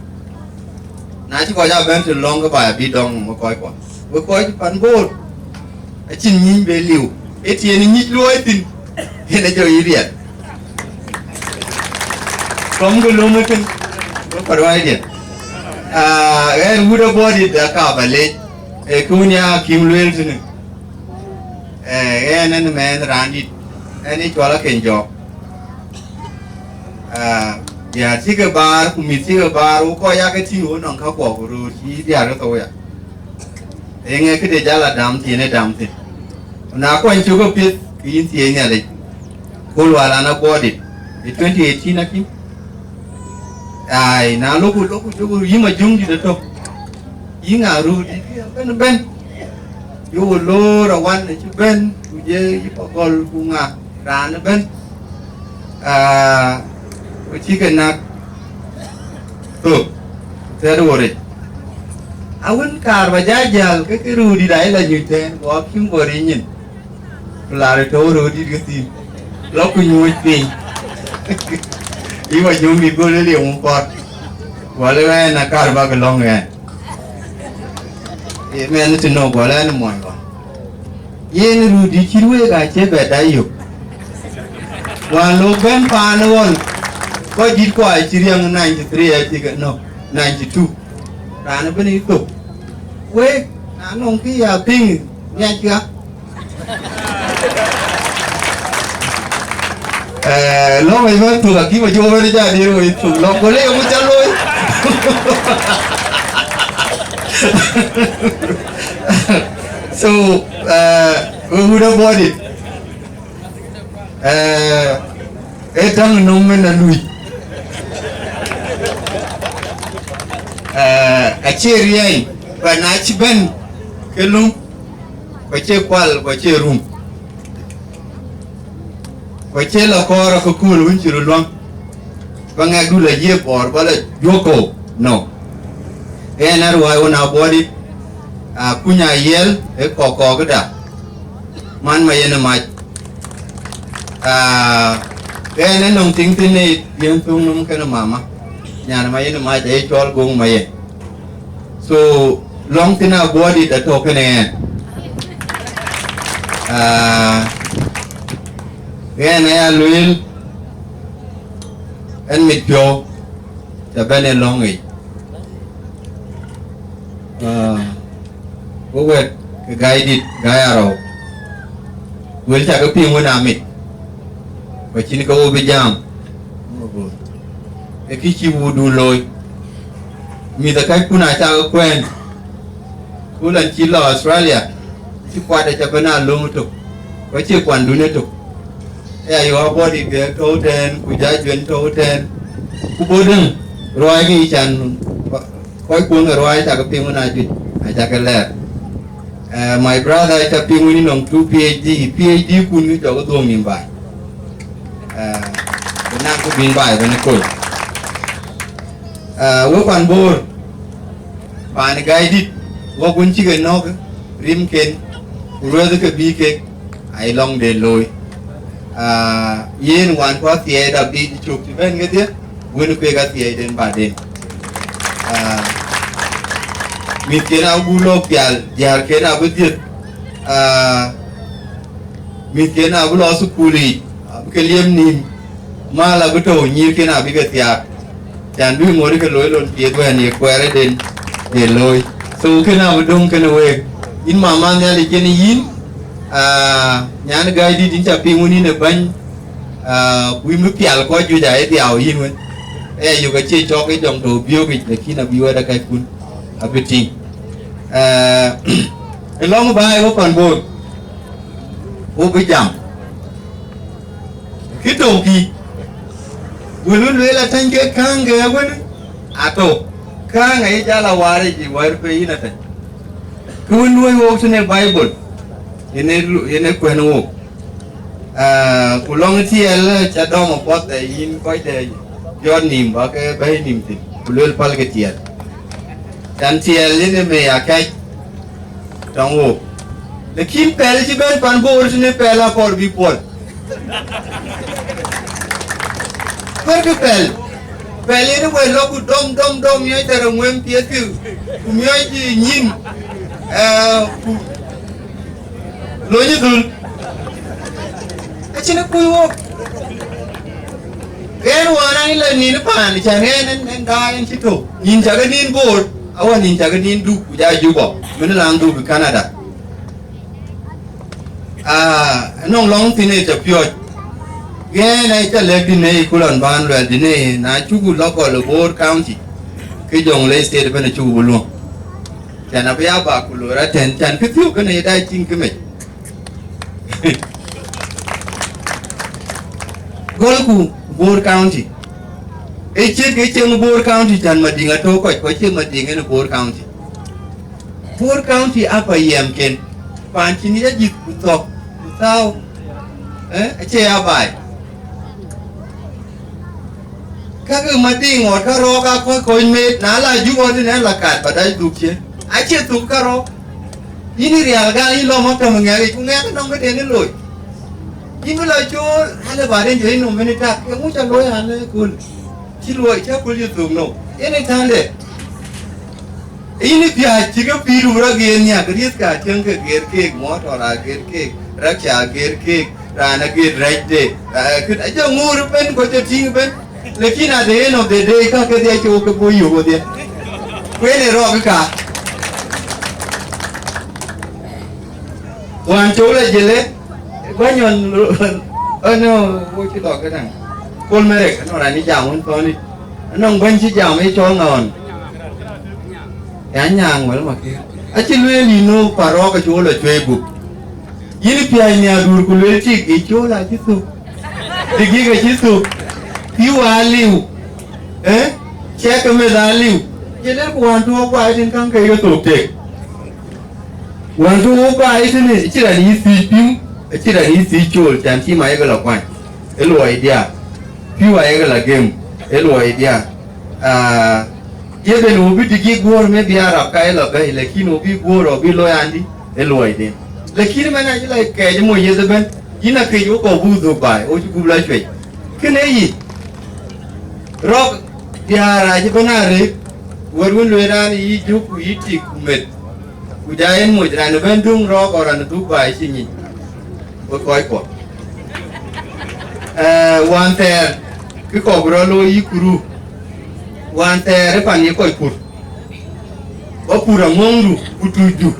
na cï kɔc aa bɛ̈n të lɔ̈ŋ ke ba ya bï dɔŋ ë kɔc kuɔ. Wek kɔc pan Bor, acïn nyïny be liu. Ee tiɛɛn nyic luɔi thïn, yen ë jɔ yï riɛl. Kɔm ke löm ë kën, wek kɔc ruaai diɛt. Ah, ɣɛn wut abɔ̈ dït aka ba leec, ee kë wun ya akïm lueel tënë. Eh, ɣɛn ɛn mɛɛn raan dït, ɛn ë cuɔl akeny jɔɔk. Ah, diäär cï ke baar, ku mïth cï ke baar, wo kɔc aa ke tïŋ, wo nɔŋ ka kuɔ ku röör cï diäär ke thou ya. Ee ŋɛ këde jal a dam thiin ë dam thïn. Ku na kuany cök apiɛth, ke yïn thiëëc Nhialic. Kööl wäär an, aguɔ dït. Ë twenty eighteen akï. Ai, na loku, loku, loku, yï Majöŋ dït atɔ̈. Yï ŋa röördït kï abɛ̈n bɛ̈n. Yï wo loor awan acï bɛ̈n, ku je yï Pagɔl ku ŋa raan ëbɛ̈n. Ah, ku cï ke nak thok, thɛɛr wor yic. Awën kaar ba ja jäl, ke ke röördït ayï la nyuc tɛ̈ɛ̈n, ku akïm guɔ ric nyin. Ku lar ë tɔ̈u röördït ke thïn, lɔ ku nyuöc piny. Yï Majöŋ dït göl ë liu mum kɔ̈r. Wal ë ɣɛn akar bäk lɔ̈ŋ ɣɛn. Ee mɛnh të nɔ̈k gɔl ɛn muɔny kɔn. Yen röördït cït wek acï bɛ da yök. Wään lok bɛ̈n paan ë ɣɔn, kɔc dït kua cï riɛŋ ninety three acï ke nɔ̈k. ninety two. Raan ëbën ë thok. Wek, na nɔŋ kë ya piŋ, miackë. Eh, lɔ̈ŋ ë bɛ̈n thok, akï ma cï wɔ bɛ̈n jal diëër wɔ thok. Lɔ̈ŋ, go le, yöŋ cä looi. So, eh, we would have bought it. Eh, ee täŋ nɔm mën a lui. Eh, acie riɛny, ba na cï bɛ̈n ke lum, ku acie kual, ku acie rum. Ku acie lɔ kɔɔr akököl wën cï röt luäŋ. Ba ŋɛk du la yiëë bɔɔr, ba la juɔ̈k kɔ̈u. No. Ɣɛn a ruääi wën a buɔɔt dït, a kuny a yiɛl ë kɔk kɔɔkda. Man ma yen ë mac. Ah, ɣɛn ë nɔŋ tiŋ thïn ë yen thöŋ nɔm kenë mama. Nyan ma yen ë mac aye cɔl goŋ ma yen. So, lɔŋ thïn a buɔɔt dït atɔ̈ kenë ɣɛn. Ah, ɣɛn aya lueel, ɛn mit piɔ̈u, cä bɛ̈n ë lɔ̈ŋ yic. Ah, we wɛ̈t ke Gaidït, Gai Arɔu. Wël cä ke piŋ wën amit. Ku acïn ke wo bï jam. Ee kë cï wudun looi. Mïthëkɔckun acä ke kuɛ̈ɛ̈n. Ku lɔn cï lɔ Australia, cï kuat acä bɛ̈n aa löŋ ëtök. Ku acie kuandun ëtök. Ë ya yɔ̈ɔ̈k abɔ̈ dït ke tɔ̈u tɛ̈ɛ̈n, ku ja juën tɔ̈u tɛ̈ɛ̈n. Ku bɔ̈ däŋ ruääi ke yï can, kɔc kuɔ̈ŋ ë ruääi cä ke piŋ wën a juëc, acä ke lɛɛr. Eh, my brother, acä piŋ wën ë nɔŋ two P H D, P H D kun kë jɔkë dhuɔ̈ŋ nïm baai. Eh, bï naŋ kë bïn baai bɛ̈n ë kony. Ah, wek pan Bor, pan Gaidït, wok wën cï ke nɔ̈k rimken, ku ruɛ̈th ke bï kek, ai lɔŋden looi. Ah, yen wan ku athiɛɛi da bï cök cï bɛ̈n kedhie, wën kuek athiɛɛiden baden. Ah, mïthken abï lɔ̈k pial, diäärken abï dhiëth. Ah, mïthken abï lɔ thukul yiic, abï ke liep nïïm, mal abï tɔ̈u, nyïïrken abï ke thiaak. Can bï ŋoot ke looi lon piɛth wɛ̈n ye kuɛɛrëden ye looi. So, kënë abï döŋ kënë week. Yïn mama Nhialic kenë yïn, ah, nyan Gaidït yïn cä piŋ wën yïn ë bäny, ah, ku yïn bï pial kɔc juëc aa ye dhiau yïn wën. Ë ya yök acie cɔk ë jɔŋ tɔ̈u biöök yic, lakin abï wɛ̈t akɛckun abï tïŋ. Eh, ë lɔŋ baai wok pan Bor, wo bï jam. Kë tɔ̈u kï, wël wën lueel atɛ̈ny ke kääŋ ke awën atɔ̈u, kääŋ ayï jal awaaric ë wär pe yïn atɛ̈ny. Kë wën luöi wok tënë Baibol, yen ë lu-, yen ë kuɛ̈n wok. Ah, ku lɔŋ tiɛɛl cä dɔm apuɔth ë yïn kɔc de jɔt nïïm bä ke bɛ̈i nïïm thïn, ku luel pälkï tiɛɛl. Can tiɛɛl yen ë mei akɛc tɔŋ wok. Lakin pɛl cï bɛ̈n pan Bor tënë pɛl akɔɔr bï puɔl. Kuɛ̈rkï pɛl. Pɛl yen ë wɛ̈t lɔ ku dɔm, dɔm, dɔm, miɔc dɛ̈t aŋuɛ̈m piɛthkï, ku miɔc nyïn, eh, ku lony dhöl. Acïn ë kuc wok. Ɣɛn wään an, lɛ nïn paan, cän ɣɛn ɛn, ɛn daai ɛn cï tök. Nïn cä ke nïn Bor, awä nïn cä ke nïn Duk, ku ja Juba, mën lan Duk ë Canada. Ah, nɔŋ lɔŋ thïn ë cä piɔ̈ɔ̈c. Ɣɛn ë cä lɛ̈k dïnë ku lɔn bän luɛl dïnë, na cuku lɔ gɔl ë Bor County, ke Jonglei State ëbɛ̈n acuku bï luɔ̈ŋ. Cän abï ya bak ku lor atɛ̈n, cän kë thiök kënë ye dac tïŋ kë mec. Gɔlku Bor County. Ë ciëk ë cieŋ Bor County, cän Madiŋ atɔ̈u kɔc, kɔc ciëk Madiŋ en Bor County. Bor County apa yiɛmken. Paan cïn ya jïth ku thɔ̈k ku thau. Eh, acie ya baai. Kakë Madiŋ ŋɔt ka rɔɔk a kɔc kony meet, na la juk ɣɔt tënë la kat, ba dac dhuk cië. Acie thuk ka rɔɔk. Yïn ë rial gal, yïn lɔ maktam ŋɛk yic, ku ŋɛk nɔm këden ë loi. Yïn bï lɔ cool, ale baden jɔ yïn nɔm bïn tak, ke ŋuc a loi ale kul. Cï luɔi cä kul yï thuk nɔm. Yen ë tande. Yïn ë piac cï ke pïïr wur ageer nhiak, rieth ka tiɛŋ ke geer keek, motor ageer keek, rakca ageer keek, raan ageer rɛcde, eh, kët ajɔ ŋoor ëbɛ̈n, ku ajɔ tïŋ ëbɛ̈n. Lakin at the end of the day, ka ke dhia cok ke bɔ̈ yök dhia. Ku yen ë rɔɔk ka. Wään cok la jëlë, bäny ɣɔn, ënɔ, wo cï lɔ këdäŋ. Kol Merek, ënɔ raan ë jam wën thɔ̈n ë. Ënɔ bäny cï jam ë cɔl ŋa ɣɔn? Ya nyaaŋ wël ma kë. Acï lueel yïn nu parɔɔk acï wo lɔ cuëëc gup. Yïn piäc nhiaar duur ku lueel tik, ë col acï thök. Dïgïk acï thök. Pïu aa liu. Ë? Cɛk ke meth aa liu. Ye lëk wään tuɔɔk guai tïn käŋ ke ye thok tek. Wään tuɔɔk guai tïn cï raan yï thiëc pïu, acï raan yï thiëc col, can cï ma ye ke lɔ kuany. Ë luɔi diaar. Pïu ayek la gem, ë luɔi diaar. Ah, ye ben wo bï dïgïk guɔ̈ɔ̈r, maybe Arab ka ye lɔ bɛ̈i, lakin wo bï guɔ̈ɔ̈r, wo bï looi andï, ë luɔi den. Lakin man acï la kɛɛc mo yeth ëbɛ̈n, yïn akëc wo kɔ̈k buk dhuk baai, wo cï gup la cuec. Kënë yï, rɔk diaar acï bɛ̈n arëk, wët wën lueel raan yï juk ku yï tik ku meth, ku ja yen moc raan ëbɛ̈n döŋ rɔɔk ɣɔn raan dhuk baai cï nyic. Wek kɔc kuɔ. Eh, wään thɛɛr, kë kɔk bï rɔt looi yï kuru, wään thɛɛr ë pan ye kɔc pur, bä pur aŋɔ̈ŋdu ku tuucdu,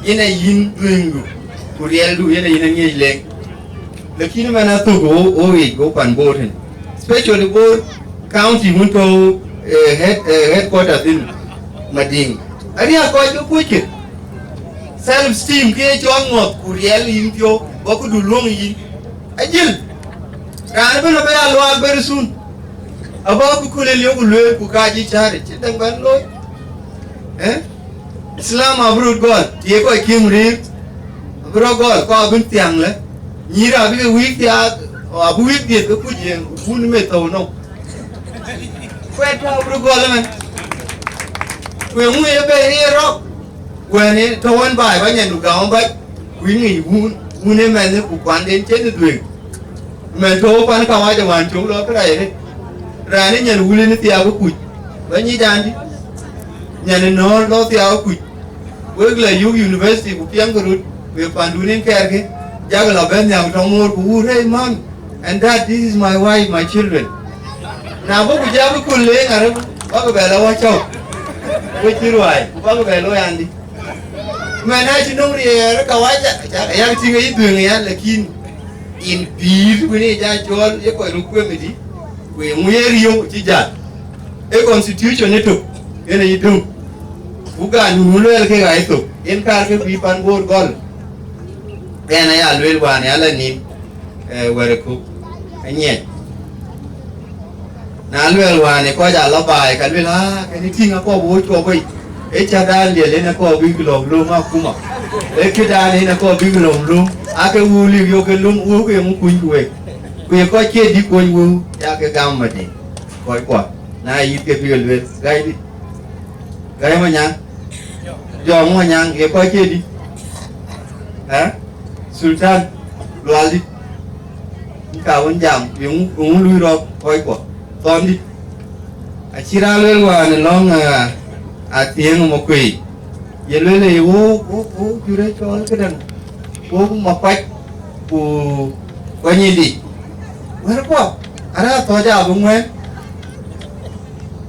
yen ee yïn dhuëëŋdu, ku riɛldu yen ee yïn aŋiëc leŋ. Lakin man athök ɣo, ɣo yic, ɣo pan Bor tën, especially Bor County wun tɔ̈u, eh, head, eh, headquarters in Madiŋ. Ariäk kɔc ke kuöckë. Self esteem ke ye cɔl ŋɔ̈th ku riɛl yïn piɔ̈u, bä këdu luɔ̈ŋ yïn. Ajël. Raan ëbɛ̈n abï ya luaak very soon. Abä ku köl ë liök ku lueel ku kaac yï cäär cï däŋ bɛ̈n looi. Eh? Islam abï röt gɔl, të ye kɔc kiëm rëër. Abï rɔt gɔl, kɔc abï thiaŋ lë. Nyïïr abï ke wïïk thiaak, abï wïïk dhiëth ke kuc yen, wun ë meth thou nɔm. Kuɛt tɔ̈u abï röt gɔl ëmën. Ku eeŋu ye bɛ̈n ye rɔk? Wën ë tɔ̈u wën baai bä nyandu gam bac, ku yïn ŋic wun, wun ë mɛnh ku kuanden cïn ë dhuëëŋ. Mɛn tɔ̈u pan kawaja wään cök lɔ kërac rëët. Raan ë nyan wulë në thiaak ë kuc, bä nyic andï. Nyan ë nɔ̈ɔ̈r lɔ thiaak ë kuc. Wek la yök university ku piɛŋkï röt, wek pandun en kɛɛrkï, jakï la bɛ̈n nhiam tɔŋ moor ku wuur, "Hey, mom and dad, this is my wife, my children." Na bɔ̈ ku jakï kul leŋ arëk, bakï bɛ la wä cɔ̈u. Wek cï ruaai, ku bakï bɛ looi andï. Mɛn acï nöm riɛɛr kawaja, yak tïŋ ayï dhuëëŋ ya, lakin in pïïr wën ë ja cɔɔl ye kɔc röt kuem ëdï, ku eeŋu ye riëëu cï jal. Ee constitution ëtök yen ayï döŋ. Ku gan nu luɛɛl kek aa ëthök, yen kaar ke bï pan Bor gɔl. Ɣɛn aya lueel wään ya la nïn, eh, wɛ̈ɛ̈r ë kök, anyiɛc. Na luɛɛl wään ë kɔc aa lɔ baai, ka lueel, "Aa, kënë tïŋ akɔɔr bï wo cuɔp wei. Ee cätdan liɛl en akɔɔr bïk lɔ̈ɔ̈m lööm akuma. Ee këdan en akɔɔr bïk lɔ̈ɔ̈m lööm. Aake wëu lik yök ke lööm wëu ke eeŋu kuny ku wek." Ku ye kɔc cie dï kuɔny wëu, ya ke gam madï. Kɔc kuɔ, na yïth ke bï ke lueel, gai dï. Gai Manyaŋ. Jɔŋ Manyaŋ, ye kɔc cie dï. Ë? Sultan, lualdït. Ka wën jam, yöŋ, yöŋ lui rɔ̈k kɔc kuɔ. Thɔndït. Acï raan lueel wään ë lɔ̈ŋ, ah, Athiëŋ Makuëi. Ye lueel ë, wo, wo, wo, jurë cɔl këdäŋ. Wo Makuac, ku Kuanyindi. Wɛ̈ɛ̈r kuɔ, arä thɔ̈c abï ŋuɛ̈ɛ̈n.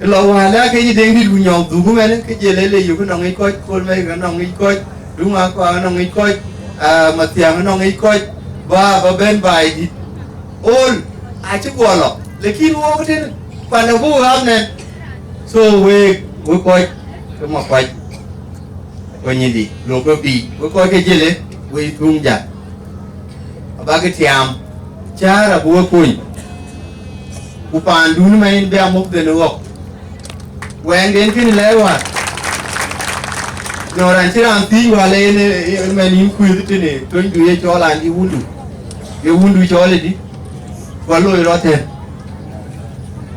Ë lɔ wään la ke yï Deŋdït ku nyɔk dhuk ëmɛn, ke jël ë le yök ënɔŋ yic kɔc, Kol Mɛ̈i ënɔŋ yic kɔc, Duŋ Akuaŋ ënɔŋ yic kɔc, ah, Mathiaŋ ënɔŋ yic kɔc, ba, ba bɛ̈n baai dït. All acï guɔ lɔ, lakin wok tënë, kuan abuk ɣap nɛn. So wek, wek kɔc ke Makuac, Kuanyindi, lok ke biic, wek kɔc ke jëlë, wek thuŋ jal. Abäkï tiaam, cäär abï we kony. Ku paandun ëmɛn bï amuk dhël ɣɔ̈k. Wɛɛŋden kënë lɛɛr wäär. Nɔn raan cï raan thiëëc wäl en, eh, ëmɛn yïn kuëëth tënë, tonydu ye cɔɔl an, ye wundu. Ye wundu cɔɔl ëdï. Ku aloi rɔt tɛ̈n.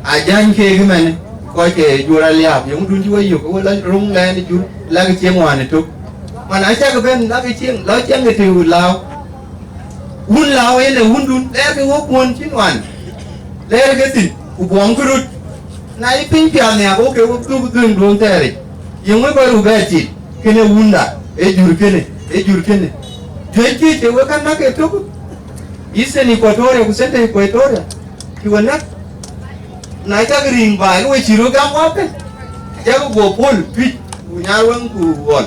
Ajany keek ëmɛn, kɔc ke juɔ̈r aliääp, yeŋö dun cï we yök, we lɔ roŋ lɛɛn ë jur, lakï cieŋ wään ëtök. Man acäkï bɛ̈n, lakï cieŋ, lɔ cieŋ ke tëëu lääu. Wun lääu yen ë wundun, lɛɛrkï wok kuɔ̈n cï nuan. Lɛɛrkï thïn, ku buɔmkï röt. Na yï piny piath nhiaak, wo ke wok dhuk dhuëëŋ duɔ̈ŋ thɛɛric. Yeŋö kɔc röt bɛ cil, kënë wunda, ë jur kënë, ë jur kënë. Juëc juëc ë wek kan näk ëtök. Eastern Equatoria ku Central Equatoria, cï we näk. Na cak riŋ baai, ke we cï röt gam wapë. Cak guɔ pol tuic, ku nyar wëŋ ku ɣɔl.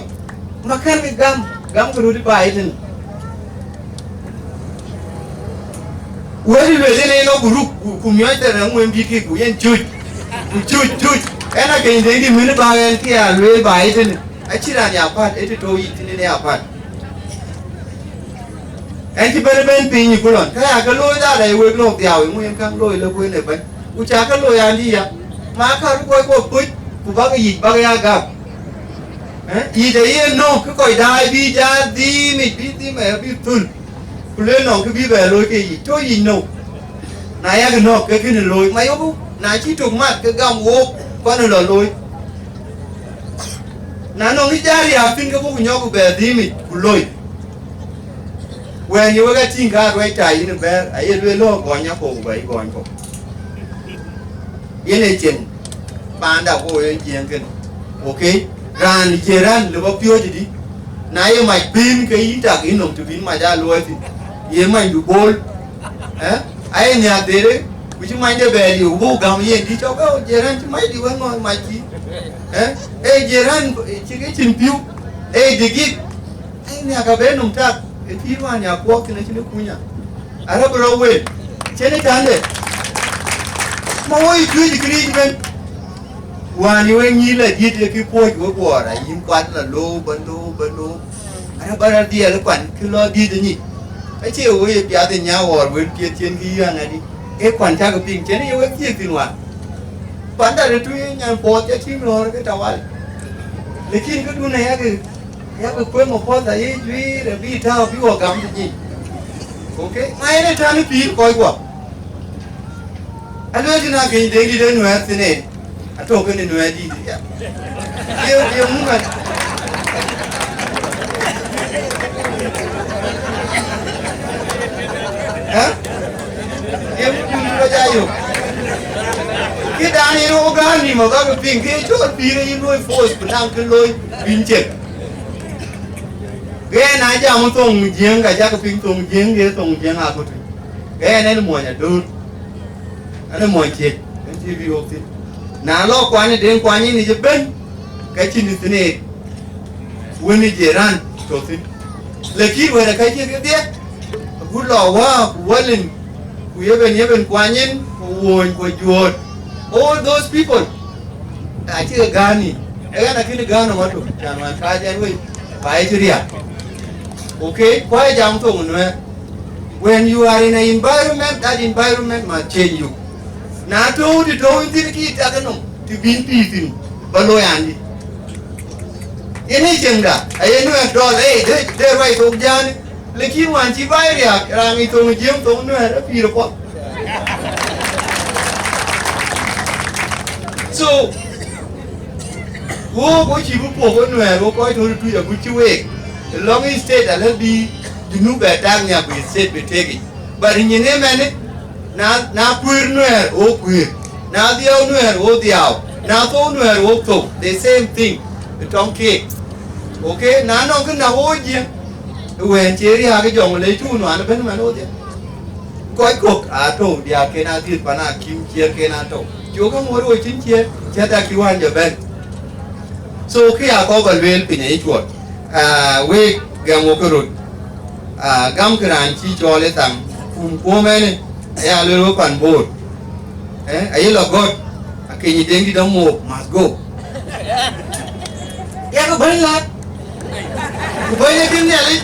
Ma kɛ̈n ke gam, gam ke röt baai tënë. Wël lueel yen ë lɔ ku ruk, ku, ku miɔc thɛɛr ë ŋuɛ̈m dït kï, ku yen cuc, ku cuc, cuc. Ɛn akeny dee dï mën bä ɣɛn kï a lueel baai tënë. Acïn raan ya päl, ë të tɔ̈u yic thïn yen ya päl. Ɛn cï bɛ̈n ëbɛ̈n piny ë kulɔn, ka ya ke looi dhal ë wek lɔ̈k dhiau, ë ŋu yen käŋ looi lɔ kueen ë bɛ̈ny? Ku ca ke looi an, dï ya, ma ka röt kɔc kɔ̈k puc, ku bäk yic bäk ya gam. Ë, yic aye nɔ̈k, ke kɔc daai bï jal dhim yic, bï dhim ë bï thul. Ku le nɔŋ kë bï bɛ looi ke yic, tɔ yic nɔ̈k. Na yak nɔ̈k, ke kënë looi, ma yökë, na cï tök mat, ke gam wook, kɔn ë lɔ looi. Na nɔŋ ë jal riääk thïn, ke buk nyɔk ku bɛ dhim yic, ku loi. Wɛ̈ɛ̈n ye wek a tïŋ ka ruɛc ta yïn ë bɛ̈ɛ̈r, aye lueel lɔ gɔny akɔ̈u ku bɛ yï gɔny kɔ̈u. Yen ee cieŋ paanda ku ye jiëëŋ kënë. Okay? Raan cie raan lë bä piööcë dï. Na ye mac pïïn ke yïn tak yïn nɔm të bïn mac aa luɔi thïn. Ye manydu bool. Ë? Aye nhiaak dheere, ku cï manyde bɛ liu, buk gam yen dï cɔk, ë, cie raan cï macdï wek ŋɔ̈ɔ̈th mac kï. Ë? Ee cie raan cï ke cïn piu. Ee dï gik. Ai, nhiaak abë nɔm tak, ë pïïr wään ya kuɔɔk thïn acïn ë kunya. Arëp rɔt wël, cïn ë tande. Ma woi juëc këric ëbën. Wään ye wek nyïïr la diëët ye kï puɔ̈c wek guɔɔr, ayïn kuat la loou, ba loou, ba loou. Arëp ba rɔt dhiɛl kuan, kï lɔ diëët ë nyic. Acie woi ye piath ë nya ɣɔɔr wël piɛth cïn kï yï aŋadï. Ee kuan cakï piŋ, cïn ye wek thiëëk thïn wään. Kuan dak ë tui nyan puɔth ca tïŋ röör ke tawal. Lekin këdun ayakï Yak kueŋ ë puɔ̈th ayï juiir ë bï tääu bï wɔ gam të nyic. Okay? Ma yen ë tɛ̈n ë pïïr kɔc guɔ. Alueel tïn akëny Deŋ dït ë Nuɛɛr thïn en. Atök kënë Nuɛɛr dït ya. Ye, ye ŋu man? Ë? Ye ŋu dun bä ja yök? Kë dan yen wok gäär nïm abäkï piŋ, kë cɔl pïïr ë yïn luöi force, ku naŋ kë looi bïn cek. Ke ɣɛn aa jam thoŋ Jiëëŋ, ka cakï piŋ thoŋ Jiëëŋ, ye thoŋ Jiëëŋ aa kuty. Ke ɣɛn ɛn muɔny adöör, ɛn muɔny ciëc, ɛn cï bï wok thïn. Na lɔ kuany ë den kuany ë nïc ëbën, ka cïn ë thineek wën ë je raan tɔ thïn. Lakin wën ë ka cï kedhie, agut lɔ wää ku wälin, ku yeben yeben kuany en, ku wuöny ku juööt. All those people, acï ke gäär nïm. Ë ɣɛn akënë gäär nɔm atök, can wään kaac ɛn wei, ba ë cï riääk. Okay, kuany jam thoŋ Nuɛɛr. When you are in an environment, that environment must change you. Na tɔ̈u të tɔ̈u yïn thïn kï tak nɔm, të bïn pïïr thïn, ba looi andï. Yen ë cieŋda, aye Nuɛɛr dɔl, ee, de, de ruac thok jäänë, lakin wään cï baai riääk, raan ŋic thoŋ Jiëëŋ thoŋ Nuɛɛr, apïïr apuɔth. So, wok, wo cï bï puɔ̈k wo Nuɛɛr, wo kɔc tɔ̈ tui agut cï week. Lɔŋ ë state alë bï Junub bɛ tak nhiak bï state bï tekic. But nyin ëmɛnë, na, na kuëër Nuɛɛr, wo kuëër. Na dhiau Nuɛɛr, wo dhiau. Na thou Nuɛɛr, wo thou. The same thing. Ë tɔŋ keek. Okay, na nɔŋ kë näk wo Jiëëŋ, ë wɛ̈ɛ̈n cie riääk ë jɔŋ le cu nuan ëbën man wo dhiau. Kɔc kök aa tɔ̈u, diäärken aa dhiëth pan akïm, ciɛɛrken aa tɔ̈u. Cuk ë ŋuɔ̈t wo cïn ciɛɛr, cï dak cï wään jɔ bɛ̈n. So, kë ya kɔ̈k ba lueel piny ayï cuɔt. Aa, week gɛm wo ke röt. Aa, gam kë raan cï cɔɔl ë thaŋ, kum kuöm ɛnë, aya lueel we pan Bor. Ë, ayï lɔ gɔ̈t, akëny Deŋ dït amuk, must go. Yak bɛ̈ny lat. Ku bɛ̈ny ë kën Nhialic.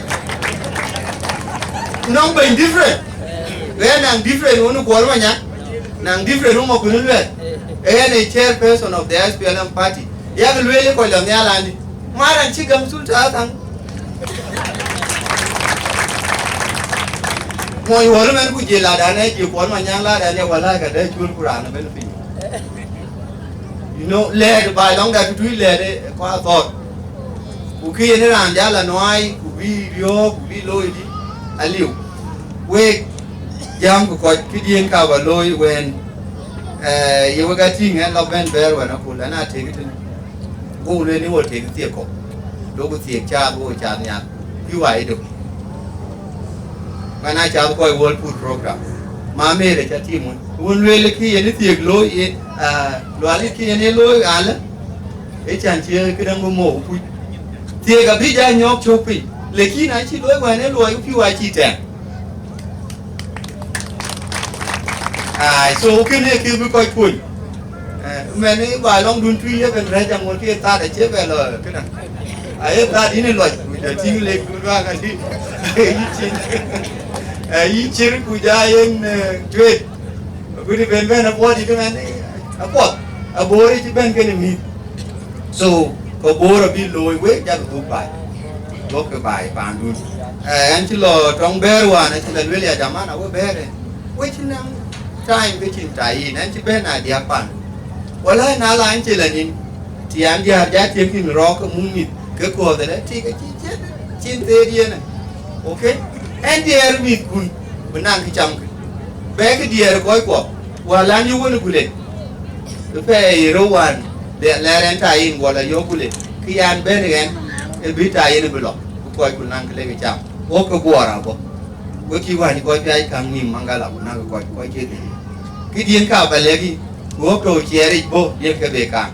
Nɔŋ bɛ̈ny different. Ɣɛn naŋ different wun Kuɔl Manyaŋ. Naŋ different wun Makuën Luɛth. Ɣɛn ë chairperson of the S P L M party. Yak lueel ë kɔc lɔ nhial andï. Maran cï gäm sulta athaŋ. Mony wär mɛn ku jël ladan ë jël Kuɔl Manyaŋ ladan ë wala ka dɛ cul ku raan ëbɛ̈n piny. You know, lɛɛt baai lɔŋda tutui lɛɛt ë kɔc athɔɔr. Ku kë yen raan jal anuai, ku bï riɔ̈ɔ̈k, ku bï looi dï, aliu. Wek jam ku kɔc këdiën ka ba looi wën, eh, ye wek a tïŋ ɛn lɔ bɛ̈n bɛ̈ɛ̈r wën akul, ɛn a tek tënë. Go lueel ni wo tek thiek kɔ̈u. Duɔ̈kkï thiek caath, wo caath nhial. Bï wai dök. Wën a caath kɔc World Food Program. Ma Mary ca tim wën. Wun lueel kë yen thiek looi yen. Ah, lual kï yen ë looi alë, ë can cï këdäŋ bï mou puc. Thiëëk abï ja nyɔk cök piny, lakin acï looi wään ë luɔi piu acï tɛ̈ɛ̈ŋ. Ai, so kënë kï bï kɔc kuny. Eh, mɛn ë ba lɔŋdun tui ye ben rɛ̈c aŋot ke that acie bɛ lɔ këdäŋ. Aye that yïn ë lɔc, ku jɔ tïŋ lek ku luaŋ adï. Yï cïn, eh, yï cïr ku ja yen, eh, tuet. Ku të ben bɛ̈n abuɔt yï këmɛn, eh, apuɔth. Aboor cï bɛ̈n kënë mïth. So, ke Bor abï looi wek, jakï dhuk baai. Duɔ̈kkï baai paandun. Eh, ɛn cï lɔ tɔŋ bɛ̈ɛ̈r wään, acï lɔ lueel ya jaman, awe bɛ̈ɛ̈r ɛn. Wek cïn naŋ time ke cïn tayin, ɛn cï bɛ̈n a diäk paandun. Wala na la ɛn cï lɔ nïn, tiɛɛn diäär ja tiëk yïn rɔɔk ke muk mïth, ke kuɔɔth ëlë, tik acï ciët, cïn theet yen. Okay? Ɛn diɛɛr mïthkun, bï naŋ kë camkï. Bɛ̈ɛ̈kï diɛɛr kɔckuɔ, wala an yï wën ë gulet. Ë pɛɛi rou wään, lɛ-, lɛɛr ɛn tayin guɔ lɔ yök kule, kë yan bɛ̈n ɣɛn, ë bï tayin bï lɔ, bï kɔc ku naŋ kë lek cam. Wok ke guɔɔr abɔ̈. Wek kï wään kɔc piac kaŋ nïïm maŋgala ku naŋ kɔc, kɔc ke dhil. Këdiën ka ba lɛ̈k yï, ku wok tɔ̈u ciɛɛric bɔ̈, diël ke be kaŋ.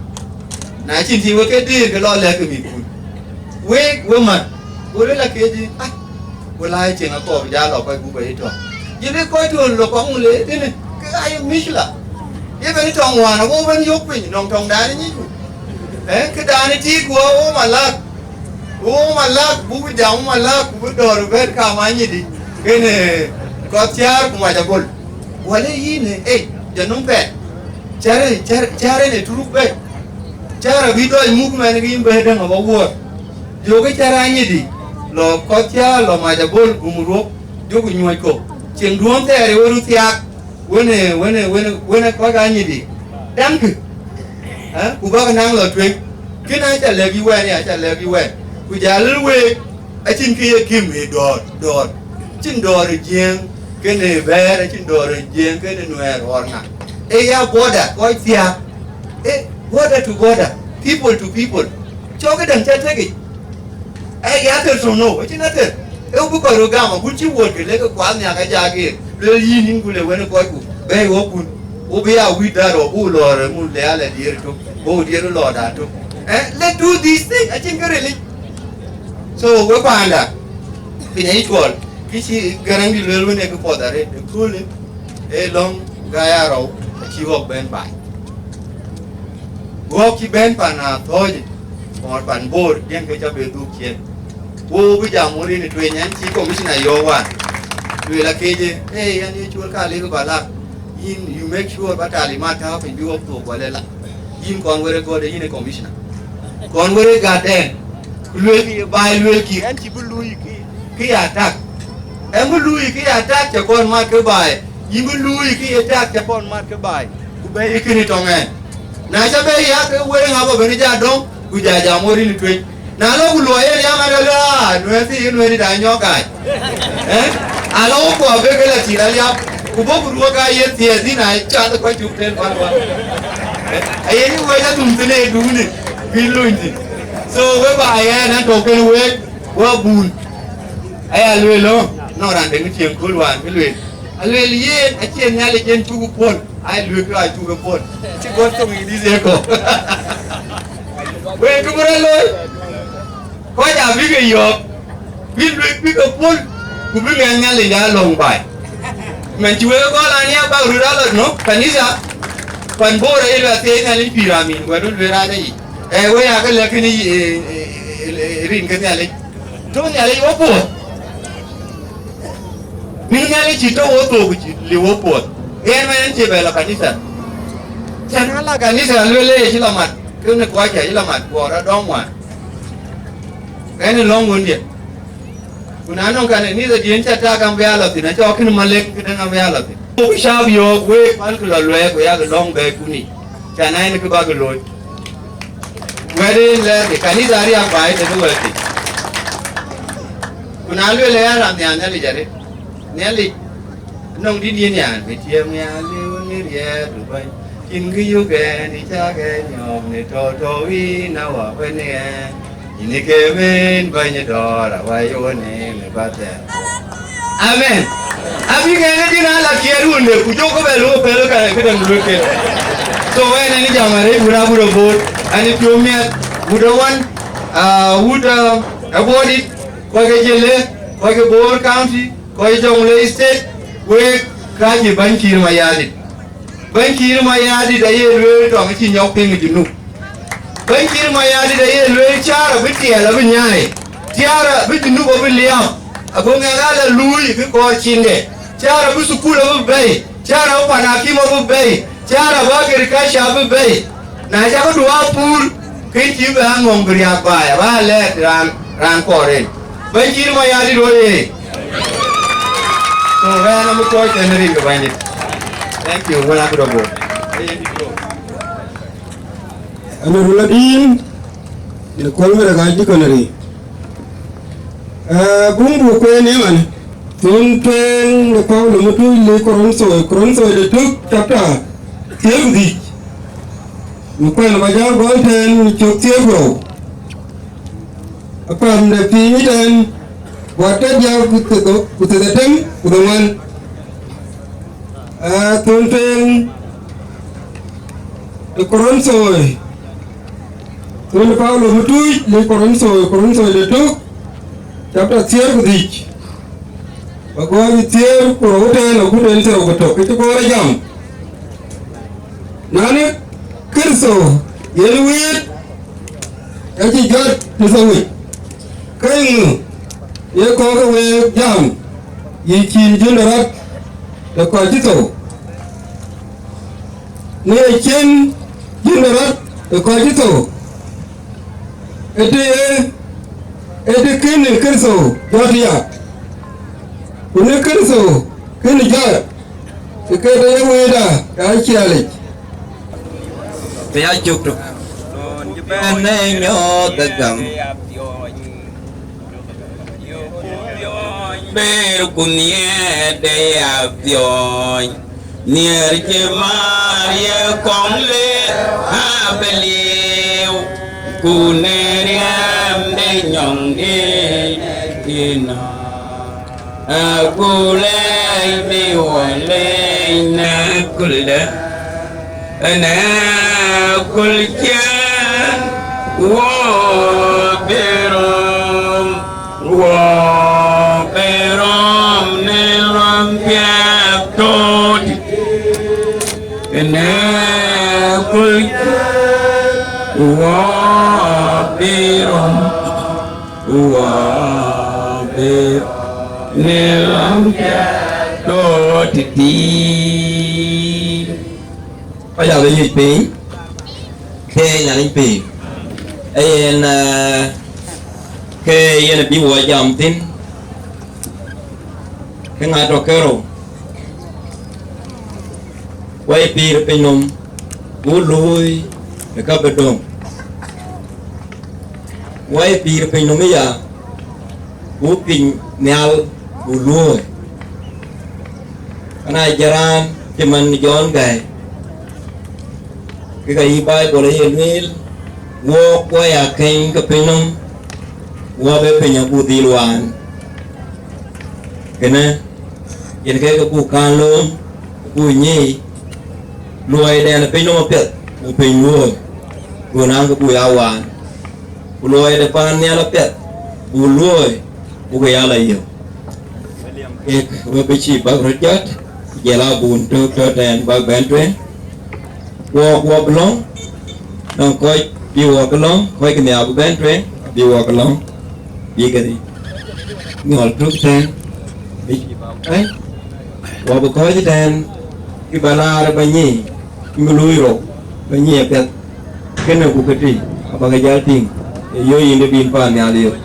Na cïn tïŋ wek ke dëër ke lɔ lɛ̈k ke mïthkun. Wek, we mat, go lël akëc, ah, Wël aa cieŋ akɔɔr bï jal lɔ kɔc gup ayï tɔ̈. Jël kɔc tuɔ̈n lɔ kɔŋ le tënë, ke aa ye mïcla. Ye ben tɔŋ wään, ago ben yök piny, nɔŋ tɔŋdan ë nyicku. Eh, këdan ë tiit ku wo malak. Wo malak, buk jam wo malak, ku bï dɔ̈ɔ̈r bɛ̈n kam anyïdï. Kënë kɔth thiaar ku mac agol. Wala yïn, eh, jɔ nöm pɛɛt. Cär, cär, cär en ë turuk bɛ̈c. Cär abï dɔc muk mɛn ke yïn bɛ̈ɛ̈t däŋ abä wuɔ̈ɔ̈r. Jɔkï cär anyïdï, lɔ kɔth cä lɔ mac abol gum ruɔ̈k, jɔkï nyuɔ̈c kɔ̈u. Cieŋ duɔ̈ɔ̈n thɛɛr ë we röt thiaak, wënë, wënë, wënë, wënë kɔc anyïdï. Damkï, ë, ku bäk naŋ lɔ tueŋ. Kënë aca lɛ̈k yï wɛn, aca lɛ̈k yï wɛn. Ku jal lël week, acïn kë ye kïm ë dɔ̈ɔ̈r, dɔ̈ɔ̈r. Cïn dɔ̈ɔ̈r ë Jiëëŋ kenë Bɛ̈ɛ̈r, acïn dɔ̈ɔ̈r ë Jiëëŋ kenë Nuɛɛr ɣɔr ŋa. Ee ya border, kɔc thiaak. Eh, border to border, people to people. Cɔk këdäŋ cä tekic. Ë ya athër tɔ̈u nou, acïn athër. Ee, wo bï kɔc röt gam, agut cï wuɔ̈t ke lek kuath nhiak aja geer. Lueel yïn, yïn ku le wën ë kɔcku, bɛ̈ɛ̈i ɣɔ̈kkun. Wo bï ya wït dhär, wo buk lɔɔr ë mul le ala diëër tök, wo diëër lɔɔrda tök. Eh, let's do this thing, acïn kë rilic. So, we paanda, piny ayï cuɔl, kë cï Gäräŋdït lueel wën ë kë puɔth arëët, ëköölë, ee lɔ̈ŋ gäi arɔu, acï ɣɔ̈k bɛ̈n baai. Guɔ̈k cï bɛ̈n pan Athɔ̈ɔ̈c, or pan Bor, diɛn ke cä be dhuk ciëën. Wo bï jam wun rin ë tueny, ɛn cï commissioner yɔ̈ɔ̈k wään. Lueel akëc, ee, yɛn ye cuöl ka lek ba lak. Yïn, you make sure ba talimat tääu piny bï ɣɔ̈k thok wala la. Yïn kɔn wërë gɔ̈t, yïn ë commissioner. Kɔn wërë gat ɛn. Ku luelkï ye baai, luelkï, ɛn cï bï luui kï, kï ya tak. Ɛn bï luui kï ya tak, cä kɔn mat ke baai. Yïn bï luui kë ye tak cä kɔn mat ke baai, ku bɛ̈ɛ̈i kënë tɔŋ ɛn. Na cä bɛ̈ɛ̈i ya ke wël ŋa bä ben ja dɔ̈ŋ, ku ja jam wä rin tueny. Na lɔ ku luɔi en ya ŋa dɔ̈ la, nuɛɛth yï nuɛɛth da nyɔk gaac. Eh? Ala wo kuɔ be ke la tit aliap, ku bɔ̈ ku ruɔk aa ye thiɛɛth yïn aa cath kɔc cuk tël pan wä. Eh? Aye yï wec athum thïn ë duuni, bï luny thïn. So, we ba yɛn an tɔ̈ kën wek, wä bun. Aya lueel ë, nɔŋ raan dɛ̈ ŋic cieŋ kööl wään kë lueel. Alueel yen, acie Nhialic yen cuk puɔ̈l, ai lueel kë aa cuk puɔ̈l. Cï gɔ̈t thoŋ English ë kɔ̈u. Wek kë bï rɔt looi, kɔc abï ke yɔ̈ɔ̈k, bï lueel bï ke puɔ̈l, ku bï ŋɛk Nhialic aa lɔ̈ŋ baai. Mɛn cï wek gɔl an, ya bak röt alɔ nɔ̈k kanitha, pan Bor aye lueel athiɛɛi Nhialic pïïr amin, wɛ̈t röt lueel raan ë yic. Ee, wek aa ke lɛ̈k kënë, ee, ee, ee, ee, rin ke Nhialic. Tɔ̈ Nhialic wä puɔ̈th. Mïth Nhialic cï tɔ̈ wä thok cï liu wä puɔ̈th. Yen mɛn cie bɛ lɔ kanitha. Cän ala kanitha lueel ë cï lɔ mat. Kënë kɔc cä cï lɔ mat kuɔɔr adɔm wään. Ɣɛn ë lɔ̈ŋ ɣöndiɛ̈. Ku na nɔŋ kanitha diën cä tak am bï a lɔ thïn, acɔk kënë malek këdäŋ am bï a lɔ thïn. Ku cäp yɔ̈ɔ̈k week, palkï lɔ luɛɛk, ku yak lɔ̈ŋ bɛ̈ɛ̈i kuni. Cän ɛn kë bäk looi. Wɛ̈t en lɛɛrkï, kanitha ariäk baai tëde wɛ̈ɛ̈tkï. Ku na lueel ë ya raan nhial Nhialic arëët, Nhialic, nɔŋ dït yen yan, bï tiɛɛm nhial ë wun ë riɛɛr du bäny. Cïn kë yök ɛn, ë cak ɛn nyɔɔk në tɔ̈u tɔ̈u yïn awä wën ë ɛn. Yïn ke mën bäny dɔ̈ɔ̈r awä yöön ë në bäthɛɛr. Amen. Abï ŋɛn ë dïn ala kiɛɛr wunde, ku jɔkï bɛ looi pɛ̈l ka këdäŋ lueel ke. So, ɣɛn, ɣɛn ë jam arëët wut Agut Abor, ɣɛn ë piɔ̈u miɛt, wut Awan, ah, wut, ah, Abuɔdit, kɔc ke Jëlë, kɔc ke Bor County, kɔc ke Jonglei State, wek ka cï Bɛ̈ny Kiir Mayardit. Bɛ̈ny Kiir Mayardit aye lueel tɔŋ acï nyɔk piŋ ë Junub. Bɛ̈ny Kiir Mayardit aye lueel caar abï tiɛɛl abï nyaai, caar abï Junub abï liääp, ago ŋɛk ala luui kë kɔɔr cinde, caar abï thukul abï bɛ̈i, caar abï pan akïm abï bɛ̈i, caar abï agriculture abï bɛ̈i. Na cakë du aa puur, ke cï bɛ aŋɔ̈ŋ bï riääk baai, abä lɛɛt raan, raan kɔɔr en. Bɛ̈ny Kiir Mayardit oyee. So, ɣɛn amï kɔc tɛ̈n rin ke Bɛ̈nydït. Thank you, wën Agut Abor. Honorable Adin, në kɔl mërë ka dictionary. Eh, buk buk kueen ëmën, thon tueŋ në Paulo Matuc le Korintho, Korintho de tök chapter thiëër ku dhïc. Në kuɛn ba jal gɔl tɛ̈n në cök thiëër ku rou. Apäl de piny tɛ̈n, guɔ tɛ̈ diäk ku thiërdhetem ku dhoŋuan. Eh, thon tueŋ ë Korintho, thon Paulo Matuc le Korintho, Korintho de tök, chapter thiëër ku dhïc. Ba gɔɔny thiëër ku rou tɛ̈n agut en thiërrou ku tök, kë cï Bor jam. Na në Kërtho yen wëët, acï jɔt në thou yic. Ke eeŋö ye kɔɔr ke week jam, yï cïn jön de rɔt de kɔc cï thou? Në ye cïn jön de rɔt de kɔc cï thou, ë të ye, ë të kënë Kërtho jɔt ya, ku në Kërtho kënë jɔt, të ke të ye wëëtda, ka ciɛɛlic. Të ya cök tök. Bɛ̈n ë nyɔɔth ë gam. Ber ku nhiɛɛrde ya piɔ̈ɔ̈ny, nhiɛɛr cï maar ye kɔŋ le abï liu, ku në riɛmde nyɔŋde kï nɔ̈k. Akulɛɛc bï wɔ leec në kulde, në kul ciɛɛn, wɔ bï röm, wɔ bï röm në röm piɛth tɔ̈ tït. Në kul ciɛɛn, wɔ bï röm. Wɔ bï në ɣɔn tɔ̈ tëthiin. Kɔc abï nyuc piny, ke Nhialic piny. Ee yen, eh, ke yen abï wɔ jam thïn, ke ŋa tɔ̈ kerou. Wɔ ye pïïr pinynhom, ku luui ë ka bï döŋ. Wɔ ye pïïr pinynhom ëya, ku piny nhial, ku luööi. Ana jɔt raan cï man Jɔn Gäi, ke ka yï Baibol aye lueel, wok wɔ ya keny ke pinynhom, wɔ bï piny abuk dhil waan. Kënë yen ke ke buk kaŋ lööm, buk nyic, luɔi dɛn ë pinynhom apiɛth, buk piny luööi, ku naŋ ke buk ya waan. Ku luɔi de paan nhial apiɛth, buk luööi, buk ya la yök. Kek we bï cïï bäk röt jɔt, ku jɔl abun tök tɔ̈ tɛ̈n bäk bɛ̈n tueŋ. Wɔ, wɔ bï lɔ̈ŋ, nɔŋ kɔc bï wɔ ke lɔ̈ŋ, kɔc ke nhiaar bï bɛ̈n tueŋ, bï wɔ ke lɔ̈ŋ, bï ke nyɔl tök tɛ̈n, bï cïï bäk bɛ̈n. Wɔ bï kɔc tɛ̈n, kë ba laar ba nyic, kë bï luui rou, ba nyic apiɛth. Kënë ku këtï abäk jal tïŋ, ë yöö yïn de bïn paan nhial yök.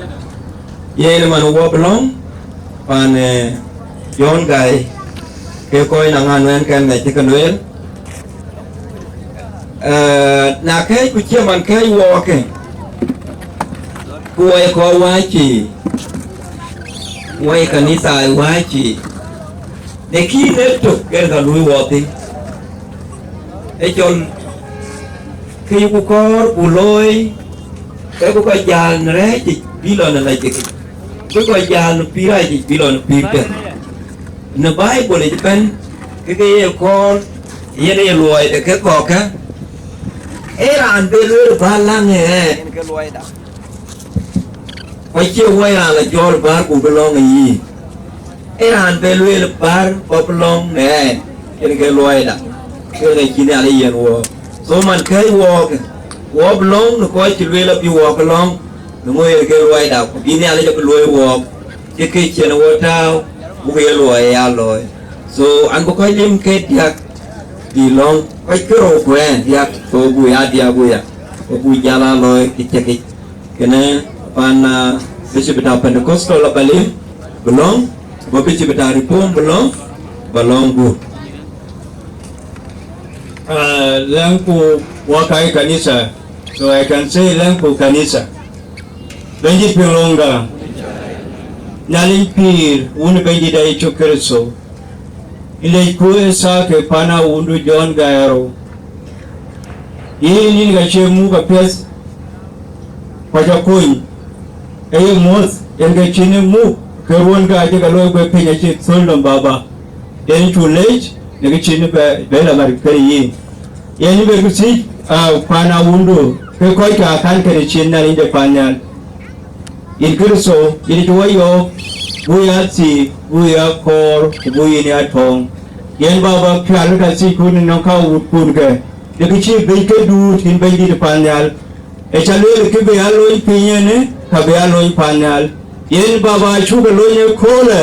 Yen man wɔ bï lɔ̈ŋ, paan, eh, Jɔn Gäi, ke kɔc na ŋa nuɛɛn kɛn ŋɛc cï ke lueel. Eh, na kɛ̈ɛ̈c ku cï man kɛ̈ɛ̈c wɔɔkë, ku wɔ ye kɔc wääc cï, wɔ ye kanitha wääc cï, në kïn ë tök yen ka luui wɔ thïn. Ë cɔl kë yïku kɔɔr ku looi, ke ku kɔc jäl në rɛ̈ɛ̈c yic bï lɔ në lɛc yic, ku kɔc jäl në pïïr rac yic bï lɔ në pïïr piɛth. Në Baibol yic ëbɛ̈n, ke ke ye kɔɔr, yen ye luɔi de ke kɔ̈kkë, Ee raan bë lueel bä läŋ ë ɣɛn, kɔc cie woi raan la jɔɔl bäär ku bï lɔ̈ŋ ë yï. Ee raan bë lueel bäär bä bï lɔ̈ŋ në ɣɛn, yen ke luɔida, yen ke cï Nhialic yiɛ̈n wɔɔk. So man kɛ̈c wɔɔk, wɔ bï lɔ̈ŋ në kɔc cï lueel abï wɔɔk lɔ̈ŋ, në ŋö yen ke luɔida, ku bï Nhialic abï luɔ̈i wɔɔk, cï kë cïn wɔ tääu, buk ye luɔi ë ya looi. So an bï kɔc lim ke diäk, bï lɔ̈ŋ kɔc ke rou ku ɣɛn diäk, so buk ya diäk buk ya, ku buk jäl aa looi kë cï kïc. Kënë pan, ah, bishop bï tɔ̈ Pentecostal abä lim, bï lɔ̈ŋ, ku bishop bï tɔ̈ Reform bï lɔ̈ŋ, bä lɔ̈ŋ gup. Ah, lɛ̈ŋku wɔ kac kanitha, so I can say lɛ̈ŋku kanitha. Bɛ̈nydït piŋ lɔ̈ŋda, Nhialic pïïr, Wun ë Bɛ̈nydït Yecu Kërtho, yïn lecku ë thaak ke pan awundu Jɔn Gaero. Yïn, yïn ka cie muk apiɛth, ku aca kony, ke ye muɔ̈th, yen ke cïn ë muk, ke ruɔ̈n ke acï ke looi guëp piny acï thöl nɔm Baba, yen cu leec në kë cïn bɛ, bɛ la mat kën yïn. Yen bɛ ku thiëc, ah, pan awundu, ke kɔc ka kan kën cïn Nhialic de pan nhial. Yïn Kërtho, yïn cï wɔ yɔ̈ɔ̈k, buk ya thiëëk, buk ya kɔɔr, ku buk yïn ya tɔ̈ɔ̈ŋ. Yen Baba pial ka thiëckun ënɔŋ ka wutkun ke, de kë cï bɛ̈ny ke duut yïn Bɛ̈nydït pan nhial. Ë ca lueel kë bï ya lony piny ënë, ka bï ya lony pan nhial. Yen Baba cuk e lony ëköölë,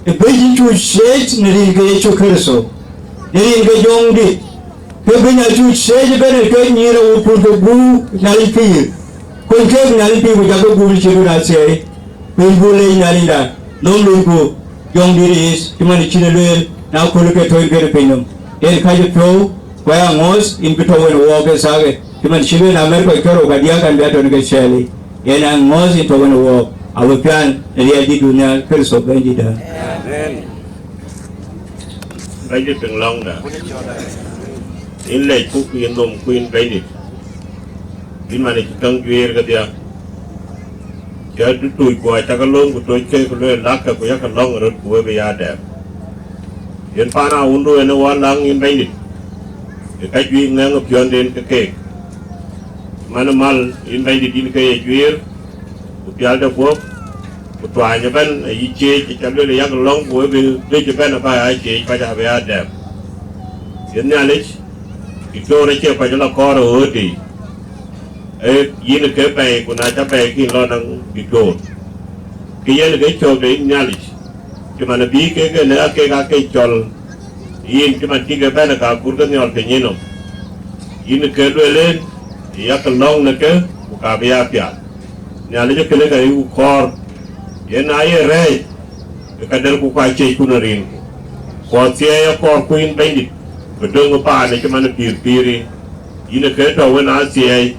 ë bɛ̈ny yïn cuk ciëëc në rin ke Yecu Kërtho, në rin ke Jɔŋdït. Ke bï nya cuk ciëëc ëbɛ̈n ë ke nyïïr awutkun ke gup Nhialic pïïr. Kony keek Nhialic pïïr ku jakë gup cï dun athiɛɛi. Piny buk leec Nhialicda, nhom lunku, Jɔŋdït yic, cï man cïn e lueel, na kööl ke töny kën piny nɔm. Yen kacï piɔ̈u, ku aya ŋɔ̈ɔ̈th, yïn bï tɔ̈ wën wɔɔk ke thaak, cï man cï lueel, na mɛt kɔc kerou ka diäk kan bï atɔ̈ në ke ciɛɛlic. Yen a ŋɔ̈ɔ̈th yïn tɔ̈ wën wɔɔk, abï pian në riɛldïtdu Nhial Kërtho Bɛ̈nydïtda. Amen. Bɛ̈nydït piŋ lɔ̈ŋda, yïn lecku ku yïn nhomku yïn Bɛ̈nydït, yïn man cï käŋ juëër kedhie, cä dutuuc guɔ cakë lööm ku toc keek ku lueel, lakkë ku yakë lɔ̈ŋ ë röt ku we bï ya dɛɛp. Yen paan awundu en ë wɔ läŋ yïn Bɛ̈nydït, ë ka juëc ŋɛŋ ë piɔ̈nden ke keek. Man ë mal yïn Bɛ̈nydït yïn ke ye juëër, ku pial de guɔ̈p, ku tuaany ëbɛ̈n ayï ciëëc, ë ca lueel ë yak lɔ̈ŋ, ku we bï dec ëbɛ̈n abä aa ciëëc, kɔc abï aa dɛɛp. Yen Nhialic, Diktor acie kɔc la kɔɔr ë ɣööt tei, ee yïn ke bɛ̈ɛ̈i, ku na cä bɛ̈ɛ̈i kïn lɔ naŋ Diktor. Ke yen ke cök de yïn Nhialic, cï man abï kek en ë akek ake cɔl yïn, cï man cï ke bɛ̈n ë ka kur ke nhiɔl piny yïnɔm. Yïn ke lueel en, ë yak lɔ̈ŋ në ke, ku ka bï ya pial. Nhialic ë kënë ka yï ku kɔɔr, yen na ye rɛ̈ɛ̈c, ke ka derku ku aciëcku në rinku. Ku athiɛɛi akɔɔrku yïn Bɛ̈nydït, bï döŋ ë paan ë cï man ë pïïr pïïr yïn. Yïn ë ke tɔ̈ wën athiɛɛi,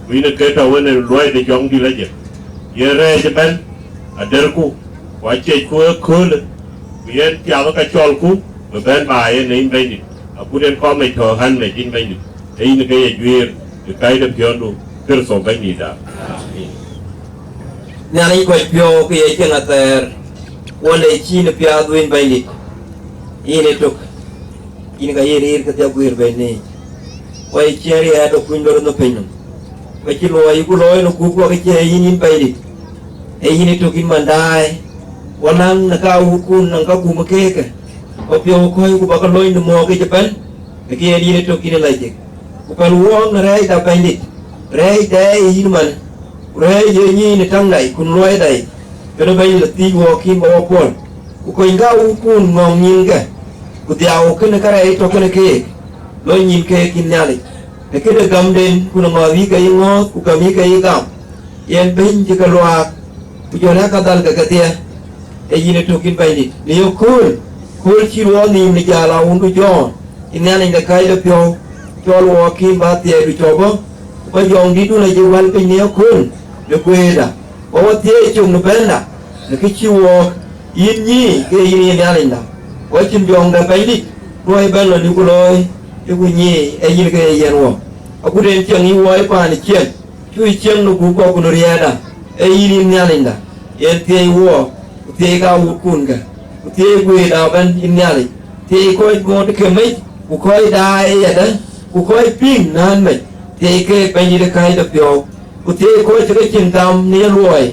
ku yïn ë ke tɔ̈ wën ë luɔi de Jɔŋdït ajëk. Yen rɛ̈ɛ̈c ëbɛ̈n aderku, ku aciëcku ëköölë, ku yen piath ë ka cɔlku, bï bɛ̈n ba yen në yïn Bɛ̈nydït, akut en kɔm mec tɔ̈ ɣän mec yïn Bɛ̈nydït, ee yïn ke ye juëër ë kac de piɔ̈ndu, Kërtho Bɛ̈nydïtda. Amin. Nhialic kɔc piɔ̈u ke ye cieŋ athɛɛr, wɔ le cïn piath wën Bɛ̈nydït, yïn ëtök, yïn ka ye riir kedhie guiir bei neec. Kɔc cïn riɛɛt ë kuny lor në piny nɔm, kɔc cï luɔi ku looi në kup kɔ̈k cie yïn, yïn Bɛ̈nydït, ee yïn ëtök yïn man daai. Wɔ läŋ në ka wutkun naŋ ka gum keekë, kɔc piɔ̈u kɔ̈i ku bä ke lony në muɔɔk yic ëbɛ̈n, ë ke yen yïn ëtök yïn ë lajik. Ku päl wɔɔk në rɛɛcda Bɛ̈nydït, rɛɛcda ë yïn man, ku rɛɛc ye nyin ë taŋda yic ku luɔida yic, kënë Bɛ̈nydït athiëc wɔɔk kïn bä wɔ puɔl, ku kony ka wutkun ŋɔ̈ŋ nyïnkë, ku dhiau kënë kärɛc tɔ̈ kënë keek, lony nyïn keek yïn Nhialic, në këde gamden ku në ŋɔ̈ɔ̈th yï ke yï ŋɔ̈ɔ̈th ku gam yï ke yï gam. Yen bɛ̈ny cï ke luaak, ku jɔl aa ka dhal ke kedhie, ee yïn ëtök yïn Bɛ̈nydït. Në ye kööl, kööl cï luɔɔk nïïm në jäl awundu Jɔn, yïn Nhialic de kääc de piɔ̈u, cɔl wɔɔk kïn bä thiɛɛidu cɔl bɔ̈, ku bä Jɔŋdïtdun ajëk wäl piny në ye kööl në kueerda, bä wɔ thiëëc cök në bɛ̈nda, në kë cï wɔɔk yïn nyiic ke yïn ye Nhialicda. Wɔ cïn Jɔŋda Bɛ̈nydït, luɔi ëbɛ̈n lɔ në ku looi, ë ku nyiic, ee yïn ke ye yiɛ̈n wɔ. Agut en cieŋ yï wɔ ë paan ë ciɛɛŋ, cuk cieŋ në gup kɔ̈k ku në riɛɛtda, ee yïn yïn Nhialicda, yen thiëëc wɔɔk, ku thiëëc ka wutkun kë, ku thiëëc guiirda ëbɛ̈n yïn Nhialic, thiëëc kɔc ŋoot ke mec, ku kɔc daai ë yadë, ku kɔc piŋ nään mec, Thiëi keek Bɛ̈nydït ë kääc de piɔ̈u, ku thiëi kɔc cï ke cin gam në ye luɔi,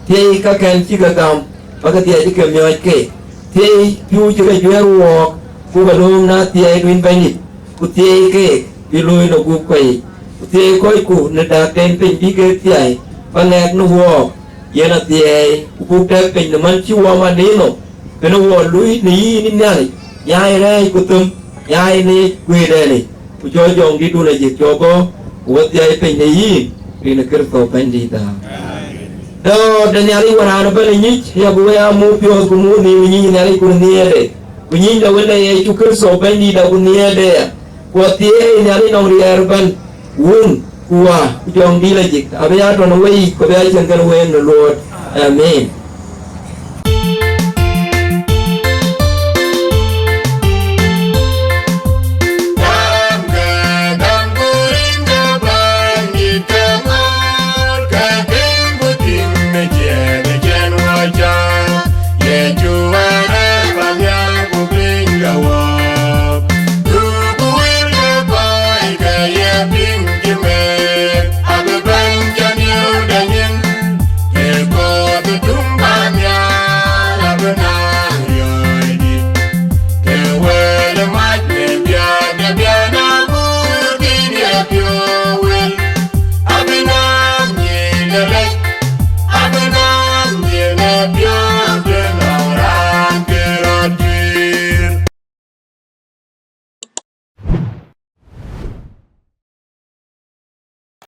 thiëi käkɛn cï ke gam, ba ke dhiɛl cï ke miɔɔc keek, thiëi pïu cï ke juɛ̈ɛ̈r wɔɔk, ku ke lööm në athiɛɛidu yïn Bɛ̈nydït, ku thiëi keek bï looi në gup kɔc yic, ku thiëi kɔcku në dääkden piny bï kek thiai, ba ŋɛk në wɔɔk, yen athiɛɛi, ku buk tɛ̈k piny në man cï wɔ man në yï nhom, kënë wɔ lui në yïn yïn Nhialic, nyaai rɛ̈ɛ̈c ku them, nyaai në guëërdɛn yic, ku cɔl Jɔŋdïtdun Ajik cɔk bɔ̈, ku wɔ thiɛɛi piny në yïn, rin ë Kërtho Bɛ̈nydïtda. Dɔ̈ɔ̈r de Nhialic wën raan ëbɛ̈n ë nyic, ya ku wek aa muk piɔ̈ɔ̈th ku muk nhïïm ë nyic Nhialic ku në nhiëërde, ku nyic de Wënde Yecu Kërtho Bɛ̈nydïtda ku nhiëërde ya, ku athiɛɛi Nhialic nɔŋ riɛɛr ëbɛ̈n, Wun, ku Wä, ku Jɔŋdït Ajik, abï ya tɔ̈ në weyiic, ku bï ya cieŋ kën week në luɔɔt. Amen.